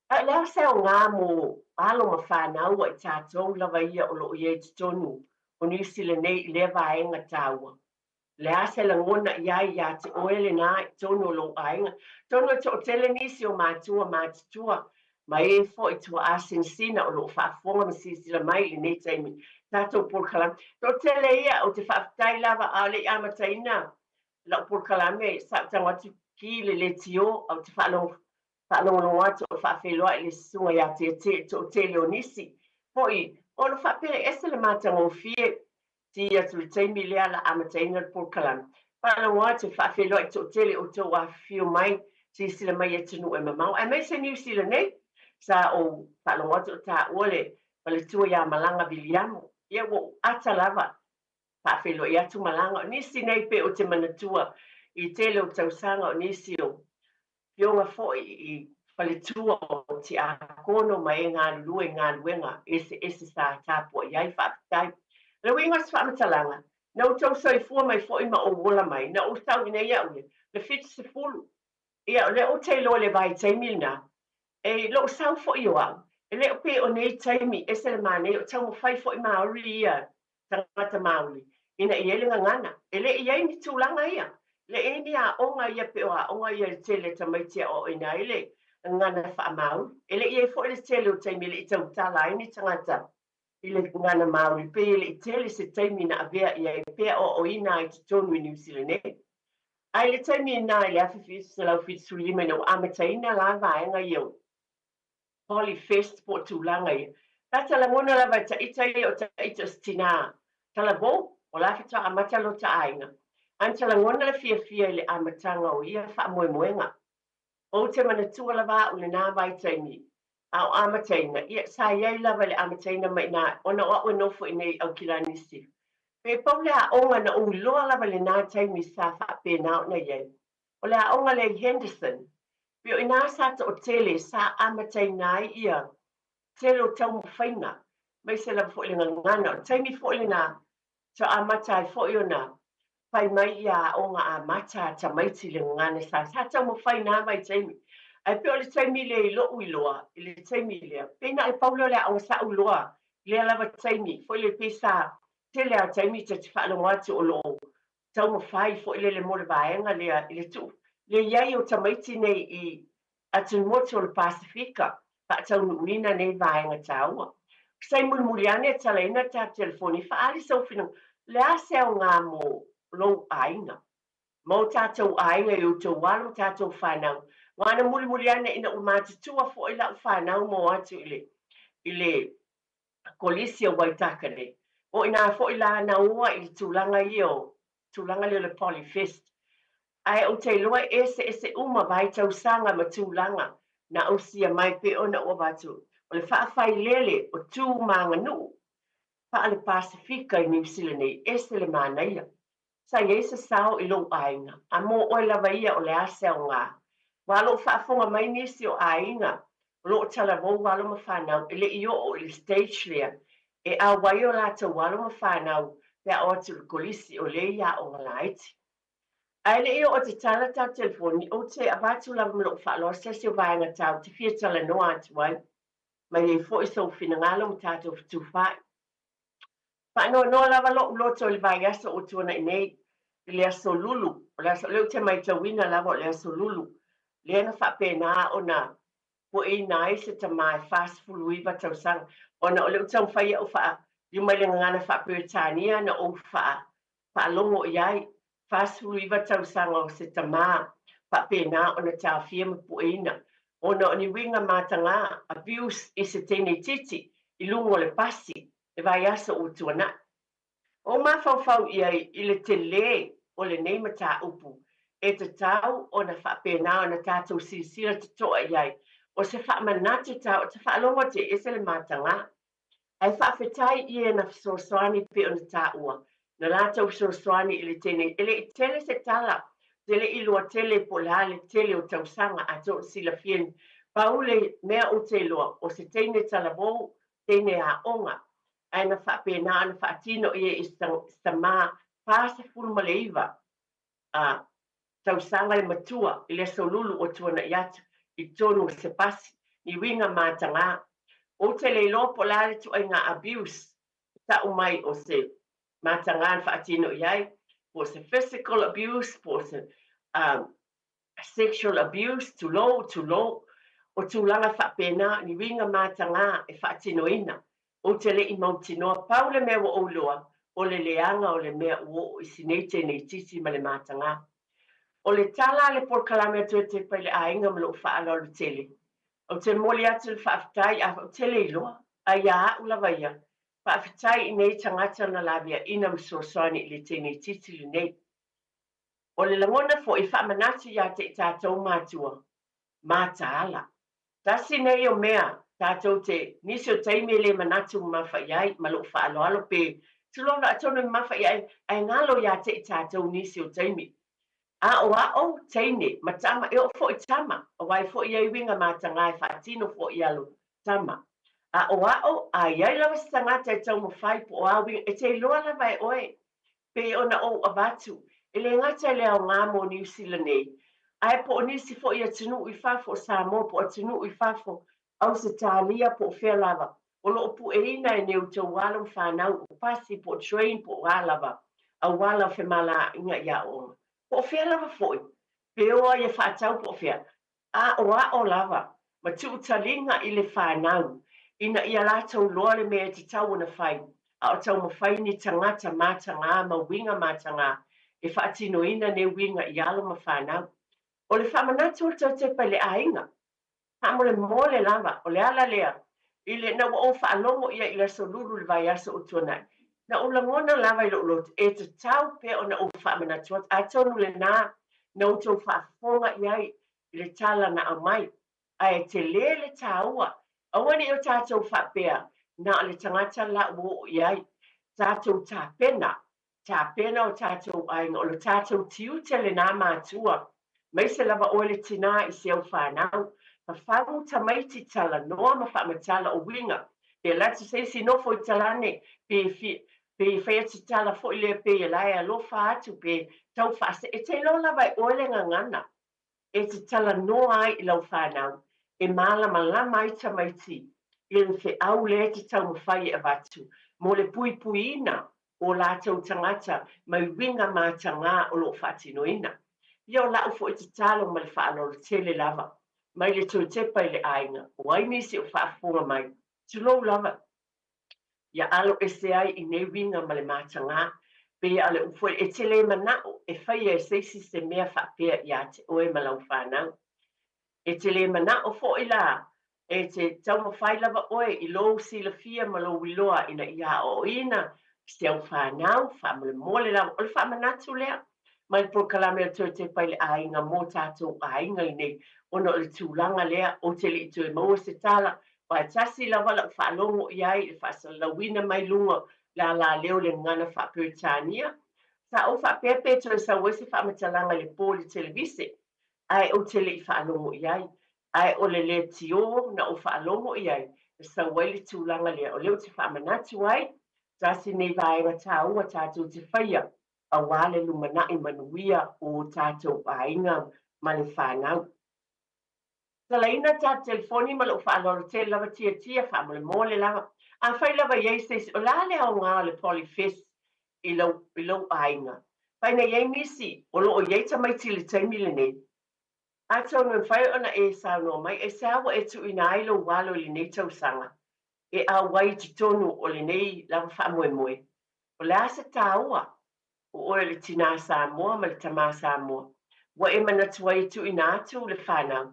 A o le a se aoga mo alo ma fanau a i tatou lava ia o lo o i ai i totonu o Niu Sila nei i lea vaega taua? Le a se lagona i ai ia te oe lenā i totonu o lou aiga? Atonu e toatele nisi o matua matutua ma e foi tuaa sinasina o lo o faafofoga ma silasila mai i lenei taimi i tatou polokalame. Toatele ia, ou te faafetai lava a o le i amataina lau polokalame, sa ou tago atu ki le leitio ae ou te faalogologo atu o faafeiloai le susuga ia Tietie i le toatele o nisi foi o lo o faapea e ese le matagofie Ti atu i le taimi lea la amataina le polokalame. Faalogo atu, faafeiloai toatele o outou afifio mai, silasila mai i atunuu e mamao, aemaise Niu Sila nei. Sa ou faalogo atu o taua le faletua ia Malaga Viliamu. Ia ua ou ata lava faafeiloai atu Malaga. O nisi nei pei ou te manatua i tele o tausaga o nisi o Afioga foi i faletua o Tiakono ma e galulue i galuega eseese sa tapuai ai. Faafetai. O le uiga o se faamatalaga, na outou soifua mai foi ma ou ola mai, na ou sau i nei au ia, le 70. Ia, o lea ou te iloa i le vaitaimi lena, e i lou sau foi o au, e le o pei o nei taimi, ese le manaia, o taumafai foi Māori ia tagata Māori ina ia i ai le gagana. E le i ai ni tulaga ia. E le i ai ni aoga ia pei o aoga ia i le tele o tamaiti e aoaoina ai le gagana faa-Māori. E le i ai foi le tele o taimi e le i tautala ai ni tagata i le gagana Māori, pei e le i tele se taimi na avea i ai pe aoaoina ai i totonu i Niu Sila nei. Ae i le taimi lena i le 1975 ina ua amataina la vaega ia o Polyfest po o tulaga ia. Ta te lagona lava e taita ia o taita o se tinā talavou, o la faatoa amata lota aiga. Ae na ta lagona le fiafia i le amataga o ia faamoemoega. Ou te manatua lava a'u lenā vaitaimi a o amataina, ia, sa i ai lava i le amataina mai i inā ona o a'u e nofo i inei i Aokilanisi. Pe pau le aoga na ou iloa lava i lenā taimi sa faapena ona i ai, o le aoga lea i Henderson, Pei o i inā sa toatele sa amataina ai ia tele o taumafaiga, aemaise lava foi le gagana. O le taimi foi lenā sa amata ai foi ona fai mai ia aoga amata a tamaiti i le gagana sa sa taumafai na vaitaimi. Ae pei o le taimi lea i lo'u iloa i le taimi lea, pei na o le pau lea o le aoga sa'u iloa i lea lava taimi foi lea pei sa tele a taimi ta te faalogo atu o lo o taumafai foi lele mo le vaega lea i le tuu le i ai o tamaiti nei i atumotu o le Pasefika, faataunuuina nei vaega taua. Sai mulimuli ane e talaina le tatou telefoni e faaali sou finagalo, o le a se aoga mo lou aiga, ma o tatou aiga i outou alo ma tatou fanau. Aua na mulimuli ane ina ua matutua foi lau fanau ma o atu i le, i le Kolisi o Waitakere. O inā foi la na oa i le tulaga ia o tulaga lea o le Polyfest. Ae ou te iloa e eseese uma vaitausaga ma tulaga na ausia mai pei ona ou avatu o le faafailele o tu ma aganuu faale-Pasefika i Niu Sila nei, ese le manaia. Sa i ai se sao i lou aiga, a mo oe lava ia o le a se aoga? Ua lo o faafofoga mai nisi o aiga o lo o talavou alo ma fanau e le i oo i le stage lea e auai o latou alo ma fanau pe a o atu i le kolisi o lea i aoga laiti. Ae le i oo te tala tau telefoni, ou te avatu lava ma lou faaaloalo se tasi o vaega tau te fia talanoa atu ai, mai ai foi sou finagalo ma tatou fetufaai. Faanoanoa lava lo'u loto i le vaiaso ua tuana'i nei, i le Aso Lulu, o le aso, o lea ou te maitauina lava o le Aso Lulu, lea na faapena ona pueina ai se tama e 49 tausaga, ona o lea ou te taumafai a'u faaliu mai le gagana faa-Peretania na ou faa, faalogo i ai, 49 tausaga o se tama Faapena ona taofia ma pueina ona o ni uiga matagā, abuse, i se teineitiiti i luga o le pasi le vaiaso ua tuanai. Ua ou mafaufau i ai i le telē o lenei mataupu e tatau ona faapena ona tatou silasila totoa i ai, o se faamanatu ta o te faalogo atu e ese le matagā. Ae faafetai i e na fesoasoani pei ona taua, na latou fesoasoani i le teinei. E le i tele se tala, te le i iloa tele po o le a le tele o tausaga, atonu silafia pau le mea ou te iloa, o se teine talavou, teine aoga, ae na faapena ona faatino i ai i se tama 49 a tausaga le matua i le aso Lulu ua tuanai atu i totonu o se pasi, ni uiga matagā. Ou te le iloa po o le a le ituaiga abuse e tau mai o se matagā na faatino i ai, po o se physical abuse, po o se sexual abuse, tulou, tulou, o tulaga faapena, ni uiga matagā e faatinoina. Ou te le i mautinoa, pau le mea ua ou iloa, o le leaga o le mea ua oo i si nei teineitiiti ma le matagā. O le tala a le polokalame a Toetepa i le aiga ma lou faaaloalo tele. Ou te momoli atu le faafetai, a ou te le iloa, a ia au lava ia, faafetai i nei tagata na laveaina ma fesoasoani i le teineitiiti lenei. O le lagona foi e faamanatu ia te i tatou matua, mataala. Tasi nei o mea tatou te, nisi o taimi e le manatu mamafa i ai ma lou faaaloalo pe tulou la atonu e mamafa i ai ae galo ia te i tatou nisi o taimi. Aoao, teine, ma tama, e oo foi tama, aua e foi ai uiga matagā e faatino foi i alo tama. Aoao, a i ai lava se tagata e taumafai po o a uiga, e te iloa lava e oe pei ona ou avatu, e le gata i le aoga mo Niu Sila nei, ae po o nisi foi atunuu i fafo o Samoa po o atunuu i fafo, Ausetalia po o fea lava, o lo o pueina e ni outou alo ma fanau o pasi po o train po o a lava auala o femalaaina i aoaoga. Po o fea lava foi, pe o ai e faatau po o fea, Aoao lava ma tuu taliga i le fanau ina ia latou loa le mea e tatau ona fai, a o taumafai ni tagata matagā ma uiga matagā e faatinoina nei uiga i alo ma fanau. O le faamanatu o le tautepa i le aiga, faamolemole lava, o le ala lea i le na ua ou faalogo ia i le aso Lulu i le vaiaso ua tuanai, na ou lagona lava i lou loto e tatau pea ona ou faamanatu atu, atonu lena na outou faafofoga i ai i le tala na aumai, ae tele le taua. Aua ne i o tatou faapea, na o le tagata la ua oo i ai. Tatou tapena, tapena o tatou aiga, o lo tatou tiute lenā matua, maise lava oe le tinā i si au fanau. Fafagu tamaiti talanoa ma faamatala o uiga. Pe alu atu se isi nofo i talane, pe pe fai atu tala foi lea pei e la e alofa atu pe tau faase, e te iloa lava e oe le gagana e te talanoa ai i lau fanau, e mālamalama ai tamaiti i le feau lea e te taumafai e avatu mo le puipuiina o latou tagata mai uiga matagā o lo o faatinoina. Ia o la'u foi tatalo ma le faaaloalo tele lava mai le toetepa i le aiga, o ai nisi o faafofoga mai, tulou lava. Ia alo ese ai i nei uiga ma le matagā, pei a o le upu foi, e te le mana'o e faia e se isi se mea faapea iā te oe ma lau fanau. E te le mana'o foi la e te taumafai lava oe i lou silafia ma lou iloa ina ia aoaoina si au fanau, faamolemole lava. O le faamanatu lea mai le polokalame o Toe Tepa i le Aiga mō tātou aiga i nei, ona o le tulaga lea, ou te le i toe maua se tala, aua e tasi lava lau faalogo i ai i le faasalalauina mai luga o le alaleo i le gagana faa-Peretania. Sa ou faapea pe toe sau ai se faamatalaga i le po i le televise, ae ou te le i faalogo i ai. Ae o le leitio na ou faalogo i ai, na sau ai le tulaga lea, o lea ou te faamanatu ai, tasi nei vaega taua tatou te faia aua le lumanai manuia o tatou aiga ma le fanau. Talaina tatou telefoni ma lou faaaloalo tele lava tiatia faamolemole lava. Afai lava i ai se isi, o le a le aoga o le Polyfest i lou, i lou aiga? Fai na i ai nisi o lo o i ai tamaiti i le taimi lenei. Atonu e mafai ona e saunoa mai, aisea ua e tuuina ai lou alo i lenei tausaga e auai i totonu o lenei lava faamoemoe? O le a se taua? O oe o le tinā Samoa ma le tamā Samoa. Ua e manatu ai e tuuina atu le fanau,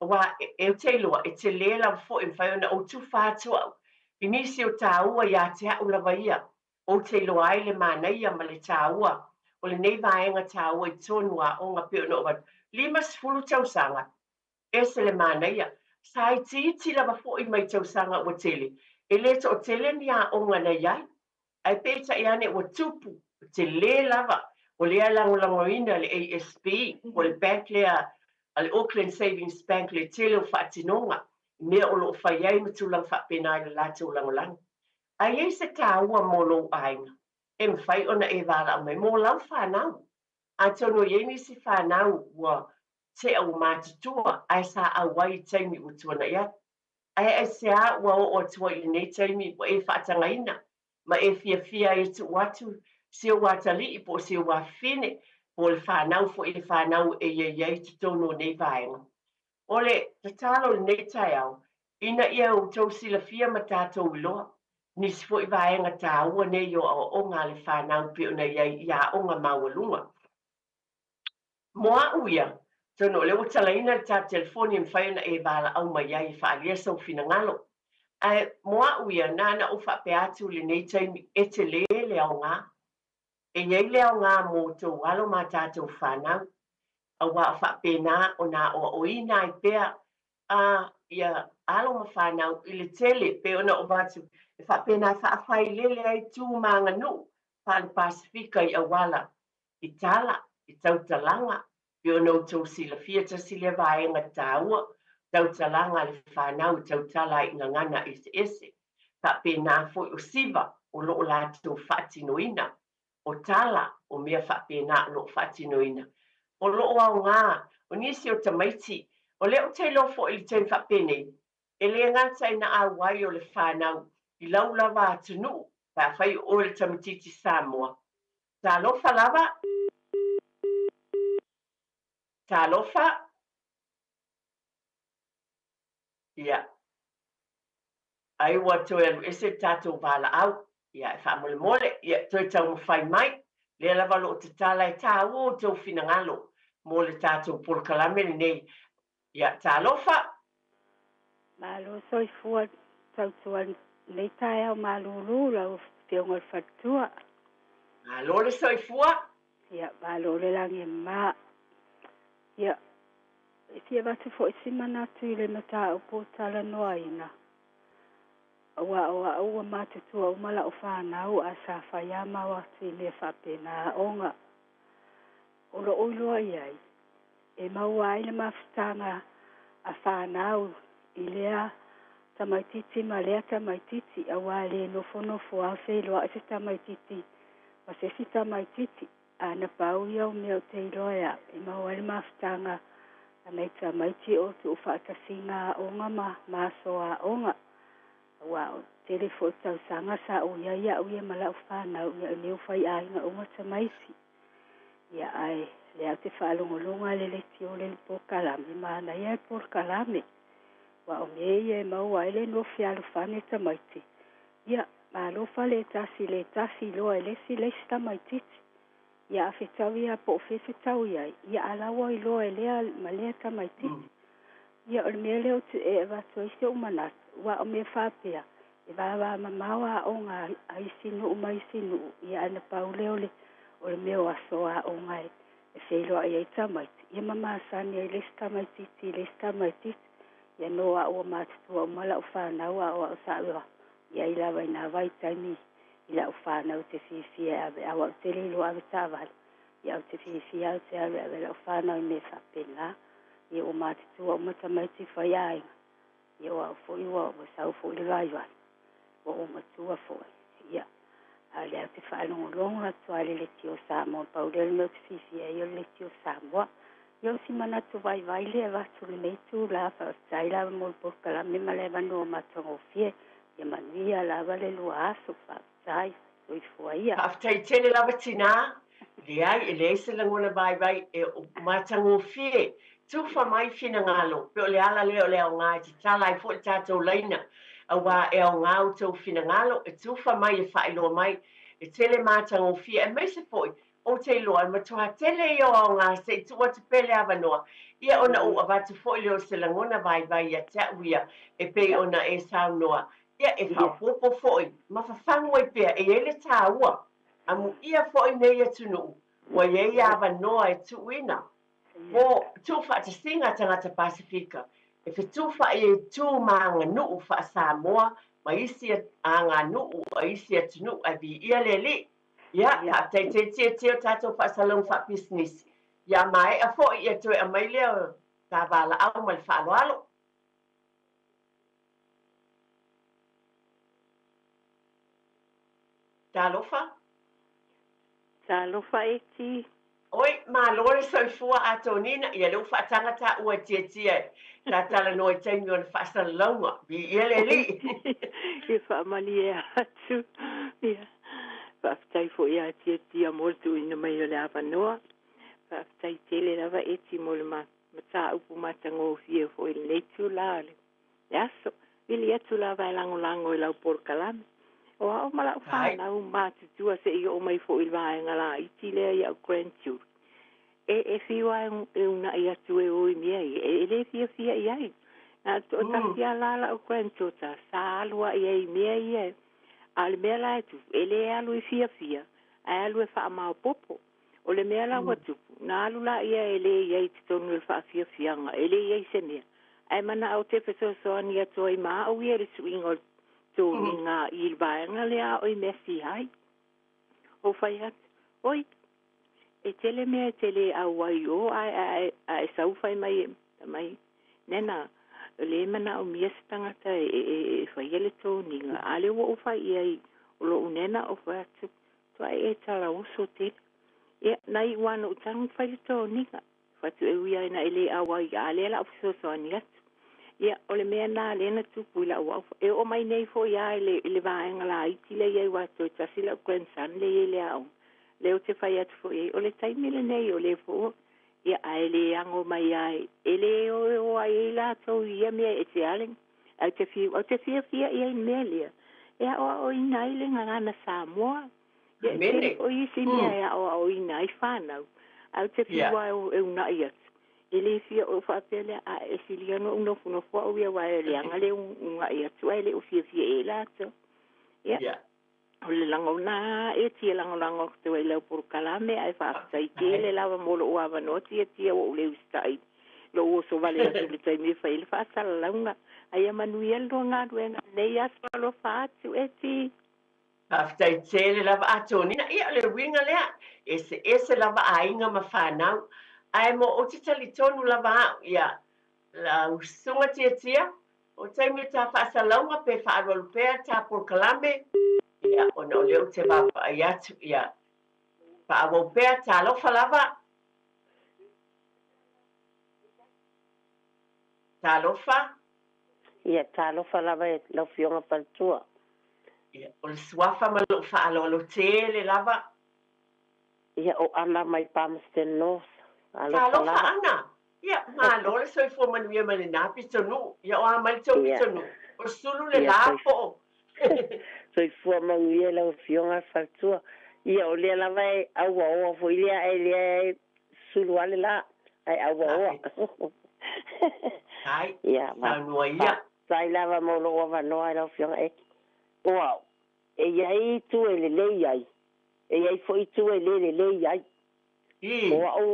aua e ou te iloa e telē lava foi e mafai ona ou tufa atu au i nisi o tāua ia te au lava ia, ou te iloa ai le manaia ma le tāua o lenei vaega tāua i totonu o aoga pei ona ou avatu, 50 tausaga, ese le manaia. Sa itiiti lava foi mai tausaga ua tele, e le toatele ni aoga na i ai, Ae peitai ane ua tupu, telē lava, o lea e lagolagoina le ASB, po o le bank lea a le Auckland Savings Bank le tele o faatinoga i mea o lo o fai ai ma tulaga faapena i le latou lagolago. A i ai se taua mo lou aiga, e mafai ona e valaau mai mo lau fanau. Atonu e i ai nisi fanau ua tea ua matutua ae sa auai i taimi ua tuanai atu. Ae aisea ua oo atu ai i lenei taimi ua e faatagaina ma e fiafia ai e tuu atu si ou atalii po o si ou afafine po o le fanau foi e fanau e i ai i totonu o nei vaega? O le tatalo i lenei taeao, ina ia outou silafia ma tatou iloa nisi foi vaega taua nei o aoaoga a le fanau pei ona i ai i aoga maualuga. Mo a'u ia, atonu o lea ua talaina le ta telefoni e mafai ona e valaau mai ai e faaalia sou finagalo. Ae mo a'u ia, na ona ou faapea atu i lenei taimi, e telē le aoga. E i ai le aoga mo outou alo ma a tatou fanau, auā o faapena ona aoaoina ai pea a ia alo ma fanau i le tele, pei ona ou avatu, e faapena e faafailele ai tu ma aganuu faale-Pasefika i auala i tala, i tautalaga, pei ona outou silafia tasi lea vaega taua, tautalaga a le fanau i tautala ai i gagana eseese. Faapena foi o siva o lo o latou faatinoina, o tala, o mea faapena o lo o faatinoina. O lo o aoga, o nisi o tamaiti, o lea ou te iloa foi i le taimi faapenei, e le gata i naau ai o le fanau i lau lava atunuu, pe afai o oe le tamaitiiti Samoa, Talofa lava. Talofa. Ia. Ai ua toe alu ese le tatou valaau. Ia, e faamolemole, ia, toe taumafai mai. Lea lava o lo o tatala e tāua outou finagalo mo le tatou polokalame lenei. Ia, talofa. Malo soifua tautua lenei taeao malulu lau afioga i le faletua. Malo le soifua. Ia, malo le lagi e mama. Ia, e fia avatu foi si manatu i le mataupu o talanoaina. Aua o a'u ua matutua uma la'u fanau a sa fai a mau atu i mea faapena aoga. O lo'u iloa i ai, e maua ai le mafutaga a fanau i lea tamaitiiti ma lea tamaitiiti, auā e le nofonofo a feiloa'i se tamaitiiti ma se isi tamaitiiti. A na pau ia o mea ou te iloa e a'u e maua ai le mafutaga a nai tamaiti o tuufaatasiga aoga ma ma aso aoga. Auā o le tele foi o tausaga sa ou i ai a'u ia ma la'u fanau, ia o lea ua faiaiga uma tamaiti. Ia ae lea ou te faalogologo i le leitio le polokalame, manaia le polokalame. Aua o mea ia e maua ai le nofi alofani tamaiti. Ia, malo faletasi le tasi iloa e le isi le isi tamaititi. Ia a fetaui lava po o fea e fetaui ai, ia a la ua iloa e lea ma lea tamaititi. Ia, o le mea lea ou te e avatu ai si ou manatu, aua o mea faapea, e vavamamao aoga a isi nuu ma isi nuu, ia ae na pau lea o le, o le mea o aso aoga e, e feiloai ai tamaiti, ia ma masani ai le isi tamaititi i le isi tamaititi. Ia no au ua matutua uma lau fanau a o au sa i ai lava i nā vaitaimi i lau fanau te fiafia e ave, aua ou te le iloa ave taavale, ia ou te fiafia au te alu e ave lau fanau i mea faapena. Ia ua matutua uma tamaiti fai aiga, ia o au foi ua ua sau foi le vaivai, ua ou matua foi. Ia, a o lea ou te faalogologo atu lava i le Leitio Samoa, pau lea o le mea ou te fiafia ai o le Leitio Samoa. Ia o si manatu vaivai lea e avatu i lenei itula, faafetai lava mo le polokalame ma le avanoa matagofie. Ia manuia lava le lua aso, faafetai. Soifua ia. Faafetai tele lava tinā. Leai, e leai se lagona vaivai e matagofie. Tufa mai finagalo, pe o le ala lea o le aoga e tatala ai foi le tatou laina, auā e aoga outou finagalo e tufa mai e faailoa mai e tele matagofie aemaise foi Ou te iloa, e matua tele ia o aoga se i tuu atu pea le avanoa, ia ona ou avatu foi lea o se lagona vaivai ia te au ia, e pei ona e saunoa, ia e faaopoopo foi ma fafagu ai pea, e i ai le taua. Amuia foi nei atunuu ua i ai avanoa e tuuina mo tuufaatasiga a tagata Pasefika e fetufaai ai tu ma aganuu faa-Samoa ma isi aganuu a isi atunuu ae viia le Alii. Ia, faafetai tele tietie o tatou faasalauga faapisinisi. Ia maea foi ia toe aumai lea o ta valaau ma le faaaloalo. Talofa. Talofa Eti. Oi, malo le soifua Atonina, ia lea ua faataga taua e Tietie ta talanoa i taimi o le faasalalauga. Viia le Alii. Ia faamalie atu. Ia, faafetai foi ia Tietie mo le tuuina mai o le avanoa. Faafetai tele lava Eti mo le mataupu matagofie foi i lenei itulā o le aso. Vili atu lava e lagolago i lau polokalame. O a'u ma la'u fanau matutua se'i oo mai fo'i i le vaega laiti lea i a'u grandchildren, e e fiu a e una'i atu e o i mea ia, e lē fiafia i ai. Na o le to'atasi a la la'u granddaughter sa alu a'i ai i mea ia, a o le mea la e tupu, e lē alu i fiafia, ae alu e fa'amaopopo. O le mea la ua tupu, na alu laia e lē i ai i totonu o le faafiafiaga, e lē i ai se mea, ae mana'o te fesoasoani atu ai ma a'u ia i le suiga o le toniga i le vaega lea a'o i mea sihai. Ou fai atu, Oi, e tele mea e te lē ʻauai i ō ae ae ae sau fai mai mai, Nena, lē manaʻomia se tagata e e e faia le toniga, a lea ua ou fai i ai o loʻu nena ou fai atu, Toaʻe e tala oso tele. Ia, na iʻu lava na ou tago fai le toniga. Fatu e ui ai na e lē ʻauai, a lea la ou fesoasoani atu. Ia, o le mea lena lea na tupu i la'u a'u. E oo mai nei fo'i a i le, i le vaega laiti lea i ai ua toe tasi la'u grandson lea i ai le aoga. Lea ou te fai atu fo'i ai, o le taimi lenei o lea fo'i, ia, ae le ago mai a e lē o e o ai ai latou i ia mea e ese a le, ae ou te fiu, ou te fiafia i ai i le mea lea e aʻoaʻoina ai le gagana Samoa. Ia, e tele fo'i isi mea e aʻoaʻoina ai fanau, ae ou te fiu lava e unaʻi atu. E le fia ou faapea lea, a e silia ona ou nofonofo au ia aua e leaga le unaʻi atu ae le o fiafia i ai latou. Ia, o le lagona lava e tia lagolago atu ai i lau polokalame, ae faafetai tele lava mo lou avanoa tiatia ua ou le usitai lou oso vale atu i le taimi e fai ai le faasalalauga. A ia manuia le lua galuega i lenei aso. Alofa atu, Eti. Faafetai tele lava Atonina. Ia, o le uiga lea, eseese lava aiga ma fanau, ae mo ou te talitonu lava a'u, ia, lau susuga Tiatia, o taimi o ta faasalauga pe faaalualu pea ta polokalame, ia, ona o lea ou te vaavaai atu, ia, faaauau pea, talofa lava. Talofa. Ia, talofa lava e lau Afioga Faletua. Ia, o le suafa ma lou faaaloalo tele lava. Ia, o Ana mai Palmerston North. Alofa Talofa lava. Ana! Ia, malo le soifua manuia mai lena pitonuu. Ia, o a mai le tou pitonuu? O sulu le Ia, la po o? Soifua manuia lau Afioga Faletua. Ia, o lea lava e auaoa foi lea, ae lea e sulu lava le la, ae auaoa. Ai, Ia, saunoa ia. faafetai lava mo lou avanoa lau Afioga e. O au, e i ai itu e lelei ai, e i ai foi itu e le lelei ai. O a'u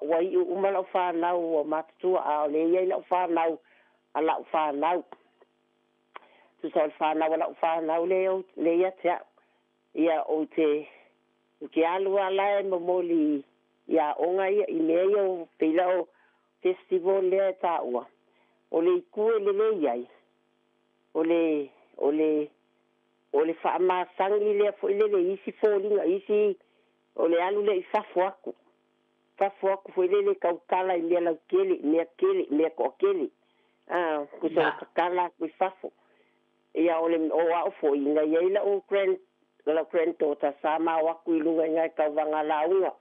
ua iʻu uma la'u fanau ua matutua, a o lea e i ai la'u fanau a la'u fanau. Tusa o le fanau a la'u fanau lea lea ia te a'u. Ia ou te ou te alu lava la e momoli i aoga ia i mea ia o pei la o festival lea e taua, o le itu e lelei ai, o le o le o le faamasani lea foi lele i isi foliga i isi o le alu lea i fafo atu fafo atu foi lele tautala i mea lautele i mea tele i mea toatele a tusa ua tatala atu i fafo. Ia o le o a'u foi na i ai la'u grand lau granddaughter sa ma o atu i luga i ina i tauvaga lauga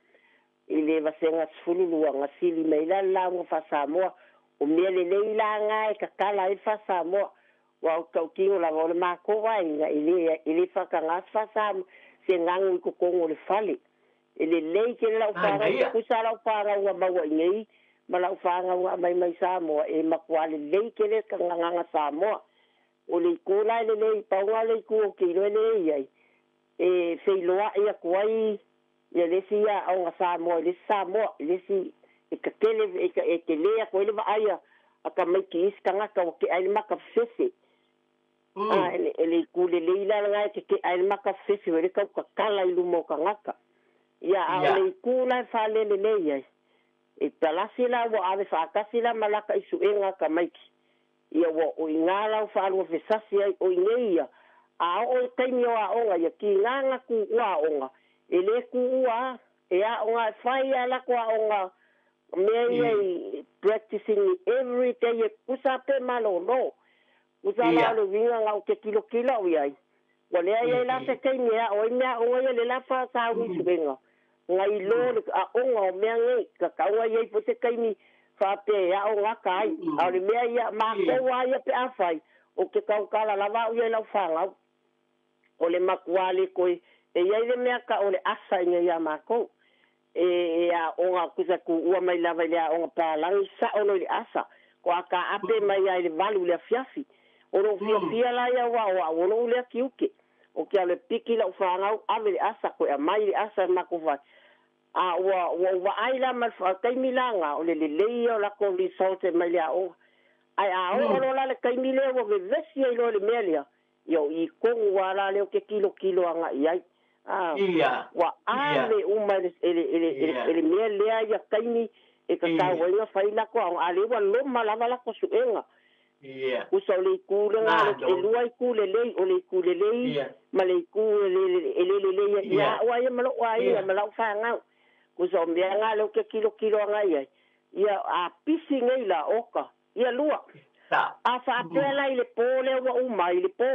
i le vasega 12 na sili mai ai la le lauga faa-Samoa. O mea lelei la na e tatala ai le faa-Samoa. Aua ou te tautino lava o le matou aiga e le e le faatagā se faa-Samoa se ganu i totonu o le fale. E lelei tele lau fanau, tutusa lau fanau ua maua i nei ma lau fanau ua aumai mai Samoa, e matua lelei tele ka gagaga Samoa. O le itu la e lelei, pau lena o le itu ou te iloa e lelei ai, e feiloai atu ai ia le isi aoga Samoa i le isi Samoa, i le isi e tatele, e tele atu ai le vaai a tamaiti i isi tagata ua tea ai le mata fefefe. A e le itu lelei la lena e tete'a ai le mata fefefe ua le tau tatala i luma o tagata. Ia, a o le itu la e faalelelei ai, e palasi la ua ave faatasi la ma lata i suega a tamaiti. Ia ua o i ina la ua faalua fesasi ai, o i nei ia, a oo i taimi o aoga ia, tiga na tuua aoga, e le tuua a, e aoga e fai a latou aoga mea ia i practicing every day e tutusa pe malolo. Tusa la o le uiga na ou te tilotilo au i ai, ua leai ai la se taimi e aʻo ai mea aoga ia le la faatauni suega na iloa le aʻoga o mea nei, tatau ona i ai foi se taimi faapea e aʻo gata ai. A o le mea ia, matou lava ia pe afai, ou te tautala lava au ia i lau fanau. O le matua le toe, e i ai le mea tau o le asa i inei ia matou. E aoga tusa tuua mai lava i le aoga palagi sao loa i le asa, ko a taape mai lava i le 8 i le afiafi. O lou fiafia la ia aua o au o lou lea tiute. Ou te alu e piki lau fanau, ave le asa, toe aumai le asa e matou fai. A ua ua ou vaai la ma le taimi la na, o le lelei ia o latou result e mai le aoga. Ae a oo loa la le taimi lea ua vevesi ai loa i le mea lea, Ia o i tonu lava la lea ou te tilotilo agai i ai. A, ua ave uma e le, e le, e le, e le, e le mea lea ia taimi e tatau ai ona fai latou aoga, a o lea ua loma lava latou suega. Tusa o le itu lena, e lua itu lelei, o le itu lelei ma le itu e le, e le lelei ai. Ia au lava ia ma lou aiga ma lau fanau. Tusa o mea na lea ou te tilotilo agai i ai. Ia, a pisi nei la, oka, Ia lua. A faapea la i le pō lea ua uma ai, i le pō,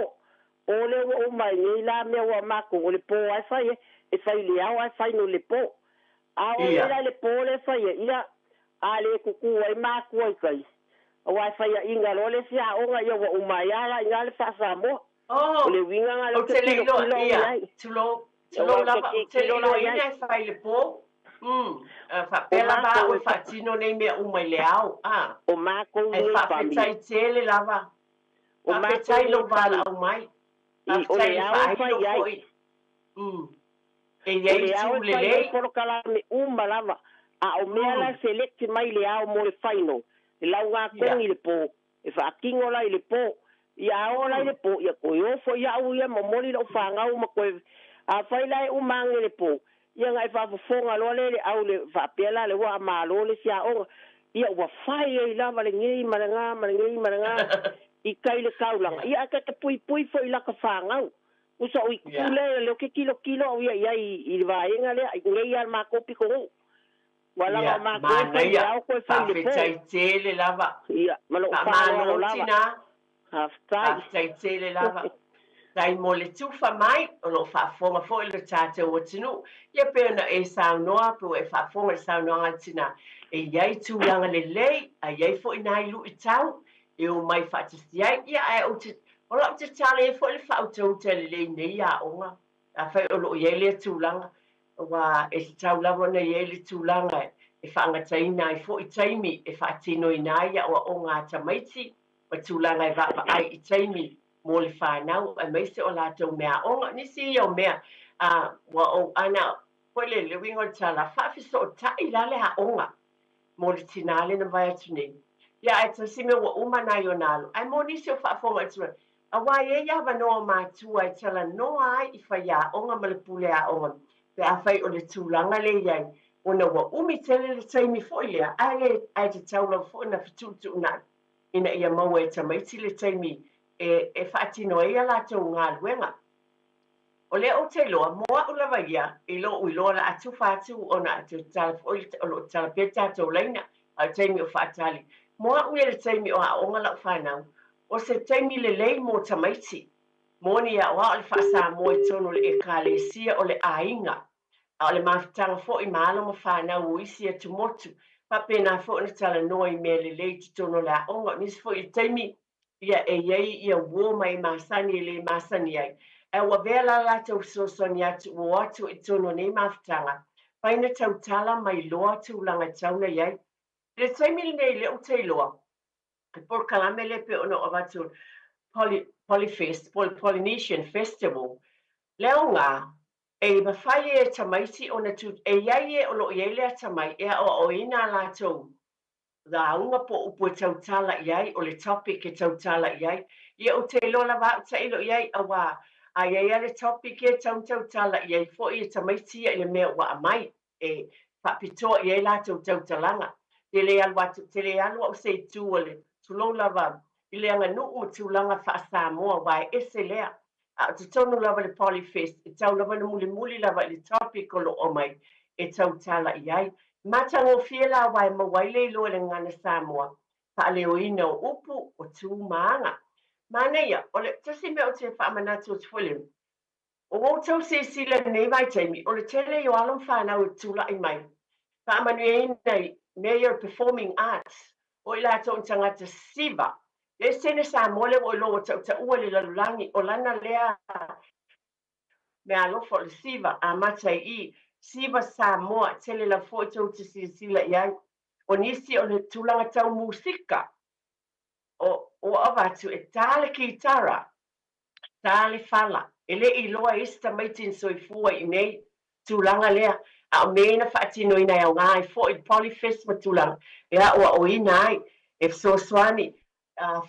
pō lea ua uma ai nei la mea ua matou, o le pō lava e fai e, e fai i le ao ae fai no le pō. A oo nei la i le pō lea e fai ai, ia, a le tutū ai matua i tai, aua e faiaʻiga loa le isi aoga, ia ua uma ai lava la i ina le faa-Samoa. Oh, O le uiga lena lea ou ou te te le iloa, tilotilo au i ia, ai. tulou, Aua tulou ou te lava, ou te le tilotilo la i iloaina ai. e fai i le pō. O Faapea lava matou au e e faatino nei mea uma i le ao, a. O makou Ae nei family. faafetai tele lava. O makou Faafetai i nei lou family. valaau mai. I, o Faafetai le i le ao e fai faailo ai. foi. E i O ai le ao itu e fai ai lelei. polokalame uma lava, a o mea la e select mai le ao mo le final, le lauga togi i le po, e faatino la i le po. Ia a oo la i le po, ia toe o foi au ia momoli lou fanau ma toe. Afai la e uma ane le po, ia ona e faafofoga loa lea i le au le faapea la le ua malo le isi aoga. Ia ua fai ai lava lenei ma lena ma lenei ma lena i tai le taulaga, ia ae ta te puipui foi i laka fanau. Uso o itu lea, lea ou te tilotilo au ia i ai i le vaega lea, i nei lava le matou pitonuu. Ua laga Ia, o matou e fai i le manaia, ao toe fai i le po. faafetai tele lava. Ia, ma lou faaaloalo Faamalo lava. tinā. Faafetai. Faafetai tele lava. Faafetai mo le tufa mai, o lo o faafofoga foi lo tatou atunuu. Ia pei ona e saunoa, pe ua e faafofoga i le saunoaga a le tinā, e i ai tulaga lelei, a i ai foi nai luitau e omai faatasi ai. Ia, ae ou te, o lau tatalo, e i ai foi le faautauta lelei i nei aoga, afai o lo o i ai lea tulaga, aua e tatau lava ona i ai le tulaga e faagataina ai foi taimi e faatinoina ai aoaoga a tamaiti ma tulaga e vaavaai i taimi mo le fanau aemaise o latou meaaoga. O nisi ia o mea a ua ou ana foi le le uiga o le tala, faafesootai la le aoga mo le tinā lea na mavae atu nei. Ia ae tasi mea ua uma nai ona alo. Ae mo nisi o faafofoga atu ai, aua e i ai avanoa o matua e talanoa ai i faiaoga ma le pule aoga pe afai o le tulaga lea e i ai ona ua umi tele le taimi foi lea ae le ae tatau lava foi ona fetuutuunai ina ia maua e tamaiti le taimi e e faatino ai a latou galuega. O lea ou te iloa, mo a'u lava ia, i lo'u iloa o le a tufa atu ona a toe tatala foi o lo o tatala pea tatou laina, a o le taimi o faatali. Mo a'u ia i le taimi o aoga lau fanau, o se taimi lelei mo tamaiti. Moni ia o a'u le faa-Samoa i totonu o le Ekalesia o le aiga, a o le mafutaga foi ma alo ma fanau o isi atumotu, faapena foi ona talanoa i mea lelei i totonu o le aoga. O nisi foi o taimi, ia e i ai ia uo mai masani e le masani ai, ae ua avea la latou fesoasoani atu ua o atu i totonu o nei mafutaga. Mafai ona tautala ma iloa tulaga e tatau ona i ai. I le taimi lenei lea ou te iloa, le polokalame lea pei ona ou avatu Poly, Polyfest po o le Polynesian Festival, le aoga, e mafai e tamaiti ona tu, e i ai e o lo o i ai le atamai e aoaoina a latou lauga po o upu e tautala i ai, o le topic e tautala i ai. Ia ou te iloa lava au tailo i ai, auā a i ai lava le topic e tatau ona tautala i ai foi e tamaiti ia i le mea ua aumai e faapitoa i ai latou tautalaga. Te le alu atu, te le alu au i se itu o le, tulou lava, i le aganuu ma tulaga faa-Samoa, aua e ese lea. A o totonu lava i le Polyfest, e tau lava ona mulimuli lava i le topic o lo o aumai e tautala i ai. Matagofie la aua e maua ai le iloa i le gagana Samoa, faaleoina o upu, o tu ma aga. Manaia, o le tasi mea ou te faamanatu atu foi le, o outou silasila i lenei vaitaimi, o le tele ia o alo ma fanau e tulai mai, faamanuiaina i mea ia o le performing arts, o i latou ni tagata siva. Le isi teine Samoa lea ua iloa ua tautaua i le lalolagi, o lana lea meaalofa o le siva, amata i i, Siva Samoa, tele lava foi tou te silasila i ai. O nisi o le tulaga tau musika, o, ua avatu e ta le kitara, ta le fala, e le i iloa e isi tamaiti na soifua i inei tulaga lea, a o mea ia na faatinoina e aoga ai foi le Polyfest ma tulaga e aoaoina ai, e fesoasoani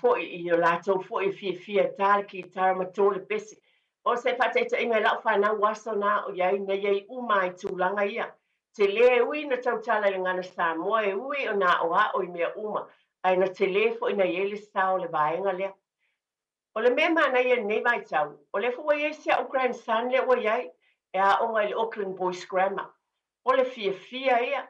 foi i o latou foi e fiafia e ta le kitara ma to le pese. O se faataitaiga i lau fanau aso na aʻo i ai, na i ai uma lava i tulaga ia. Tele e ui na tautala i le gagana Samoa, e ui ona aoao i mea uma, ae na tele foi na i ai le sao o le vaega lea. O le mea manaia i lenei vaitau, o lea foi ua i ai si a'u grandson lea ua i ai, e aoga i le Auckland Boys Grammar. O le fiafia ia,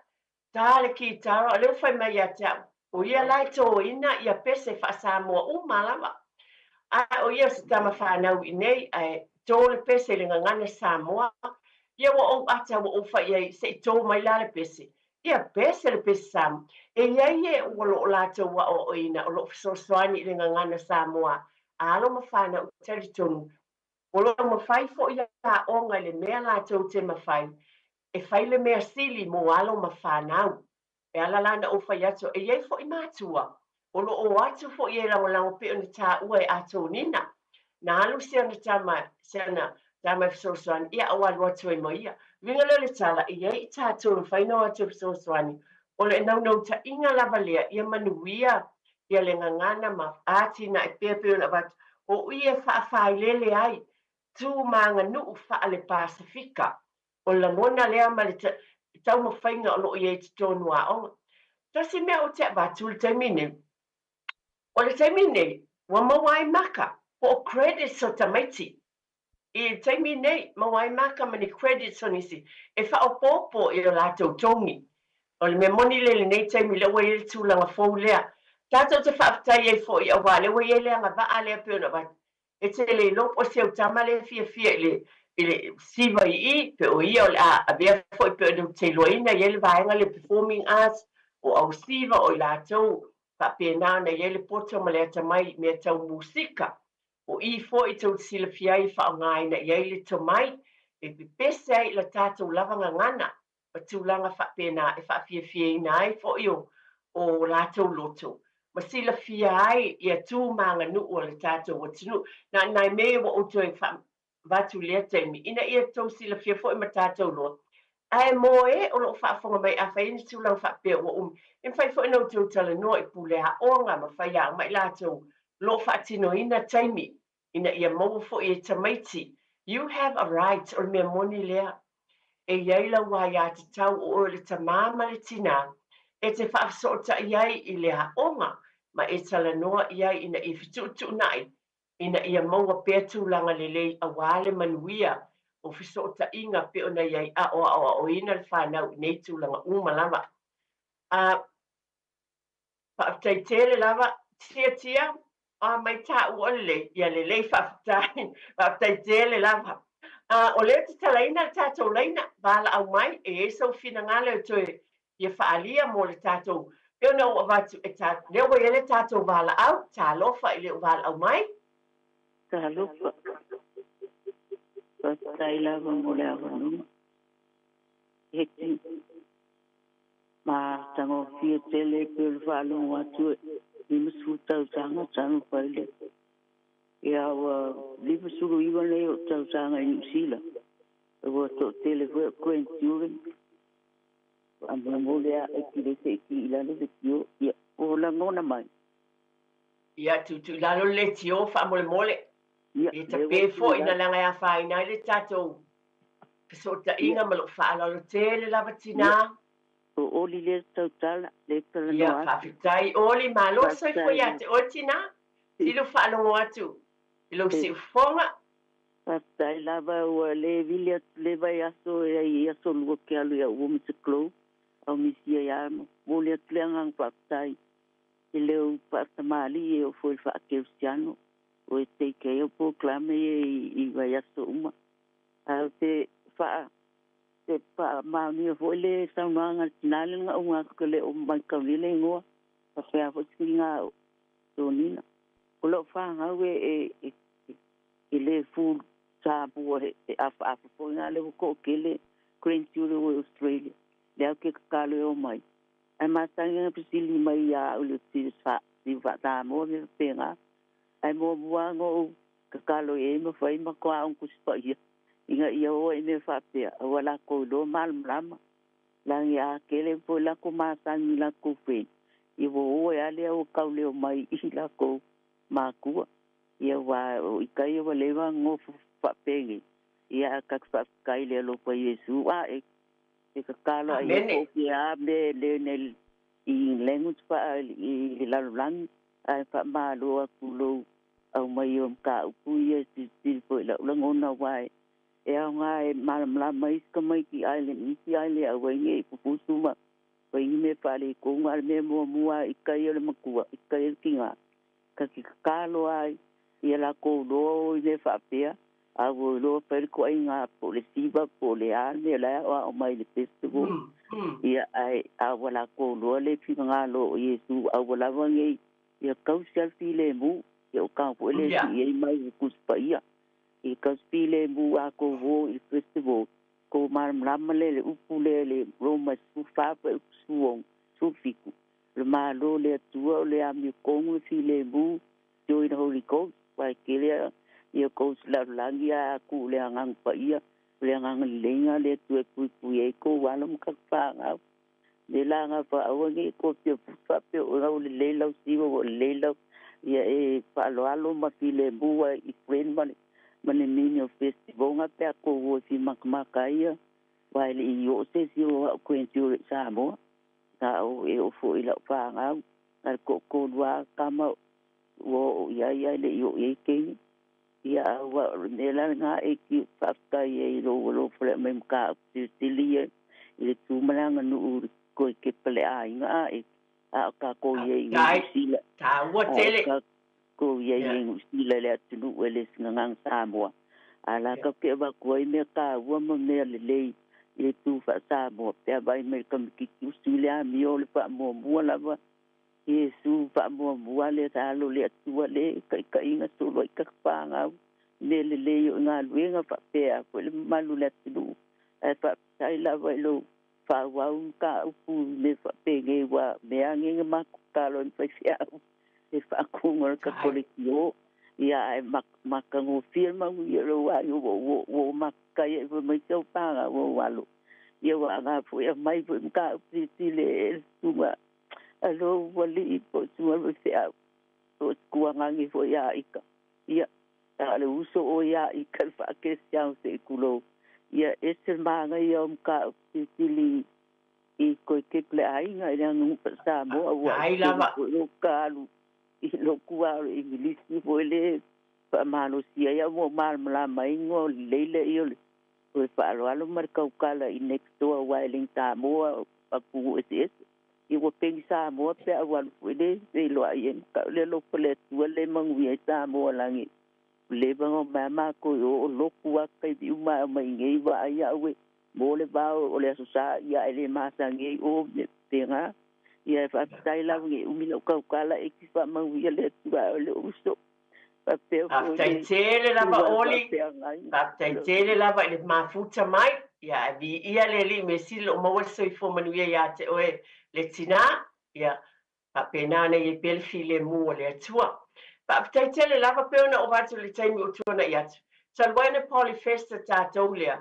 ta le kitara, o lea ua fai mai ia te a'u, o ia la e tōina ia pese faa-Samoa uma lava. A o ia o se tama fanau i inei, ae tō le pese i le gagana Samoa. Ia ua ou ata ua ou fai i ai, se i tō mai la le pese. Ia pese le pese Samoa. E i ai e o lo o latou aoaoina o lo o fesoasoani i le gagana Samoa a alo ma fanau talitonu o lo o mafai foi aoga i le mea latou te mafai e fai le mea sili mo alo ma fanau. E ala la ona ou fai atu, e i ai foi matua o lo o atu foi e lagolago pei ona taua e Atonina. Na alu si ana tama, si ana tama e fesoasoani, ia a ua alu atu ai ma ia. Uiga lea o le tala, e i ai i tatou e mafai ona o atu e fesoasoani, o le naunautaiga lava lea ia manuia ia le gagana ma atinae pea pei ona avatu, o i e faafailele ai tu ma aganuu faale-Pasefika. O le lagona lea ma le taumafaiga o lo o i ai i totonu o aoga. Tasi mea ou te avatu i le taimi nei, o le taimi nei, ua maua ai maka po o credits o tamaiti. I le taimi nei, maua ai maka ma ni credits o nisi e faaopoopo i o latou togi. O le mea moni lea i lenei taimi, lea ua i ai le tulaga fou lea. Tatou te faafetai ai foi aua lea ua i ai le agavaa lea pei ona avatu, E te le iloa po o si au tama lea e fiafia i le i le siva i i, pe o ia o le a avea foi pe ou te iloaina i ai le vaega lea performing arts, o au siva, o i latou faapena ona i ai le poto ma le atamai i mea tau musika. O i foi tou te silafia ai e faaaogaina i ai le tomai e pepese ai i la tatou lava gagana ma tulaga faapena e faafiafiaina ai foi o o latou loto ma silafia ai ia tu ma aganuu a le tatou atunuu. Na o nai mea ia ua ou toe faavatu i lea taimi ina ia tou silafia foi ma tatou loa. Ae mo e o lo o faafofoga mai afai e i ai ni tulaga faapea ua umi, e mafai foi ona outou talanoa i pule aoga ma faiaoga ma i latou o lo o faatinoina taimi ina ia maua foi e tamaiti, you have a right, o le mea moni lea, e i ai lau aiatatau o oe o le tamā ma le tinā e te faafesootai ai i le aoga ma e talanoa i ai ina ia fetuutuunai ina ia maua pea tulaga lelei auā le manuia o fesootaiga pei ona i ai a o aoaoina le fanau i nei tulaga uma lava. A Faafetai tele lava. Tia tia, a mai taua lelei, ia lelei faafetai. Faafetai tele lava. A o lea e tatalaina le tatou laina, valaau mai, e i ai sou finagalo e toe fia faaalia mo le tatou, pei ona ou avatu e ta, lea ua i ai le tatou valaau, talofa i le valaau mai. Talofa. Faafetai lava mo le avanoa. Eki. Matagofie tele e pei o le faalogo atu e 50 tausaga talu fai le ia ua 59 nei o'u tausaga i Niusila. Ua to'atele foi o'u grandchildren. Faamolemole a e ki le se'i ki i lalo le tio ia ua lagona mai. Ia tuutuu i lalo le leitio faamolemole. Ia, E lea ua tape tuu i foi na lalo. leaga e afaina ai le tatou fesootaiga ma lou faaaloalo tele lava Ia, tinā. o Oli lea tautala, lea Ia, talanoa atu. faafetai Oli, malo le soifua Faafetai ia lava. te oe tinā. Sili o faalogo atu i lou siufofoga. Faafetai lava ua le vili atu le vaiaso e ai i aso lua ke alu ia ua Mr. Globe au misia ia momoli atu le agaga faafetai i leu faatamalii e oo foi i le faakerisiano o e take ai au polokalame ia i vaiaso uma. Ae ou te faa te faamaonia foi le saunoaga a le tinā lea na gauga atu ke le o maitaulia le igoa faapea foi siliga o Tonina. O lau fanau e e e le full Samoa he afaafa foi ngā le ua to'atele grandchildren o Australia lea ou te tatalo e omai. Ae matagi na fesili mai ia au i le siu faa-Samoa me faapena. Ae muamua lava ona ou tatalo i ai ma fai ma toa ona Tusi Paia ina ia o ai i mea faapea aua latou iloa malamalama. Lagi a tele foi latou masani i latou friend ia ua o ai lava lea ua tau leo mai i latou matua. Ia aua o ita ia ua leva ona nofo faapenei ia ae tatou faafetai i le alofa o Iesu a e e tatalo a ia Amene. po o ke a mea e learn ai i language faa i le lalolagi ae faamalo atu i lou aumai o mataupu ia e silisili foi i lau lagona aua e aoga e malamalama ai si tamaiti ae isi ae le aua ai nei pupusu ma fai ni mea faaletonu. A o le mea muamua i tai o le matua i tai o le tina ka te tatalo ai ia latou loa o i mea faapea a ua iloa fai le toaiga po o le siva po o le a le mea o la e aoao mai i le festival. Ia ae a ua latou loa le finagalo o Iesu a ua lava nei ia tausi a le filemu ia o ka foi le sii ai mai i Tusi Paia. I tausi filemu a tou o i le festival tou malamalama lea i le upu lea i le Roma 14 fuaiupu 16 17 o le Malo o le Atua o le amiotonu le filemu joy the Holy Ghost aua e tele ia ghost lalolagi a atu o le Agaga Paia o le Agaga Lelei le Atua e puipui ai kou alo ma kaka whāngau. Le la ngā whaaua nge ko pia puta pe o ngau le lei lau siwa o le lei lau ia e whaaloalo ma file mua i friend ma le ma le mini o festival ngā pea ko ua fi makamaka ia wa le i o se si o au kuen tio le Samoa ta o e o fo i lau whāngau na ko ko lua kama ua o ia ia le i o i kei ia ua me la ngā e ki whaftai e i lo ua lo fale mai mka te tili e i le tūmalanga nuu koe ke pale aiga a e a o kākou i ai i Faafetai. Niu Sila. Taua A o tele. kākou i ai i Niu Sila le atunuu e le singagaga Samoa. A la ka ke avatu ai mea kāua ma mea lelei i le tū faa-Samoa pe a vaai mai le kamakiti usu i le amio o le faamuamua lava. Iesu faamuamua le alo le Atua le taitaiga solo ai kakapāgau mea lelei o i galuega faapea foi le mamalu o le atunuu ae faafetai lava i lou faaauau mataupu i mea faapenei ua mea age na matou tatalo ai ma faifeau e faatuga o le Kakoleki o ia ae matagofie le manuia o lou aiga ua ua ua matakai ai foi mai sau paga ua ou alo ia ua aga foi aumai foi mataupu silisili e le susuga a lou alii po o susuga i le faifeau po o se tuagagi foi ia ika ia a o le uso oe ia ika le faakerisiano se'i tulou ia ese le magaia o mataupu silisili i koe kepe le aiga i le aganuu faa-Samoa ua Faafetai tele lava. foi lou talu i loku a o le Igilisi foi le faamalosia ai a ua ou malamalama ai igoa o lelei lea o le o le faaaloalo ma le tautala i next door aua e le Samoa atunuu eseese. Ia ua peni Samoa pe a ua alu foi le feiloai ai ma tau le alofa o le Atua le manuia ai Samoa lagi ua leva ona omai a matou i o o lotu a taimi uma e aumai nei vaai au e mo le vao o le Aso Sa ia e le masani ai o me faapena. Ia e faafetai lava nei umi lau tautala e ki faamauia le Atua ae o le uso faapea foi Faafetai le tele lava tulaga Oli. faafeagai. Faafetai tele lava i le mafuta mai. Ia, ae viia le Alii mea sili o maua le soifua manuia iā te oe le tinā. Ia, faapena ona i ai pea le filemu o le Atua. Faafetai tele lava pei ona ova atu i le taimi ua tuanai atu. Talu ai ona Polyfest tatou lea,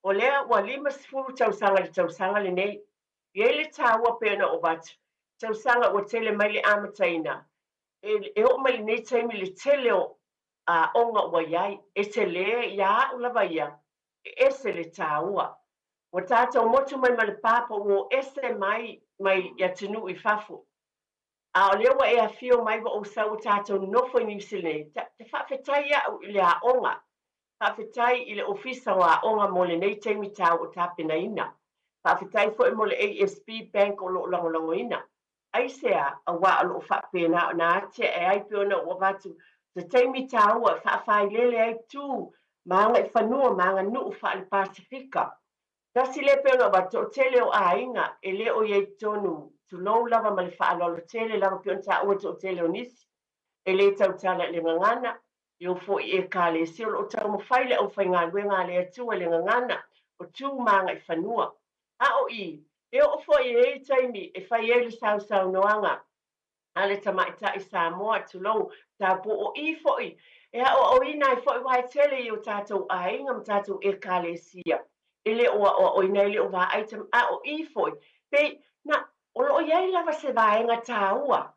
o lea ua 50 tausaga i le tausaga lenei. E i ai le taua pei ona ova atu, tausaga ua tele mai le amataina, e oo mai lenei taimi le tele o aoga ua i ai, e tele ia au lava ia, e ese le taua. Ua tatou motu mai ma le papa ua o ese mai mai i atunuu i fafo. A o lea ua e afio mai ua ou sau ua tatou nonofo i Niu Sila nei, ta, te faafetai au i le aoga, faafetai i le Ofisa o Aoga mo lenei taimi taua o tapenaina. Faafetai foi mo le ASB Bank o lo o lagolagoina. Aisea, auā o lo o faapena ona atiae ai pei ona ou avatu se taimi taua e faafailele ai tu ma agaifanua ma aganuu faale-Pasefika. Tasi lea pei ona ou avatu, toatele o aiga e le o i ai totonu, tulou lava ma le faaaloalo tele lava pei ona taua le toatele o nisi, e le tautala i le gagana, e o foi i Ekalesia o lo o taumafai le aufaigaluega a le Atua i le gagana o tu ma agaifanua. A o i, e oo foi i ai taimi e fai ai le sausaunoaga a le tamaitai Samoa, tulou, tapu, o i foi e aoaoina ai foi aua e tele i o tatou aiga ma tatou Ekalesia e le o aoaoina ai, e le o vaai, a o i foi, pei, na, o lo o i ai lava se vaega taua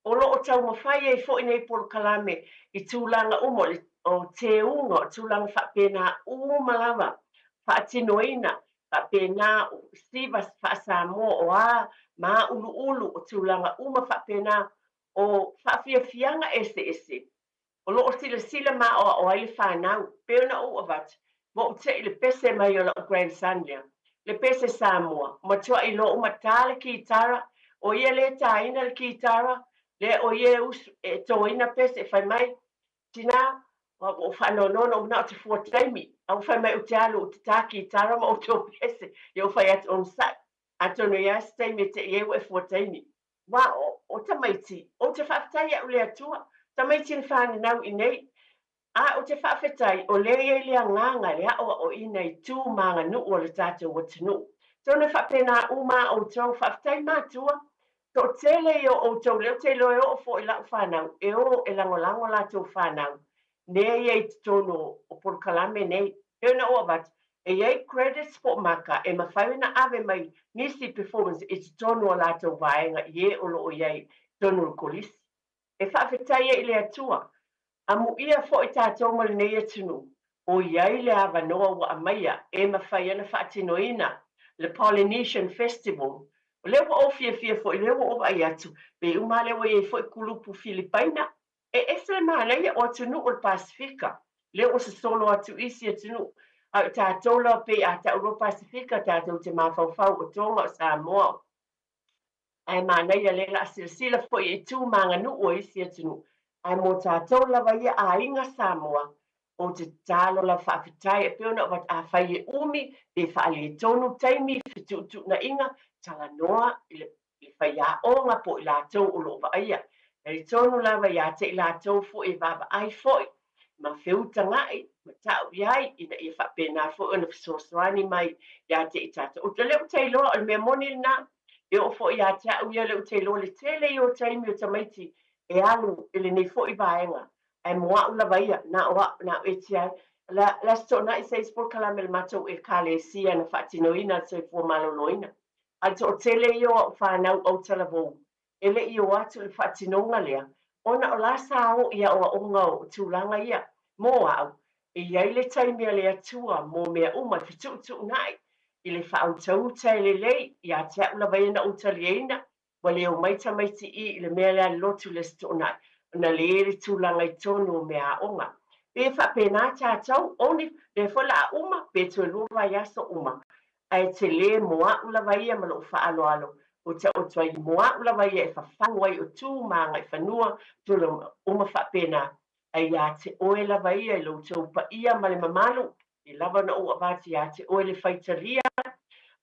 O lo o taumafai ai foi nei polokalame i tulaga uma o le o teuga, o tulaga faapena uma lava, faatinoina faapena o siva faa-Samoa, o a māuluulu, o tulaga uma faapena, o faafiafiaga eseese O lo o silasila ma aoao ai le fanau. Pei ona ou avatu, ua ou te'i i le pese mai o la'u grandson lea, le pese Samoa, matua'i iloa uma ta le kitara, o ia lea e tāina le kitara, lea o ia e usu e tōina pese, fai mai, Tinā, ua ou faanoanoa na ou mana'o ou te fua taimi, a ua fai mai ou te alu ou te tā kitara ma ou tō pese, ia ou fai atu, Onosai, atonu e i ai se taimi e te'i ai ua e fua taimi. Wā o tamaiti, ou te faafetai au le Atua, tamaiti na whananau i nei, a ou te faafetai o lea i ai le agaga le aʻoaʻoina i tu ma aganuu o le tatou atunuu. Tonu e faapena uma a outou, faafetai matua, toatele ia o outou lea ou te iloa e oo foi i lau fanau e o e lagolago latou fanau nea ia i totonu o polokalame nei. Pei ona ou avatu, e i ai credits po o maka e mafai ona ave mai nisi performance i totonu o latou vaega i e o lo o i ai i totonu o le kolisi. E faafetai ai i le Atua, amuia foi tatou ma lenei atunuu, o i ai le avanoa ua aumaia e mafai ona faatinoina le Polynesian Festival. O lea ua ou fiafia foi, lea ua ou vaai atu, pei uma lava lea ua i ai foi kulupu Filipaina, E ese le manaia o atunuu o le Pasefika, lea ua sosolo atu isi atunuu, a o tatou lava pei a tau loa Pasefika tatou te mafaufau o Tonga, o Samoa, ae manaia lea la silasila foi i tu ma aganuu o isi atunuu, ae mo tatou lava ia aiga Samoa, ou te tatalo lava faafetai e pei ona ou avatu, afai e umi pe faaletonu taimi, fetuutuunaiga, talanoa i le i faiaoga po o i latou o lo o vaaia. Talitonu lava ia te i latou foi e vaavaai foi ma feutaga'i ma ta'u i ai ina ia faapena foi ona fesoasoani mai ia te i tatou. O lea ou te iloa o le mea moni lena, e oo foi ia te a'u ia lea ou te iloa le tele ia o taimi o tamaiti e alu i lenei foi vaega, ae mo a'u lava ia, na o a'u, na o e ai. Le le Aso Toonai se isi polokalame a le matou Ekalesia na faatinoina le soifua maloloina. A toatele ia o au fanau autalavou e le i o atu i le faatinoga lea, ona o la sa o i aoaoga o tulaga ia. Mo au, e i ai le taimi a le Atua mo mea uma e fetuutuunai i le faautauta e lelei ia te au lava ia na ou taliaina Ua le omai tamaiti i i le mea lea lotu le Aso Toonai, ona le le tulaga i tonu o mea aoga. Pe faapena tatou, only, lea foi la a uma, pe toe lua vaiaso uma. Ae tele mo a'u lava ia ma lo'u faaaloalo, o taoto ai mo a'u lava ia e fafagu ai o tu ma agaifanua, tulaga uma faapena. Ae ia te oe lava ia i lo outou paia ma le mamalu, e lava ona ou avatu ia te oe le faitalia,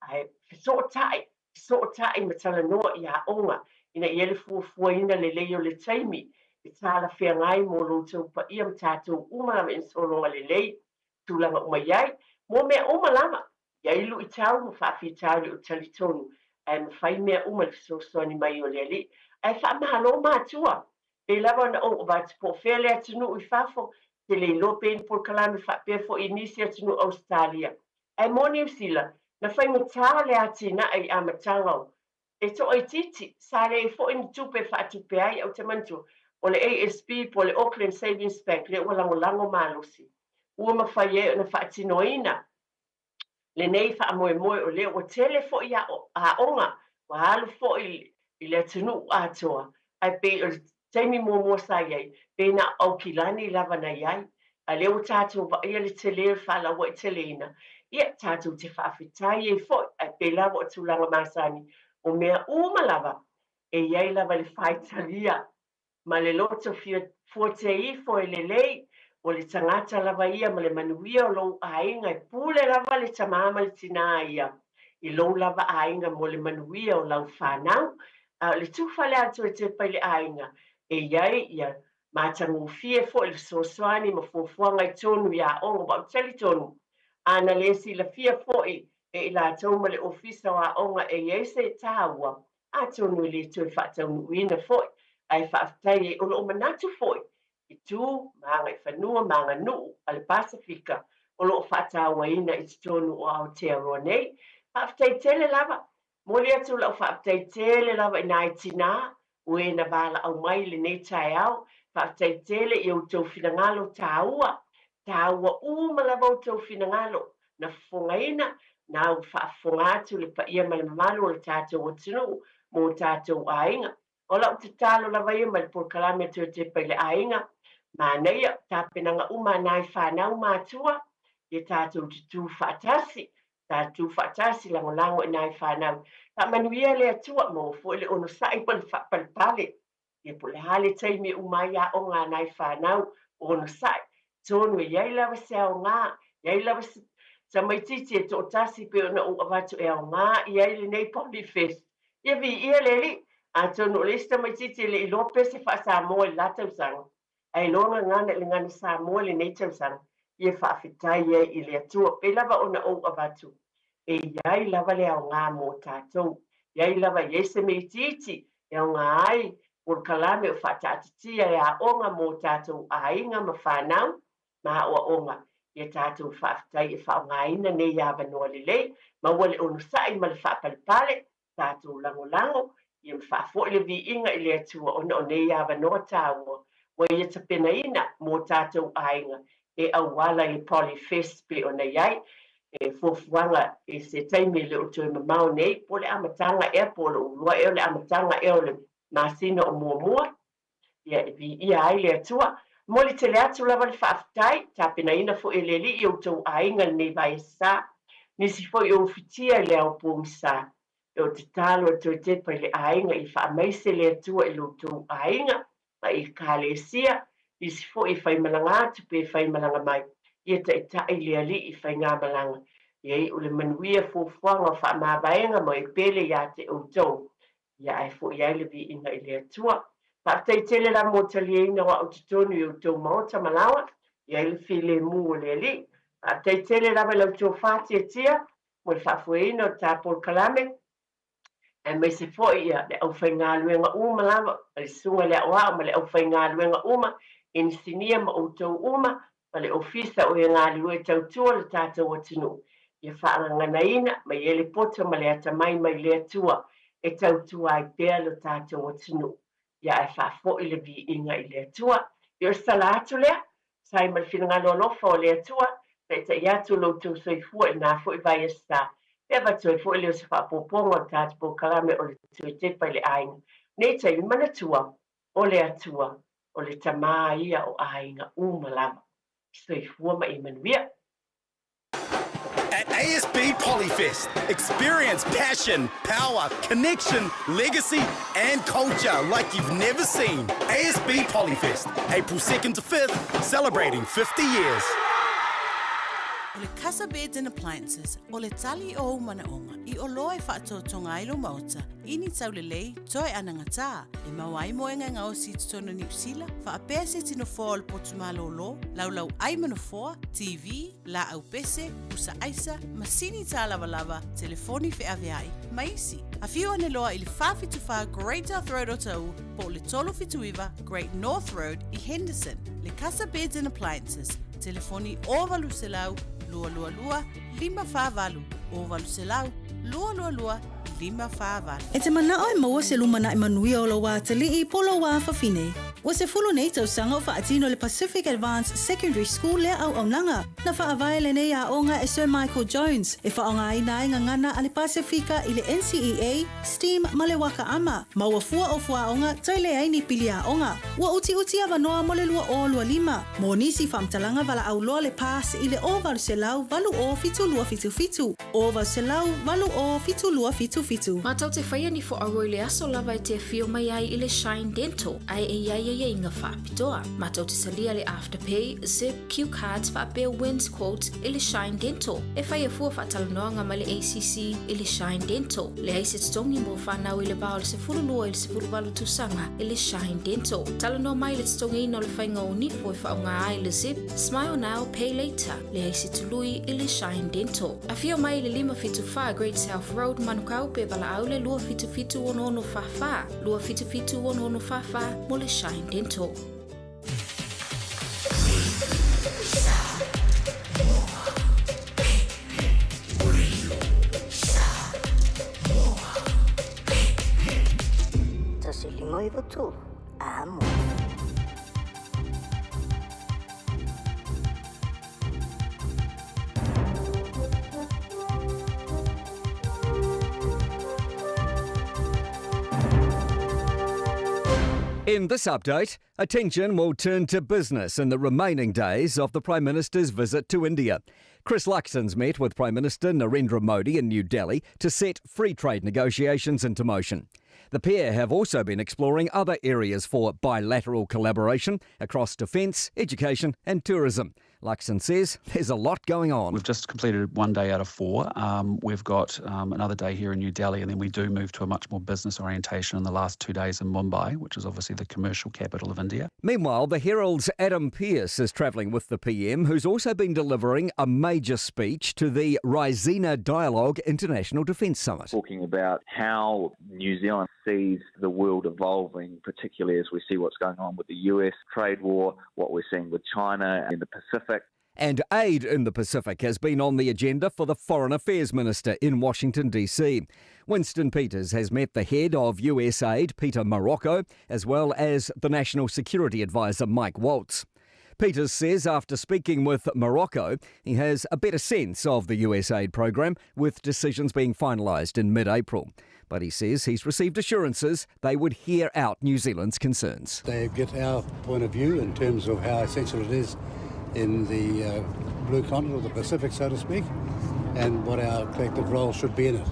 ae fesootai, fesootai ma talanoa i aoga, ina ia le fuafuaina lelei o le taimi e talafeagai mo lo outou paia ma tatou uma lava ina sologa lelei tulaga uma i ai, mo mea uma lava. I ai luitau ma faafitauli o talitonu, ae mafai mea uma le fesoasoani mai o le Alii. Ae faamalo matua! Pei lava ona ou avatu po o fea le atunuu i fafo, te le iloa pe ni polokalame faapea foi i nisi atunuu Ausetalia. Ae mo Niu Sila, na faigata le atinae i amataga o e toaitiiti, sa leai foi ni tupe e faatupe ai. Ou te manatua, o le ASB po o le Auckland Savings Bank lea ua lagolago malosi, ua mafai ai ona faatinoina lenei faamoemoe o lea ua tele foi aoga ua alu foi i le atunuu atoa, ae pei o le taimi muamua sa i ai, pei na o Aukilani lava na i ai. A lea ua tatou vaaia le tele o le faalauaiteleina, ia, tatou te faafetai ai foi, ae pei lava o tulaga masani, o mea uma lava e i ai lava le faitalia ma le loto fuateifo e lelei, o le tagata lava ia ma le manuia o lou aiga, e pule lava le tamā ma le tinā ia i lou lava aiga mo le manuia o lau fanau. A o le tufa lea a le Toetepa i le aiga, e i ai ia matagofie foi le fesoasoani ma fuafuaga i tonu i aoga, aua ou te talitonu, a na le silafia foi e i latou ma le Ofisa o Aoga e i ai se taua, atonu e le toe faataunuuina foi, ae faafetai ai o lo o manatu foi i tu ma agaifanua ma aganuu a le Pasefika o lo o faatauaina i totonu o Aotearoa nei. Faafetai tele lava. Momoli atu lau faafetai tele lava i nai tinā o e na valaau mai i lenei taeao. Faafetai tele i outou finagalo tāua. Tāua uma lava outou finagalo na fofogaina, na ua faafofoga atu le paia ma le mamalu o le tatou atunuu mo tatou aiga. O lau tatalo lava ia ma le polokalame Toe Tepa i le Aiga, manaia, tapenaga uma a nai fanau matua, ia tatou tutū faatasi, tatou faatasi lagolago i nai fanau. Faamanuia le Atua, maua foi le onosai ma le faapalepale. Ia po o le a le taimi e uma ai aoga a nai fanau, onosai, tonu e i ai lava se aoga, i ai lava se tamaitiiti e toatasi pei ona ou avatu e aoga i ai lenei Polyfest. Ia viia le Alii, atonu o le isi tamaitiiti e le i iloa pese faa-Samoa i le la tausaga, ae iloa gagana i le gagana Samoa i lenei tausaga, ia faafetai ai i le Atua. Pei lava ona ou avatu, e i ai lava le aoga mo tatou. I ai lava i ai se mea itiiti e aoga ai polokalame o faataatitia e aoga mo tatou aiga ma fanau ma aoaoga. Ia tatou faafetai e faaaogaina nei avanoa lelei, maua le onosai ma le faapalepale, tatou lagolago, ia ma faafoi le viiga i le Atua ona o nei avanoa taua ua Ia tapenaina mo tatou aiga e auala i le Polyfest pei ona i ai e fuafuaga i se taimi e le o toe mamao nei, po o le amataga ea, po o lou iloa ea o le amataga ea o le masina o muamua, ia e viia ai le Atua. Momoli tele atu lava le faafetai, tapenaina foi e le Alii i outou aiga lenei vaiasa, nisi foi o ufitia i le ao pogisa. E o tatalo e toe tepa i le aiga ia faamaise le Atua i lo outou aiga ma Ekalesia, nisi foi e faimalaga atu pe faimalaga mai, ia taitai le Alii i faigamalaga. Ia iu le manuia fuafuaga o faamavaega ma e pele ia te outou. Ia ae foi ai le viiga i le Atua. Faafetai tele la mo taliaina o au totonu i outou maota ma laoa, i ai le filemu o le Alii. Faafetai tele lava i la outou faatiatia mo le faafoeina o le ta polokalame, aemaise foi ia le aufaigaluega uma lava, le susuga i le aoao ma le aufaigaluega uma, inisinia ma outou uma, ma le Ofisa o e galulue tautua le tatou atunuu, ia faagaganaina ma ia le poto ma le atamai mai le Atua e tautua ai pea lo tatou atunuu. Ia ae faafoi le viiga i le Atua. Ia o le sala atu lea, sai ma le finagalo alofa o le Atua, taitai atu lo outou soifua i lena foi vaiaso e avatu ai foi lea o se faaopoopoga o le tatou polokalame o le Toe Tepa i le Aiga. Nei taimi manatua, o le Atua o le Tamā ia o aiga uma lava. Soifua ma ia manuia. At ASB Polyfest, experience passion, power, connection, legacy, and culture like you've never seen. ASB Polyfest, April 2nd to 5th, celebrating 50 years. O le Casa Beds and Appliances, o le tali o ou manaoga i oloa e faatotoga ai lou maota i ni taulelei toe anagatā, e maua ai moega e gaosi i totonu o Niu Sila, faapea se tino foa o le potu malōlō, laulau ai ma nofoa, TV, laau pese, pusa aisa, masini tālavalava, telefoni feaveai, ma isi. Afio ane loa i le 474 Great South Road Otahuhu po o le 379 Great North Road i Henderson. Le Casa Beds and Appliances, telefoni 0800 222 548, 0800 222 548. E te manao e maua se lumanai manuia o lou atalii po o lou afafine. Ua 10 nei tausaga o faatino le Pacific Advance Secondary School lea auaunaga. Na faavae lenei aoga e Sir Michael Jones e faaaogaina ai gagana a le Pasefika i le NCEA, STEAM ma le Waka Ama. Maua fua o fuaoga toe leai ni pili aoga. Ua utiuti avanoa mo le 2025. Mo nisi faamatalaga valaau loa le pass i le 0800 80 7277, 0800 80 7277. Matou te faia ni foaua i le aso lava e te afio mai ai i le Shine Dental ae e i ai aiaiga faapitoa. Matou te talia le Afterpay, Zip, Cue Cards faapea Wins Quotes i le Shine Dental. E faia fua faatalanoaga ma le ACC i le Shine Dental. Leai se totogi mo fanau i le va o le 12 i le 18 tausaga i le Shine Dental. Talanoa mai i le totogiina o le faiga o nifo e faaaoga ai le Zip, Smile Now, Pay Later. Leai se tului i le Shine Dental. Afio mai i le 574 Great South Road, Manukau pe valaau le 277 6644, 277 6644 mo le Shine Dental. 1 5 9 3, amo. In this update, attention will turn to business in the remaining days of the Prime Minister's visit to India. Chris Luxon's met with Prime Minister Narendra Modi in New Delhi to set free trade negotiations into motion. The pair have also been exploring other areas for bilateral collaboration across defence, education, and tourism. Luxon says there's a lot going on. We've just completed one day out of four. We've got another day here in New Delhi, and then we do move to a much more business orientation in the last 2 days in Mumbai, which is obviously the commercial capital of India. Meanwhile, the Herald's Adam Pearce is travelling with the PM, who's also been delivering a major speech to the Raisina Dialogue International Defence Summit. Talking about how New Zealand sees the world evolving, particularly as we see what's going on with the US trade war, what we're seeing with China in the Pacific. And aid in the Pacific has been on the agenda for the Foreign Affairs Minister in Washington, D.C. Winston Peters has met the head of USAID, Peter Marocco, as well as the National Security Advisor, Mike Waltz. Peters says after speaking with Marocco, he has a better sense of the USAID program, with decisions being finalised in mid-April. But he says he's received assurances they would hear out New Zealand's concerns. They get our point of view in terms of how essential it is in the blue continent, or the Pacific, so to speak, and what our collective role should be in it.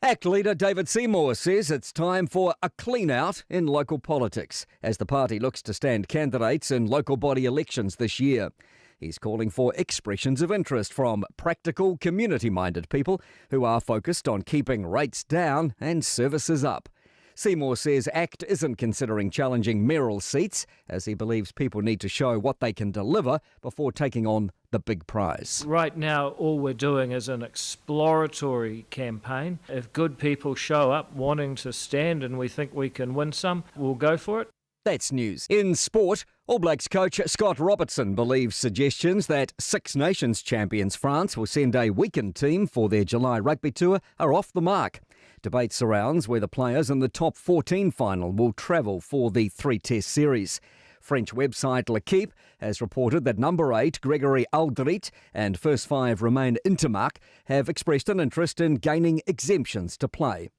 ACT leader David Seymour says it's time for a clean-out in local politics as the party looks to stand candidates in local body elections this year. He's calling for expressions of interest from practical, community-minded people who are focused on keeping rates down and services up. Seymour says ACT isn't considering challenging mayoral seats, as he believes people need to show what they can deliver before taking on the big prize. Right now, all we're doing is an exploratory campaign. If good people show up wanting to stand and we think we can win some, we'll go for it. That's news. In sport, All Blacks coach Scott Robertson believes suggestions that Six Nations champions France will send a weakened team for their July rugby tour are off the mark. Debate surrounds whether players in the top 14 final will travel for the three-test series. French website L'Equipe has reported that number 8 Gregory Alldritt and first 5 Romain Ntamack have expressed an interest in gaining exemptions to play.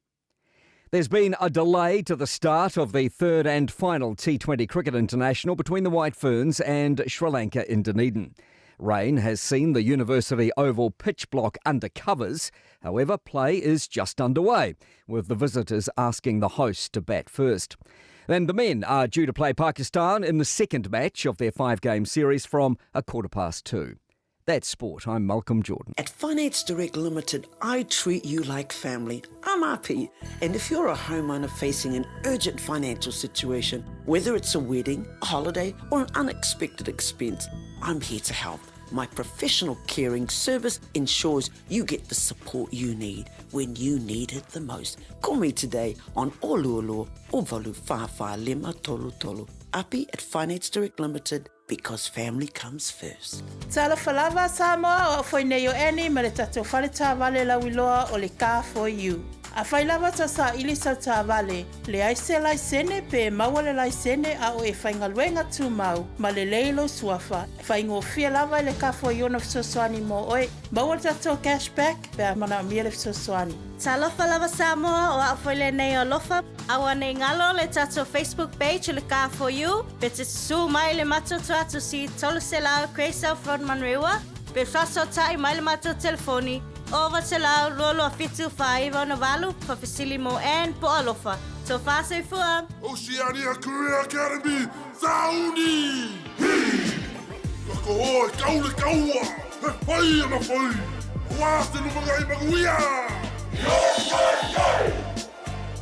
There's been a delay to the start of the third and final T20 Cricket International between the White Ferns and Sri Lanka in Dunedin. Rain has seen the University Oval pitch block under covers. However, play is just underway, with the visitors asking the hosts to bat first. Then the men are due to play Pakistan in the second match of their 5-game series from 2:15. That's sport. I'm Malcolm Jordan. At Finance Direct Limited, I treat you like family. I'm RP, and if you're a homeowner facing an urgent financial situation, whether it's a wedding, a holiday, or an unexpected expense, I'm here to help. My professional caring service ensures you get the support you need when you need it the most. Call me today on Oluolu or Valu Whawha Lima Tolu Tolu. Api at Finance Direct Limited because family comes first. Talofa lava Samoa, o au foi nei o Annie ma le tatou fale taavale lauiloa o le Car For You. Afai lava tau saili sau taavale, leai se laisene pe maua le laisene a o e faigaluega tumau ma lelei lou suafa, faigofie lava i le Car For You ona fesoasoani mo oe. Maua le tatou cash back pe a manaomia le fesoasoani. Talofa lava Samoa, o au foi lenei o Alofa. Aua nei galo le tatou Facebook page o le Car For You, pe te susū mai le matou tuatusi 300 Grey South Road Manurewa, pe faasootai mai le matou telefoni 900 227 498 faafesili mo Ann po o Alofa. Tofa soifua! Oceania Career Academy, Sauni! Hi! Ka koho e kau le kaua, he whai ana whai, Wā te lumangai manuia! Yo, yo, yo!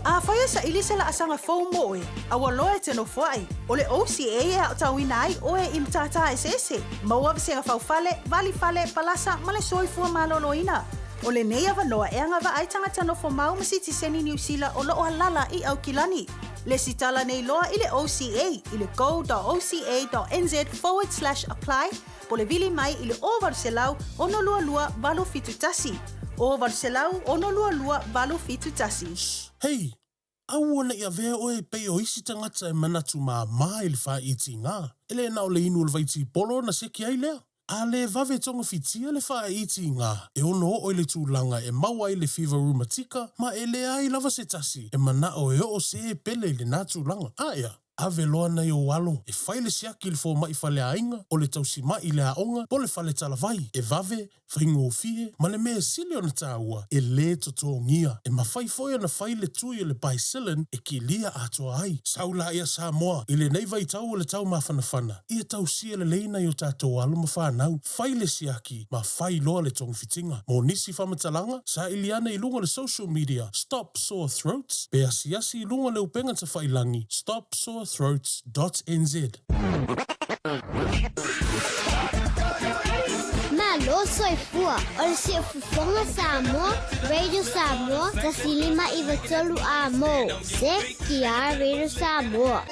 Afai e saili se laasaga fou mo oe, a ua loa e te nofoai, o le OCA e aotauina ai oe i matata eseese, maua vasega faufale, vali fale, palasa ma le soifua maloloina. O lenei avanoa e agavaa ai tagata nofo mau ma sitiseni Niu Sila o loo alala i Aukilani. Lesitala nei loa i le OCA i le go.oca.nz forward slash apply po le vili mai i le 0800 622 871. 0800 622 871. Hei, aua ne i avea oe e pei o isi tagata e manatu māmā i le faaitiga. E le na o le inu o le vaitipolo ona seki ai lea. A le vave togafitia le faaitiga, e ono oo i le tulaga e maua ai le fiva rumatika ma e leai lava se tasi e manao e oo se pele i lena tulaga. Aea, ave loa nai ou alo e fai le siaki i le fomai faleaiga, o le tausima'i i le aoga po o le fale talavai, e vave, faigofie, ma le mea sili ona taua, e lē totogia. E mafai foi ona fai le tui o le Bicillin e kilia atoa ai. Sau laia Samoa, i lenei vaitau o le taumafanafana, ia tausia lelei nai o tatou alo ma fanau, fai le siaki ma fai loa le togafitiga. Mo nisi faamatalaga, saili ane i luga o le social media Stop Sore Throats pe asiasi i luga o le upega tafailangi stopsorethroats dot nz. Malo soifua, o le Siufofoga Samoa, Radio Samoa, 105 93 A mo, CTR Radio Samoa.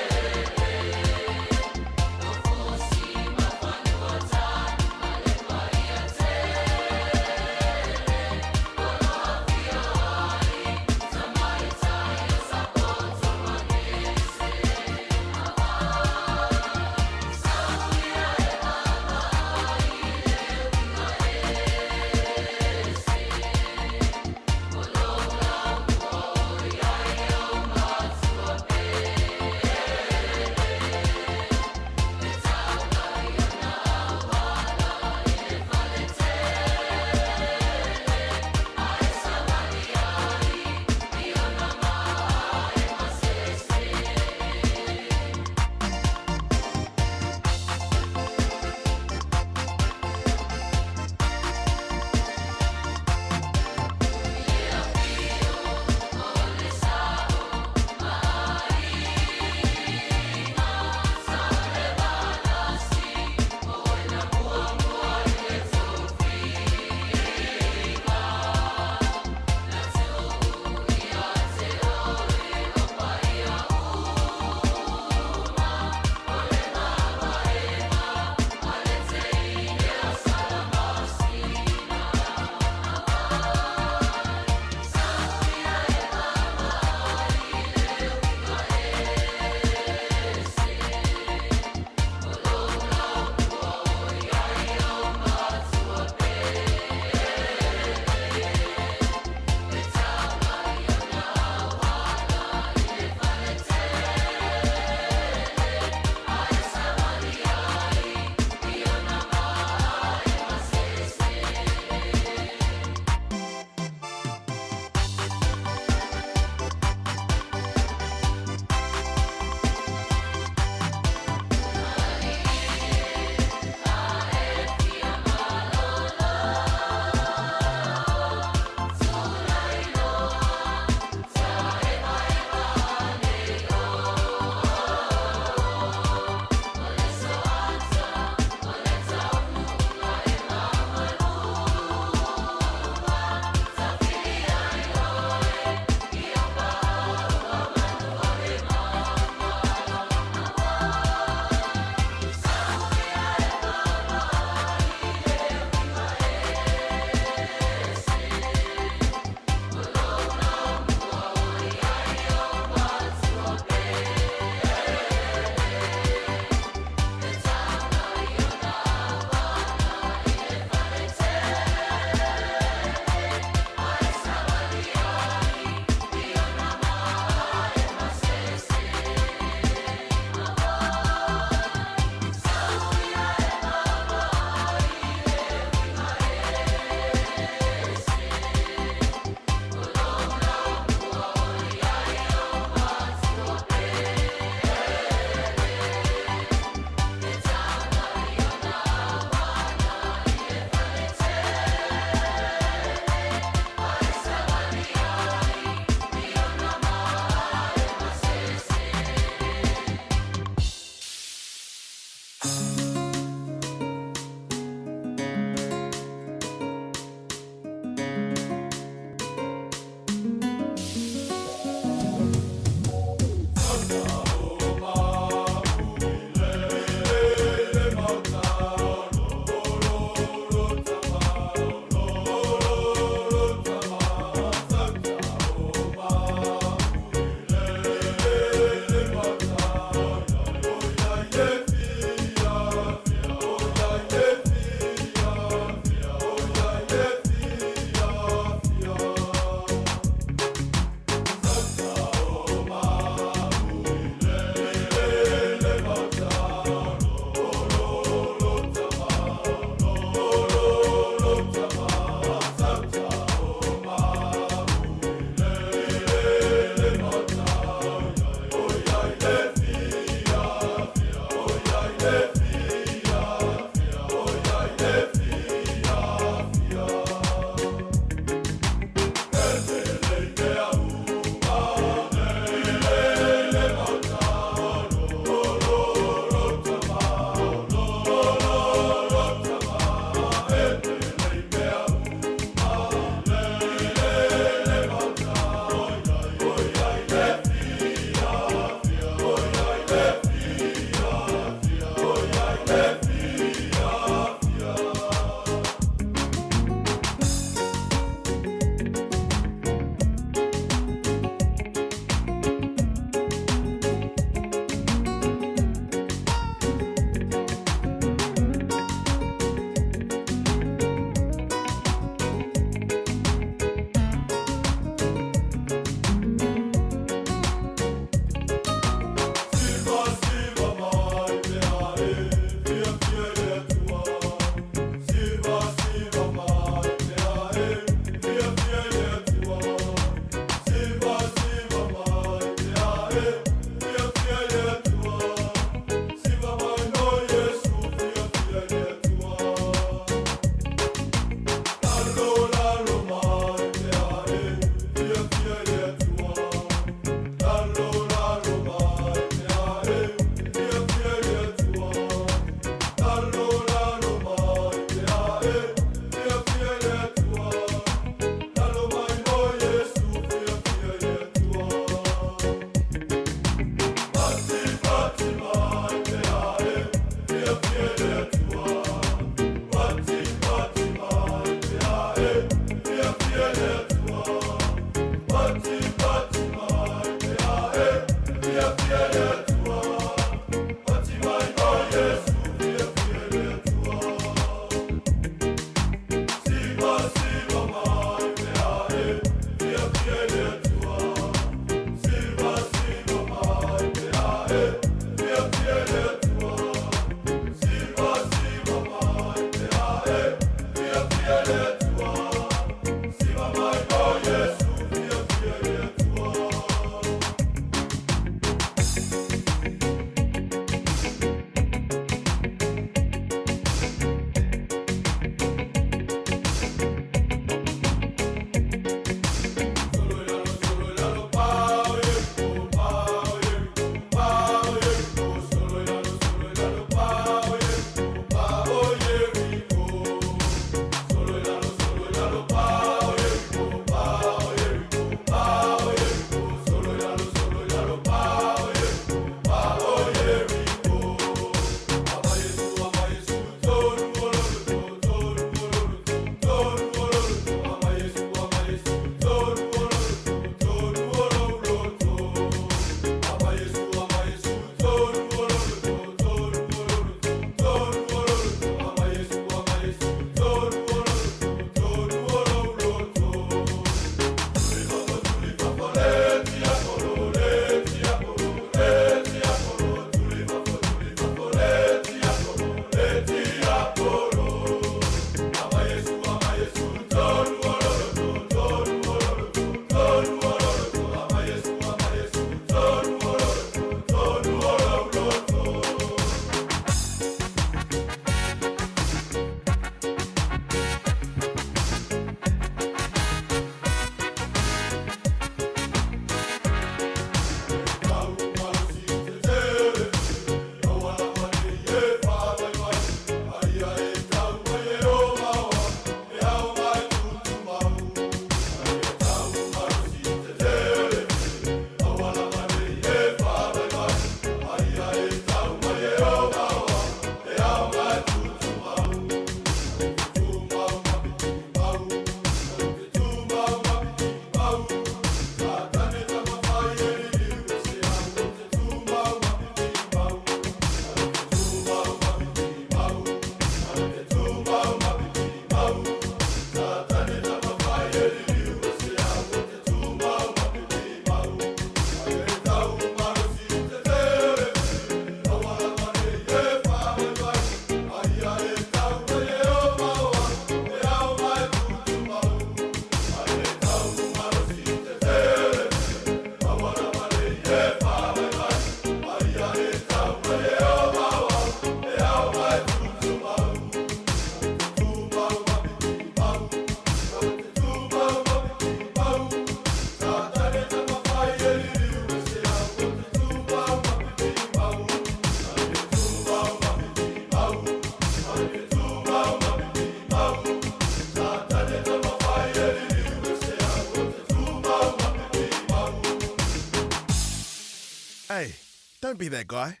Don't be that guy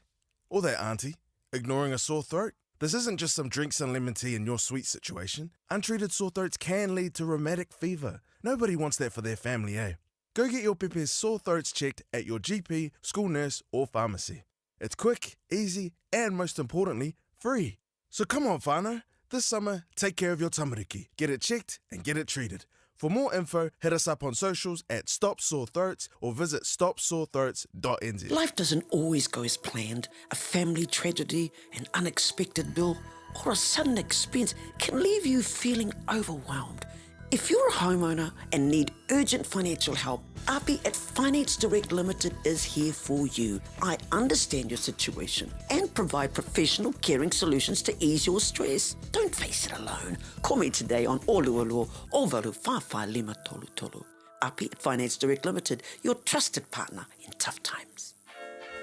or that auntie ignoring a sore throat. This isn't just some drinks and lemon tea in your sweet situation. Untreated sore throats can lead to rheumatic fever. Nobody wants that for their family, eh? Go get your pepe's sore throats checked at your GP, school nurse, or pharmacy. It's quick, easy, and most importantly, free. So come on, whānau. This summer, take care of your tamariki. Get it checked and get it treated. For more info, hit us up on socials at Stop Sore Throats or visit stopsorethroats.nz. Life doesn't always go as planned. A family tragedy, an unexpected bill, or a sudden expense can leave you feeling overwhelmed. If you're a homeowner and need urgent financial help, Api at Finance Direct Limited is here for you. I understand your situation and provide professional caring solutions to ease your stress. Don't face it alone. Call me today on Olualua Ovalu Fafa Lima Tolu Tolu. Api at Finance Direct Limited, your trusted partner in tough times.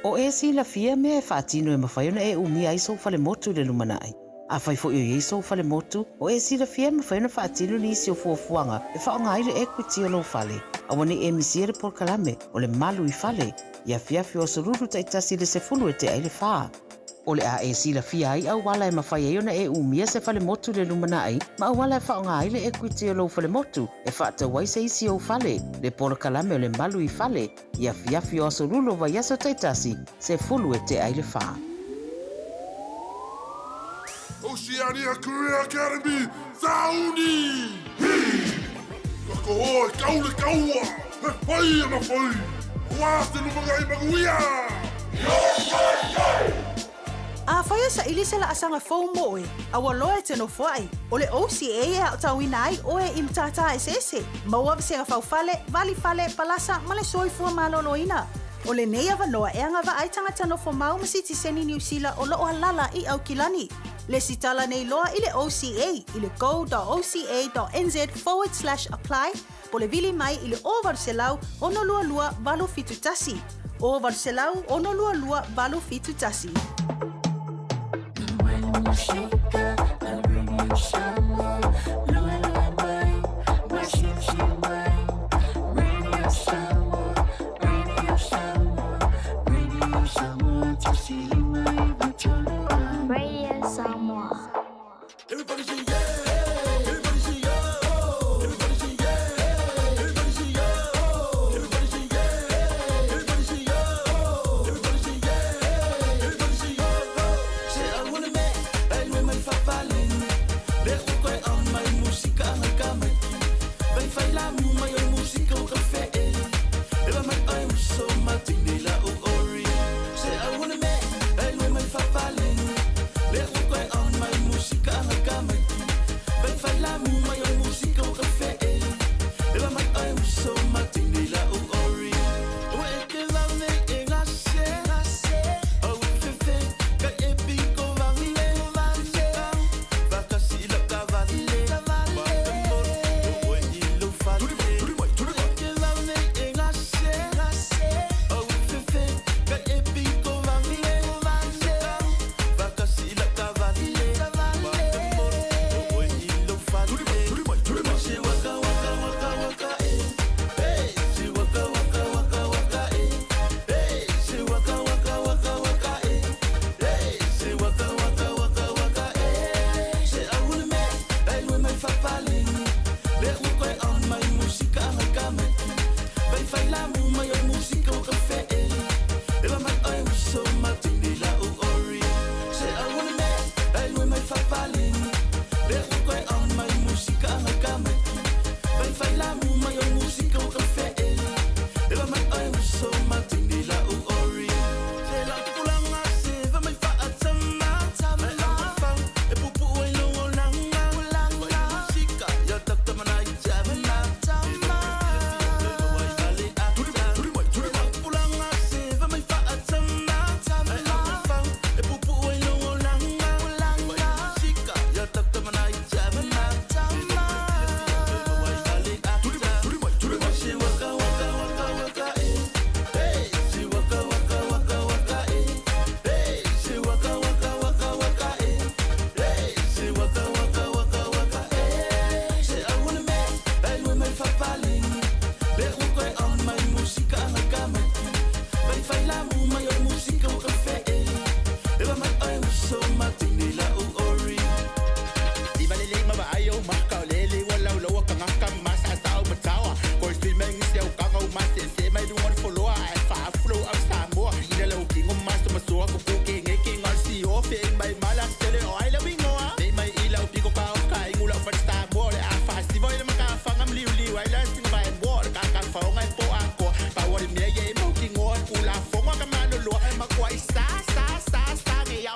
O e silafia mea e faatino e mafai ona e umia ai sou falemotu i le lumanai. Afai foi o i ai sou falemotu, o e silafia e mafai ona faatino nisi o fuafuaga e faaaoga ai le equity o lou fale. Aua ne i e misia le polokalame o le Malu i Fale i afiafi o aso Lulu taitasi i le 10 e tea i le fa. O le a e silafia ai auala e mafai ai ona e umia se falemotu i le lumanai ma auala e faaaoga ai le equity o lou falemotu e faatau ai se isi ou fale, le polokalame o le Malu i Fale i afiafi o aso Lulu o vaiaso taitasi, 10 e tea i le fa. Oceania Career Academy, Sauni! Hi! Ka koho e kau le kaua, he whai ana whai, wā te lumanga i manuia! Afai e saili se laasaga fou mo oe, a ua loa e te nofoai, o le OCA e aotauina ai oe i matata eseese, maua vasega faufale, vali fale, palasa ma le soifua maloloina. O lenei avanoa e agavaa ai tagata nofomau ma sitiseni Niu Sila o loo alala i Aukilani. Lesitala nei loa i le OCA i le go.oca.nz/apply po o le vili mai i le 0800 622 871. 0800 622 871. Radio Samoa. Everybody say yeah! Everybody say oh! Everybody say yeah! Everybody say oh! Everybody say yeah! Everybody say oh! Everybody say yeah! Everybody say oh! Say I wanna make and we may fa le go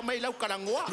aumai lau kalagoa.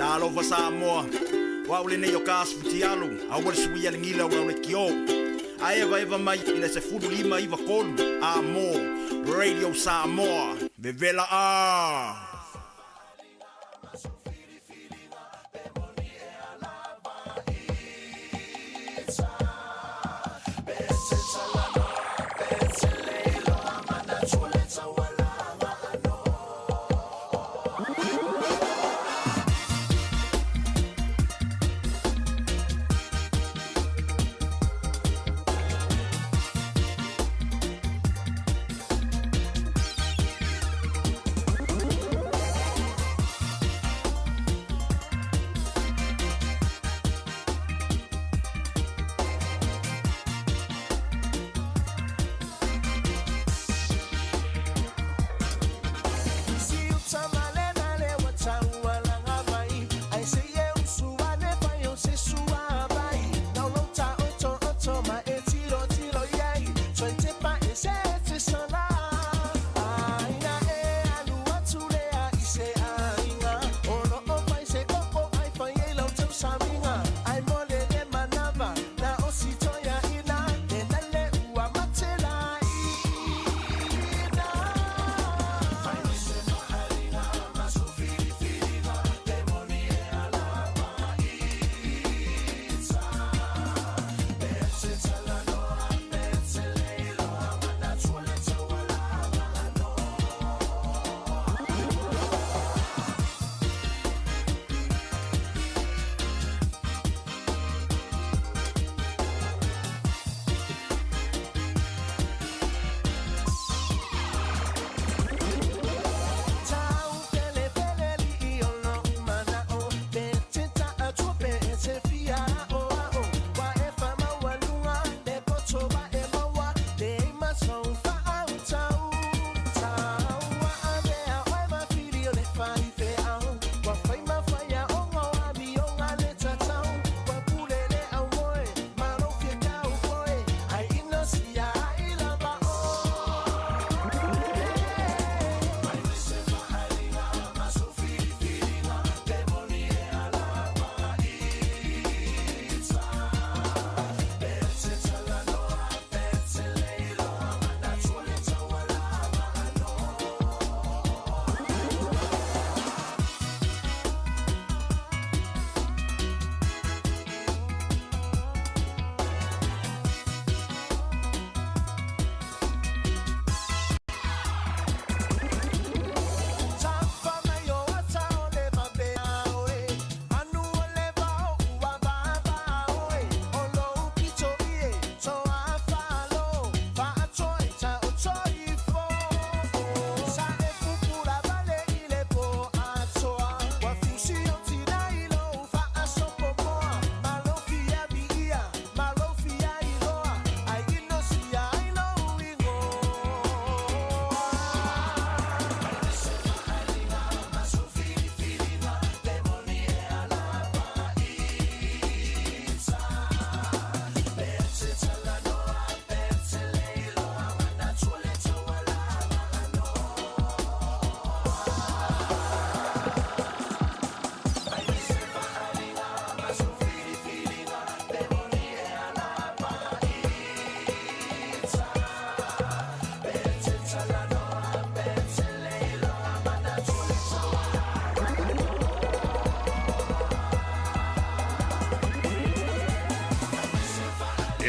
Talofa Samoa, o au lenei o ka Futialu, aua le suia le gila o lau lekiō. A evaeva mai i le 15 93 A mo Radio Samoa. Vevela a!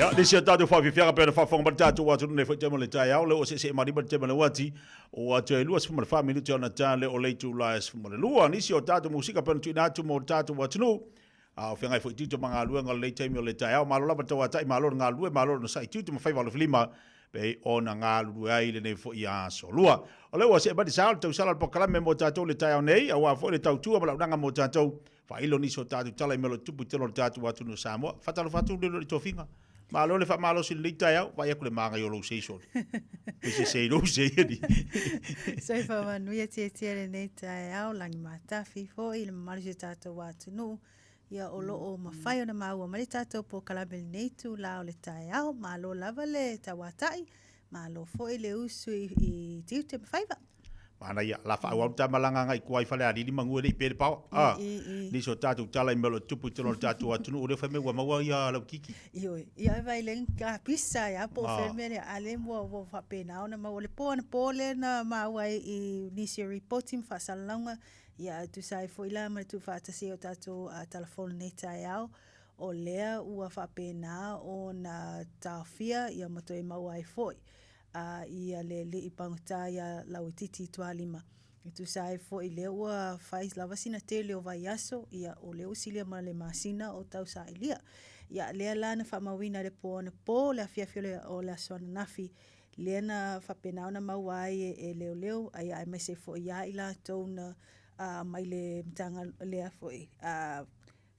Ia, nisi o tātou whawhiwhianga pēna whawhonga mai tātou atunuu nei whai te le taeao, le o se se marima te mele wati, o atu e 24 minuti ona tā le o leitu la e 12. Nisi o tātou musika pēna tuina atu mō tātou atunuu, a o whengai fo i tūtu ma ngā luenga le taimi o le taeao, malo lava tau atai, malo ngā lue, malo na sai tūtu ma whaiwa lima, pe ona ngā lue ai le nei fo i a solua. O le ua se mani sa, tau sala le pokalame mō tātou le taeao nei, a ua fo le tautua ma launanga mō tātou, whailo nisi o tātou tala i melo tupu telo le tātou atunuu Samoa. Whatalo whatu le le tofinga. Malo le whamalo si le taeao, vai aku le maanga i o lou sei soli. Pe se sei lou sei eri. Soifua manuia tiatia lenei taeao, lagi matafi foi le mamalu si o tātou atunuu. Ia o loo mafai ona maua mai le tātou polokalame i lenei itulā o le taeao. Malo lava le tauatai, malo foi le usu i, i tiute ma faiva. Manaia, la faaauau le ta malaga agai i tua i Falealili manu e le i pe le paoa. A, nisi o tatou tala i mea o lo o tutupu i totonu o le tatou atunuu, lea fai mai ua maua ia Lauititi. Ioe, ia e vaai le kapisa ai a po o fea le mea lea, a lea ua ua faapena ona maua. O le po anapo lea na maua ai i nisi o ripoti ma faasalalauga, ia e tusa ai foi la ma le tuufaatasi ai o tatou tala fou i lenei taeao, o lea ua faapena ona taofia ia ma toe maua ai foi a ia le alii pagota ia Lauititi Tualima. E tusa ai foi lea ua fai lava sina tele o vaiaso, ia o lea ua silia ma le masina o tausailia. Ia lea la na faamauina i le po anapo le afiafi o le, o le aso ananafi, lea na faapena ona maua ai e, e leoleo, a ia aemaise foi ia i latou na a, mai le Matagaluega lea foi a,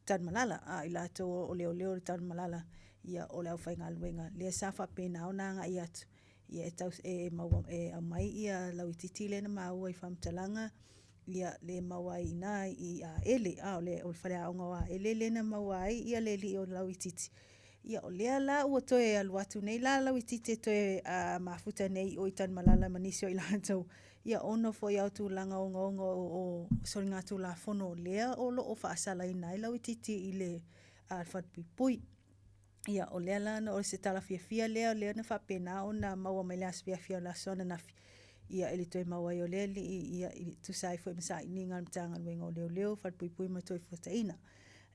Tanumalala, a i latou o leoleo o le Tanumalala, ia o le aufaigaluega lea sa faapena ona agai atu, ia e tau e maua e aumai ia Lauititi lea na maua i faamatalaga, ia le maua ai i ina i Aele, a o le o le faleaoga o Aele lea na maua ai ia le alii o Lauititi. Ia o lea la ua toe alu atu nei la Lauititi e toe mafuta nei i o i Tanumalala ma nisi o i latou Ia ona foi ao tulaga ogaoga o soligatulafono lea o lo o faasalaina ai lauitiiti i le falepuipui. Ia o lea la o se tala fiafia lea lea na faapena ona maua mai le afiafi o le aso ananafi ia i le toe maua ai o lea alii ia e tusa ai foi ma sailiga a le Matagaluega o Leoleo, Falepuipui ma Toefuataiga.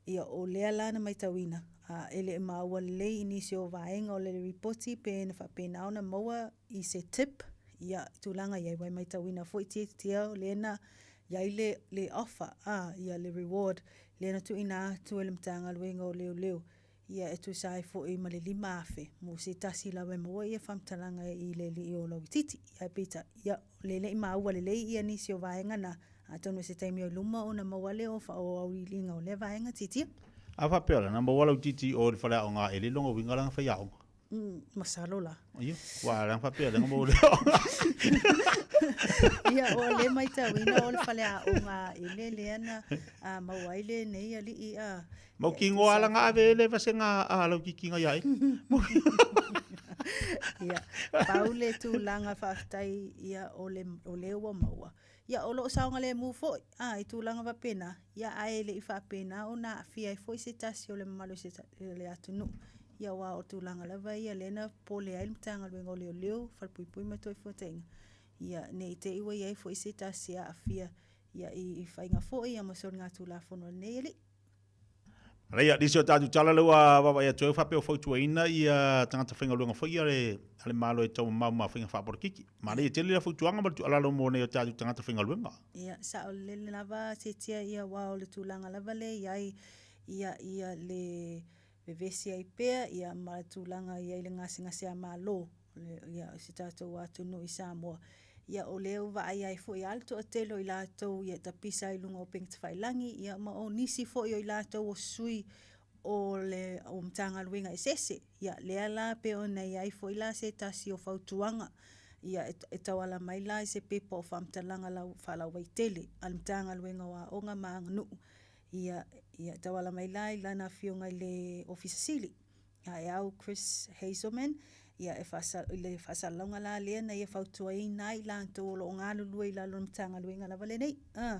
Ia o lea la na matauina e le i maua lelei i nisi o vaega o le lipoti pe na faapena ona maua i se tip, ia, tulaga i ai, ua e matauina foi Tiatia o lea na i ai le, le offer, a, ia le reward lea na tuuina atu e le Matagaluega o Leoleo, ia e tusa ai foi ma le $5,000 mo se tasi lava e maua ia faamatalaga i le alii o Lauititi. Ia ae peitai, ia, o lea e le i maua lelei ia nisi o vaega na, atonu o se taimi o i luma ona maua lea o, o auiliiliga o lea vaega Tiatia. A faapea la, na maua Lauititi i o i le faleaoga a Ele lona uiga lana faiaoga. Masalo la. Ia, ua ala faapea le mo leo. Ia, o le maitauina o le faleaoga i le lea na a, maua ai lenei alii a. Mau ki ngoa ala nga ave ele vasega a lau kikinga ia ele. Ia, pau le tulaga faafetai ia o le, o le ua maua. Ia, o lo o saogalemu foi, a, i tulaga faapena, ia, ae le i faapena ona aafia ai foi se tasi o le mamalu o se, le atunuu. Ia, aua o tulaga lava ia lea na popole ai le Matagaluega o Leoleo, Falepuipui ma Toefuataiga, ia, ne i te i ua i ai foi se tasi e aafia, ia, i, i faiga foi, ia, ma soligatulafono a lenei alii. Leia, nisi o tatou tala lea ua vaavaai atu ai faapea ua fautuaina ia tagata faigaluega foi a le, a le Malo e taumamao ma faiga faapolokiki. Manaia tele lea fautuaga ma le tuualalo mo nei o tatou tagata faigaluega. Ia, saolele lava Setia ia aua o le tulaga lava lea e i ai ia, ia le vevesi ai pea ia ma le tulaga e i ai le gasegase a Malo. ia, o si tatou atunuu i Samoa, ia o lea ua vaai ai foi lava le toatele o i latou ia e tapisa ai i luga o upega tafailagi, ia ma o nisi foi o i latou o sui o le o Matagaluega eseese. Ia lea la pei ona i ai foi la se tasi o fautuaga ia e tauala mai la i se pepa o faamatalaga lau, faalauaitele a le Matagaluega o Aoga ma Aganuu, ia, ia e tauala mai la i lana afioga i le Ofisa Sili. Ia e au Chris Hazelman, ia e faasa, i le faasalalauga la lea na ia fautuaina ai i latou o lo o galulue i lalo o le Matagaluega lava lenei, uh,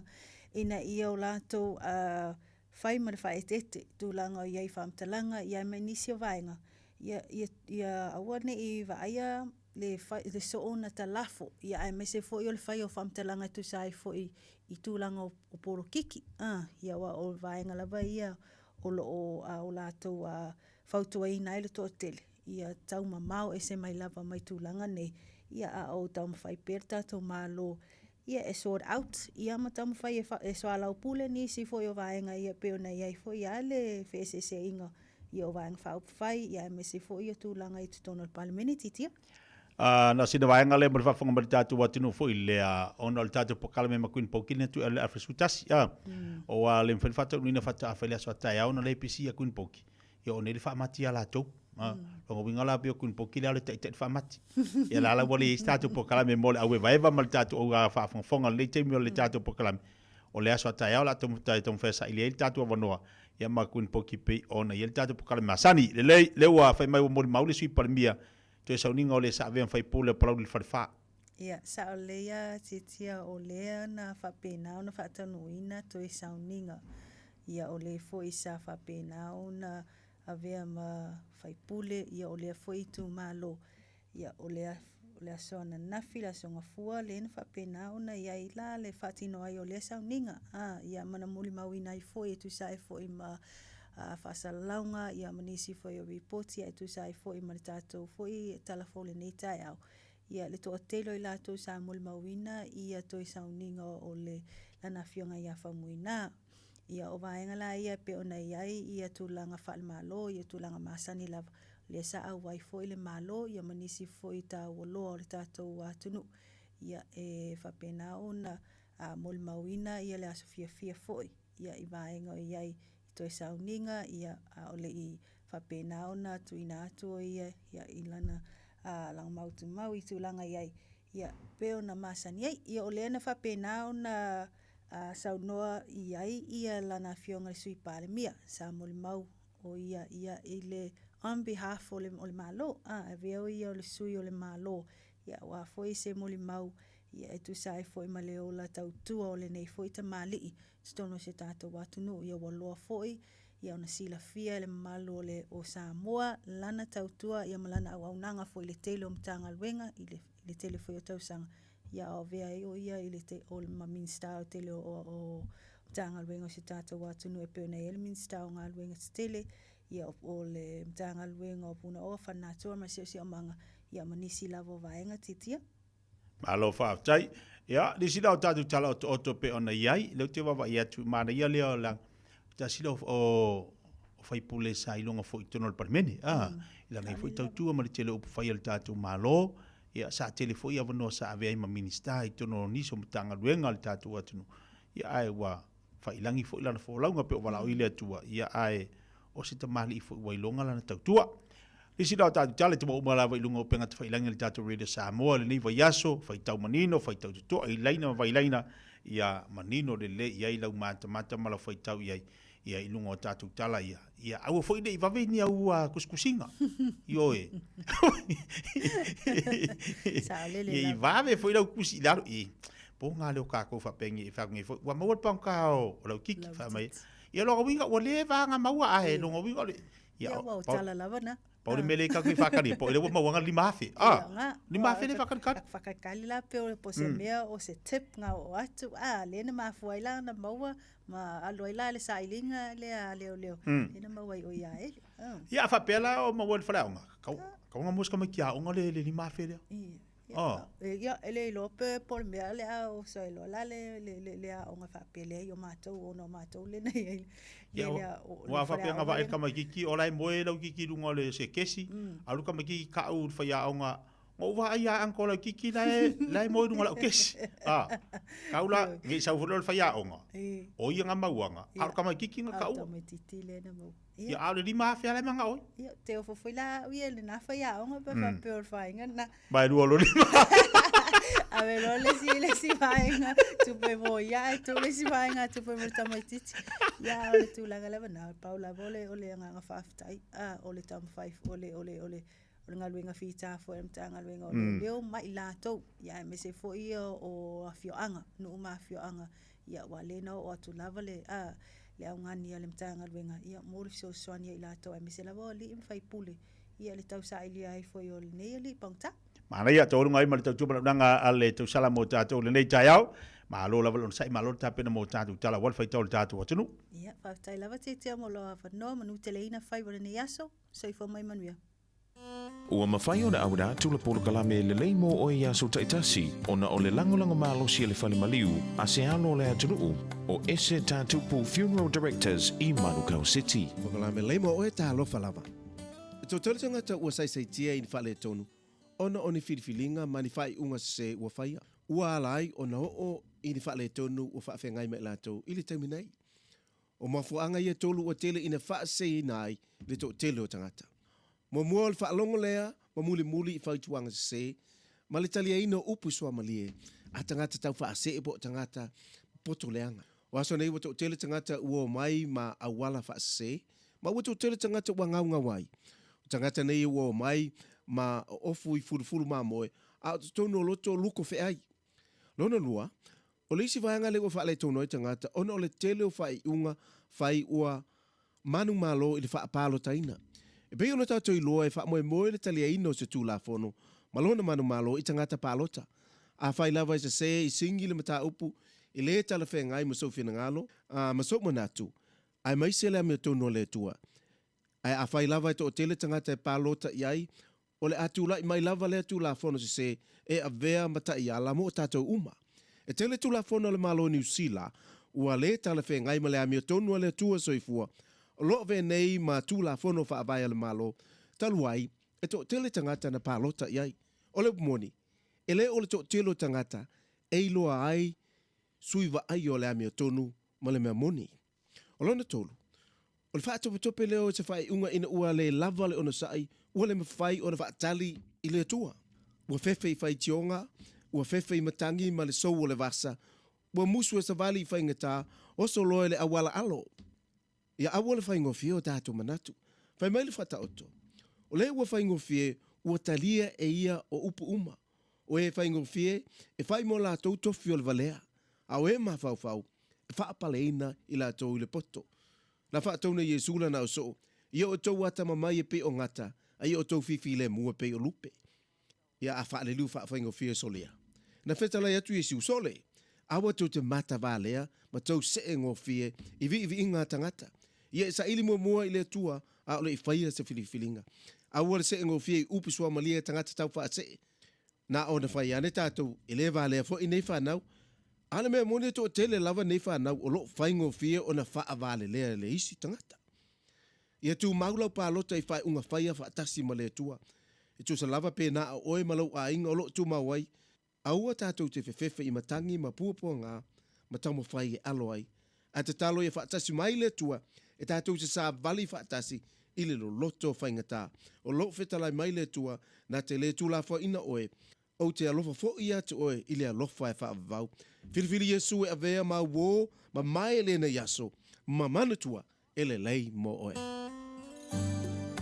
ina ia o latou uh, fai ma le faaeteete i tulaga o i ai faamatalaga ia ma nisi o vaega, ia, ia, ia aua ne i vaaia le, fai, le soo na talafo, ia aemaise foi o le fai o faamatalaga e tusa ai foi i tulaga o, o polokiki, uh, ia aua o vaega lava ia o lo o a o latou a fautuaina ai le toatele ia taumamao ese mai lava mai tulaga nei, ia a o taumafai pea le tatou Malo ia e sort out ia ma taumafai e, e soalaupule nisi foi o vaega ia pei ona i ai foi a le feeseeseaiga ia o Vaega Faaupufai ia aemaise foi ia tulaga i totonu o le Palemene. Titia. Na o sina vaega lea mo le faafofoga mai le tatou atunuu foi lea, ona o le tatou polokalame ma Queen Poki lena tui le afe 11. O a le mafai ona faataunuuina faatoa fai le aso a taeao ona lea e pisi ia Queen Poki. Ia o nei le faamati ia latou. Lona uiga la pei o Queen Poki lea o le taitai le faamati. Ia la la ua leai se tatou polokalame mo le auevaeva ma le tatou au faafogafoga i lenei taimi o le tatou polokalame. O le aso a taeao la taumafai taumafai e saili ai le tatou avanoa ia ma Queen Poki pei ona i ai le tatou polokalame masani. Lelei, lea ua fai mai ua molimau le Sui Palemia toe sauniga o le sa avea ma faipule o Palauli le Falefa. Ia, sao lelei a Tiatia o lea na faapena ona faataunuuina toe sauniga. Ia, o le foi sa faapena ona avea ma faipule, ia o lea foi itumalo. Ia, o le, o le aso ananafi, le aso Gafua, lea na faapena ona i ai la le faatino ai o lea sauniga. A, ia, ma na molimauina ai foi e tusa ai foi ma faasalalauga, ia ma nisi foi o ripoti, ia e tusa ai foi ma le tatou foi tala fou i lenei taeao. Ia, le toatele o i latou sa molimauina ia toe sauniga o le lana afioga ia Faumuina. Ia, o vaega la ia e pei ona i ai ia tulaga faale-Malo, ia tulaga masani lava, lea sa auai foi le Malo ia ma nisi foi taualoa o le tatou atunuu. Ia, e faapena ona molimauina ia le aso fiafia foi ia i vaega o i ai i toe sauniga, ia, a o le i faapena ona tuuina atu o ia ia i lana lagomau tumau i tulaga i ai, ia, pei ona masani ai. Ia, o lea na faapena ona saunoa i ai ia lana afioga i le Sui Palemia, sa molimau o ia ia i le on behalf o le, o le Malo, a, avea o ia o le sui o le Malo, ia, aua foi se molimau ia e tusa ai foi ma le ola tautua o lenei foi tamalii i totonu o si o tatou atunuu. Ia ua loa foi ia ona silafia e le mamalu o le o Samoa lana tautua ia ma lana auaunaga foi i le tele o Matagaluega i le, i le tele foi o tausaga ia a o avea ai o ia i le te, o le ma Minisita o le tele o, o, o Matagaluega o si o tatou atunuu e pei ona i ai le Minisita o Galuega Tetele, ia o, o le Matagaluega o Punaoa Faalenatura ma le Siosiomaga, ia ma nisi lava o vaega titia. Malo faafetai. Ia, nisi la o tatou tala otooto pei ona i ai, lea ou te vaavaai atu, manaia lea o la, tasi lea o, o, o faipule sa iloga foi i totonu o le Palemene, a, i lana ia foi tautua ma le tele o upu fai a le tatou Malo, ia, sa tele foi avanoa sa avea ai ma Minisita i totonu o nisi o Matagaluega a le tatou atunuu, ia, ae ua faiilagi foi lana folauga pei o valaau i le Atua, ia, ae o se tamalii foi ua iloga lana tautua. Nisi la o tatou tala e tama uma lava i luga o upega tafailagi a le tatou Radio Samoa i lenei vaiaso, faitau manino, faitau totoa i laina ma vailaina, ia manino lelei i ai lau matamata ma lau faitau i ai, ia i luga o tatou tala ia. Ia aua foi ne i vave ni au kusikusiga. Ioe. Saolele Ia i lava. vave foi lau kusi i lalo i po ngā leo kākou whapengi e whakungi foi. Ua maua le pangka o, o lau kiki, wha mai. Ia longa winga, ua le vānga maua ahe, longa winga o le, Ia, ua o tala lava na. Pau le mea lea i kau ki whakari, po ele ua mauanga 5,000. Ah, 5,000 le whakalikali. Whakalikali la pe o po se mea o se tip nga o atu, ah, le na mafua ai la na maua, ma alu ai la le sailiga lea a leoleo, le na maua ai o ia ele. Ia, faapea la o maua i le faleaoga, kau, kau nga mua se tamaiti aoga le, le 5,000 lea. Oh. Ia, e le iloa pe po o le mea le a o sa iloa la le, le, le, le aoga faapea leai o matou ona o matou le na i ai. Le, Ia, le, o, ua faapea nga vaai le tamaitiiti o la e moe lau titi i luga o le sekesi, alu tamaitiiti ka'u i le faiaoga, na ou vaai ia uncle lautiti la e, la e moe i luga o lau kesi. Ah, kau la, nei sau foi lea o le faiaoga, o ia nga mauaga, a o le tamaitiiti na A o ka'ua. tamaitiiti lea na maua. Ia, a o le 5,000 lava la e manao ai. Ia, te ofo foi la au ia i lena faiaoga pe faapea o le faiga lena. Ma e lua loa lima. Ave loa le isi, le isi vaega tupe mo ia, ae tuu le isi vaega tupe mo le tamaitiiti. Ia, a o le tulaga lava na, pau lava o le, o le agaga faafetai, a, o le taumafai, o le, o le, o le, o le galuega fita foi a le Matagaluega o Leoleo ma i latou, ia aemaise foi ia o afioaga, nuu ma afioaga, ia aua lea na oo atu lava le, a, le augani a le Matagaluega, ia mo le fesoasoani ia i latou, aemaise lava o alii ma faipule, ia le tausailia ai foi o lenei alii pagota. Manaia, taualuga ai ma le tautua manaonaga a le tausala mo tatou i lenei taeao. Malo lava le onosai, malo le tapena mo tatou tala aua le faitau o le tatou atunuu. Ia, faafetai lava Tiatia mo lou avanoa, manuteleina faiva o lenei aso. Soifua mai manuia. Ua mafai ona auina atu le polokalame lelei mo oe i aso taitasi ona o le lagolago malosi a le fale maliu a se alo o le atunuu o Ese Tatupu Funeral Directors i Manukau City. Polokalame lelei mo oe talofa lava. E toatele tagata ua saisaitia i ni faaletonu ona o ni filifiliga ma ni faaiuga sese ua faia. Ua ala ai ona oo i ni faaletonu ua faafeagai ma i latou i le taimi nei. O mafuaaga ia e tolu ua tele ina faaseseina ai le toatele o tagata. Muamua o le faalogo lea ma mulimuli i fautuaga sese ma le taliaina o upu suamalie a tagata tau faasee po o tagata poto leaga. O aso nei ua toatele tagata ua omai ma auala faasese ma ua toatele tagata ua gaugau ai. O tagata nei ua omai ma ofu i fulufulu mamoe a o totonu o loto luko feai. Lona lua, o le isi vaega lea ua faaletonu ai tagata ona o le tele o faaiuga fai ua manumalo i le faapalotaina. E pei ona tatou iloa e faamoemoe le taliaina o se Tulafono ma lona manumalo i tagata palota. Afai lava e sese i sigi le mataupu e le talafeagai ma sou finagalo ma sou manatu, aemaise le amiotonu a le Atua. Ae afai lava e toatele tagata e palota i ai, o le a tulai mai lava lea Tulafono sese e avea ma taiala mo tatou uma. E tele Tulafono a le Malo o Niu Sila ua le talafeagai ma le amiotonu a le Atua Soifua o lo o avea nei ma Tulafono Faavae a le Malo talu ai e toatele tagata na palota i ai. O le upu moni, e le o le toatele o tagata e iloa ai sui vaaia o le amiotonu ma le mea moni. O lona tolu, o le faatopetope lea o se faaiuga ina ua le lava le onosai, ua le mafai ona faatali i le Atua. Ua fefe i faitioga, ua fefe i matagi ma le sou o le vasa, ua musu e savali i faigata, oso loa i le auala alo. Ia aua le faigofie o tatou manatu. Fai mai le Faataoto, o lea ua faigofie, ua talia e ia o upu uma. O e faigofie e fai mo latou tofi o le valea, a o e mafaufau, e faapaleina i latou i le poto. Na faatau nei Iesu lana osoo, Ia outou atamamai e pei o gata, a ia outou fifilemu e pei o lupe. Ia a faaleliu faafaigofie solea. Na fetalai atu Iesu, Sole! Aua tou te matavalea ma tou see gofie i viiviiga a tagata. Ia e saili muamua i le Atua a o le i faia se filifiliga. Aua le see gofie i upu suamalie a tagata taufaasee. Na ona fai ane tatou, e le valea foi nei fanau. A o le mea moni e toatele lava nei fanau o lo o faigofie ona faavalelea e le isi tagata. Ia tumau lau palota i faaiuga faia faatasi ma le Atua. E tusa lava pe na o oe ma lou aiga o lo o tumau ai, aua tatou te fefefe i matagi ma puapuaga ma taumafai e alo ai. Ae tatalo ia faatasi mai le Atua e tatou te savali faatasi i le loloto faigata. O lou fetalai mai le Atua, na te le tulafoaina oe, ou te alofa foi ia te oe i le alofa e faavavau. Filifili Iesu e avea ma uō ma mae lenei aso, ma manatua e lelei mo oe.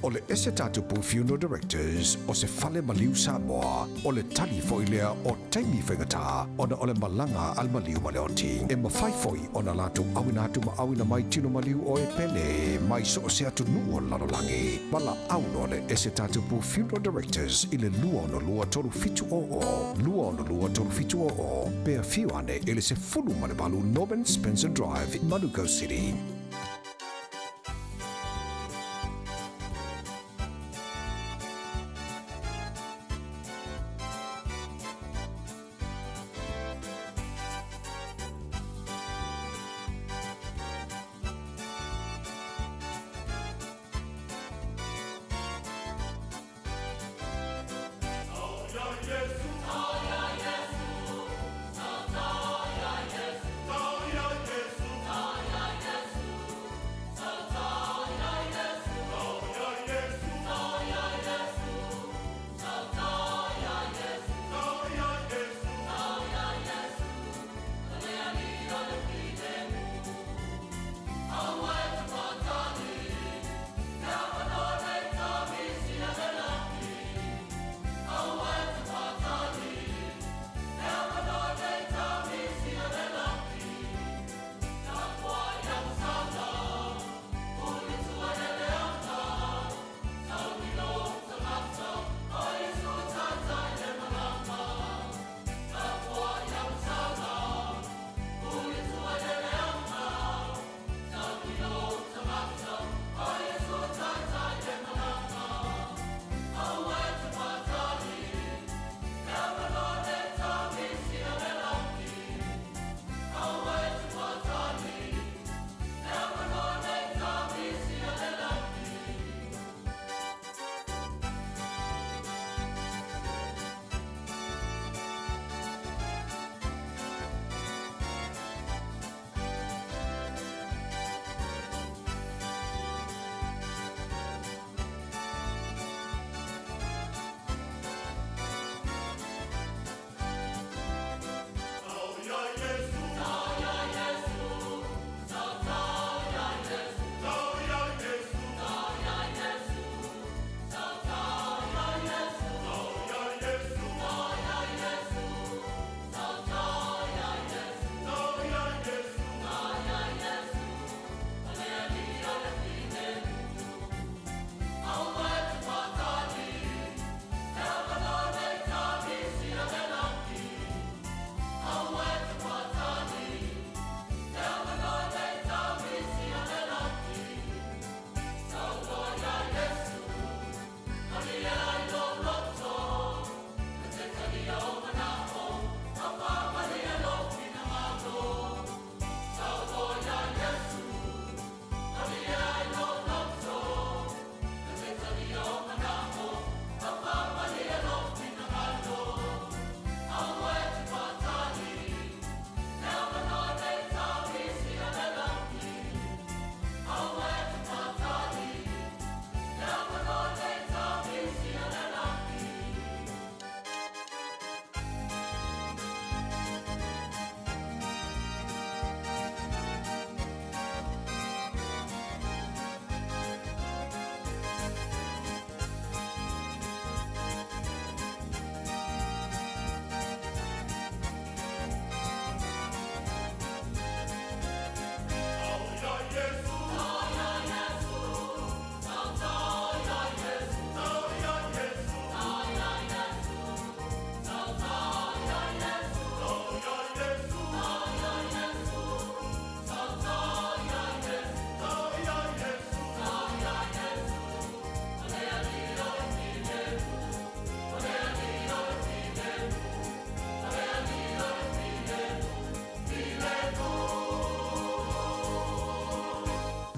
O le Ese Tatupu Funeral Directors o se fale maliu Samoa, o le tali foi lea o taimi faigata ona o le malaga a le maliu ma le oti. E mafai foi ona latou auina atu ma auina mai tino maliu o e pele mai so o se atunuu o le lalolagi. Valaau loa le Ese Tatupu Funeral Directors i le 262 3700, 262 3700, pe afio ane i le 18 Norman Spencer Drive, Manukau City.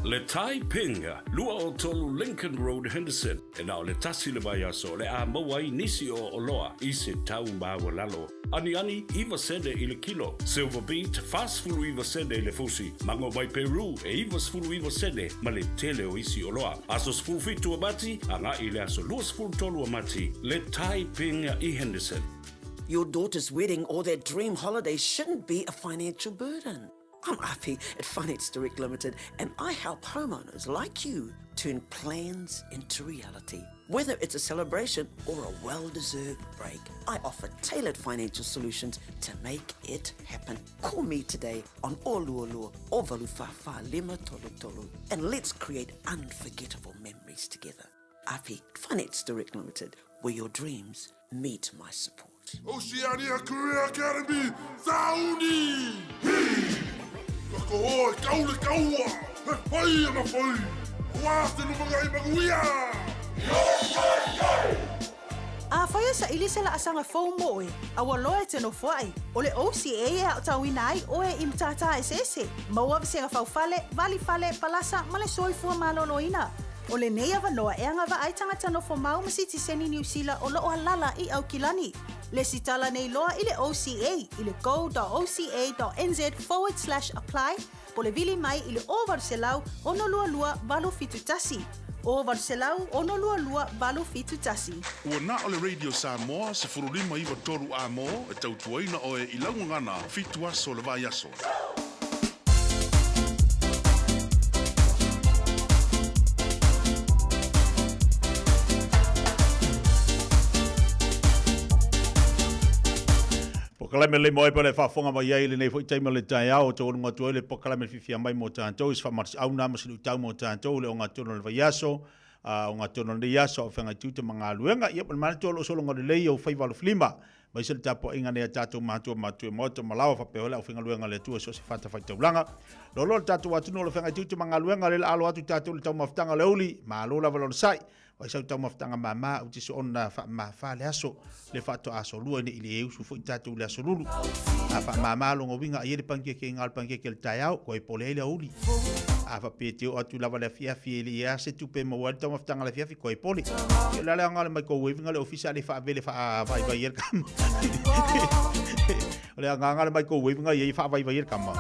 Le Tai Ping, 23 Lincoln Road, Henderson. E na o le tasi le vaiaso o le a maua ai nisi o oloa i se tau maualalo. Aniani, iva sene i le kilo. Silver beet, 49 sene i le fusi. Mango mai Peru, e 99 sene ma le tele o isi oloa. Aso 17 o Mati, agai i le aso 23 o Mati. Le Tai Ping i Henderson. Your daughter's wedding or their dream holiday shouldn't be a financial burden. I'm Api at Finance Direct Limited and I help homeowners like you turn plans into reality. Whether it's a celebration or a well-deserved break, I offer tailored financial solutions to make it happen. Call me today on Oluolu or Valufafa Lima Tolu Tolu and let's create unforgettable memories together. Api Finance Direct Limited, where your dreams meet my support. Oceania Career Academy, Sauni! Hi! Ka koho e kau le kaua, he whai ana whai! Ua te lumangai manuia! Afai e saili se laasaga fou mo oe, a ua loa e te nofoai, o le OCA e aotauina ai oe i matata eseese, maua vasega faufale, valifale, palasa ma le soifua maloloina. O lenei avanoa e agavaa ai tagata nofomau ma sitiseni Niu Sila o lo o alala i Aukilani. Lesitala nei loa i le OCA i le go.oca.nz forward slash apply po o le vili mai i le 0800 622 871. 0800 622 871. Ua na o le Radio Samoa 15 93 A-mo e tautuaina oe i lau gagana fitu aso o le vaiaso. Pokalame lei moe pele faafofoga mai ai i lenei foi taimi o le taeao o taualuga atu ai le pokalame le fiafia mai mo tatou i se faamalosiau na ma se luitau mo tatou le ogatotonu o le vaiaso a ogatotonu o lenei aso a o feagai tiute ma galuega. Ia, ma le manatu o lo o sologa lelei ou faiva alofilima aemaise le tapuaiga nei a tatou matua matua i maota ma laoa faapea foi le aufaigaluega a le Atua i so o se fatafaitaulaga. Loaloa le tatou atunuu o lo o feagai tiute ma galuega, lea o le a alo atu tatou i le taumafataga o le aoauli. Malo lava le onosai. Fai sau taumafataga mama ou te soona faamamafa le aso le faatoa aso lua ina i le usu foi tatou i le aso lulu. A faamama longa uiga ai le pankeke i ngā o le pankeke le taeao, koe pole ai le aoauli. A faapea te oo atu lava le afiafi e le i a se tupe e maua ai le taumafataga le afiafi, koe pole. Ia o le a le aoga o le microwave le ofisa le faavele faavaivai ai le kama. O le agaga le microwave nga ia i faavaivai ai le kama.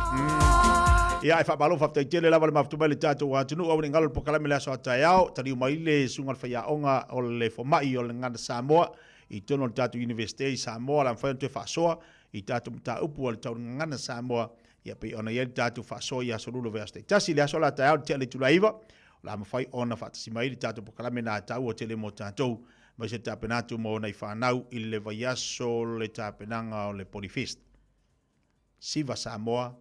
Ia, e faamalo faafetai tele lava le mafutu mai le tatou atunuu aua ne i galo le polokalame le aso a taeao, taliu mai le susuga i le faiaoga o le fomai o le Gagana Samoa i totonu o le tatou Universite i Samoa, o le a mafai ona toe faasoa i tatou mataupu a le tau Gagana Samoa, ia pei ona i ai le tatou faasoa i aso lua vaiaso taitasi. I le aso la taeao i le tea o le itula e 9, o le a mafai ona faatasi mai le tatou polokalame na taua tele mo tatou aemaise le tapena atu mo nai fanau i le vaiaso le tapenaga o le Polyfest. Siva Samoa,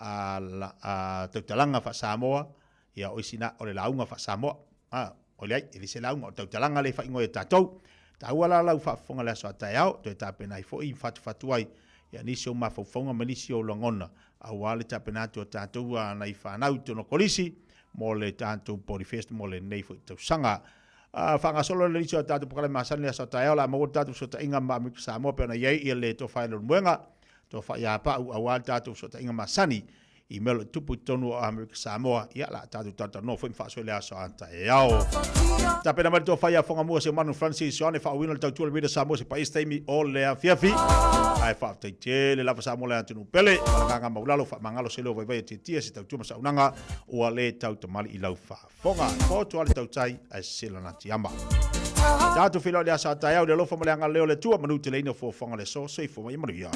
a, a tautalaga faa-Samoa, ia o isi na, o le lauga faa-Samoa. A, o leai, e le se lauga, o le tautalaga le faaigoa e tatou. Taua la lau faafofoga le aso a taeao, toe tapena ai foi, fatufatu ai, ia nisi o mafaufauga ma nisi o lagona, aua le tapena atu a tatou a nai fanau i totonu o kolisi, mo le tatou Polyfest mo lenei foi tausaga. A faagasolo le lisi o tatou polokalame masani le aso a taeao, o le a maua le tatou fesootaiga ma Amerika Samoa pei ona i ai le Tofa i Leulumoega, Tofa ia Pau aua le tatou fesootaiga masani i mea o lo o tupu i totonu o Amerika Samoa. Ia, o le a tatou talatalanoa foi ma faasoa i le aso a taeao. Tapena mai le Tofa ia Fogamua Seumanu Francis Ioane faauuina le tautua le Radio Samoa se paia se taimi o le afiafi. Ae faafetai tele lava Samoa le atunuu pele. Ma le agaga maulalo faamagalo se leo vaivai e tietie se tautua ma saunaga ua le tautamali i lau faafofoga. Poto a le tautai ae sese lana tiama. Tatou feiloai i le aso a taeao i le alofa ma le agalelei o le Atua, manu teleina o fuafuaga o le aso. Soifua ma ia manuia.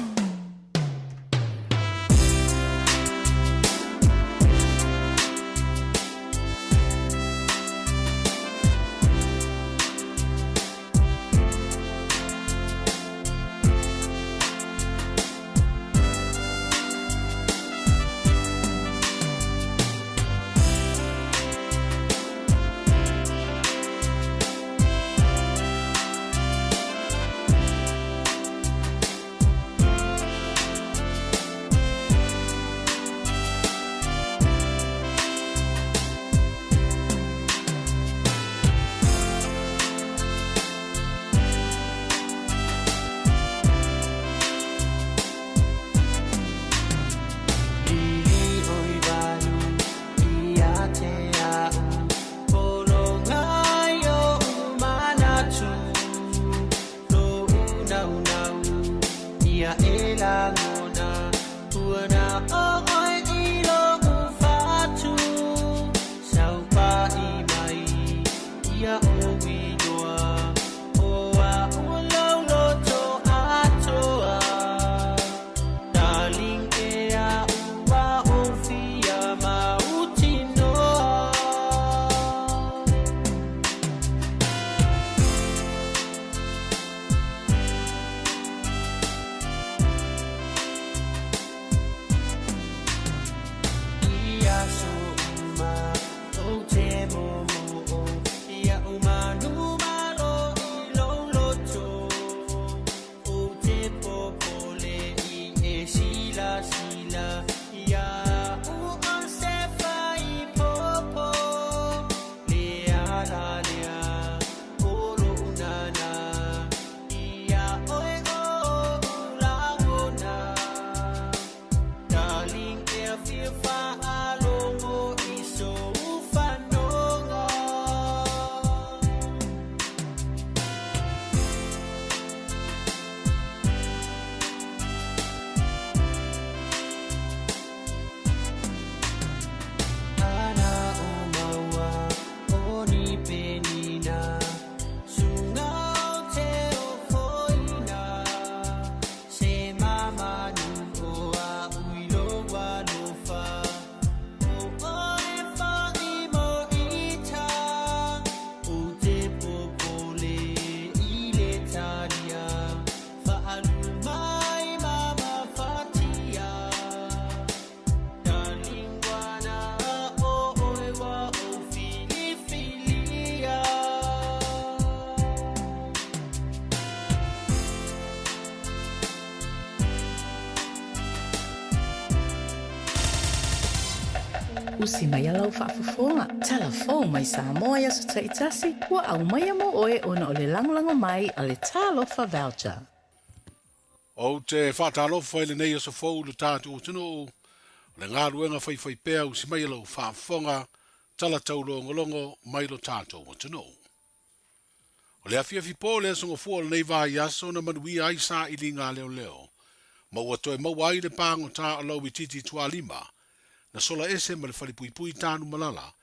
aso uma Ou te momoo Ia umanumalo i lou loto Ou te popole i e silasila Ia u o se faipopo Le ala lea o lou nānā Ia oe o o'u lagona Darling e fia faalogo i sou fanoga. Ana o maua o ni penina Suga o te ofoina Se mamanu o a'u i lou alofa O oe fo'i mo ita Ou te popole i le talia Fa'alu mai ma mafatia Darling ua na o oe ua ou filifilia. Usi mai lau faafofoga, talafou mai Samoa i aso taitasi, ua aumaia mo oe ona o le lagolago mai a le Talofa Voucher. Ou te faatalofa i lenei aso fou i lo tatou atunuu, o le galuega faifaipea usi mai lau faafofoga, tala taulogologo mai lo tatou atunuu. O le afiafi po o le aso Gafua o lenei vaiaso na manuia ai sailiga a leoleo, ma ua toe maua ai le pagota o Lauititi Tualima, na sola ese ma le falepuipui Tanumalala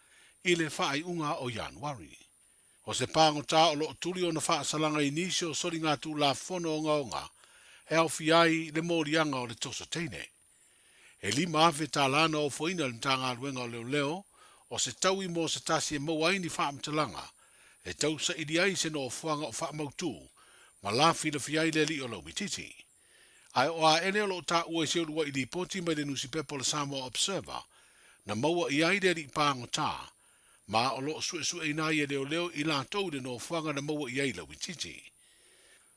i le faaiuga o Ianuari. O se pagota o loo tuli ona faasalaga i nisi o soligatulafono ogaoga e aofia ai le moliaga o le toso teine. E 5,000 tālā na ofoina e le Matagaluega o Leoleo o se taui mo se tasi e maua ai ni faamatalaga e tau saili ai se nofoaga o faamautū ma lafilafia ai le alii o Lauititi. Ae o aele o loo taua i se uluai lipoti mai le nusipepa o le Samoa Observer na maua i ai le alii pagota ma o loo suesueina ai e leoleo i latou i le nofoaga na maua i ai Lauititi.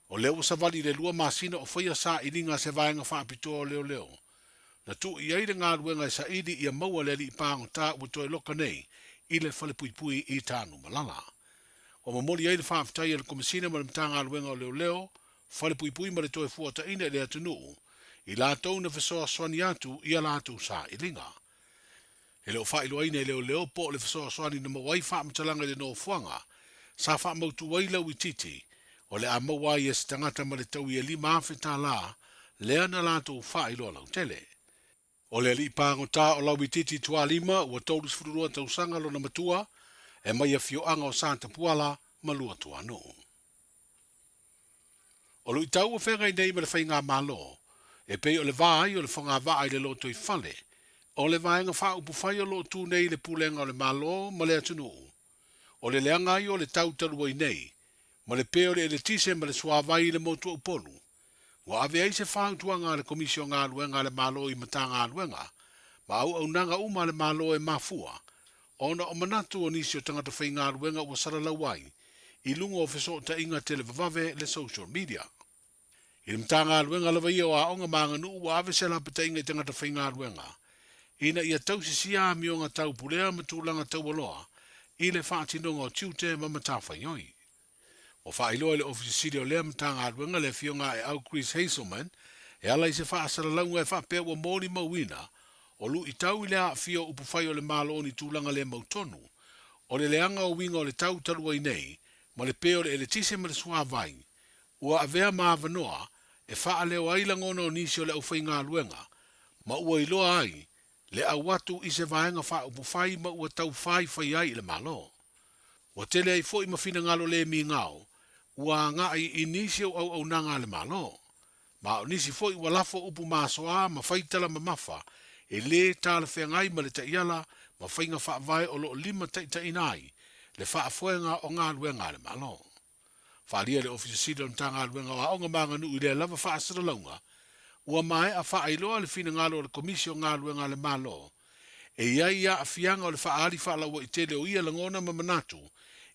O lea ua savali i le 2 masina o faia sailiga a se vaega faapitoa o leoleo. Na tuu i ai le galuega e saili ia maua le alii pagota ua toe loka nei i le falepuipui i Tanumalala. Ua momoli ai le faafetai a le Komesina ma le Matagaluega o Leoleo, Falepuipui ma le Toe Fuataina i le atunuu i latou na fesoasoani atu i a latou sailiga. E le o faailoaina e leoleo po o le fesoasoani na maua ai faamatalaga i le nofoaga sa faamautu ai Lauititi o le a maua ai e se tagata ma le taui e 5,000 tālā lea na latou faailoa lautele. O le alii pagota o Lauititi Tualima ua 32 tausaga lona matua e mai afioaga o Satapuala ma Luatuanuu. O luitau ua feagai nei ma le faigamalo, e pei o le va ai o le fogavaa i le lotoifale, o le vaega faaupufai o lo o tu nei i le pulega o le Malo ma le atunuu. O le leaga ai o le tau talu ai nei, ma le pe o le eletise ma le suavai i le motu o Upolu, ua ave ai se fautuaga a le Komisi o Galuega a le Malo i Matagaluega ma auaunaga uma a le Malo e mafua ona o manatu o nisi o tagata faigaluega ua salalau ai i luga o fesootaiga televavave le social media. I le Matagaluega lava ia o Aoga ma Aganuu ua ave se lapataiga i tagata faigaluega ina ia tausisia amioga taupulea ma tulaga taualoa i le faatinoga o tiute ma matafaioi. Ua faailoa e le Ofisa Sili o lea Matagaluega le Afioga a Eau Chris Hazelman e ala i se faasalalauga e faapea ua molimauina o luitau i le aafia o upufai o le Malo ni tulaga le mautonu o le leaga o uiga o le tau talu ai nei ma le pe o le eletise ma le suavai ua avea ma avanoa e faaleo ai lagona o nisi o le aufaigaluega ma ua iloa ai le au atu i se vaega faaupufai ma ua taufaifai ai i le Malo. Ua tele ai foi ma finagalo le migao ua agai i nisi o auaunaga a le Malo. Ma o nisi foi ua lafo upu masoa ma faitala mamafa e lē talafeagai ma le taiala ma faiga faavae o loo limataitaiina ai le faafoega o galuega a le Malo. Faaalia e le Ofisa Sili o le Matagaluega o Aoga ma Aganuu i lea lava faasalalauga, ua maea faailoa le finagalo o le Komisi o Galuega a le Malo. E i ai aafiaga o le faaali faalauaitele o ia lagona ma manatu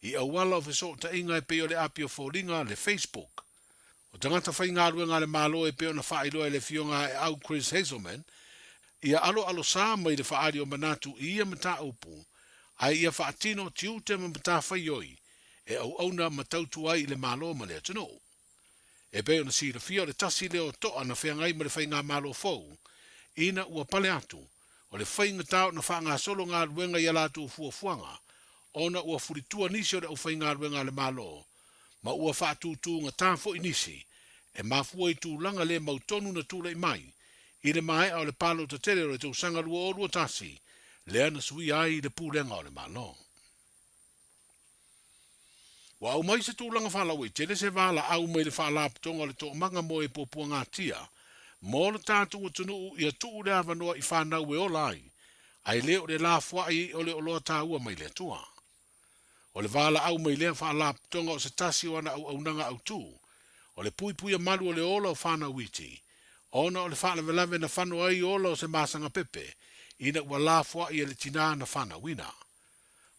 i auala o fesootaiga e pei o le api o foliga, le Facebook. O tagata faigaluega a le Malo e pei ona faailoa e le Afioga Aeau Chris Hazelman, ia aloalosā mai le faaali o manatu i ia mataupu, ae ia faatino tiute ma matafaioi e auauna ma tautua ai i le Malo ma le atunuu. E pei ona silafia o le tasi lea o to'a na feagai ma le faigamalo fou, ina ua pale atu, o le faigata ona faagasolo galuega i a latou fuafuaga, ona ua fulitua nisi o le aufaigaluega a le Malo, ma ua faatūtūgatā foi nisi, e mafua i tulaga le mautonu na tulai mai i le maea o le palota tele o le tausaga 2021, lea na suia ai le pulega o le Malo. Ua aumai se tulaga faalauaitele se valaau mai le Faalapotopotoga o le Toomaga mo e Puapuagatia mo le tatou atunuu ia tuu le avanoa i fanau e ola ai, ae le o le lafoai o le oloa taua mai le Atua. O le valaau mai lea Faalapotopotoga o se tasi o ana auaunaga autu, o le puipuia malu o le ola o fanau iti, ona o le faalavelave na fano ai ola o se masaga pepe ina ua lafoai e le tinā na fanauina.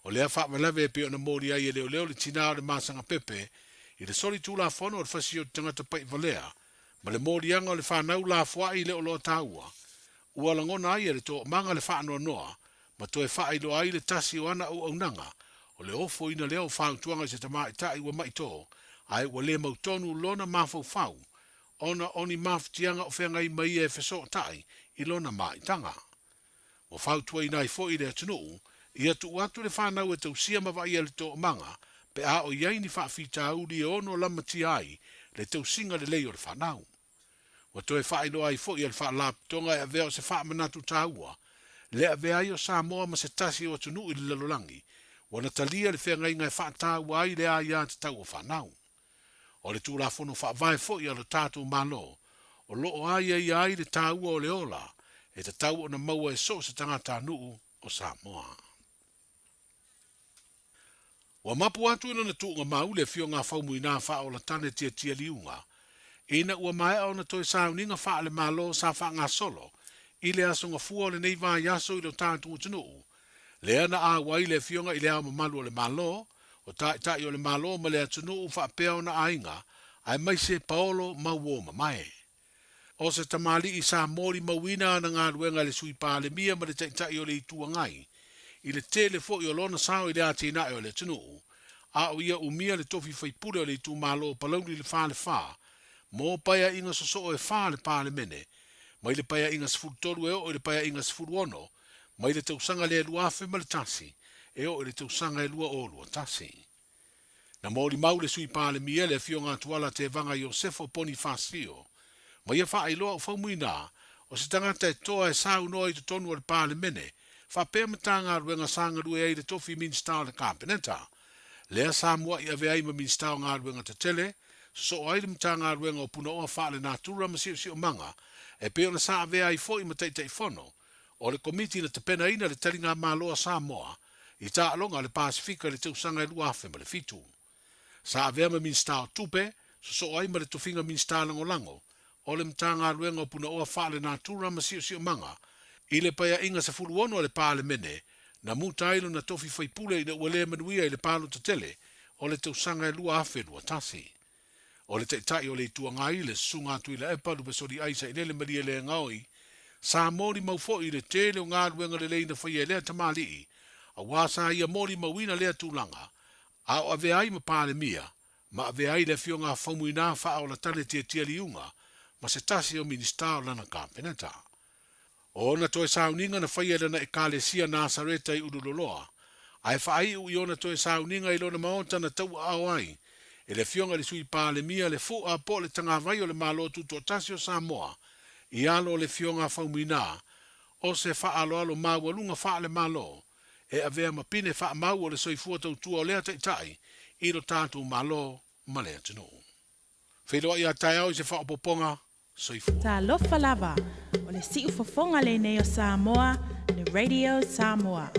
O lea faavelave e pei ona moli ai e leoleo le tinā o le masaga pepe i le solitulafono o le fasi o le tagata pa'ivalea ma le moliaga o le fanau lafoa'i i le oloa taua, ua lagona ai e le toomaga le faanoanoa ma toe faailoa ai le tasi o ana auaunaga o le ofoina lea o fautuaga i se tamaitai ua maʻitō ae ua le mautonu lona mafaufau ona o ni mafatiaga o feagai ma ia e fesootai i lona maitaga. Ua fautuaina ai foi le atunuu ia tuu atu le fanau e tausia ma vaaia le toomaga pe a o i ai ni faafitauli e ono lamatia ai le tausiga lelei o le fanau. Ua toe faailoa ai foi e le Faalapotopotoga e avea o se faamanatu taua le avea ai o Samoa ma se tasi o atunuu i le lalolagi ua na talia le feagaiga e faataua ai le aiatatau o fanau. O le Tulafono Faavae foi a lo tatou Malo, o lo o aiaia ai le taua o le ola e tatau ona maua e so o se tagatanuu o Samoa. Ua mapu atu i lona tuuga mau le Afioga a Faumuina Faaolatane Tiatia Liuga, ina ua maea ona toe sauniga faale-Malo sa faagasolo i le Aso Gafua o lenei vaiaso i lo tatou atunuu, lea na auai le Afioga i Le Ao Mamalu o le Malo, o Taitai o le Malo ma le atunuu faapea ona aiga, aemaise paolo ma uō mamae. O se tamalii sa molimauina ana galuega i le Sui Palemia ma le Taitai o le Itu Agai, i le tele foi o lona sao i le atinae o le atunuu, a o ia umia le tofi faipule o le itumalo o Palauli le Falefa, mo paeaiga sosoo e fa a le Palemene, mai le paeaiga 13 e oo i le paeaiga 16, mai le tausaga lea 2001 e oo i le tausaga e 2021. Na molimau le Sui Palemia, le Afioga Tuala Tevaga Iosefo Ponifasio, ma ia faailoa o Faumuina, o se tagata e toa e saunoa i totonu o le Palemene, faapea Matagaluega sa galue ai i le tofi Minisita o le Kapeneta. Lea sa mua'i avea ai ma Minisita o Galuega Tetele, sosoo ai le Matagaluega o Punaoa Faalenatura ma Siosiomaga, e pei ona sa avea ai foi ma Taitaifono o le Komiti na tapenaina le Taligamalo a Samoa i Taaloga a le Pasefika i le tausaga e 2007. Sa avea ma Minisita o Tupe, sosoo ai ma le tofiga Minisita Lagolago o le Matagaluega o Punaoa Faalenatura ma Siosiomaga i le Paeaiga 16 a le Palemene na muta ai lona tofi faipule ina ua le manuia i le palota tele o le tausaga e 2021. O le Taitai o le Itu Agai, le Susuga Tuilaepa Lupesoliai Sailele Malielegaoi, sa molimau foi i le tele o galuega lelei na faia e lea tamalii, auā sa ia molimauina lea tulaga, a o avea ai ma Palemia, ma avea ai le Afioga a Faumuina Faaolatane Tiatia Liuga ma se tasi o Minisita o lana Kapeneta. O ona toe sauniga na faia e lana Ekalesia Nasareta i Ululoloa, ae faaiu i ona toe sauniga i lona maota na tauaao ai e le Afioga i le Sui Palemia le fu'a po o le tagavai o le Malo Tutoatasi o Samoa i alo o le Afioga a Faumuina o se faaaloalo maualuga faale-Malo e avea ma pine faamau o le soifua tautua o lea Taitai i lo tatou Malo ma le atunuu. Feiloai a taeao i se faaopoopoga Soifua. Talofa lava, o le siufofoga lenei o Samoa, le Radio Samoa.